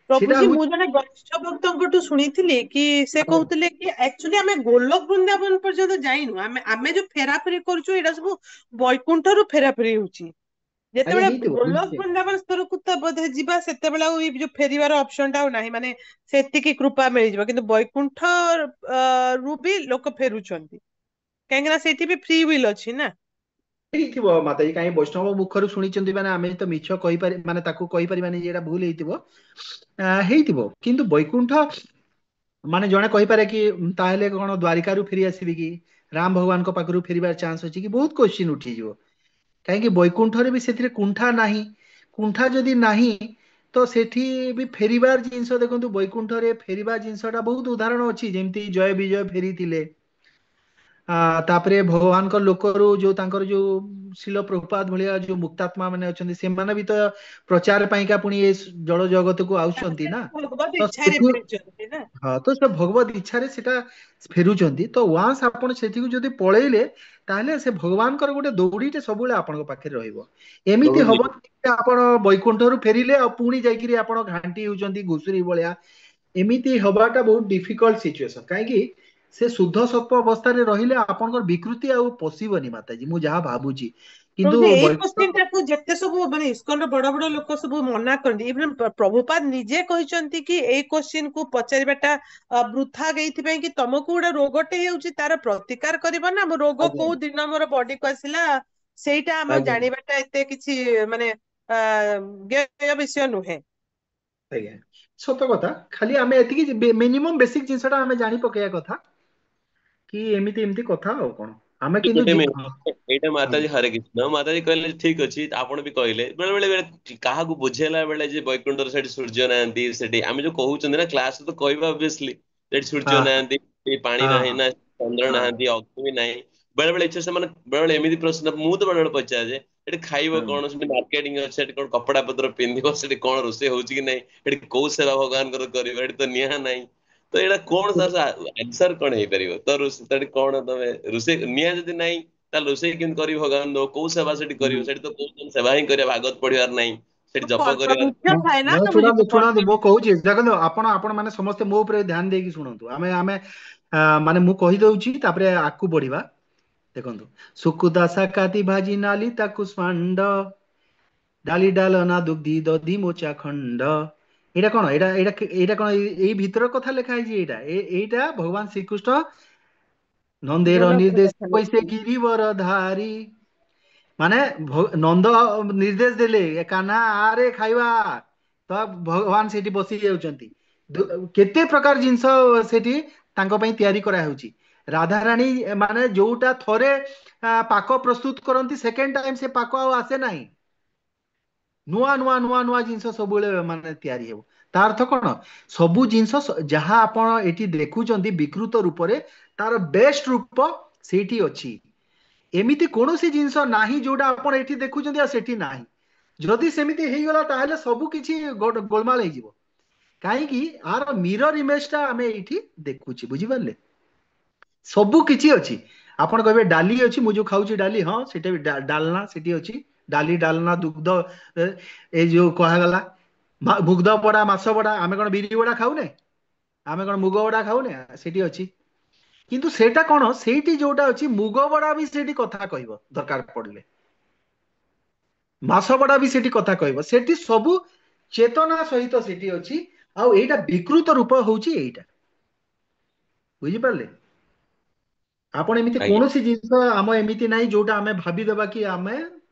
ପ୍ରଭୁଜୀ, ମୁଁ ଜଣେ ବରିଷ୍ଠ ଭକ୍ତଙ୍କଠୁ ଶୁଣିଥିଲି କି ସେ କହୁଥିଲେ କି ଆକ୍ଚୁଆଲି ଆମେ ଗୋଲକ ବୃନ୍ଦାବନ ପର୍ଯ୍ୟନ୍ତ ଯାଇନୁ, ଆମେ ଯୋଉ ଫେରାଫେରି କରୁଛୁ ଏଇଟା ସବୁ ବୈକୁଣ୍ଠରୁ ଫେରାଫେରି ହଉଛି। ଯେତେବେଳେ ଗୋଲକ ବୃନ୍ଦାବନ ସ୍ତରକୁ ତ ବୋଧେ ଯିବା, ସେତେବେଳେ ଆଉ ଏଇ ଯୋଉ ଫେରିବାର ଅପସନ ଟା ଆଉ ନାହିଁ, ମାନେ ସେତିକି କୃପା ମିଳିଯିବ। କିନ୍ତୁ ବୈକୁଣ୍ଠ ରୁ ବି ଲୋକ ଫେରୁଛନ୍ତି, କାହିଁକି ନା ସେଇଠି ବି ଫ୍ରି will ଅଛି ନା। ହେଇଥିବ ମାତାଜୀ, କାହିଁ ବୈଷ୍ଣବ ମୁଖରୁ ଶୁଣିଛନ୍ତି ମାନେ ଆମେ ତ ମିଛ କହିପାରି, ମାନେ ତାକୁ କହିପାରିବାନି ଯେ ଏଇଟା ଭୁଲ ହେଇଥିବ, ହେଇଥିବ। କିନ୍ତୁ ବୈକୁଣ୍ଠ ମାନେ ଜଣେ କହିପାରେ କି ତାହେଲେ କଣ ଦ୍ୱାରିକାରୁ ଫେରି ଆସିବି କି, ରାମ ଭଗବାନଙ୍କ ପାଖରୁ ଫେରିବାର ଚାନ୍ସ ଅଛି କି, ବହୁତ କ୍ୱେଶ୍ଚିନ୍ ଉଠିଯିବ। କାହିଁକି ବୈକୁଣ୍ଠରେ ବି ସେଥିରେ କୁଣ୍ଠା ନାହିଁ, କୁଣ୍ଠା ଯଦି ନାହିଁ ତ ସେଠି ବି ଫେରିବାର ଜିନିଷ ଦେଖନ୍ତୁ, ବୈକୁଣ୍ଠରେ ଫେରିବା ଜିନିଷଟା ବହୁତ ଉଦାହରଣ ଅଛି, ଯେମିତି ଜୟ ବିଜୟ ଫେରିଥିଲେ, ତାପରେ ଭଗବାନଙ୍କ ଲୋକରୁ ଯୋଉ ତାଙ୍କର ଯୋଉ ଶିଳ ପ୍ରଭୁପାଦ ଭଳିଆ ଯୋଉ ମୁକ୍ତାତ୍ମା ମାନେ ଅଛନ୍ତି, ସେମାନେ ବି ତ ପ୍ରଚାର ପାଇଁକା ପୁଣି ଏ ଜଳ ଜଗତକୁ ଆସୁଛନ୍ତି ନା। ହଁ, ତ ସେ ଭଗବତ ଇଚ୍ଛାରେ ସେଟା ଫେରୁଛନ୍ତି। ତ ୱାନ୍ସ ଆପଣ ସେଠିକୁ ଯଦି ପଳେଇଲେ ତାହେଲେ ସେ ଭଗବାନଙ୍କର ଗୋଟେ ଦୌଡ଼ିଟେ ସବୁବେଳେ ଆପଣଙ୍କ ପାଖରେ ରହିବ। ଏମିତି ହବ ଆପଣ ବୈକୁଣ୍ଠରୁ ଫେରିଲେ ଆଉ ପୁଣି ଯାଇକିରି ଆପଣ ଘାଣ୍ଟି ହେଉଛନ୍ତି ଘୁଷୁରୀ ଭଳିଆ, ଏମିତି ହବାଟା ବହୁତ ଡିଫିକଲ୍ଟ ସିଚୁଏସନ। କାହିଁକି ସେ ଶୁଦ୍ଧ ସତ୍ୱ ଅବସ୍ଥାରେ ରହିଲେ ଆପଣଙ୍କର ବିକୃତି ଆଉ ପଶିବନି ମାତାଜୀ, ମୁଁ ଯାହା ଭାବୁଛି। କିନ୍ତୁ ଏଇ କ୍ୱେଶ୍ଚିନ୍ ଟାକୁ ଯେତେ ସବୁ ମାନେ ଇସ୍କନର ବଡ ବଡ ଲୋକ ସବୁ ମନା କରନ୍ତି, ଇଭେନ ପ୍ରଭୁପାଦ ନିଜେ କହିଛନ୍ତି କି ଏଇ କ୍ୱେଶ୍ଚିନ୍ କୁ ପଚାରିବାଟା ବୃଥା, ଏଇଥିପାଇଁ କି ତମକୁ ଗୋଟେ ରୋଗଟେ ହେଉଛି ତାର ପ୍ରତିକାର କରିବ ନା, ରୋଗ କୋଉ ଦିନ ମୋର ବଡିକୁ ଆସିଲା ସେଇଟା ଆମ ଜାଣିବାଟା ଏତେ କିଛି ମାନେ ଜ୍ଞେୟ ବିଷୟ ନୁହେଁ। ଆଜ୍ଞା ସତ କଥା, ଖାଲି ଆମେ ଏତିକି ମିନିମମ୍ ବେସିକ ଜିନିଷଟା ଆମେ ଜାଣି ପକେଇବା କଥା କି ଏମିତି ଏମିତି କଥା ଆଉ କଣ। ଆମେ କିନ୍ତୁ ଏଇଟା ମାତାଜୀ ହରେ କୃଷ୍ଣ ମାତାଜୀ କହିଲେ ଠିକ ଅଛି, ଆପଣ ବି କହିଲେ ବେଳେ ବେଳେ କାହାକୁ ବୁଝେଇଲା ବେଳେ ଯେ ବୈକୁଣ୍ଠର ସେଠି ସୂର୍ଯ୍ୟ ନାହାନ୍ତି, ସେଠି ଆମେ ଯୋଉ କହୁଛନ୍ତି ନା କ୍ଲାସ ତ କହିବା ଅବଭିୟସଲି, ସେଠି ସୂର୍ଯ୍ୟ ନାହାନ୍ତି, ପାଣି ନାହିଁ ନା ଚନ୍ଦ୍ର ନାହାନ୍ତି, ଅଗ୍ନି ନାହିଁ। ବେଳେ ବେଳେ ଇଚ୍ଛା ସେମାନେ ବେଳେ ବେଳେ ଏମିତି ପ୍ରଶ୍ନ ମୁଁ ତ ବେଳେ ବେଳେ ପଚାରେ ଏଠି ଖାଇବ କଣ, ସେଠି ମାର୍କେଟିଂ ଅଛି, ସେଠି କଣ କପଡା ପତ୍ର ପିନ୍ଧିବ, ସେଠି କଣ ରୋଷେଇ ହଉଛି କି ନାହିଁ, ସେଠି କୋଉ ସେବା ଭଗବାନଙ୍କର କରିବ, ଏଠି ତ ନିଆଁ ନାହିଁ, ତ ଏଇଟା କଣ ଆନ୍ସର କଣ ହେଇପାରିବ? ତ ସେଠି କଣ ତମେ ରୋଷେଇ ନିଆଁ ଯଦି ନାହିଁ ତାହେଲେ ରୋଷେଇ କେମିତି କରିବ ଭଗବାନ ଦବ, କୋଉ ସେବା ସେଠି କରିବ? ସେଠି ତ କହୁଛନ୍ତି ସେବା ହିଁ କରିବା, ଭାଗବତ ପଢିବାର ନାହିଁ, ସେଠି ଜପ କରିବାର। ଶୁଣନ୍ତୁ ମୁଁ କହୁଛି ଦେଖନ୍ତୁ, ଆପଣ ଆପଣ ମାନେ ସମସ୍ତେ ମୋ ଉପରେ ଧ୍ୟାନ ଦେଇକି ଶୁଣନ୍ତୁ, ଆମେ ଆମେ ମାନେ ମୁଁ କହିଦଉଛି ତାପରେ ଆଗକୁ ବଢିବା। ଦେଖନ୍ତୁ, ସୁକୁଦାସା କାତି ଭାଜି ନାଲି ତାକୁ ସ୍ପାଣ୍ଡ ଡାଲି ଡାଲନା ଦୁଗ୍ଧି ଦଧି ମୋଚା ଖଣ୍ଡ। ଏଇଟା କଣ? ଏଇଟା ଏଇଟା ଏଇଟା କଣ ଏଇ ଭିତର କଥା ଲେଖା ହେଇଛି? ଏଇଟା ଏଇଟା ଭଗବାନ ଶ୍ରୀକୃଷ୍ଣ ନନ୍ଦେର ନିର୍ଦ୍ଦେଶ ପୈସେ ଗିରିବର ଧାରୀ, ମାନେ ନନ୍ଦ ନିର୍ଦ୍ଦେଶ ଦେଲେ କାହ୍ନା ଆରେ ଖାଇବା, ତ ଭଗବାନ ସେଠି ବସି ଯାଉଛନ୍ତି। କେତେ ପ୍ରକାର ଜିନିଷ ସେଠି ତାଙ୍କ ପାଇଁ ତିଆରି କରାହଉଛି। ରାଧାରାଣୀ ମାନେ ଯୋଉଟା ଥରେ ପାକ ପ୍ରସ୍ତୁତ କରନ୍ତି, ସେକେଣ୍ଡ ଟାଇମ ସେ ପାକ ଆଉ ଆସେ ନାହିଁ। ନୂଆ ନୂଆ ନୂଆ ନୂଆ ଜିନିଷ ସବୁବେଳେ ମାନେ ତିଆରି ହେବ। ତା ଅର୍ଥ କଣ? ସବୁ ଜିନିଷ ଯାହା ଆପଣ ଏଠି ଦେଖୁଛନ୍ତି ବିକୃତ ରୂପରେ, ତାର ବେଷ୍ଟ ରୂପ ସେଇଠି ଅଛି। ଏମିତି କୌଣସି ଜିନିଷ ନାହିଁ ଯୋଉଟା ଆପଣ ଏଠି ଦେଖୁଛନ୍ତି ଆଉ ସେଠି ନାହିଁ। ଯଦି ସେମିତି ହେଇଗଲା ତାହେଲେ ସବୁ କିଛି ଗୋଳମାଳ ହେଇଯିବ। କାହିଁକି ଆର ମିରର ଇମେଜ ଟା ଆମେ ଏଇଠି ଦେଖୁଛେ, ବୁଝିପାରିଲେ? ସବୁ କିଛି ଅଛି। ଆପଣ କହିବେ ଡାଲି ଅଛି, ମୁଁ ଯୋଉ ଖାଉଛି ଡାଲି, ହଁ ସେଟା ବି ଡାଲନା ସେଠି ଅଛି, ଡାଲି ଡାଲନା ଦୁଗ୍ଧ, ଏଇ ଯୋଉ କୁହାଗଲା ମୁଗ୍ଧ ବଡା ମାଛ ବଡା, ଆମେ କଣ ବିରି ବଡା ଖାଉନେ, ଆମେ କଣ ମୁଗ ବଡା ଖାଉନେ, ସେଠି ଅଛି। କିନ୍ତୁ ସେଇଟା କଣ, ସେଇଠି ଯୋଉଟା ଅଛି ମୁଗ ବଡା ବି ସେଇଠି କଥା କହିବ ଦରକାର ପଡିଲେ। ମାସବଡା ବି ସେଠି କଥା କହିବ। ସେଠି ସବୁ ଚେତନା ସହିତ ସେଠି ଅଛି। ଆଉ ଏଇଟା ବିକୃତ ରୂପ ହଉଛି ଏଇଟା, ବୁଝିପାରିଲେ? ଆପଣ ଏମିତି ଆଜ୍ଞା। କୌଣସି ଜିନିଷ ଆମ ଏମିତି ନାହିଁ ଯୋଉଟା ଆମେ ଭାବିଦେବା କି ଆମେ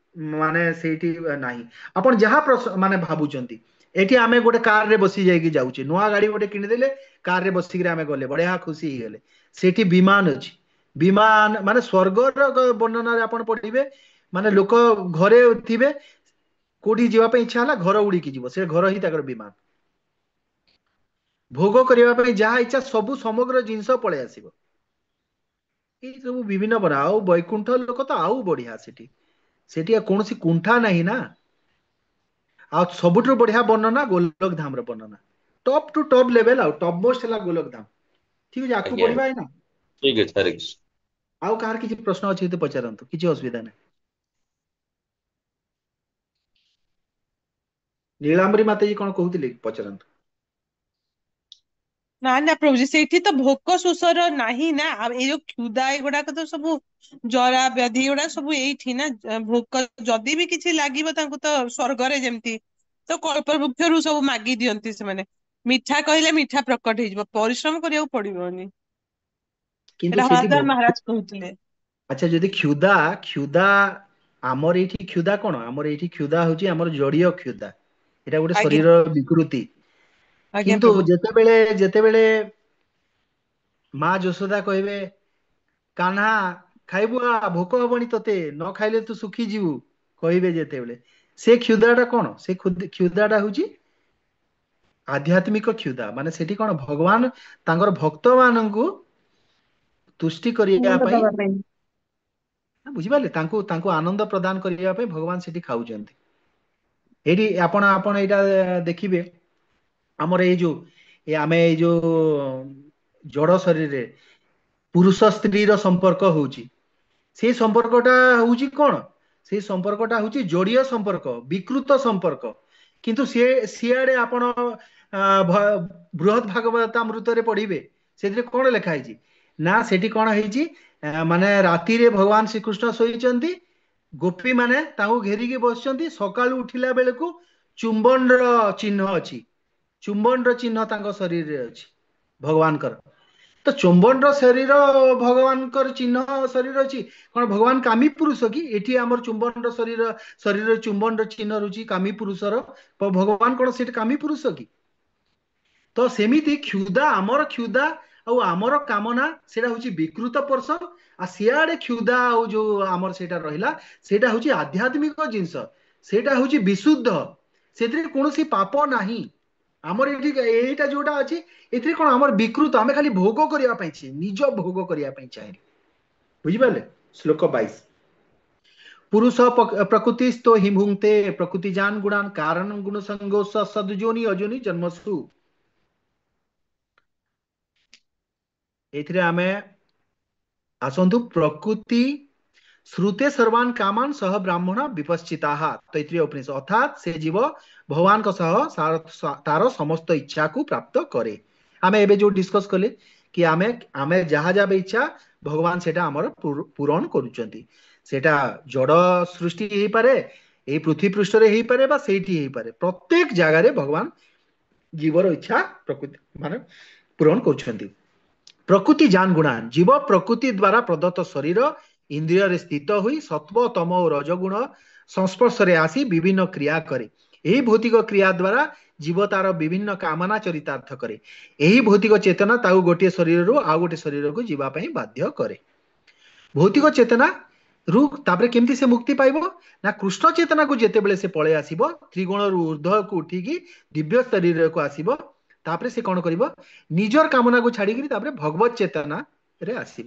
ମାନେ ସେଇଠି ନାହିଁ। ଆପଣ ଯାହା ମାନେ ଭାବୁଛନ୍ତି, ଏଠି ଆମେ ଗୋଟେ କାର ରେ ବସି ଯାଇକି ଯାଉଛେ, ନୂଆ ଗାଡି ଗୋଟେ କିଣିଦେଲେ କାର ରେ ବସିକିରି ଆମେ ଗଲେ ବଢିଆ ଖୁସି ହେଇଗଲେ। ସେଠି ବିମାନ ଅଛି, ବିମାନ ମାନେ ସ୍ୱର୍ଗର ବର୍ଣ୍ଣନାରେ ଆପଣ ପଢିବେ, ମାନେ ଲୋକ ଘରେ ଥିବେ, କୋଉଠି ଯିବା ପାଇଁ ଇଚ୍ଛା ହେଲା ଘର ଉଡିକି ଯିବ, ସେ ଘର ହିଁ ତାଙ୍କର ବିମାନ। ଭୋଗ କରିବା ପାଇଁ ଯାହା ଇଚ୍ଛା ସବୁ ସମଗ୍ର ଜିନିଷ ପଳେଇ ଆସିବ। ଏଇ ସବୁ ବିଭିନ୍ନ ବରା। ଆଉ ବୈକୁଣ୍ଠ ଲୋକ ତ ଆଉ ବଢିଆ, ସେଠି ସେଠି ଆଉ କୌଣସି କୁଣ୍ଠା ନାହିଁ ନା। ଆଉ ସବୁଠୁ ବଢିଆ ବର୍ଣ୍ଣନା ଗୋଲକ ଧାମର ବର୍ଣ୍ଣନା, ଟପ୍ ଟୁ ଟପ୍ ଲେଭେଲ, ଆଉ ଟପ୍ ମୋଷ୍ଟ ହେଲା ଗୋଲକ ଧାମ। ଠିକ ଅଛି, ଆଗକୁ ଆଜ୍ଞା ବଢିବା ଏଇନା। ଠିକ ଅଛି, ହରେ କୃଷ୍ଣ। ଆଉ କାହାର କିଛି ପ୍ରଶ୍ନ ଅଛି ଯଦି ପଚାରନ୍ତୁ, କିଛି ଅସୁବିଧା ନାହିଁ। ନୀଳାମ୍ବରୀ ମାତାଜୀ କଣ କହୁଥିଲେ ପଚାରନ୍ତୁ। ନା ନା ପ୍ରଭୁଜୀ, ସେଇଠି ତ ଭୋକ ଶୋଷର ନାହିଁ ନା। ଆଉ ଏଇ ଯୋଉ କ୍ଷୁଧା ଏଗୁଡାକ ତ ସବୁ ଜରା ବ୍ୟାଧି ଏଗୁଡା ସବୁ ଏଇଠି ନା। ଭୋକ ଯଦି ବି କିଛି ଲାଗିବ ତାଙ୍କୁ ତ ସ୍ୱର୍ଗରେ ଯେମିତି ତ କଳ୍ପ ବୃକ୍ଷରୁ ସବୁ ମାଗି ଦିଅନ୍ତି ସେମାନେ। ମିଠା କହିଲେ ମିଠା ପ୍ରକଟ ହେଇଯିବ, ପରିଶ୍ରମ କରିବାକୁ ପଡିବନି। କିନ୍ତୁ ଏଟା ସେଠି ହଳଧର ମହାରାଜ କହୁଥିଲେ। ଆଚ୍ଛା, ଯଦି କ୍ଷୁଧା, କ୍ଷୁଧା ଆମର ଏଇଠି କ୍ଷୁଧା କଣ? ଆମର ଏଇଠି କ୍ଷୁଧା ହଉଛି ଆମର ଜଡୀୟ କ୍ଷୁଧା, ଏଇଟା ଗୋଟେ ଶରୀରର ବିକୃତି। କିନ୍ତୁ ପ୍ରଭୁ। ଯେତେବେଳେ ମା ଯଶୋଦା କହିବେ କାହ୍ନା ଖାଇବୁ ଆ, ଭୋକ ହବନି ତତେ, ନ ଖାଇଲେ ତୁ ଶୁଖିଯିବୁ, କହିବେ ଯେତେବେଳେ, ସେ କ୍ଷୁଧାଟା କଣ? ସେ କ୍ଷୁଧାଟା ହଉଛି ଆଧ୍ୟାତ୍ମିକ କ୍ଷୁଧା। ମାନେ ସେଠି କଣ ଭଗବାନ ତାଙ୍କର ଭକ୍ତ ମାନଙ୍କୁ ତୁଷ୍ଟି କରିବା ଆନନ୍ଦ ପାଇଁ, ଦେବା ପାଇଁ। ବୁଝିପାରିଲେ, ତାଙ୍କୁ ଆନନ୍ଦ ପ୍ରଦାନ କରିବା ପାଇଁ ଭଗବାନ ସେଠି ଖାଉଛନ୍ତି। ଏଇଠି ଆପଣ ଏଇଟା ଦେଖିବେ, ଆମର ଏଇ ଯୋଉ, ଏ ଆମେ ଏଇ ଯୋଉ ଜଡ ଶରୀରରେ ପୁରୁଷ ସ୍ତ୍ରୀର ସମ୍ପର୍କ ହଉଛି, ସେଇ ସମ୍ପର୍କଟା ହଉଛି କଣ? ସେଇ ସମ୍ପର୍କଟା ହଉଛି ଜଡୀୟ ସମ୍ପର୍କ, ବିକୃତ ସମ୍ପର୍କ। କିନ୍ତୁ ସିଆଡେ ଆପଣ ବୃହତ ଭାଗବତାମୃତରେ ପଢିବେ, ସେଥିରେ କଣ ଲେଖା ହେଇଛି ନା, ସେଠି କଣ ହେଇଛି, ମାନେ ରାତିରେ ଭଗବାନ ଶ୍ରୀକୃଷ୍ଣ ଶୋଇଛନ୍ତି, ଗୋପୀ ମାନେ ତାଙ୍କୁ ଘେରିକି ବସିଛନ୍ତି, ସକାଳୁ ଉଠିଲା ବେଳକୁ ଚୁମ୍ବନର ଚିହ୍ନ ଅଛି, ଚୁମ୍ବନର ଚିହ୍ନ ତାଙ୍କ ଶରୀରରେ ଅଛି ଭଗବାନଙ୍କର। ତ ଚୁମ୍ବନର ଶରୀର ଭଗବାନଙ୍କର ଚିହ୍ନ ଶରୀର ଅଛି, କଣ ଭଗବାନ କାମୀ ପୁରୁଷ କି? ଏଠି ଆମର ଚୁମ୍ବନର ଶରୀର ଚୁମ୍ବନର ଚିହ୍ନ ରହୁଛି କାମୀ ପୁରୁଷର, ଭଗବାନ କଣ ସେଠି କାମୀ ପୁରୁଷ କି? ତ ସେମିତି କ୍ଷୁଧା, ଆମର କ୍ଷୁଧା ଆଉ ଆମର କାମନା ସେଇଟା ହଉଛି ବିକୃତ ପର୍ସନ, ଆଉ ସିଆଡେ କ୍ଷୁଧା ଆଉ ଯୋଉ ଆମର ସେଇଟା ରହିଲା ସେଇଟା ହଉଛି ଆଧ୍ୟାତ୍ମିକ ଜିନିଷ, ସେଇଟା ହଉଛି ବିଶୁଦ୍ଧ, ସେଥିରେ କୌଣସି ପାପ ନାହିଁ। ଆମର ଏଠି ଏଇଟା ଯୋଉଟା ଅଛି ଏଥିରେ କଣ ଆମର ବିକୃତ, ଆମେ ଖାଲି ଭୋଗ କରିବା ପାଇଁ ଚାହେଁ, ନିଜ ଭୋଗ କରିବା ପାଇଁ ଚାହେଁ, ବୁଝିପାରିଲେ? ଶ୍ଲୋକ 22, ପୁରୁଷ ପ୍ରକୃତି ସ୍ଥୋ ହି ଭୁଙ୍କ୍ତେ ପ୍ରକୃତି ଜାନ ଗୁଣାନ କାରଣ ଗୁଣ ସଙ୍ଗୋ ସଦଯୋନି ଅଯୋନି ଜନ୍ମସୁ। ଏଥିରେ ଆମେ ଆସନ୍ତୁ, ପ୍ରକୃତି ଶ୍ରୁତେ ସର୍ବାନ କାମାନ ସହ ବ୍ରାହ୍ମଣ ବିପଶ୍ଚିତାହା ତୈତ୍ରୀୟ ଉପନିଷଦ, ଅର୍ଥାତ୍ ସେ ଜୀବ ଭଗବାନଙ୍କ ସହ ତାର ସମସ୍ତ ଇଚ୍ଛାକୁ ପ୍ରାପ୍ତ କରେ। ଆମେ ଏବେ ଯୋଉ ଡିସ୍କସ କଲେ କି ଆମେ ଯାହା ଯାହା ବି ଇଚ୍ଛା ଭଗବାନ ସେଇଟା ଆମର ପୂରଣ କରୁଛନ୍ତି। ସେଇଟା ଜଡ଼ ସୃଷ୍ଟି ହେଇପାରେ, ଏଇ ପୃଥିବୀ ପୃଷ୍ଠରେ ହେଇପାରେ ବା ସେଇଠି ହେଇପାରେ, ପ୍ରତ୍ୟେକ ଜାଗାରେ ଭଗବାନ ଜୀବର ଇଚ୍ଛା ପ୍ରକୃତି ମାନେ ପୂରଣ କରୁଛନ୍ତି। ପ୍ରକୃତି ଜାନ ଗୁଣା, ଜୀବ ପ୍ରକୃତି ଦ୍ୱାରା ପ୍ରଦତ୍ତ ଶରୀର ଇନ୍ଦ୍ରିୟରେ ସ୍ଥିତ ହୋଇ ସତ୍ଵ ତମ ଓ ରଜଗୁଣ ସଂସ୍ପର୍ଶରେ ଆସି ବିଭିନ୍ନ କ୍ରିୟା କରେ। ଏହି ଭୌତିକ କ୍ରିୟା ଦ୍ୱାରା ଜୀବ ତାର ବିଭିନ୍ନ କାମନା ଚରିତାର୍ଥ କରେ। ଏହି ଭୌତିକ ଚେତନା ତାକୁ ଗୋଟିଏ ଶରୀରରୁ ଆଉ ଗୋଟିଏ ଶରୀରକୁ ଯିବା ପାଇଁ ବାଧ୍ୟ କରେ। ଭୌତିକ ଚେତନା ରୁ ତାପରେ କେମିତି ସେ ମୁକ୍ତି ପାଇବ ନା କୃଷ୍ଣ ଚେତନାକୁ ଯେତେବେଳେ ସେ ପଳେଇ ଆସିବ, ତ୍ରିଗୁଣରୁ ଉର୍ଦ୍ଧ୍ୱକୁ ଉଠିକି ଦିବ୍ୟ ଶରୀରକୁ ଆସିବ, ତାପରେ ସେ କଣ କରିବ, ନିଜର କାମନାକୁ ଛାଡିକିରି ତାପରେ ଭଗବତ ଚେତନାରେ ଆସିବ।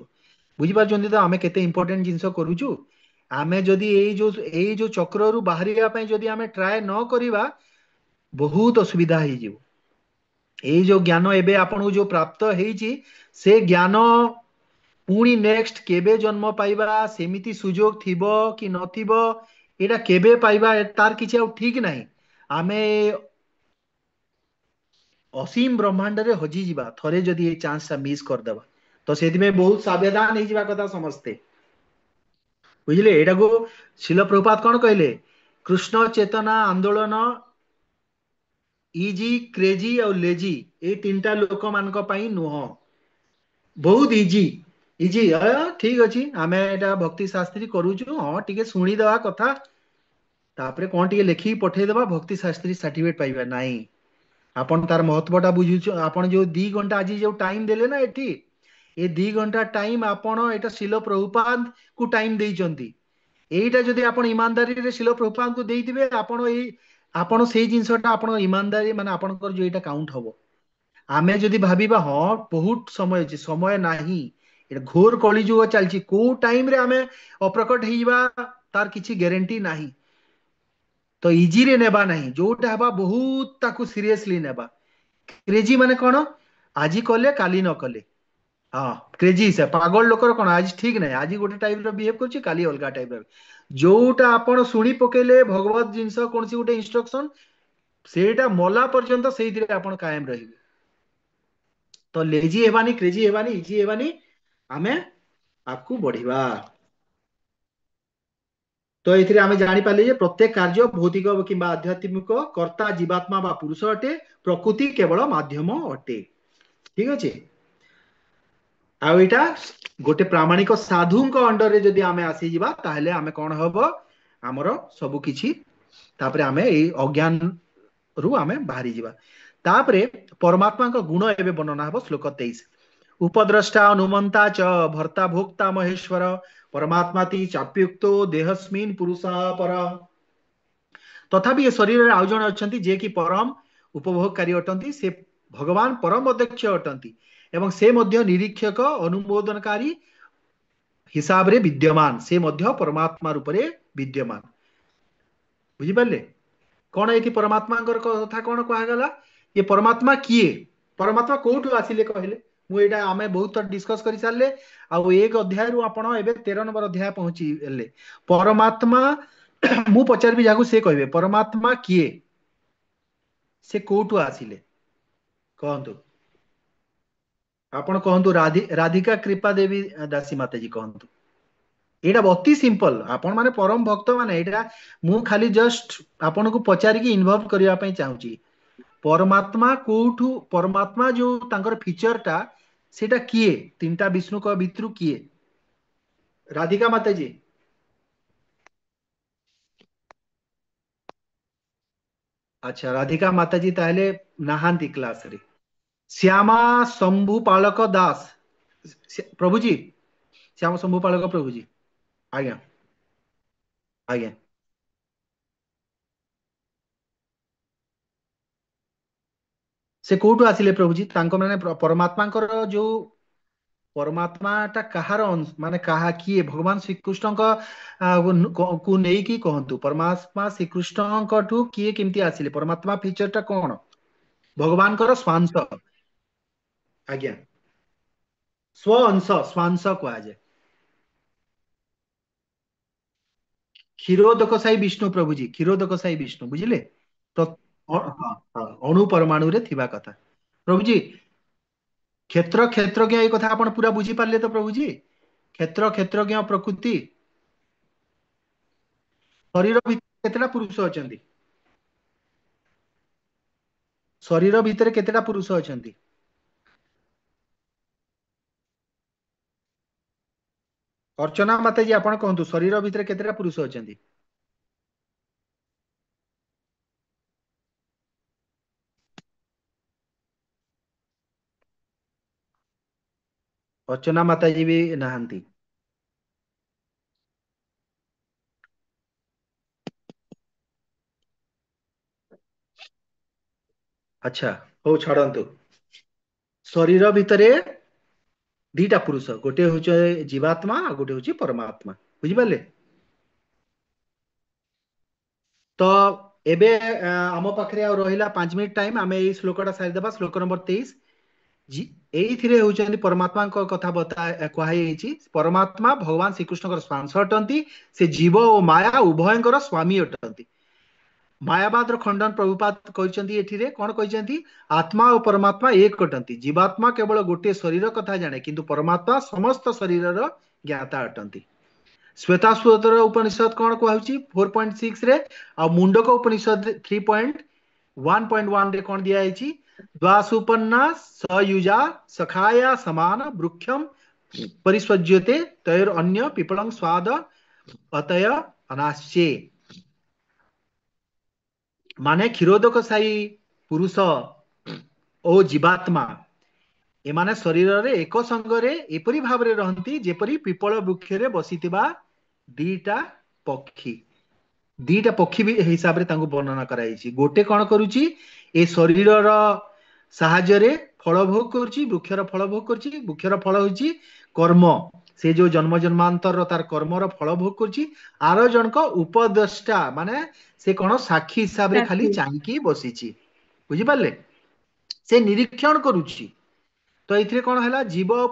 ବୁଝିପାରୁଛନ୍ତି ତ ଆମେ କେତେ ଇମ୍ପୋର୍ଟାଣ୍ଟ ଜିନିଷ କରୁଛୁ। ଆମେ ଯଦି ଏଇ ଯୋଉ ଚକ୍ରରୁ ବାହାରିବା ପାଇଁ ଯଦି ଆମେ ଟ୍ରାଏ ନ କରିବା, ବହୁତ ଅସୁବିଧା ହେଇଯିବ। ଏଇ ଯୋଉ ଜ୍ଞାନ ଏବେ ଆପଣଙ୍କୁ ଯୋଉ ପ୍ରାପ୍ତ ହେଇଛି, ସେ ଜ୍ଞାନ ପୁଣି ନେକ୍ସଟ କେବେ ଜନ୍ମ ପାଇବା, ସେମିତି ସୁଯୋଗ ଥିବ କି ନଥିବ, ଏଇଟା କେବେ ପାଇବା ତାର କିଛି ଆଉ ଠିକ ନାହିଁ। ଆମେ ଅସୀମ ବ୍ରହ୍ମାଣ୍ଡରେ ହଜିଯିବା ଥରେ ଯଦି ଏଇ ଚାନ୍ସଟା ମିସ୍ କରିଦେବା। ତ ସେଥିପାଇଁ ବହୁତ ସାବଧାନ ହେଇଯିବା କଥା ସମସ୍ତେ, ବୁଝିଲେ? ଏଇଟାକୁ ଶ୍ରୀଲ ପ୍ରଭୁପାଦ କଣ କହିଲେ, କୃଷ୍ଣ ଚେତନା ଆନ୍ଦୋଳନ ଇଜି, କ୍ରେଜି ଆଉ ଲେଜି ଏଇ ତିନିଟା ଲୋକମାନଙ୍କ ପାଇଁ ନୁହଁ। ବହୁତ ଇଜି, ଇଜି ଠିକ ଅଛି, ଆମେ ଏଇଟା ଭକ୍ତି ଶାସ୍ତ୍ରୀ କରୁଛୁ, ହଁ ଟିକେ ଶୁଣିଦବା କଥା, ତାପରେ କଣ ଟିକେ ଲେଖିକି ପଠେଇଦବା, ଭକ୍ତି ଶାସ୍ତ୍ରୀ ସାର୍ଟିଫିକେଟ ପାଇବା। ନାଇଁ, ଆପଣ ତାର ମହତ୍ଵଟା ବୁଝୁଛୁ। ଆପଣ ଯୋଉ 2 ଘଣ୍ଟା ଆଜି ଯୋଉ ଟାଇମ ଦେଲେ ନା ଏଠି, ଏ 2 ଘଣ୍ଟା ଟାଇମ ଆପଣ ଏଇଟା ଶିଲ ପ୍ରଭୁପାଦକୁ ଟାଇମ ଦେଇଛନ୍ତି। ଏଇଟା ଯଦି ଆପଣ ଇମାନଦାରୀରେ ଶିଲ ପ୍ରଭୁପାଦକୁ ଦେଇଥିବେ, ଆପଣ ସେଇ ଜିନିଷଟା ଆପଣ ଇମାନଦାରୀ ମାନେ ଆପଣଙ୍କର ଯୋଉ ଏଇଟା କାଉଣ୍ଟ ହବ। ଆମେ ଯଦି ଭାବିବା ହଁ ବହୁତ ସମୟ ଅଛି, ସମୟ ନାହିଁ, ଏଇଟା ଘୋର କଳିଯୁଗ ଚାଲିଛି, କୋଉ ଟାଇମରେ ଆମେ ଅପ୍ରକଟ ହେଇଯିବା ତାର କିଛି ଗ୍ୟାରେଣ୍ଟି ନାହିଁ। ତ ଇଜିରେ ନେବା ନାହିଁ, ଯୋଉଟା ହେବା ବହୁତ ତାକୁ ସିରିୟସଲି ନେବା। କ୍ରେଜି ମାନେ କଣ? ଆଜି କଲେ କାଲି ନ କଲେ, ହଁ କ୍ରେଜି ସେ ପାଗଳ ଲୋକର କଣ ଆଜି ଠିକ ନାହିଁ, ଆଜି ଗୋଟେ ଟାଇପର ବିହେଭ କରୁଛି, କାଲି ଅଲଗା ଟାଇପର। ଯୋଉଟା ଆପଣ ଶୁଣି ପକେଇଲେ ଭଗବତ ଜିନିଷ କୌଣସି ଗୋଟେ ଇନଷ୍ଟ୍ରକ୍ସନ, ସେଇଟା ମଲା ପର୍ଯ୍ୟନ୍ତ ସେଇଥିରେ ଆପଣ କାୟମ ରହିବେ। ତ ଲେଜି ହେବାନି, କ୍ରେଜି ହେବାନି, ଇଜି ହେବାନି, ଆମେ ଆଗକୁ ବଢିବା। ତ ଏଥିରେ ଆମେ ଜାଣିପାରିଲେ ଯେ ପ୍ରତ୍ୟେକ କାର୍ଯ୍ୟ ଭୌତିକ କିମ୍ବା ଆଧ୍ୟାତ୍ମିକ କର୍ତ୍ତା ଜୀବାତ୍ମା ବା ପୁରୁଷ ଅଟେ, ପ୍ରକୃତି କେବଳ ମାଧ୍ୟମ ଅଟେ। ଠିକ ଅଛି। ଆଉ ଏଇଟା ଗୋଟେ ପ୍ରାମାଣିକ ସାଧୁଙ୍କ ଅଣ୍ଡରରେ ଯଦି ଆମେ ଆସିଯିବା, ତାହେଲେ ଆମେ କଣ ହବ, ଆମର ସବୁ କିଛି, ତାପରେ ଆମେ ଏଇ ଅଜ୍ଞାନରୁ ଆମେ ବାହାରିଯିବା। ତାପରେ ପରମାତ୍ମାଙ୍କ ଗୁଣ ଏବେ ବର୍ଣ୍ଣନା ହବ ଶ୍ଲୋକ 23। ଉପଦ୍ରଷ୍ଟା ଅନୁମନ୍ତା ଚ ଭର୍ତ୍ତା ଭୋକ୍ତା ମହେଶ୍ୱର ପରମାତ୍ମାତି ଚାପ୍ୟୁକ୍ତୋ ଦେହସ୍ମିନ୍ ପୁରୁଷ ପର। ତଥାପି ଏ ଶରୀରରେ ଆଉ ଜଣେ ଅଛନ୍ତି ଯିଏକି ପରମ ଉପଭୋଗକାରୀ ଅଟନ୍ତି, ସେ ଭଗବାନ ପରମ ଅଧ୍ୟକ୍ଷ ଅଟନ୍ତି ଏବଂ ସେ ମଧ୍ୟ ନିରୀକ୍ଷକ ଅନୁମୋଦନକାରୀ ହିସାବରେ ବିଦ୍ୟମାନ, ସେ ମଧ୍ୟ ପରମାତ୍ମା ରୂପରେ ବିଦ୍ୟମାନ। ବୁଝିପାରିଲେ କଣ ଏଠି ପରମାତ୍ମାଙ୍କର କଥା କଣ କୁହାଗଲା? ଏ ପରମାତ୍ମା କିଏ, ପରମାତ୍ମା କୋଉଠୁ ଆସିଲେ କହିଲେ? ମୁଁ ଏଇଟା ଆମେ ବହୁତ ଥର ଡିସ୍କସ କରି ସାରିଲେ, ଆଉ 1 ଅଧ୍ୟାୟରୁ ଆପଣ ଏବେ 13 ନମ୍ବର ଅଧ୍ୟାୟ ପହଞ୍ଚିଗଲେ। ପରମାତ୍ମା ମୁଁ ପଚାରିବି ଯାହାକୁ, ସେ କହିବେ ପରମାତ୍ମା କିଏ, ସେ କୋଉଠୁ ଆସିଲେ କହନ୍ତୁ। ଆପଣ କହନ୍ତୁ। ରାଧିକା କୃପା ଦେବୀ ଦାସୀ ମାତାଜୀ କହନ୍ତୁ। ଏଇଟା ଅତି ସିମ୍ପଲ, ଆପଣ ମାନେ ପରମ ଭକ୍ତ ମାନେ, ଏଇଟା ମୁଁ ଖାଲି ଜଷ୍ଟ ଆପଣଙ୍କୁ ପଚାରିକି ଇନଭଲ୍ଭ କରିବା ପାଇଁ ଚାହୁଁଛି। ପରମାତ୍ମା କୋଉଠୁ, ପରମାତ୍ମା ଯୋଉ ତାଙ୍କର ଫିଚରଟା ସେଇଟା କିଏ, ତିନିଟା ବିଷ୍ଣୁଙ୍କ ଭିତରୁ କିଏ? ରାଧିକା ମାତାଜୀ। ଆଚ୍ଛା, ରାଧିକା ମାତାଜୀ ତାହେଲେ ନାହାନ୍ତି କ୍ଲାସରେ। ଶ୍ୟାମା ଶମ୍ଭୁ ପାଳକ ଦାସ ପ୍ରଭୁଜୀ, ଶ୍ୟାମ ଶମ୍ଭୁ ପାଳକ ପ୍ରଭୁଜୀ, ଆଜ୍ଞା ଆଜ୍ଞା। ସେ କୋଉଠୁ ଆସିଲେ ପ୍ରଭୁଜୀ? ତାଙ୍କ ମାନେ ପରମାତ୍ମାଙ୍କର ଯୋଉ ପରମାତ୍ମାଟା କାହାର ଅଂଶ, ମାନେ କାହା କିଏ? ଭଗବାନ ଶ୍ରୀକୃଷ୍ଣଙ୍କ କୁ ନେଇକି କହନ୍ତୁ, ପରମାତ୍ମା ଶ୍ରୀକୃଷ୍ଣଙ୍କଠୁ କିଏ କେମିତି ଆସିଲେ? ପରମାତ୍ମା ଫିଚରଟା କଣ? ଭଗବାନଙ୍କର ସ୍ୱାଂଶ। ଆଜ୍ଞା, ସ୍ୱ ଅଂଶ, ସ୍ୱାଂଶ କୁହାଯାଏ। କ୍ଷୀରୋଦକ ସାଇ ବିଷ୍ଣୁ ପ୍ରଭୁଜୀ, କ୍ଷୀରୋଦକ ସାଇ ବିଷ୍ଣୁ, ବୁଝିଲେ? ତ ଅଣୁ ପରମାଣୁରେ ଥିବା କଥା ପ୍ରଭୁଜୀ। କ୍ଷେତ୍ର କ୍ଷେତ୍ରଜ୍ଞ ଏଇ କଥା ଆପଣ ପୁରା ବୁଝିପାରିଲେ ତ ପ୍ରଭୁଜୀ? କ୍ଷେତ୍ର କ୍ଷେତ୍ରଜ୍ଞ ପ୍ରକୃତି, ଶରୀର ଭିତରେ କେତେଟା ପୁରୁଷ ଅଛନ୍ତି? ଶରୀର ଭିତରେ କେତେଟା ପୁରୁଷ ଅଛନ୍ତି? ଅର୍ଚ୍ଚନା ମାତାଜୀ ଆପଣ କୁହନ୍ତୁ, ଶରୀର ଭିତରେ କେତେଟା ପୁରୁଷ ଅଛନ୍ତି? ଅର୍ଚ୍ଚନା ମାତାଜୀ ବି ନାହାନ୍ତି। ଆଚ୍ଛା ହଉ ଛାଡନ୍ତୁ। ଶରୀର ଭିତରେ ଦିଟା ପୁରୁଷ, ଗୋଟେ ହଉଛି ଜୀବାତ୍ମା ଆଉ ଗୋଟେ ହଉଛି ପରମାତ୍ମା, ବୁଝିପାରିଲେ ତ? ଏବେ ଆମ ପାଖରେ ଆଉ ରହିଲା 5 ମିନିଟ ଟାଇମ, ଆମେ ଏଇ ଶ୍ଲୋକଟା ସାରିଦେବା, ଶ୍ଲୋକ ନମ୍ବର 23। ଏଇଥିରେ ହଉଛନ୍ତି ପରମାତ୍ମାଙ୍କ କଥା କୁହାଯାଇଛି। ପରମାତ୍ମା ଭଗବାନ ଶ୍ରୀକୃଷ୍ଣଙ୍କର ସ୍ୱାଂଶ ଅଟନ୍ତି, ସେ ଜୀବ ଓ ମାୟା ଉଭୟଙ୍କର ସ୍ୱାମୀ ଅଟନ୍ତି। ମାୟାବାଦର ଖଣ୍ଡନ ପ୍ରଭୁପାଦ କହିଛନ୍ତି ଏଠିରେ, କଣ କହିଛନ୍ତି? ଆତ୍ମା ଓ ପରମାତ୍ମା ଏକ ଅଟନ୍ତି। ଜୀବାତ୍ମା କେବଳ ଗୋଟିଏ ଶରୀର କଥା ଜାଣେ, କିନ୍ତୁ ପରମାତ୍ମା ସମସ୍ତ ଶରୀରର ଜ୍ଞାତା ଅଟନ୍ତି। ଶ୍ଵେତାଶ୍ୱତର ଉପନିଷଦ କଣ କୁହାହଉଛି 4.6 ରେ, ଆଉ ମୁଣ୍ଡକ ଉପନିଷଦ 3.1.1 ରେ କଣ ଦିଆଯାଇଛି? ଦ୍ୱାସୁପନ୍ନା ସୟୁଜା ସଖାୟା ସମାନ ବୃକ୍ଷମ ପରିସ୍ୱଜ୍ୟତେ ତୈର ଅନ୍ୟ ପିପଳଂ ସ୍ୱାଦ ଅତୟ ଅନାଶ୍ଚେ। ମାନେ କ୍ଷୀରୋଦକ ସାଇ ପୁରୁଷ ଓ ଜୀବାତ୍ମା ଏମାନେ ଶରୀରରେ ଏକ ସଙ୍ଗରେ ଏପରି ଭାବରେ ରହନ୍ତି ଯେପରି ପିପଳ ବୃକ୍ଷରେ ବସିଥିବା ଦିଟା ପକ୍ଷୀ। ଦିଟା ପକ୍ଷୀ ବି ହିସାବରେ ତାଙ୍କୁ ବର୍ଣ୍ଣନା କରାଯାଇଛି। ଗୋଟେ କଣ କରୁଛି? ଏ ଶରୀରର ସାହାଯ୍ୟରେ ଫଳ ଭୋଗ କରୁଛି, ବୃକ୍ଷର ଫଳ ଭୋଗ କରୁଛି। ବୃକ୍ଷର ଫଳ ହଉଛି କର୍ମ, ସେ ଯୋଉ ଜନ୍ମ ଜନ୍ମାନ୍ତରର ତାର କର୍ମର ଫଳ ଭୋଗ କରୁଛି। ଆର ଜଣକ ଉପଦେଷ୍ଟା, ମାନେ ସେ କଣ ସାକ୍ଷୀ ହିସାବରେ ଖାଲି ସାକ୍ଷୀ। ଚାହିଁକି ବସିଛି। ବୁଝିପାରିଲେ? ସେ ନିରୀକ୍ଷଣ କରୁଛି। ତ ଏଥିରେ କଣ ହେଲା? ଜୀବ ଆଉ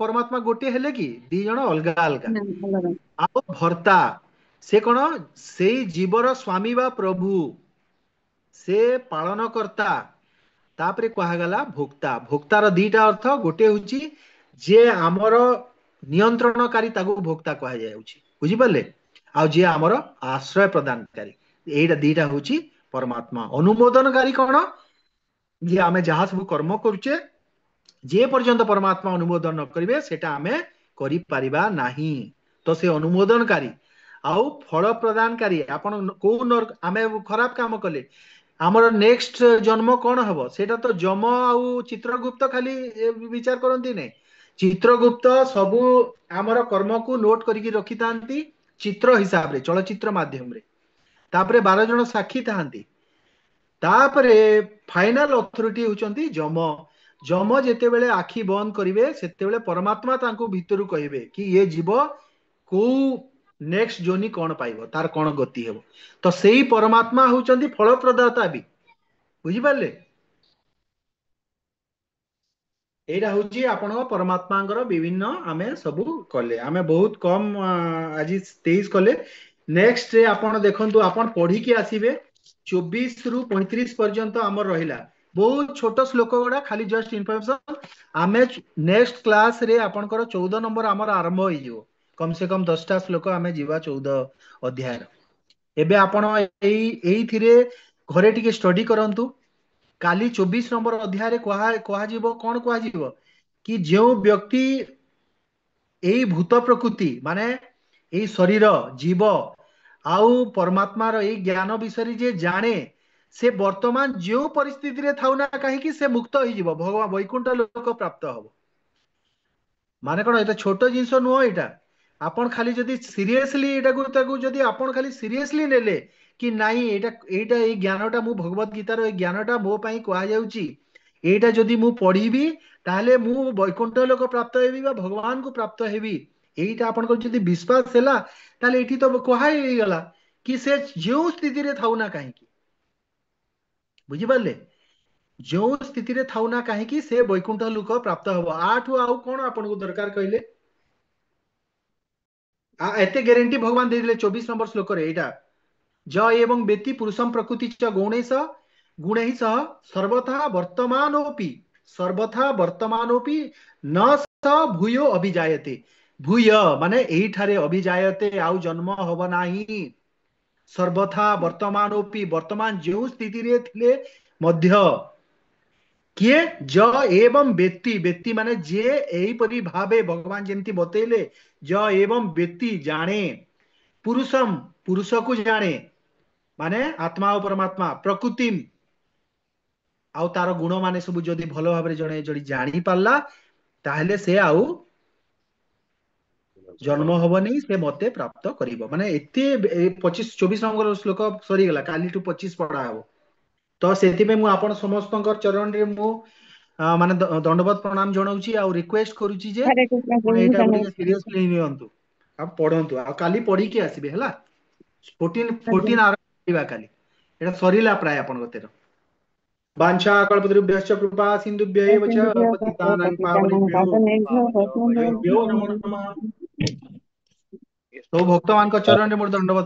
ପରମାତ୍ମା ଗୋଟିଏ ହେଲେ କି ଦି ଜଣ ଅଲଗା ଅଲଗା? ନା, ଅଲଗା। ଆଉ ଭର୍ତ୍ତା ସେ କଣ? ସେଇ ଜୀବର ସ୍ୱାମୀ ବା ପ୍ରଭୁ, ସେ ପାଳନ କର୍ତ୍ତା। ତାପରେ କୁହାଗଲା ଭୋକ୍ତା। ଭୋକ୍ତାର ଦିଟା ଅର୍ଥ, ଗୋଟେ ହଉଛି ଯିଏ ଆମର ନିୟନ୍ତ୍ରଣକାରୀ ତାକୁ ଭୋକ୍ତା କୁହାଯାଉଛି, ବୁଝିପାରିଲେ? ଆଉ ଯିଏ ଆମର ଆଶ୍ରୟ ପ୍ରଦାନକାରୀ, ଏଇଟା ଦିଟା ହଉଛି ପରମାତ୍ମା। ଅନୁମୋଦନକାରୀ କଣ? ଯିଏ ଆମେ ଯାହା ସବୁ କର୍ମ କରୁଛେ, ଯେ ପର୍ଯ୍ୟନ୍ତ ପରମାତ୍ମା ଅନୁମୋଦନ ନ କରିବେ ସେଟା ଆମେ କରିପାରିବା ନାହିଁ। ତ ସେ ଅନୁମୋଦନକାରୀ ଆଉ ଫଳ ପ୍ରଦାନକାରୀ। ଆପଣ କୋଉ ଆମେ ଖରାପ କାମ କଲେ ଆମର ନେକ୍ସଟ ଜନ୍ମ କଣ ହବ ସେଇଟା ତ ଯମ ଆଉ ଚିତ୍ରଗୁପ୍ତ ଖାଲି ବିଚାର କରନ୍ତି ନାଇଁ। ଚିତ୍ରଗୁପ୍ତ ସବୁ ଆମର କର୍ମକୁ ନୋଟ କରିକି ରଖିଥାନ୍ତି ଚିତ୍ର ହିସାବରେ, ଚଳଚିତ୍ର ମାଧ୍ୟମରେ। ତାପରେ 12 ଜଣ ସାକ୍ଷୀ ଥାନ୍ତି। ତାପରେ ଫାଇନାଲ ଅଥରିଟି ହଉଛନ୍ତି ଯମ। ଯମ ଯେତେବେଳେ ଆଖି ବନ୍ଦ କରିବେ ସେତେବେଳେ ପରମାତ୍ମା ତାଙ୍କୁ ଭିତରୁ କହିବେ କି ଇଏ ଜୀବ କୋଉ ନେକ୍ସଟ ଯୋନି କଣ ପାଇବ, ତାର କଣ ଗତି ହେବ। ତ ସେଇ ପରମାତ୍ମା ହଉଛନ୍ତି ଫଳ ପ୍ରଦାତା ବି, ବୁଝିପାରିଲେ? ଏଇଟା ହଉଛି ଆପଣଙ୍କ ପରମାତ୍ମାଙ୍କର ବିଭିନ୍ନ ଆମେ ସବୁ କଲେ। ଆମେ ବହୁତ କମ ଆଜି 23 କଲେ। ନେକ୍ସଟ ରେ ଆପଣ ଦେଖନ୍ତୁ, ଆପଣ ପଢିକି ଆସିବେ 24 ରୁ 35 ପର୍ଯ୍ୟନ୍ତ ଆମର ରହିଲା। ବହୁତ ଛୋଟ ଶ୍ଲୋକ ଗୁଡା, ଖାଲି ଜଷ୍ଟ ଇନଫର୍ମେସନ। ଆମେ ନେକ୍ସଟ କ୍ଲାସ ରେ ଆପଣଙ୍କର 14 ନମ୍ବର ଆମର ଆରମ୍ଭ ହେଇଯିବ। କମ ସେ କମ 10ଟା ଶ୍ଲୋକ ଆମେ ଯିବା 14 ଅଧ୍ୟାୟର। ଏବେ ଆପଣ ଏଇଥିରେ ଘରେ ଟିକେ ଷ୍ଟଡି କରନ୍ତୁ। କାଲି 24 ନମ୍ବର ଅଧ୍ୟାୟରେ କୁହାଯିବ କଣ କୁହାଯିବ କି ଯେଉଁ ବ୍ୟକ୍ତି ଏଇ ଭୂତ ପ୍ରକୃତି ମାନେ ଏଇ ଶରୀର ଜୀବ ଆଉ ପରମାତ୍ମାର ଏଇ ଜ୍ଞାନ ବିଷୟରେ ଯିଏ ଜାଣେ, ସେ ବର୍ତ୍ତମାନ ଯେଉଁ ପରିସ୍ଥିତିରେ ଥାଉ ନା କାହିଁକି ସେ ମୁକ୍ତ ହେଇଯିବ, ଭଗବାନ ବୈକୁଣ୍ଠ ଲୋକ ପ୍ରାପ୍ତ ହବ। ମାନେ କଣ ଏଇଟା ଛୋଟ ଜିନିଷ ନୁହଁ। ଏଇଟା ଆପଣ ଖାଲି ଯଦି ସିରିୟସଲି ଏଇଟାକୁ ତାକୁ ଯଦି ଆପଣ ଖାଲି ସିରିୟସଲି ନେଲେ କି ନାଇଁ ଏଇଟା ଏଇଟା ଏଇ ଜ୍ଞାନଟା ମୁଁ ଭଗବତ ଗୀତାର ଏଇ ଜ୍ଞାନଟା ମୋ ପାଇଁ କୁହାଯାଉଛି, ଏଇଟା ଯଦି ମୁଁ ପଢିବି ତାହେଲେ ମୁଁ ବୈକୁଣ୍ଠ ଲୋକ ପ୍ରାପ୍ତ ହେବି ବା ଭଗବାନଙ୍କୁ ପ୍ରାପ୍ତ ହେବି, ଏଇଟା ଆପଣଙ୍କର ଯଦି ବିଶ୍ୱାସ ହେଲା ତାହେଲେ ଏଇଠି ତ କୁହା ହେଇଗଲା କି ସେ ଯେଉଁ ସ୍ଥିତିରେ ଥାଉ ନା କାହିଁକି, ବୁଝିପାରିଲେ? ଯେଉଁ ସ୍ଥିତିରେ ଥାଉ ନା କାହିଁକି ସେ ବୈକୁଣ୍ଠ ଲୋକ ପ୍ରାପ୍ତ ହବ। ଆଠୁ ଆଉ କଣ ଆପଣଙ୍କୁ ଦରକାର କହିଲେ? ଏତେ ଗ୍ୟାରେଣ୍ଟି ଭଗବାନ ଦେଇଦେଲେ 24 ନମ୍ବର ଶ୍ଲୋକରେ। ଏଇଟା ଜ ଏବଂ ବ୍ୟକ୍ତି ପୁରୁଷମ ପ୍ରକୃତି ଚ ଗୁଣେଶ ଗୁଣେହି ସହ ସର୍ବଥା ବର୍ତ୍ତମାନୋପି, ସର୍ବଥା ବର୍ତ୍ତମାନୋପି ନ ସ ଭୂୟ ଅଭିଜାୟତେ। ଭୂୟ ମାନେ ଏଇଠାରେ ଅଭିଜାୟତେ ଆଉ ଜନ୍ମ ହବ ନାହିଁ। ସର୍ବଥା ବର୍ତ୍ତମାନୋପି ବର୍ତ୍ତମାନ ଯେଉଁ ସ୍ଥିତିରେ ଥିଲେ ମଧ୍ୟ କିଏ ଜ ଏବଂ ବ୍ୟକ୍ତି, ବ୍ୟକ୍ତି ମାନେ ଯିଏ ଏହିପରି ଭାବେ ଭଗବାନ ଯେମିତି ବତେଇଲେ ଜ ଏବଂ ବ୍ୟକ୍ତି ଜାଣେ, ପୁରୁଷମ ପୁରୁଷକୁ ଜାଣେ ମାନେ ଆତ୍ମା ଓ ପରମାତ୍ମା, ପ୍ରକୃତି ଆଉ ତାର ଗୁଣ ମାନେ ସବୁ ଯଦି ଭଲ ଭାବରେ ଜଣେ ଯଦି ଜାଣି ପାରିଲା ତାହେଲେ ସେ ଆଉ ଜନ୍ମ ହବନି, ସେ ମତେ ପ୍ରାପ୍ତ କରିବ। ମାନେ ଏତେ 25-24 ନମ୍ବର ଶ୍ଲୋକ ସରିଗଲା, କାଲିଠୁ 25 ପଢା ହବ। ତ ସେଥିପାଇଁ ମୁଁ ଆପଣ ସମସ୍ତଙ୍କ ଚରଣରେ ମୁଁ ମାନେ ଦଣ୍ଡବତ ପ୍ରଣାମ ଜଣାଉଛି ଆଉ ରିକ୍ୱେଷ୍ଟ କରୁଛି ଯେ ହରେ କୃଷ୍ଣ ଆପଣ ପ୍ରଭୁ ଏଇଟାକୁ ଧନ୍ୟବାଦ। ଟିକେ ସିରିୟସଲି ନିଅନ୍ତୁ ଆଉ ପଢନ୍ତୁ। ଆଉ କାଲି ପଢିକି ଆସିବେ ହେଲା। 14 ଆଜ୍ଞା। 14 ଆରମ୍ଭ କରିବା କାଲି। ଏଇଟା ସରିଲା ପ୍ରାୟ ଆପଣଙ୍କ 13। ବାଞ୍ଛା କଳ୍ପତରୁଭ୍ୟଶ୍ଚ କୃପା ସିନ୍ଧୁଭ୍ୟ ଏବ ଚ ପତିତାନାଂ ପାବନେଭ୍ୟୋ ବୈଷ୍ଣବେଭ୍ୟୋ ନମୋ ନମଃ। ସବୁ ଭକ୍ତମାନଙ୍କ ଚରଣରେ ମୋର ଦଣ୍ଡବତ